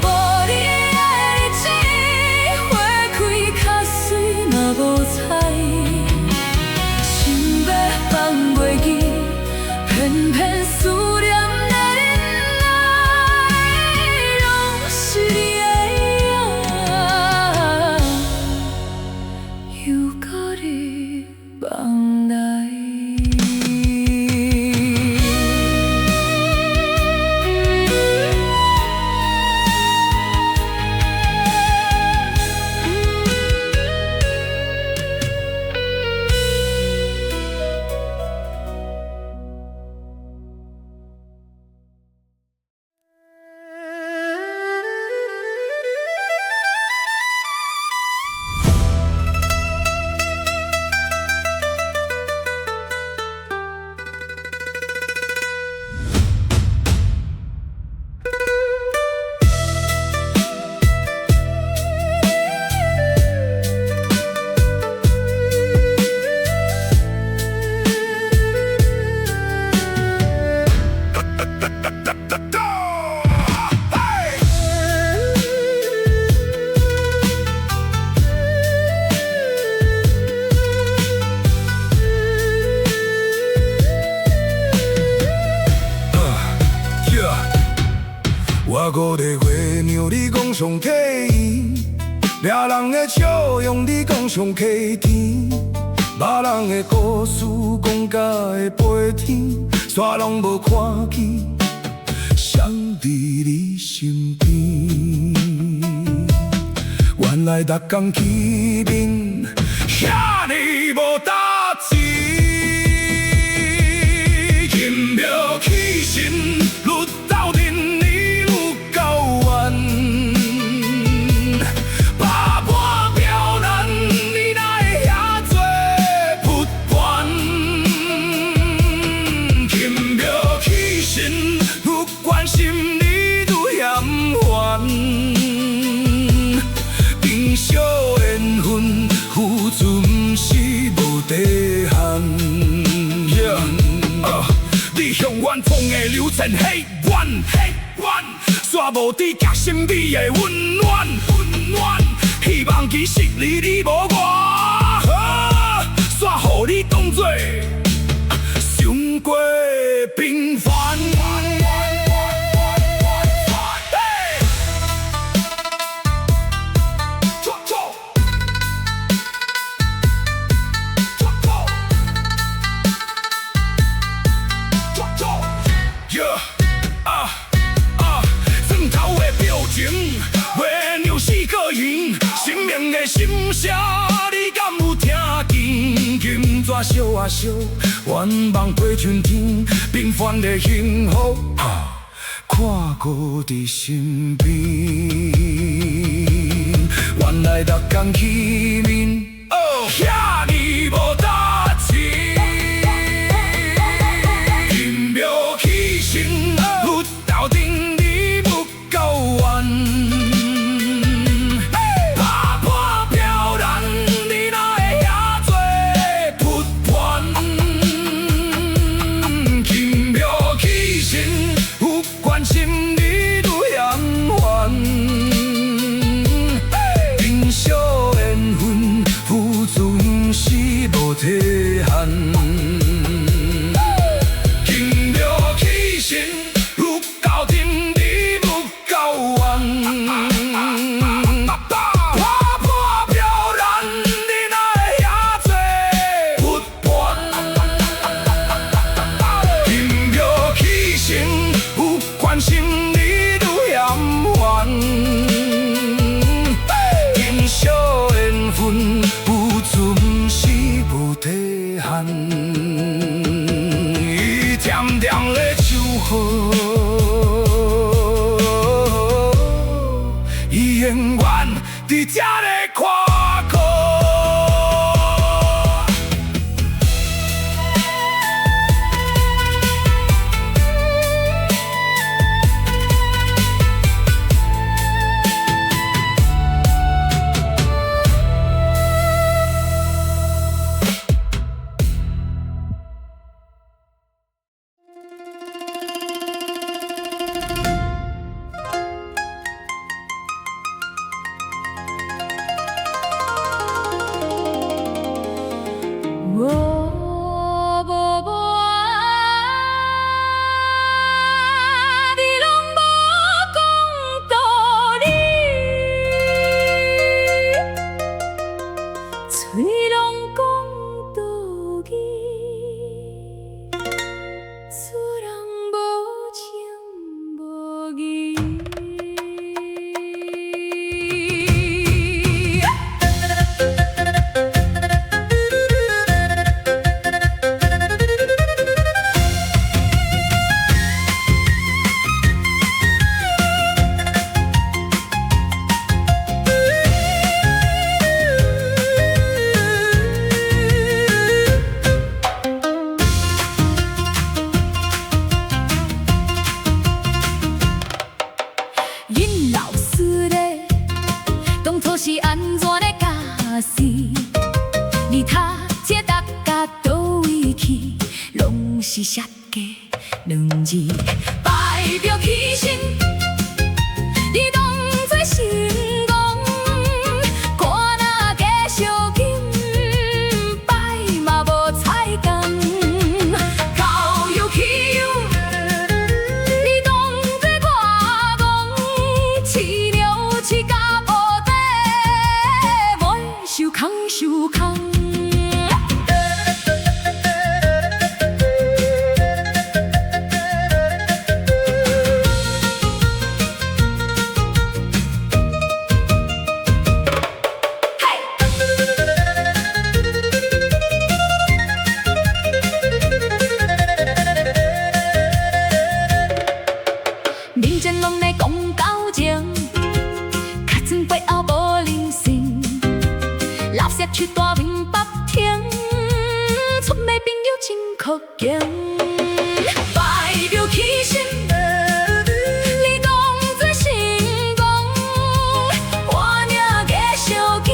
無你的日子，花開較媠嘛無彩。心欲放袂記，偏偏思念的忍耐，攏是你的影，猶閣佇夢內。 Yeah 外国的月娘，你講上體圓，掠人的笑容，你講上溪甜，別人的故事講甲會飛天，煞攏無看見，誰佇你身邊？原來逐工見面，遐爾無代誌。金廟起身，愈鬥陣你愈厚怨，拍破表難，你哪會遐濟不甘？金廟起身，愈關心你愈嫌煩。珍惜緣分，付出毋是無底限。 Yeah，你向遠方的流程彼遠彼遠，煞無知覺心美的溫暖溫暖。希望其實離你無偌好，煞予你當作傷過平凡。嘿抓抓抓抓抓抓，Yeah 啊啊！轉頭的表情，袂讓四個圓，生命的心聲，你敢有聽見？金紙燒啊燒，願望飛上天，平凡的幸福，看閣佇身邊。原來逐工見面，哦，遐爾無代誌。金廟起身，愈鬥陣你愈厚怨。拍破表人，你哪會遐濟不甘？金廟起身，愈關心你愈嫌煩。珍惜緣分，好，伊永遠佇遮咧看顧。無無無啊，你攏無講道理，嘴攏講道義，做人無情無義。恁老師咧，當初是按怎咧教死？你讀冊讀甲佗位去，攏是設計兩字。敗著起身，你當作成功，看若加燒金，擺嘛無彩工。教育起養，你當作我戇，飼料飼甲無底，尾受空受空。認真攏咧講交情，較算背後無人性，垃圾手大面北停，出賣朋友真可敬。敗著起身，你當作成功，換領加燒金，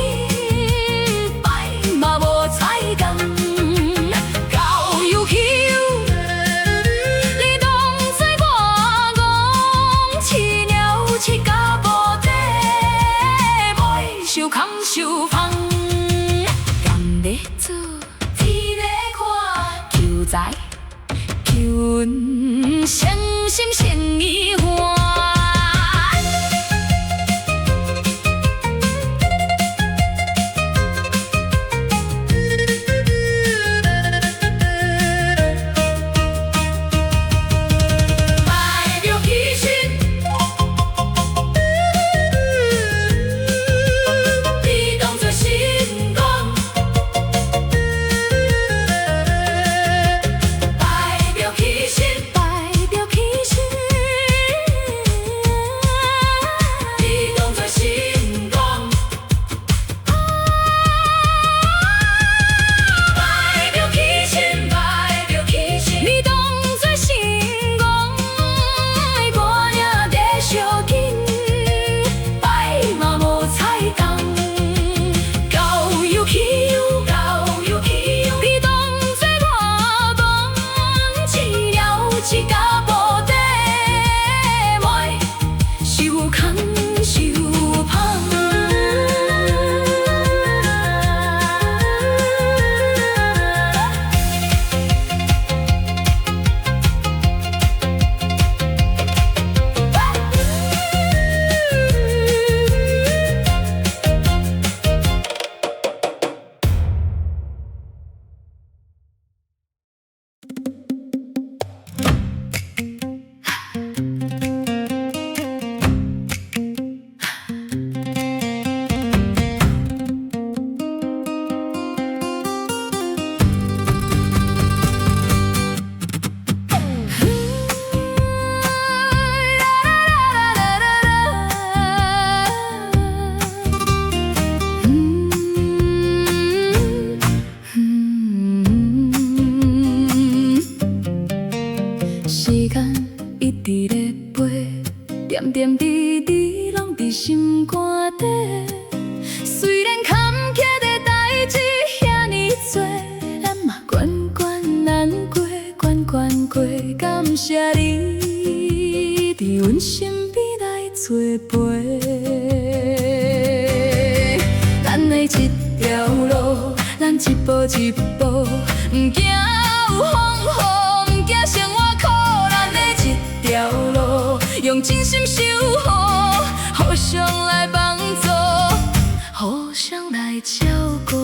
擺嘛無彩工。教育起養，你當作我戇，飼料飼甲無底，尾受空受芳。人咧做，天咧看，求財求運，誠心誠意換。敗著起身，你當作成功。敗著起身，敗著起身。點點滴滴攏佇心肝底。雖然坎坷的代誌遐爾濟，咱嘛關關難過關關過。感謝你佇阮身邊來作陪。咱的這條路，咱一步一步，毋驚有風雨，毋驚生活苦。咱的這條路，用真心守護，互相來幫助，互相來照顧。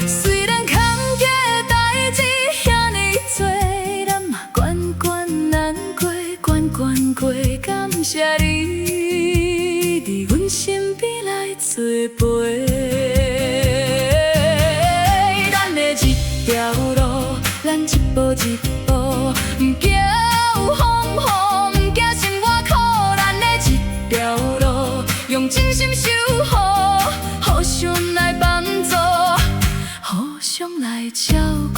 雖然坎坷的代誌遐爾濟，咱嘛關關難過關關過。感謝你佇阮身邊來作陪。咱的這條路，咱一步一步，毋驚有風雨，毋驚生活苦。咱的這條路，用真心守護，互相來幫助，互相來照顧。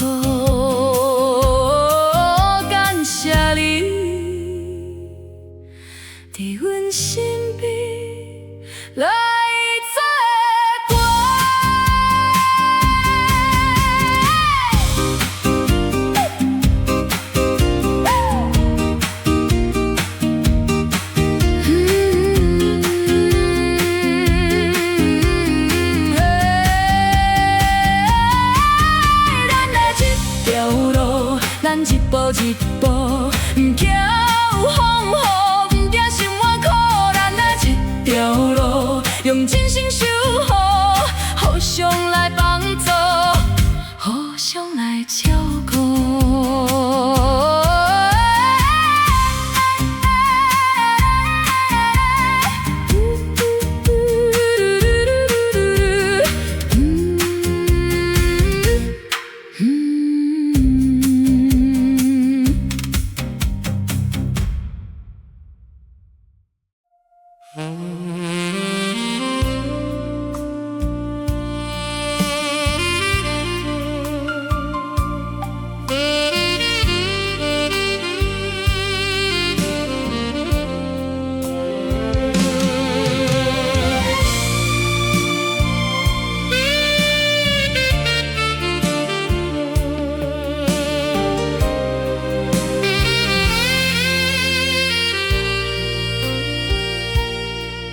感謝你佇阮身邊來作陪。咱的這條路，咱一步一步，毋驚有風雨，毋驚生活苦。咱的這條路，用真心守護，互相來幫助，互相來照顧。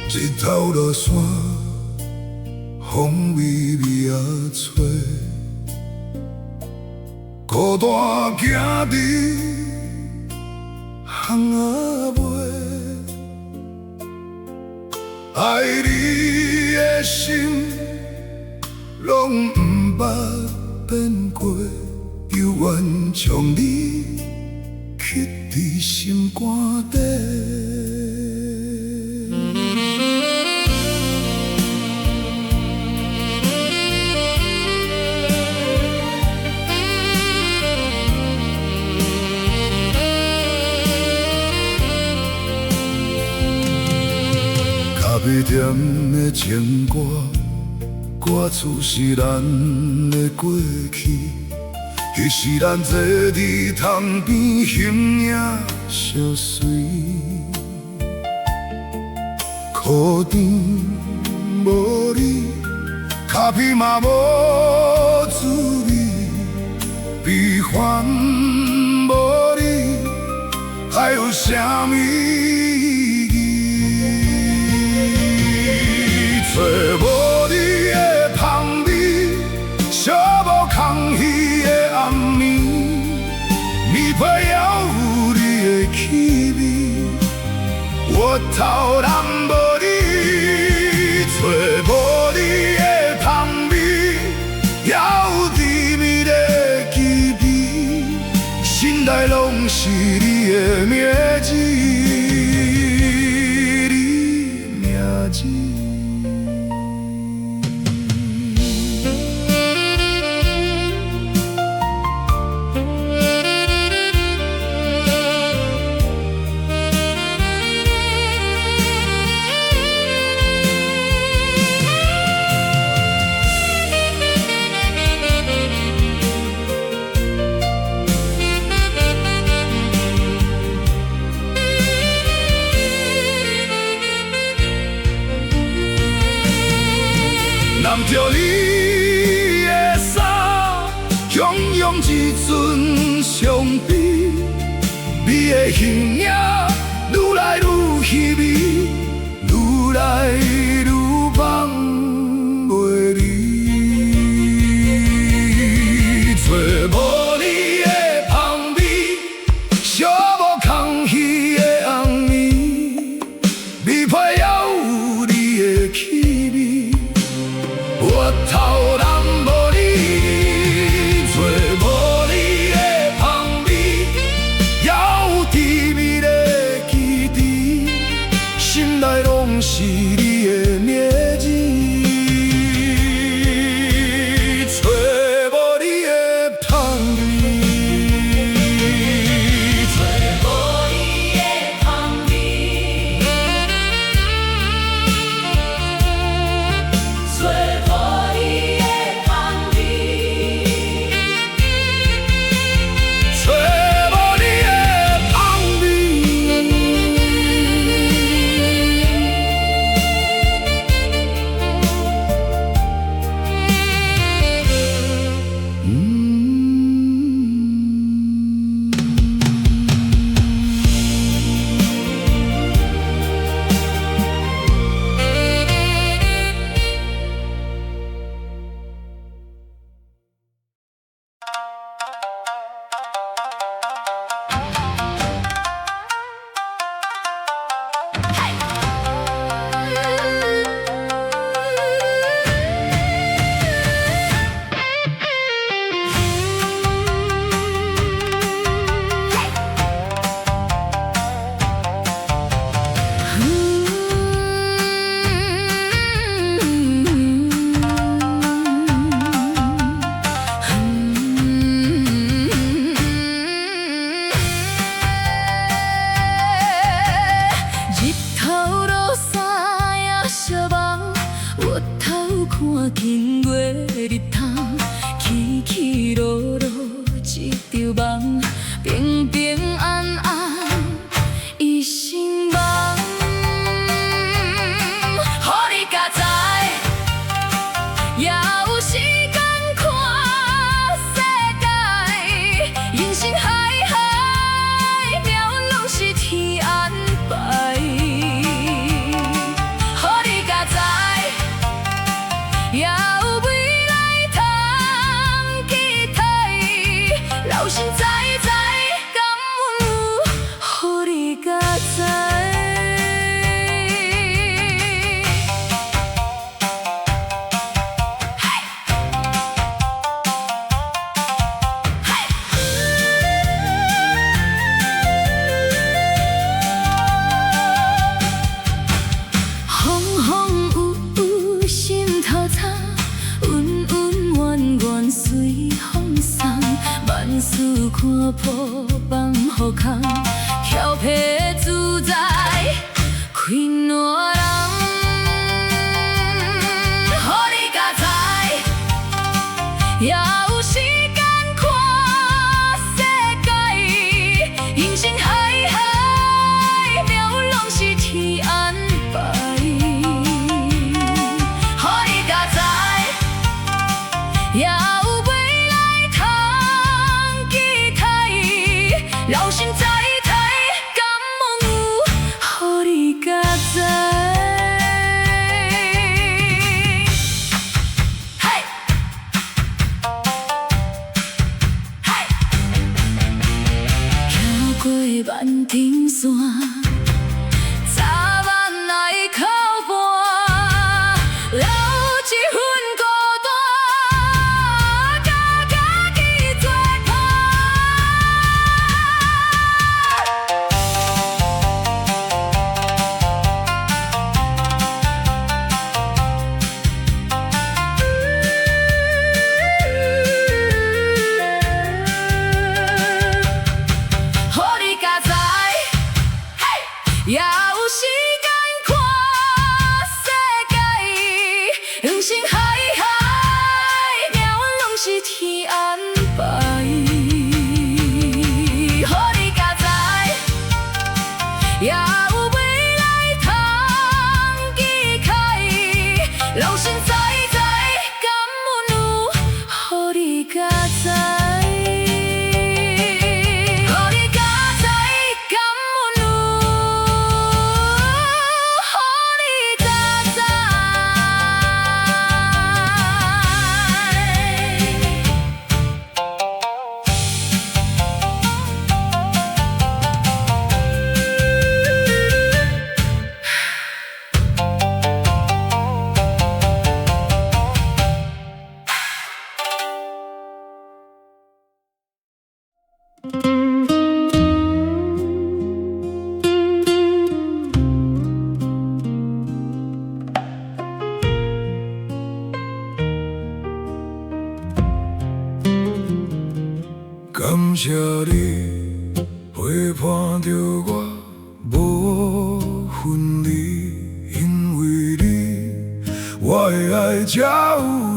日頭落山，風微微仔吹，孤單行佇巷仔尾，愛你的心攏毋捌變過，猶原將你刻佇心肝底。咖啡店的情歌，歌詞是咱的過去。彼時咱坐佇窗邊，形影相隨。苦甜無你，咖啡嘛無滋味，悲歡無你，還有啥物意義？找無你的香味，寂寞空虛的暗暝，棉被猶有你的氣味，月頭人無你，找無你的香味，猶有甜蜜的滋味，心內攏是你的名字。共用一阵伤悲。你的形影愈來愈稀微，愈來愈放袂離。找無你的香味，寂寞空虛的暗暝，暝被猶有你的氣味，月頭人無你，找無你的香味，猶有甜蜜的記憶，心內攏是你的名字。找無你的香味。找無你的香味，找無你的香味，找無你的香味。日頭落山也相望，月頭看見月日通，起起落落一場夢，平平安安一生夢。予你佳哉，也有時間看世界，人生海海，命運攏是天安排。予你佳哉，也有未來通期待，老神在在，感恩有予你佳哉。風風雨雨心頭藏，恩恩怨怨隨風送，萬事看破放予空，調皮自在開爛人。予你佳哉，也有時間看世界，人生海海，命運攏是天安排。予你佳哉，也有未來通期待，老神在在，感恩有予你佳哉。嘿，嘿，行過萬重山，早晚愛靠伴，留一份孤單，佮家己作伴。予你佳哉，也有時間看世界，人生海海，命運攏是天安排。予你佳哉，也有未來通期待，老神在在，感恩有予你佳哉。感謝你陪伴著我，無分離，因為你，我的愛才有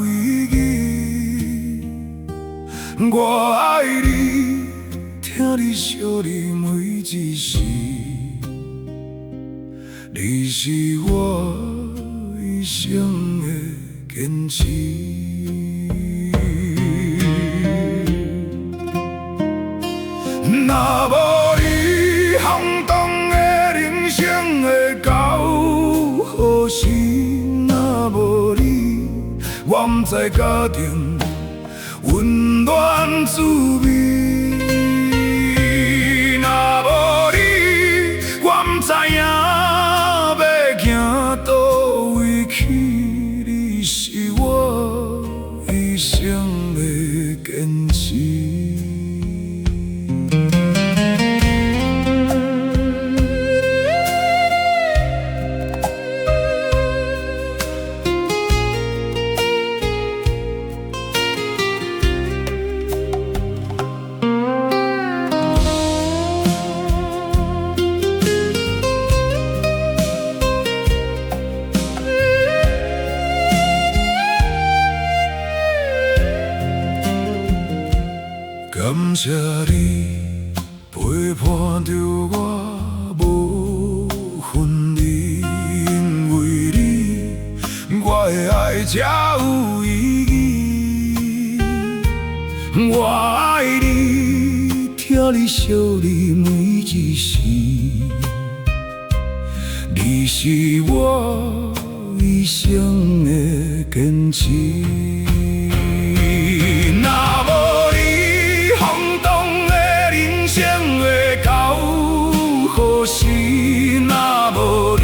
意義。我愛你，疼你惜你每一時，你是我一生的堅持。若無你，轟動的人生會到何時？若無你，我毋知家庭溫暖滋味。若無你，我毋知影欲行佗位去。你是我一生的堅持。感謝你陪伴著我，無分離，因為你，我的愛才有意義。我愛你，疼你惜你每一時，你是我一生的堅持。若無你，轟動的人生會到何時？若無你，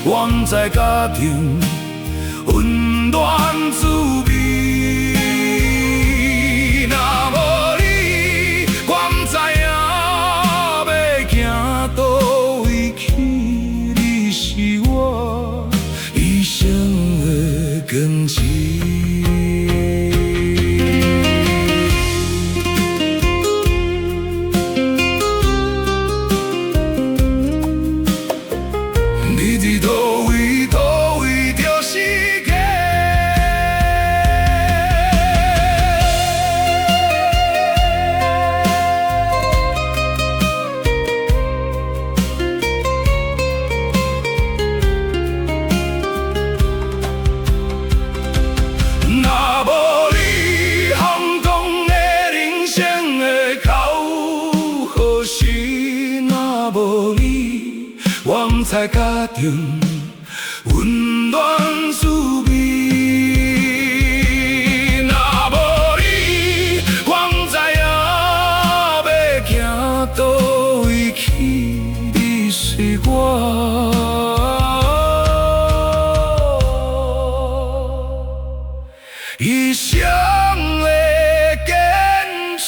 我毋知家庭溫暖滋味。若無你，我毋知影欲行佗位去。你是我一生的堅持。你佇佗位，佗位就是家。若無你，轟動的人生會到何時？若無你，我毋知家庭溫暖滋味。若無你，我毋知影欲行佗位去。你是我一生的堅持。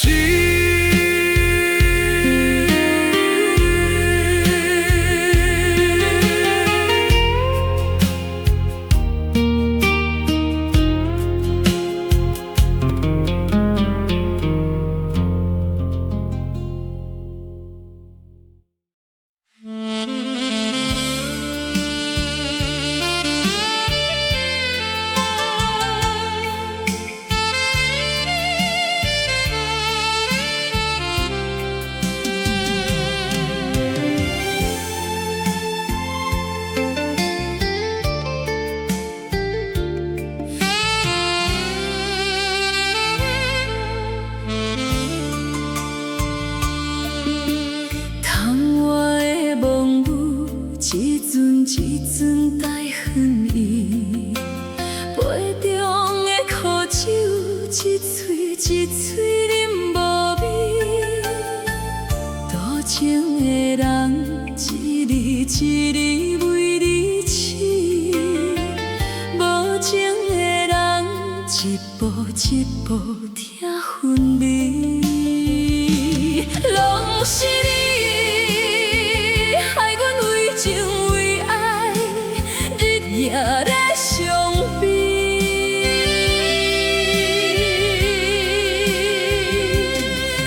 窗外的暝雨，一阵一阵带远伊。杯中的苦酒，一喙一喙饮無味。多情的人，一字一字為你痴。無情的人，一步一步疼昏迷。攏是你，害阮為情為愛，日夜咧傷悲。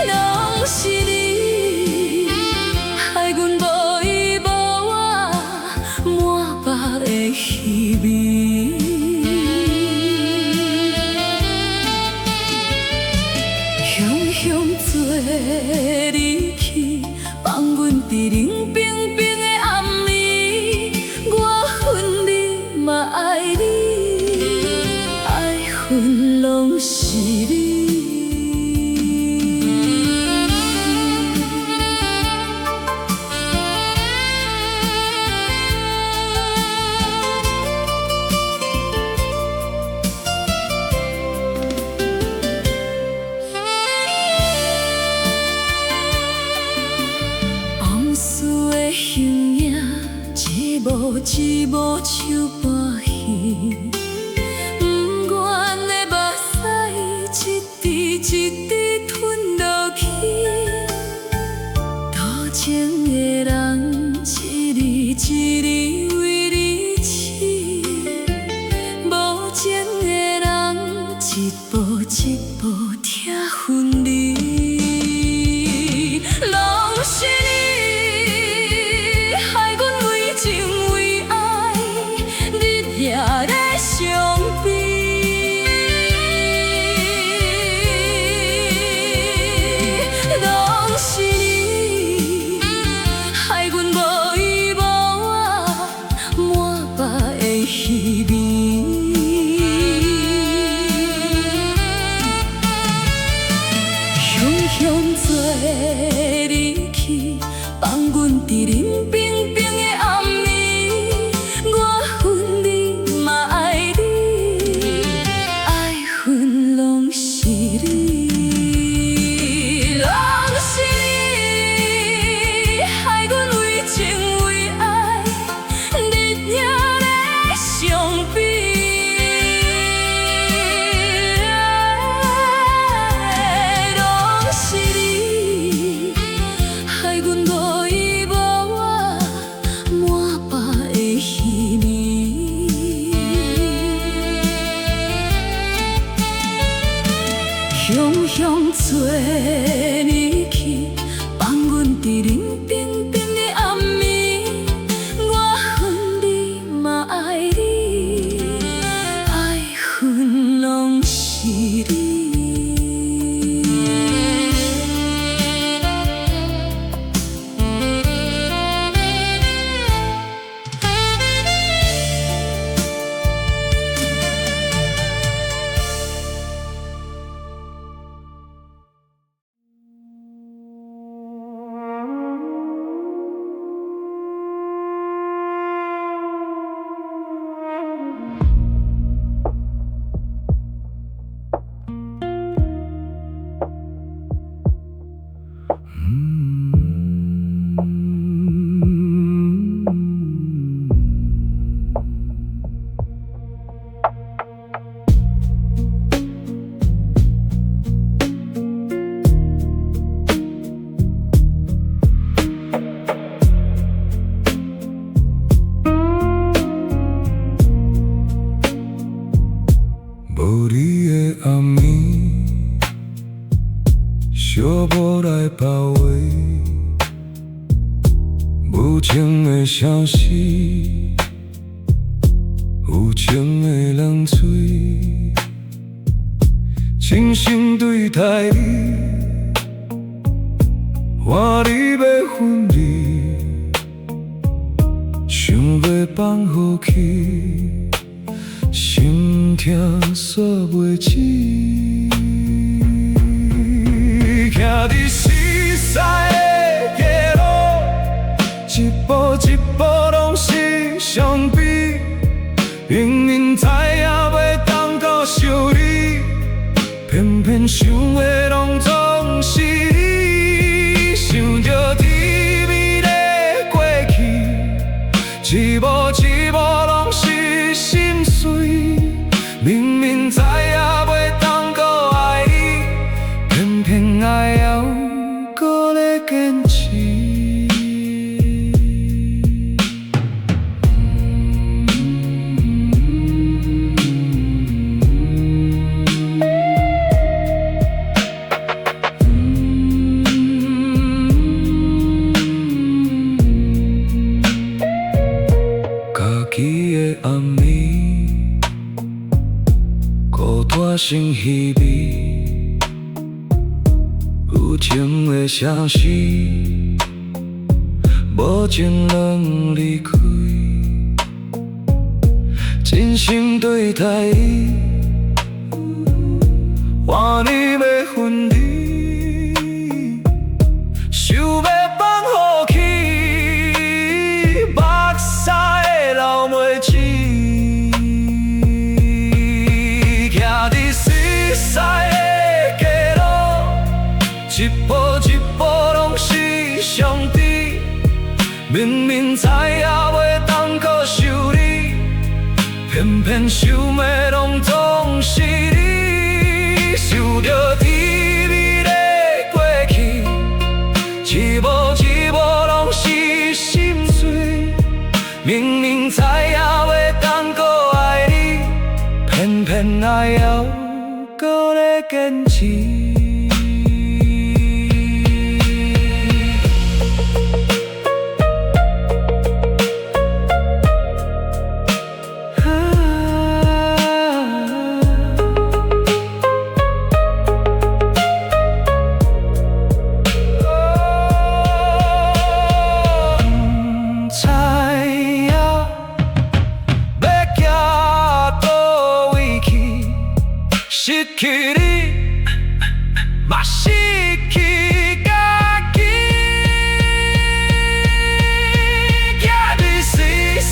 若雄做你去，放阮佇冷冰冰的暗暝。我恨你嘛愛你，愛恨攏是你。暗暝的形影，一幕一幕像伴戏。不愿的目屎，一滴一滴吞落去。多情的人，一字一字為你痴。無情的人，一步一步疼分離。攏是你，害阮為情為愛，日夜咧傷悲。攏是你，害阮無依無靠，滿腹的稀微。雄雄做你去，放阮佇冷冰冰的暗暝。我恨你嘛愛你，愛恨攏是你。攏是你，害阮為情為愛，日夜咧傷悲。攏是你，害阮無依無靠，滿腹的稀微。雄雄做你去，放阮佇冷冰冰的暗暝。我恨你嘛愛你，愛恨攏是你。無你的暗暝，寂寞來包圍，無情的城市，有情的冷嘴，真心對待你，看你欲分離，想欲放予去。心痛煞袂止，徛佇四屎的街路，一步一步攏是傷悲。明明知影袂當閣想你，偏偏想的攏總是你。想著甜蜜的過去，一幕一幕攏是心碎。明明知影袂當閣愛你，偏偏愛猶閣咧堅持。家己的暗暝，孤單成稀微，情的城市，無情人離開，真心對待伊，換你欲分離，想欲放予去，目屎會流袂止。徛佇唏噓的街路，一步一步攏是傷悲。明明知影袂當閣想你，偏偏想的攏總是你。想著甜蜜的過去，一幕一幕攏是心碎。明明知影袂當閣愛你，偏偏愛猶閣咧堅持。毋知影欲行佗位去，失去你，嘛失去家己。徛佇唏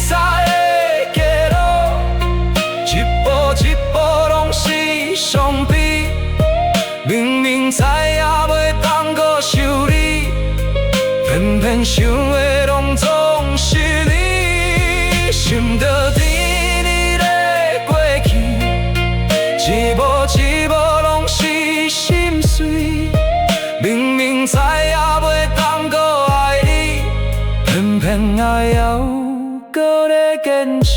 噓的街路，一步一步攏是傷悲。明明知影袂當閣想你，偏偏想的攏總是你。想著甜蜜的過去，一幕一幕攏是心碎。明明知影袂當閣愛你，偏偏愛猶閣咧堅持。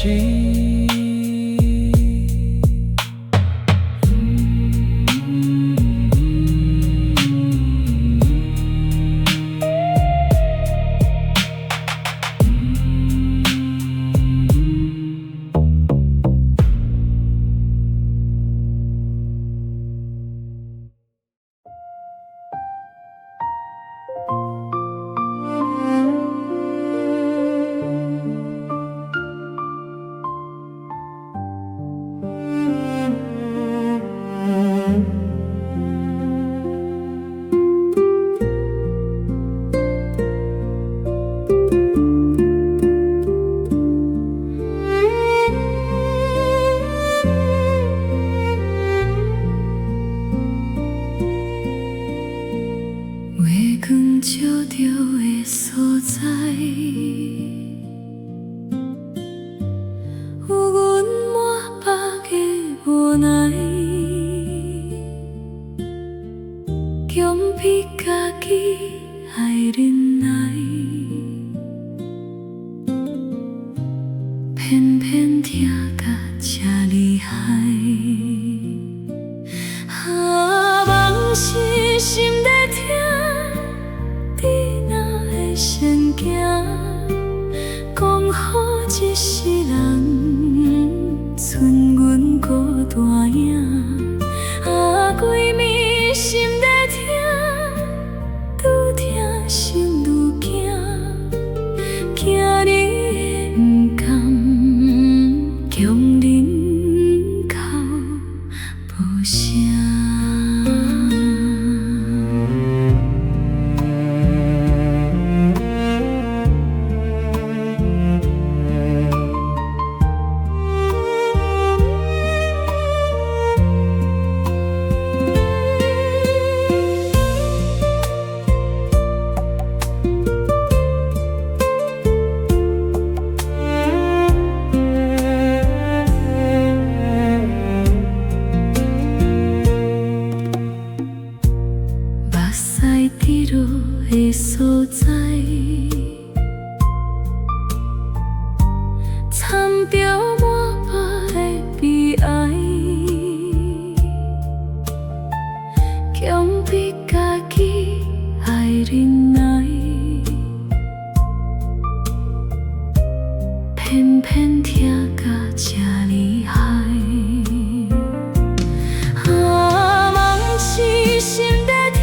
月光照著的所在，有阮满腹的無奈，強迫家己愛忍耐，偏偏疼甲這厲害。啊，梦是心咧疼，你若會先行，講予一世人，賰阮孤單影。啊，規暝心咧疼，愈疼心愈驚，驚你會毋甘，強忍哭無聲。目屎滴落的所在，摻著滿腹的悲哀，強迫家己愛忍耐，偏偏疼甲這厲害。啊，夢是心咧疼，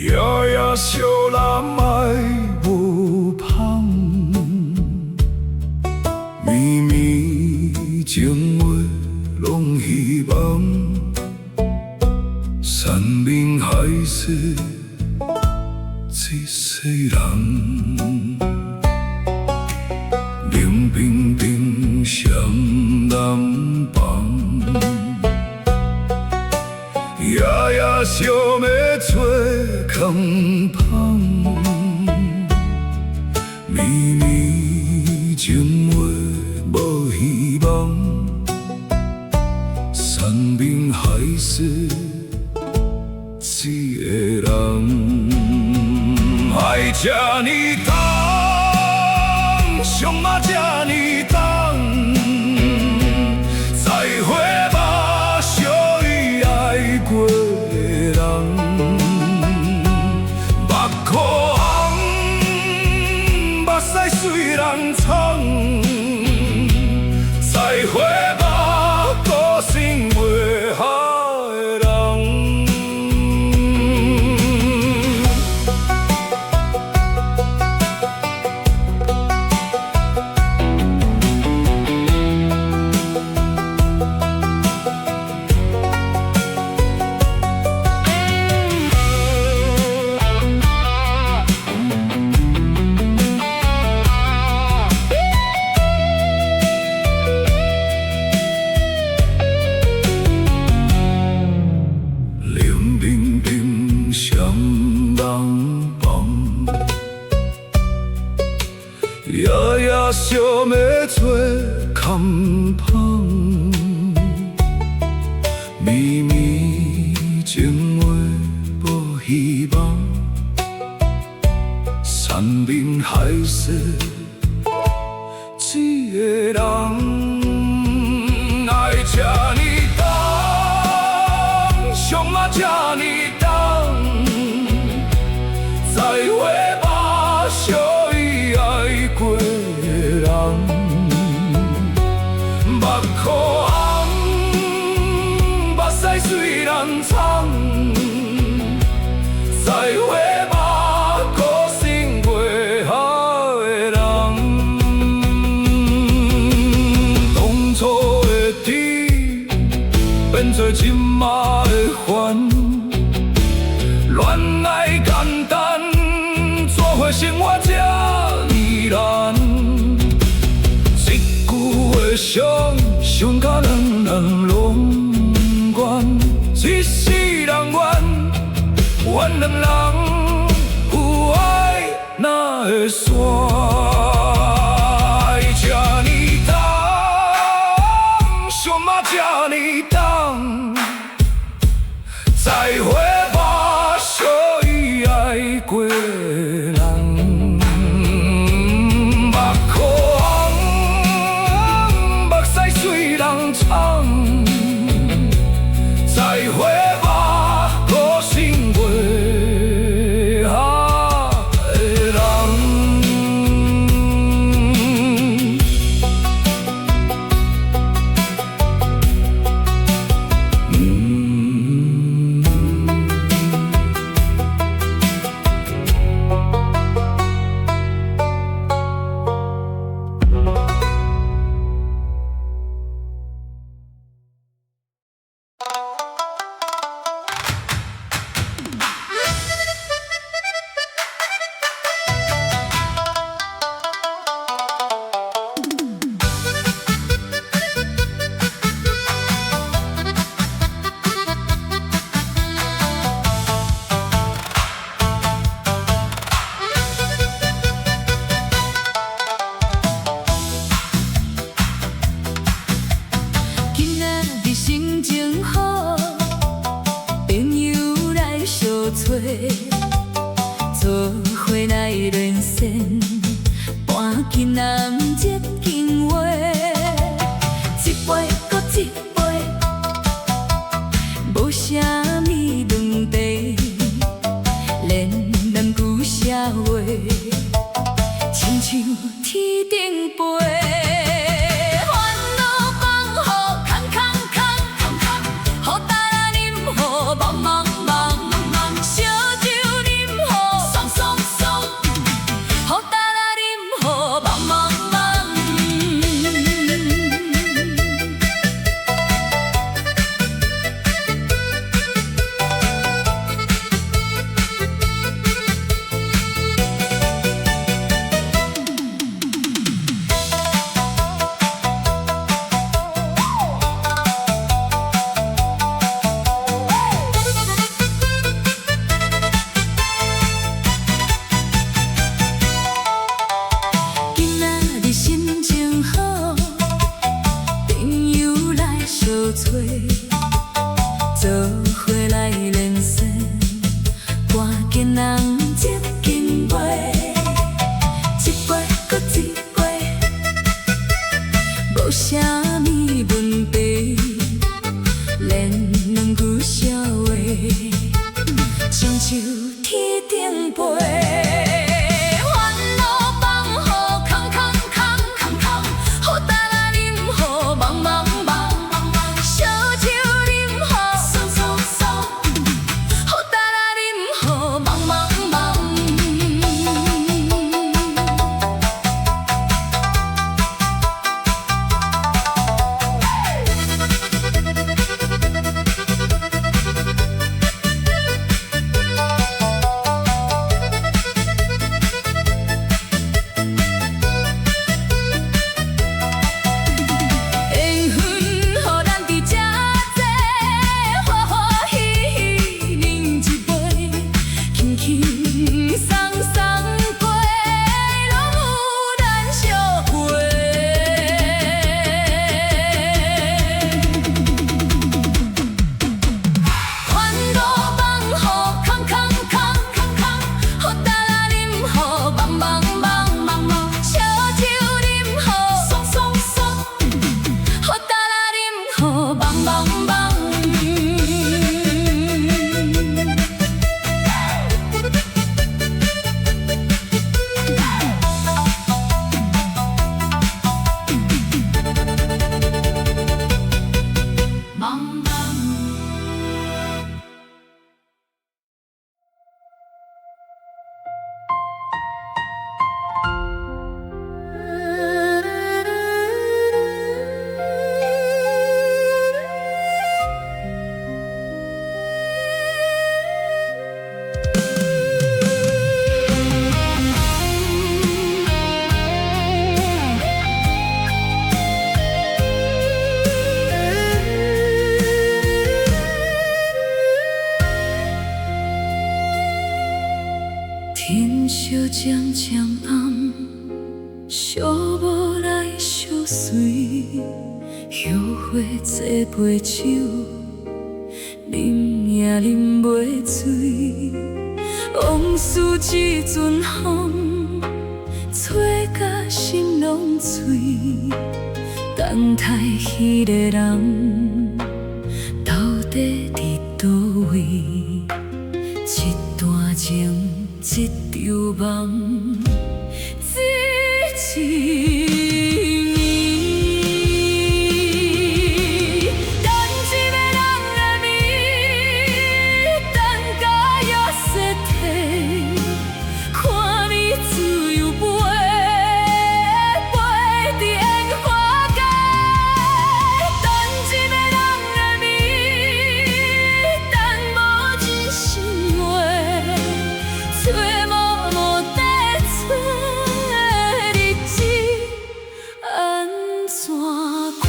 夜夜相揽愛無芳，暝暝情話攏希望，山盟海誓一世人，冷冰冰雙人房，夜夜想欲找空芳，暝暝情話無希望，山盟海誓一個人，愛這呢重，傷嘛這呢重，再會吧，相依愛過的人，目箍紅，目屎隨人沖，再會吧，孤身月下的人。冷冰冰雙人房，夜夜想欲找空芳，暝暝情話無希望，山盟海誓一個人，愛這呢重，傷嘛這呢重，再會吧，相依愛過的人，目箍紅，目屎隨人沖，再會吧，孤身月下的人。當初的甜，變做這馬的煩，戀愛簡單，怎會生活這呢難？一句話傷，傷甲兩人攏懸，一世人怨，怨兩人有愛哪會散？愛這呢重，傷嘛這呢重，再會吧，相依愛過的人，目箍紅，目屎隨人沖，再會吧，孤身月下的人。今仔日心情好，朋友來相揣，做伙來連線，搬琴南浙江話，一杯閣一杯，無啥物問題，連兩句笑話，親像天頂飛。煩惱放予空空空，予焦來啉予茫茫茫，燒酒啉見人接近杯，一杯閣一杯，無啥物問題，連兩句笑話，親像天頂飛。煩惱放予空空空空空，予焦力啉予茫茫茫，燒酒啉予爽爽爽，予焦力啉予茫茫茫。緣分予咱佇這坐，歡歡喜喜飲一杯，輕輕鬆鬆過，攏有咱相陪。煩惱放予空空空空空，予焦力啉予茫茫茫茫茫，燒酒啉予爽爽爽，予焦力啉予茫茫茫。茫茫。天色漸漸暗，寂寞來相隨，後悔這杯酒，啉也啉袂醉。往事這陣風，吹甲心攏碎。等待彼个人，到底佇佗位？這段情，這場夢，這一暝。等一个人的暝，等甲夜色褪，看你自由飛，飛佇煙花間。等一个人的暝，等無真心話，揣無無地揣，日子按怎過？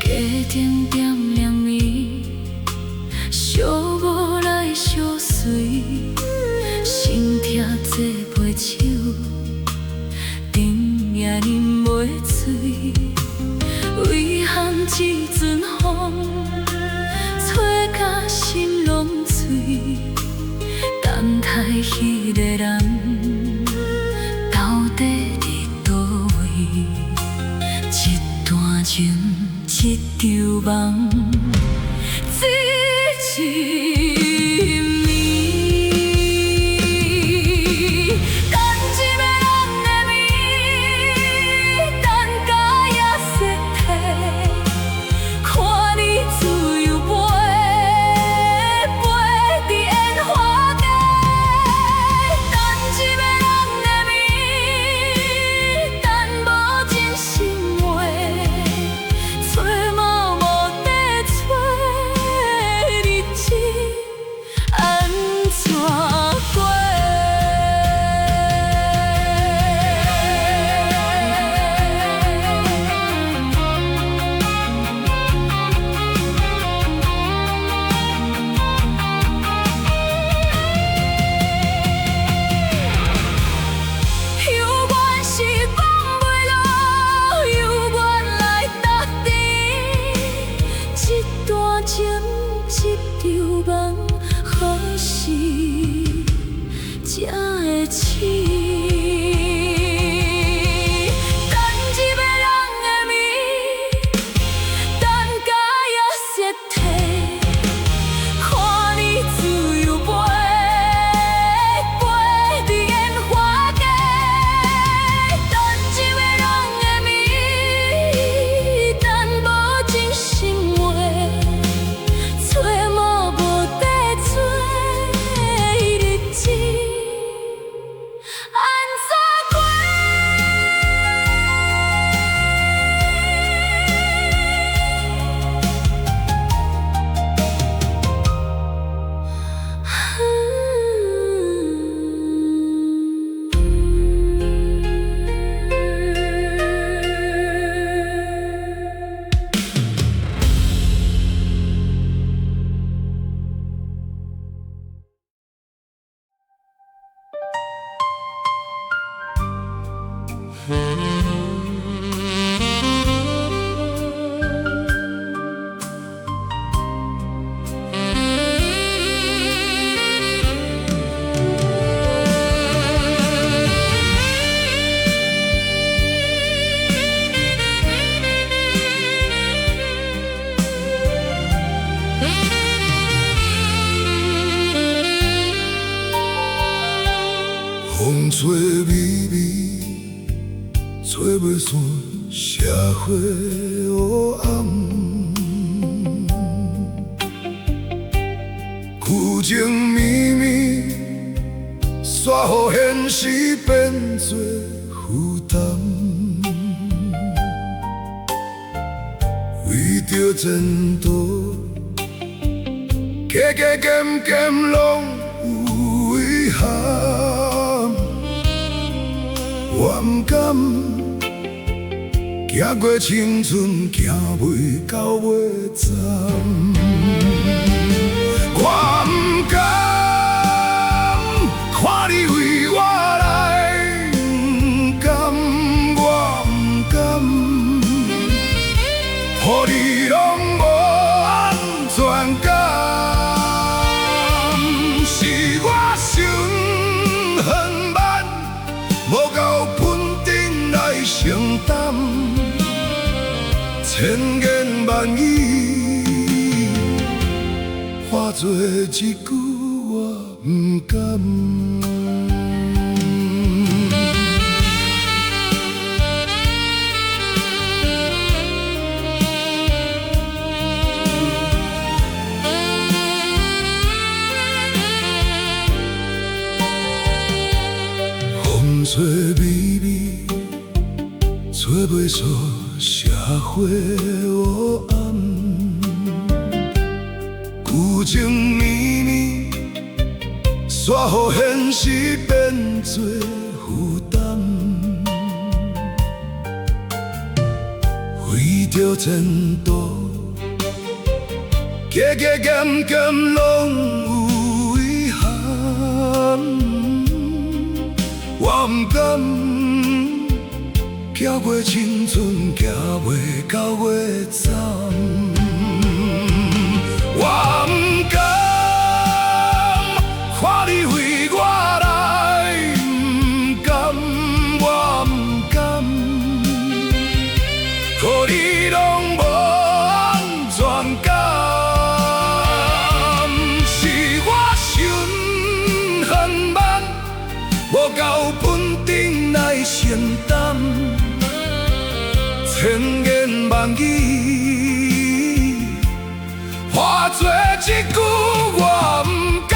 街燈點兩暝，寂寞來相隨，心痛這杯酒，飲也飲袂醉。遺憾這陣風，吹甲心攏碎。等待彼个人，到底佇佗位？這段情，這場夢，這一暝。等一个人的暝，等甲夜色褪，看你自由飛，飛佇煙花間。等一个人的暝，等無真心話，揣無無地揣，社會黑暗，舊情綿綿，煞予現實變做負擔。為著前途，加加減減攏有遺憾，我毋甘行過青春，行袂到尾站。我毋甘看你為我來，毋甘，我毋甘，予你攏無安全感。是我傷狠慢，無夠本陣來承擔，千言萬語化做一句我毋甘。風吹微微，吹袂煞社會黑暗。舊情綿綿，煞予現實變做負擔。為著前途，加加減減攏有遺憾。我毋甘行過青春，行袂到尾站。我毋甘看你為我來，毋甘，我毋甘，予你攏無安全感。是我傷狠慢，無夠本陣來承擔，千言萬語化做一句我毋甘。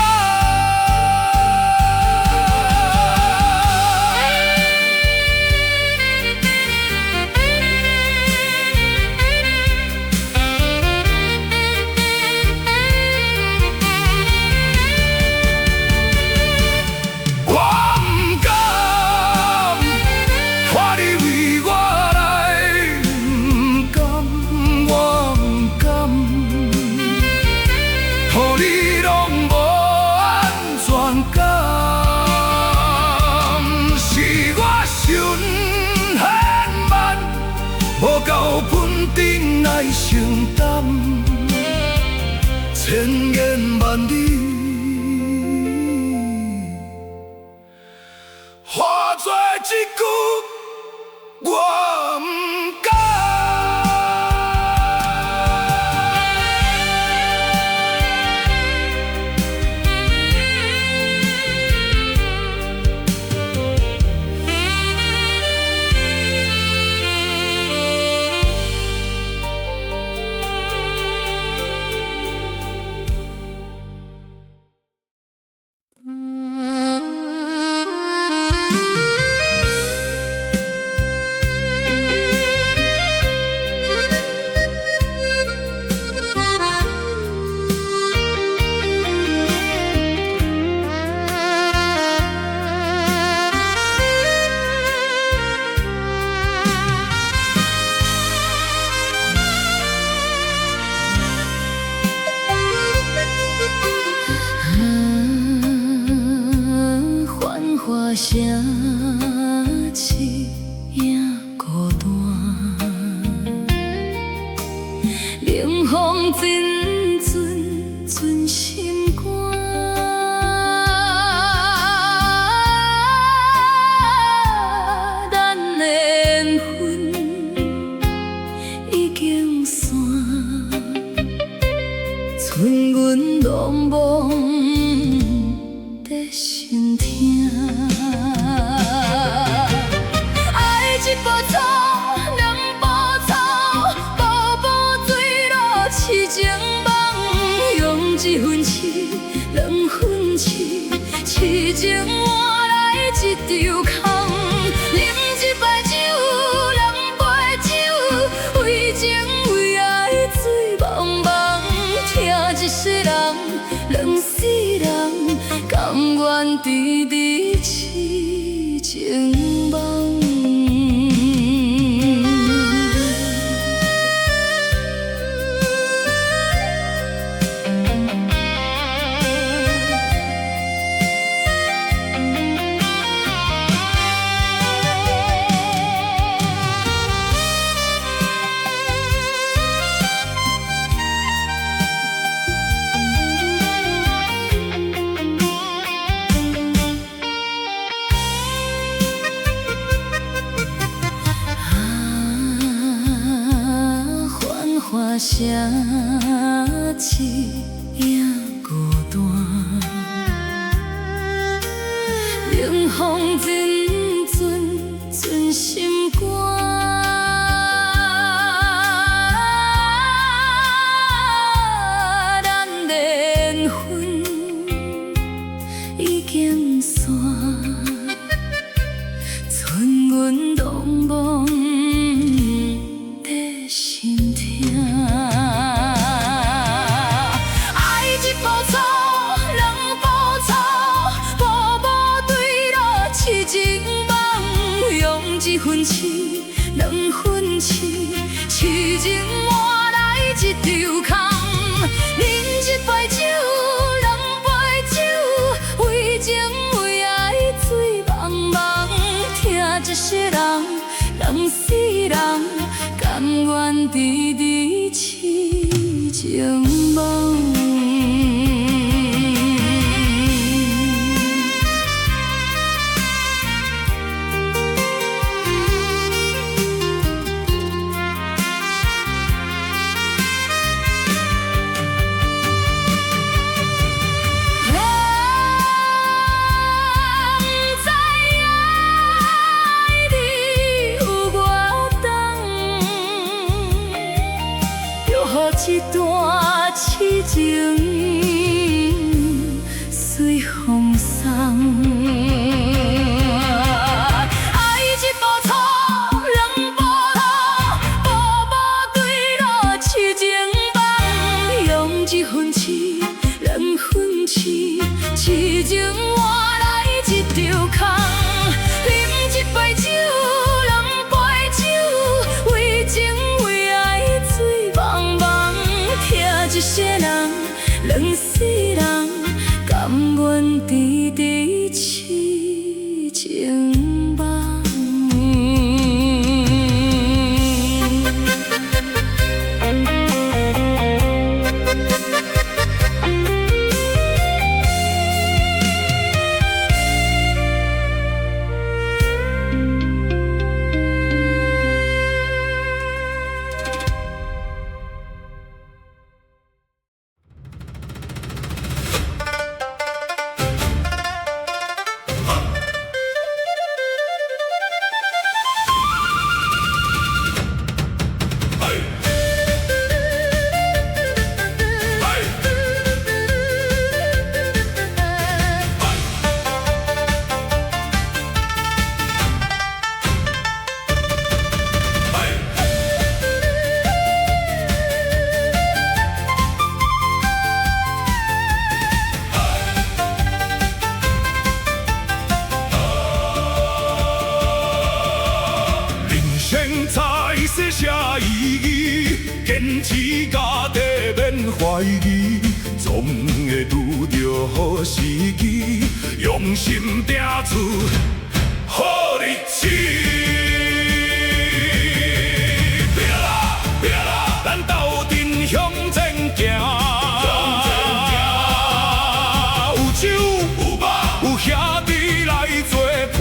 我毋甘看你為我來，毋甘，我毋甘，予你攏無安全感。是我傷狠慢，無夠本陣來承擔，千言萬語化做一句我毋甘。繁華城市影孤單，冷風陣陣陣心肝。咱的緣分已經散，剩阮茫茫在心疼。愛一步錯，兩步痴，痴情換來一場空。啉一擺酒，兩杯酒，為情為愛醉茫茫。疼一世人，兩世人，甘願痴痴痴情夢。啊，繁華城市影孤單，冷風陣陣陣心肝。咱的緣分已經散，剩阮獨懵在心疼。愛一步錯，兩步錯，步步墜落痴情夢。用一分痴，兩分痴，痴情換來一場空。啉一杯酒，兩杯酒，為情為愛醉茫茫。疼一世人，兩世人，甘願痴痴痴情夢。我不知愛你有偌重，就予這段痴情隨風送。愛一步錯，兩步錯，步步墜落痴情夢。用一分痴，兩分痴，痴情換來一場空。啉一杯酒，兩杯酒，為情為愛醉茫茫。疼一世人，兩世人，甘願痴痴痴情夢。人生在世啥意義？堅持家己免懷疑，總會拄著好時機，用心拼出好日子。拼啦拼啦，咱鬥陣向前行。有酒有肉有兄弟來作伴。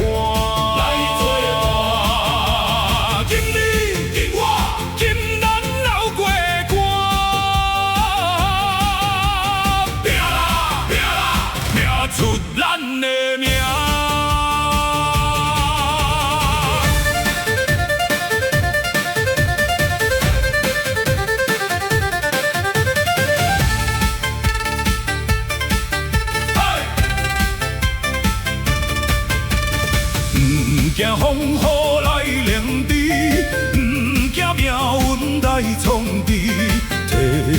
敬你敬我，敬咱鬥過關。拼啦拼啦，拼出咱的名。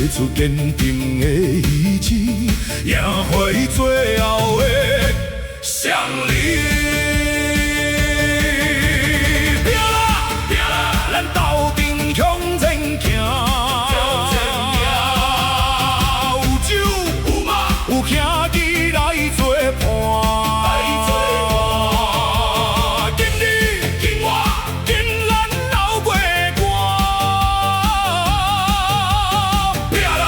出堅定的意志，贏回最後的勝利。拼啦拼啦，咱鬥陣向前行。有酒有馬有兄弟來作伴。緊你緊我緊咱鬥過關。拼啦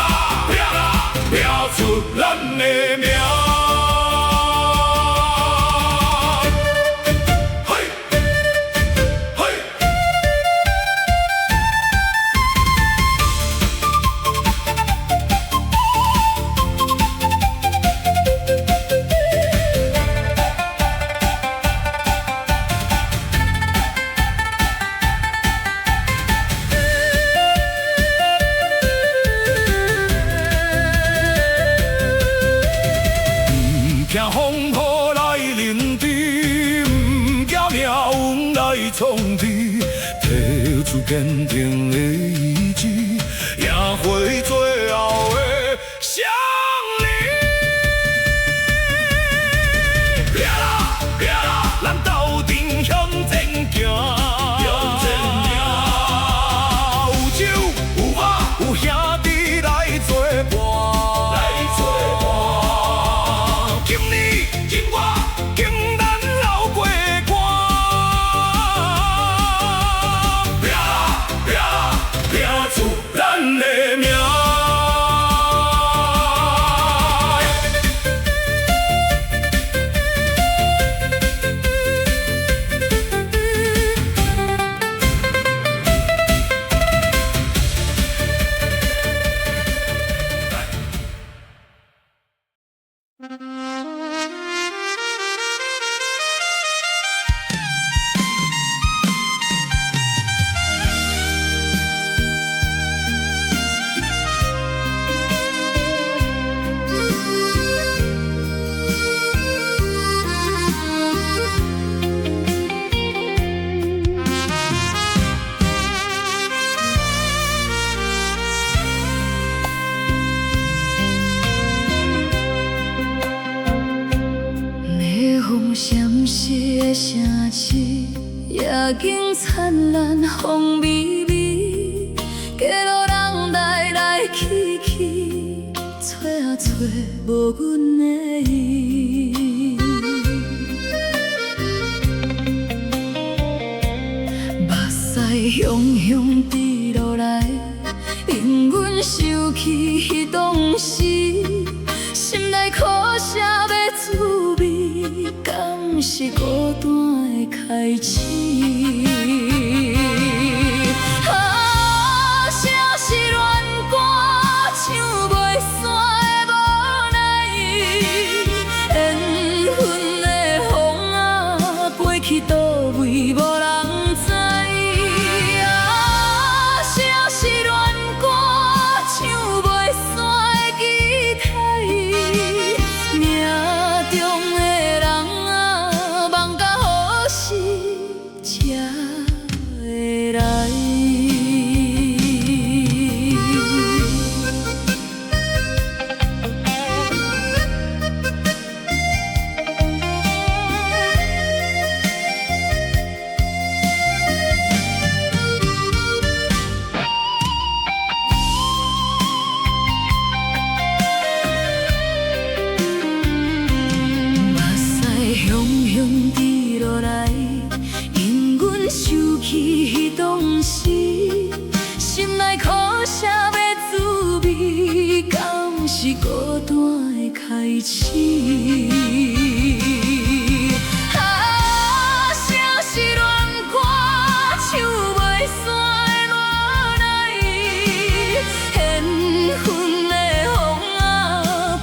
拼啦，拼出咱的名。嘿，嘿。毋驚風雨來臨陣，毋驚命運來創治，提出堅定的意志，贏回最後的勝利。拼啦拼啦，咱鬥陣向前行。有酒有馬有兄弟來作伴。緊你緊我緊咱鬥過關。拼啦拼啦，拼出咱的名。霓虹閃爍的城市，夜景燦爛，風微微，街路人來來去去，揣啊揣無阮的伊。目屎雄雄滴落來，因阮想起彼當時，心內苦澀的滋味，敢是孤單的開始？啊，城市戀歌唱袂散的無奈，緣分的風仔飛去佗位無人知。啊，城市戀歌唱袂散的期待，命中的人啊，梦到何時才會來？目屎雄雄滴落來，因阮想起彼當時，心內苦澀的滋味，敢是孤單的開始？啊，城市戀歌唱袂散的無奈，緣分的風仔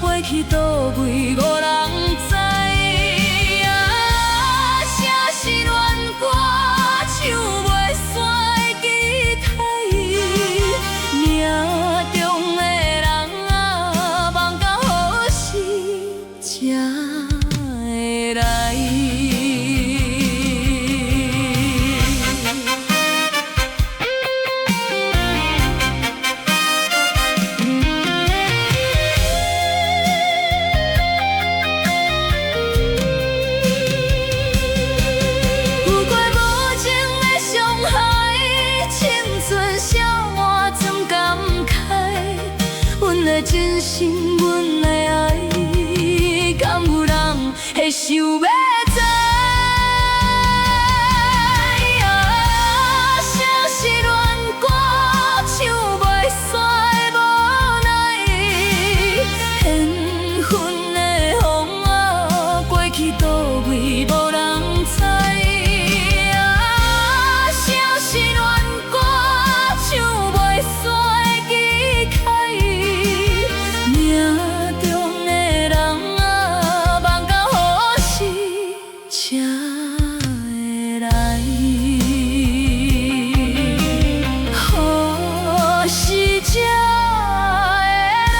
飛去佗位無人知。啊，城市戀歌唱袂散的期待，命中的人啊，夢到何時才真心阮的愛，敢有人會想欲知？啊，城市戀歌唱袂煞的無奈，緣分的風啊，過去佗位無人知。啊，城市戀歌唱袂煞的期待，命中的人啊，望到何時才會來？何時才會來？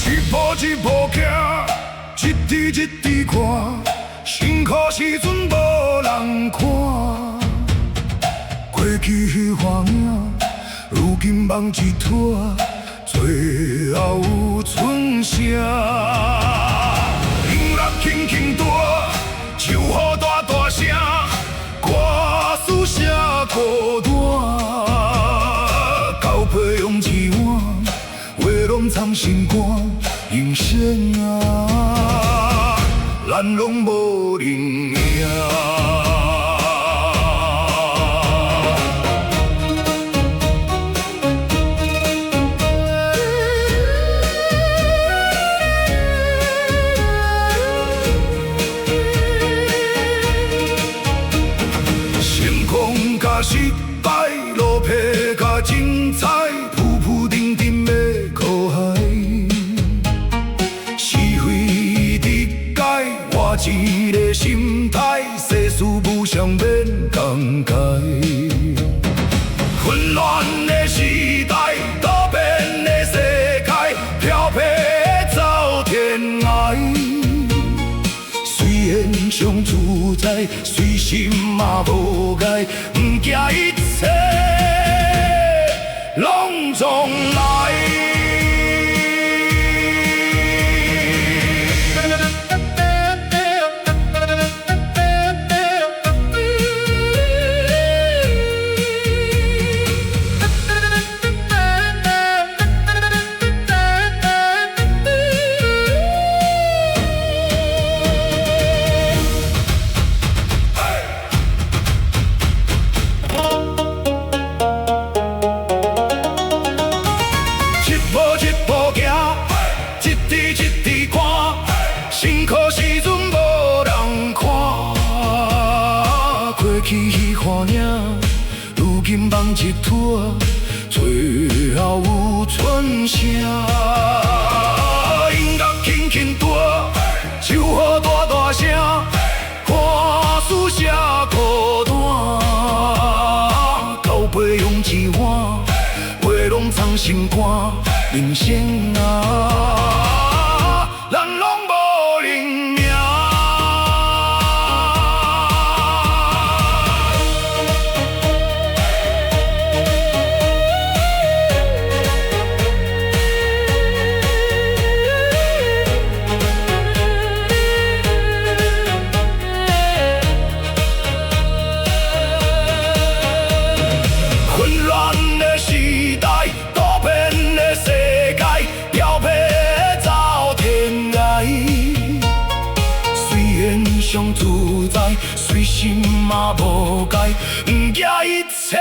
一步一步行，一滴一滴汗，辛苦時陣無人看。過去彼岸影，如今夢一拖，最後有賰啥？音樂輕輕彈，秋雨大大聲，歌詞寫孤單，交批用一碗，話攏藏心肝，人生啊，咱攏無認命。成功佮失敗，落魄佮精彩，浮浮沉沉欲靠海。是非得改，換一个心態，世事無常免講解。混亂的時代，多變的世界，飄泊走天涯。隨緣上自在，隨心嘛無礙，毋驚一切攏總來。一步一步行，一滴一滴汗，辛苦時陣無人看。過去彼岸影，如今夢一拖，最後有賰啥？音樂輕輕彈，秋雨大大聲，歌詞寫孤單，交杯用一碗，話攏藏心肝，人生啊，咱攏無認命。混亂的時代，多變的世界，飄泊走天涯。隨緣上自在，隨心嘛無礙，毋驚一切。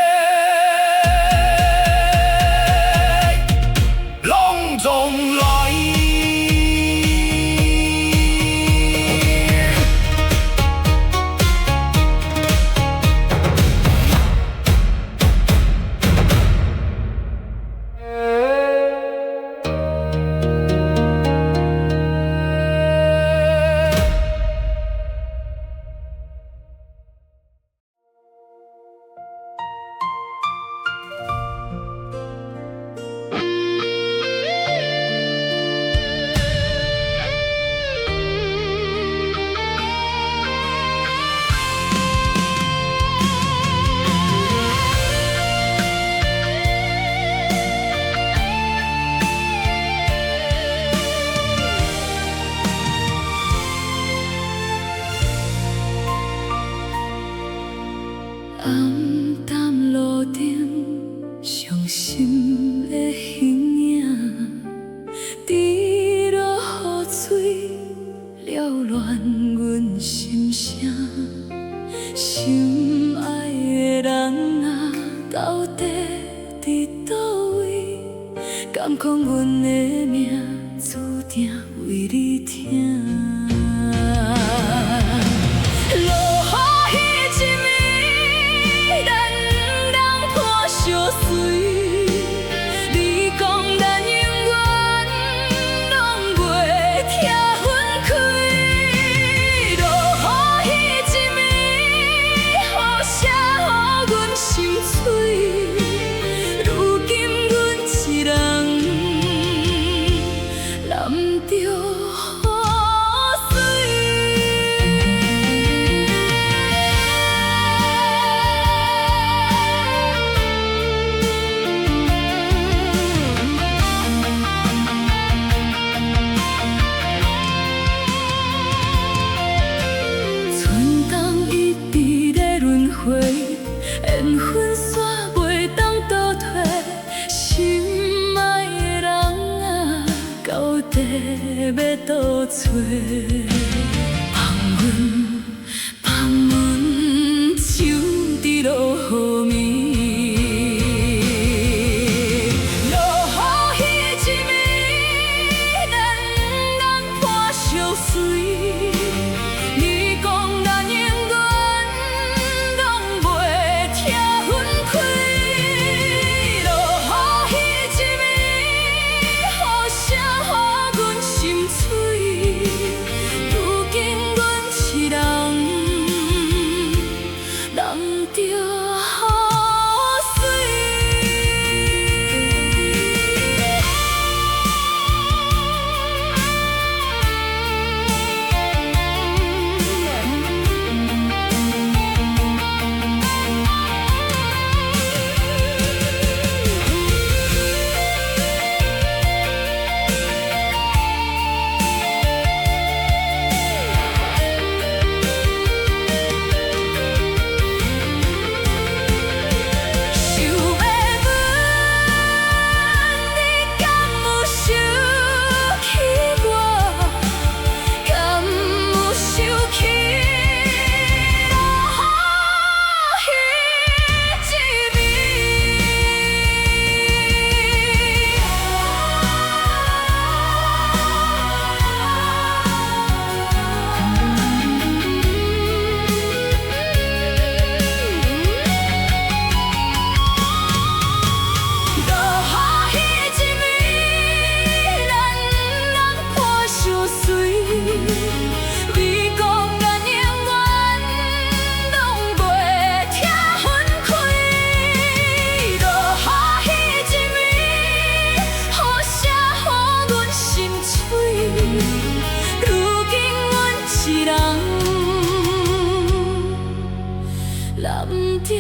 暗淡路頂，傷心的形影，滴落雨水，擾亂阮心聲。心愛的人啊，到底佇佗位？敢講阮的命注定為你疼。落雨彼一暝，咱兩人伴相隨。你講咱永遠攏袂拆分開。落雨彼一暝，雨聲予阮心碎。如今阮一人淋著雨水。春冬一直咧輪迴，緣分煞袂當倒退。心愛的人啊，到底欲佗揣？放阮，放阮手佇落雨暝。落雨彼一暝，咱兩人伴相隨。你講咱永遠攏袂拆分開。落雨彼一暝，雨聲予阮心碎。如今阮一人淋著雨水。想欲問你敢有想起我？敢有想起落雨彼一暝？落雨彼一暝，咱兩人伴相隨。你講咱永遠攏袂拆分開。落雨彼一暝，雨聲予阮心碎。如今阮一人淋著雨。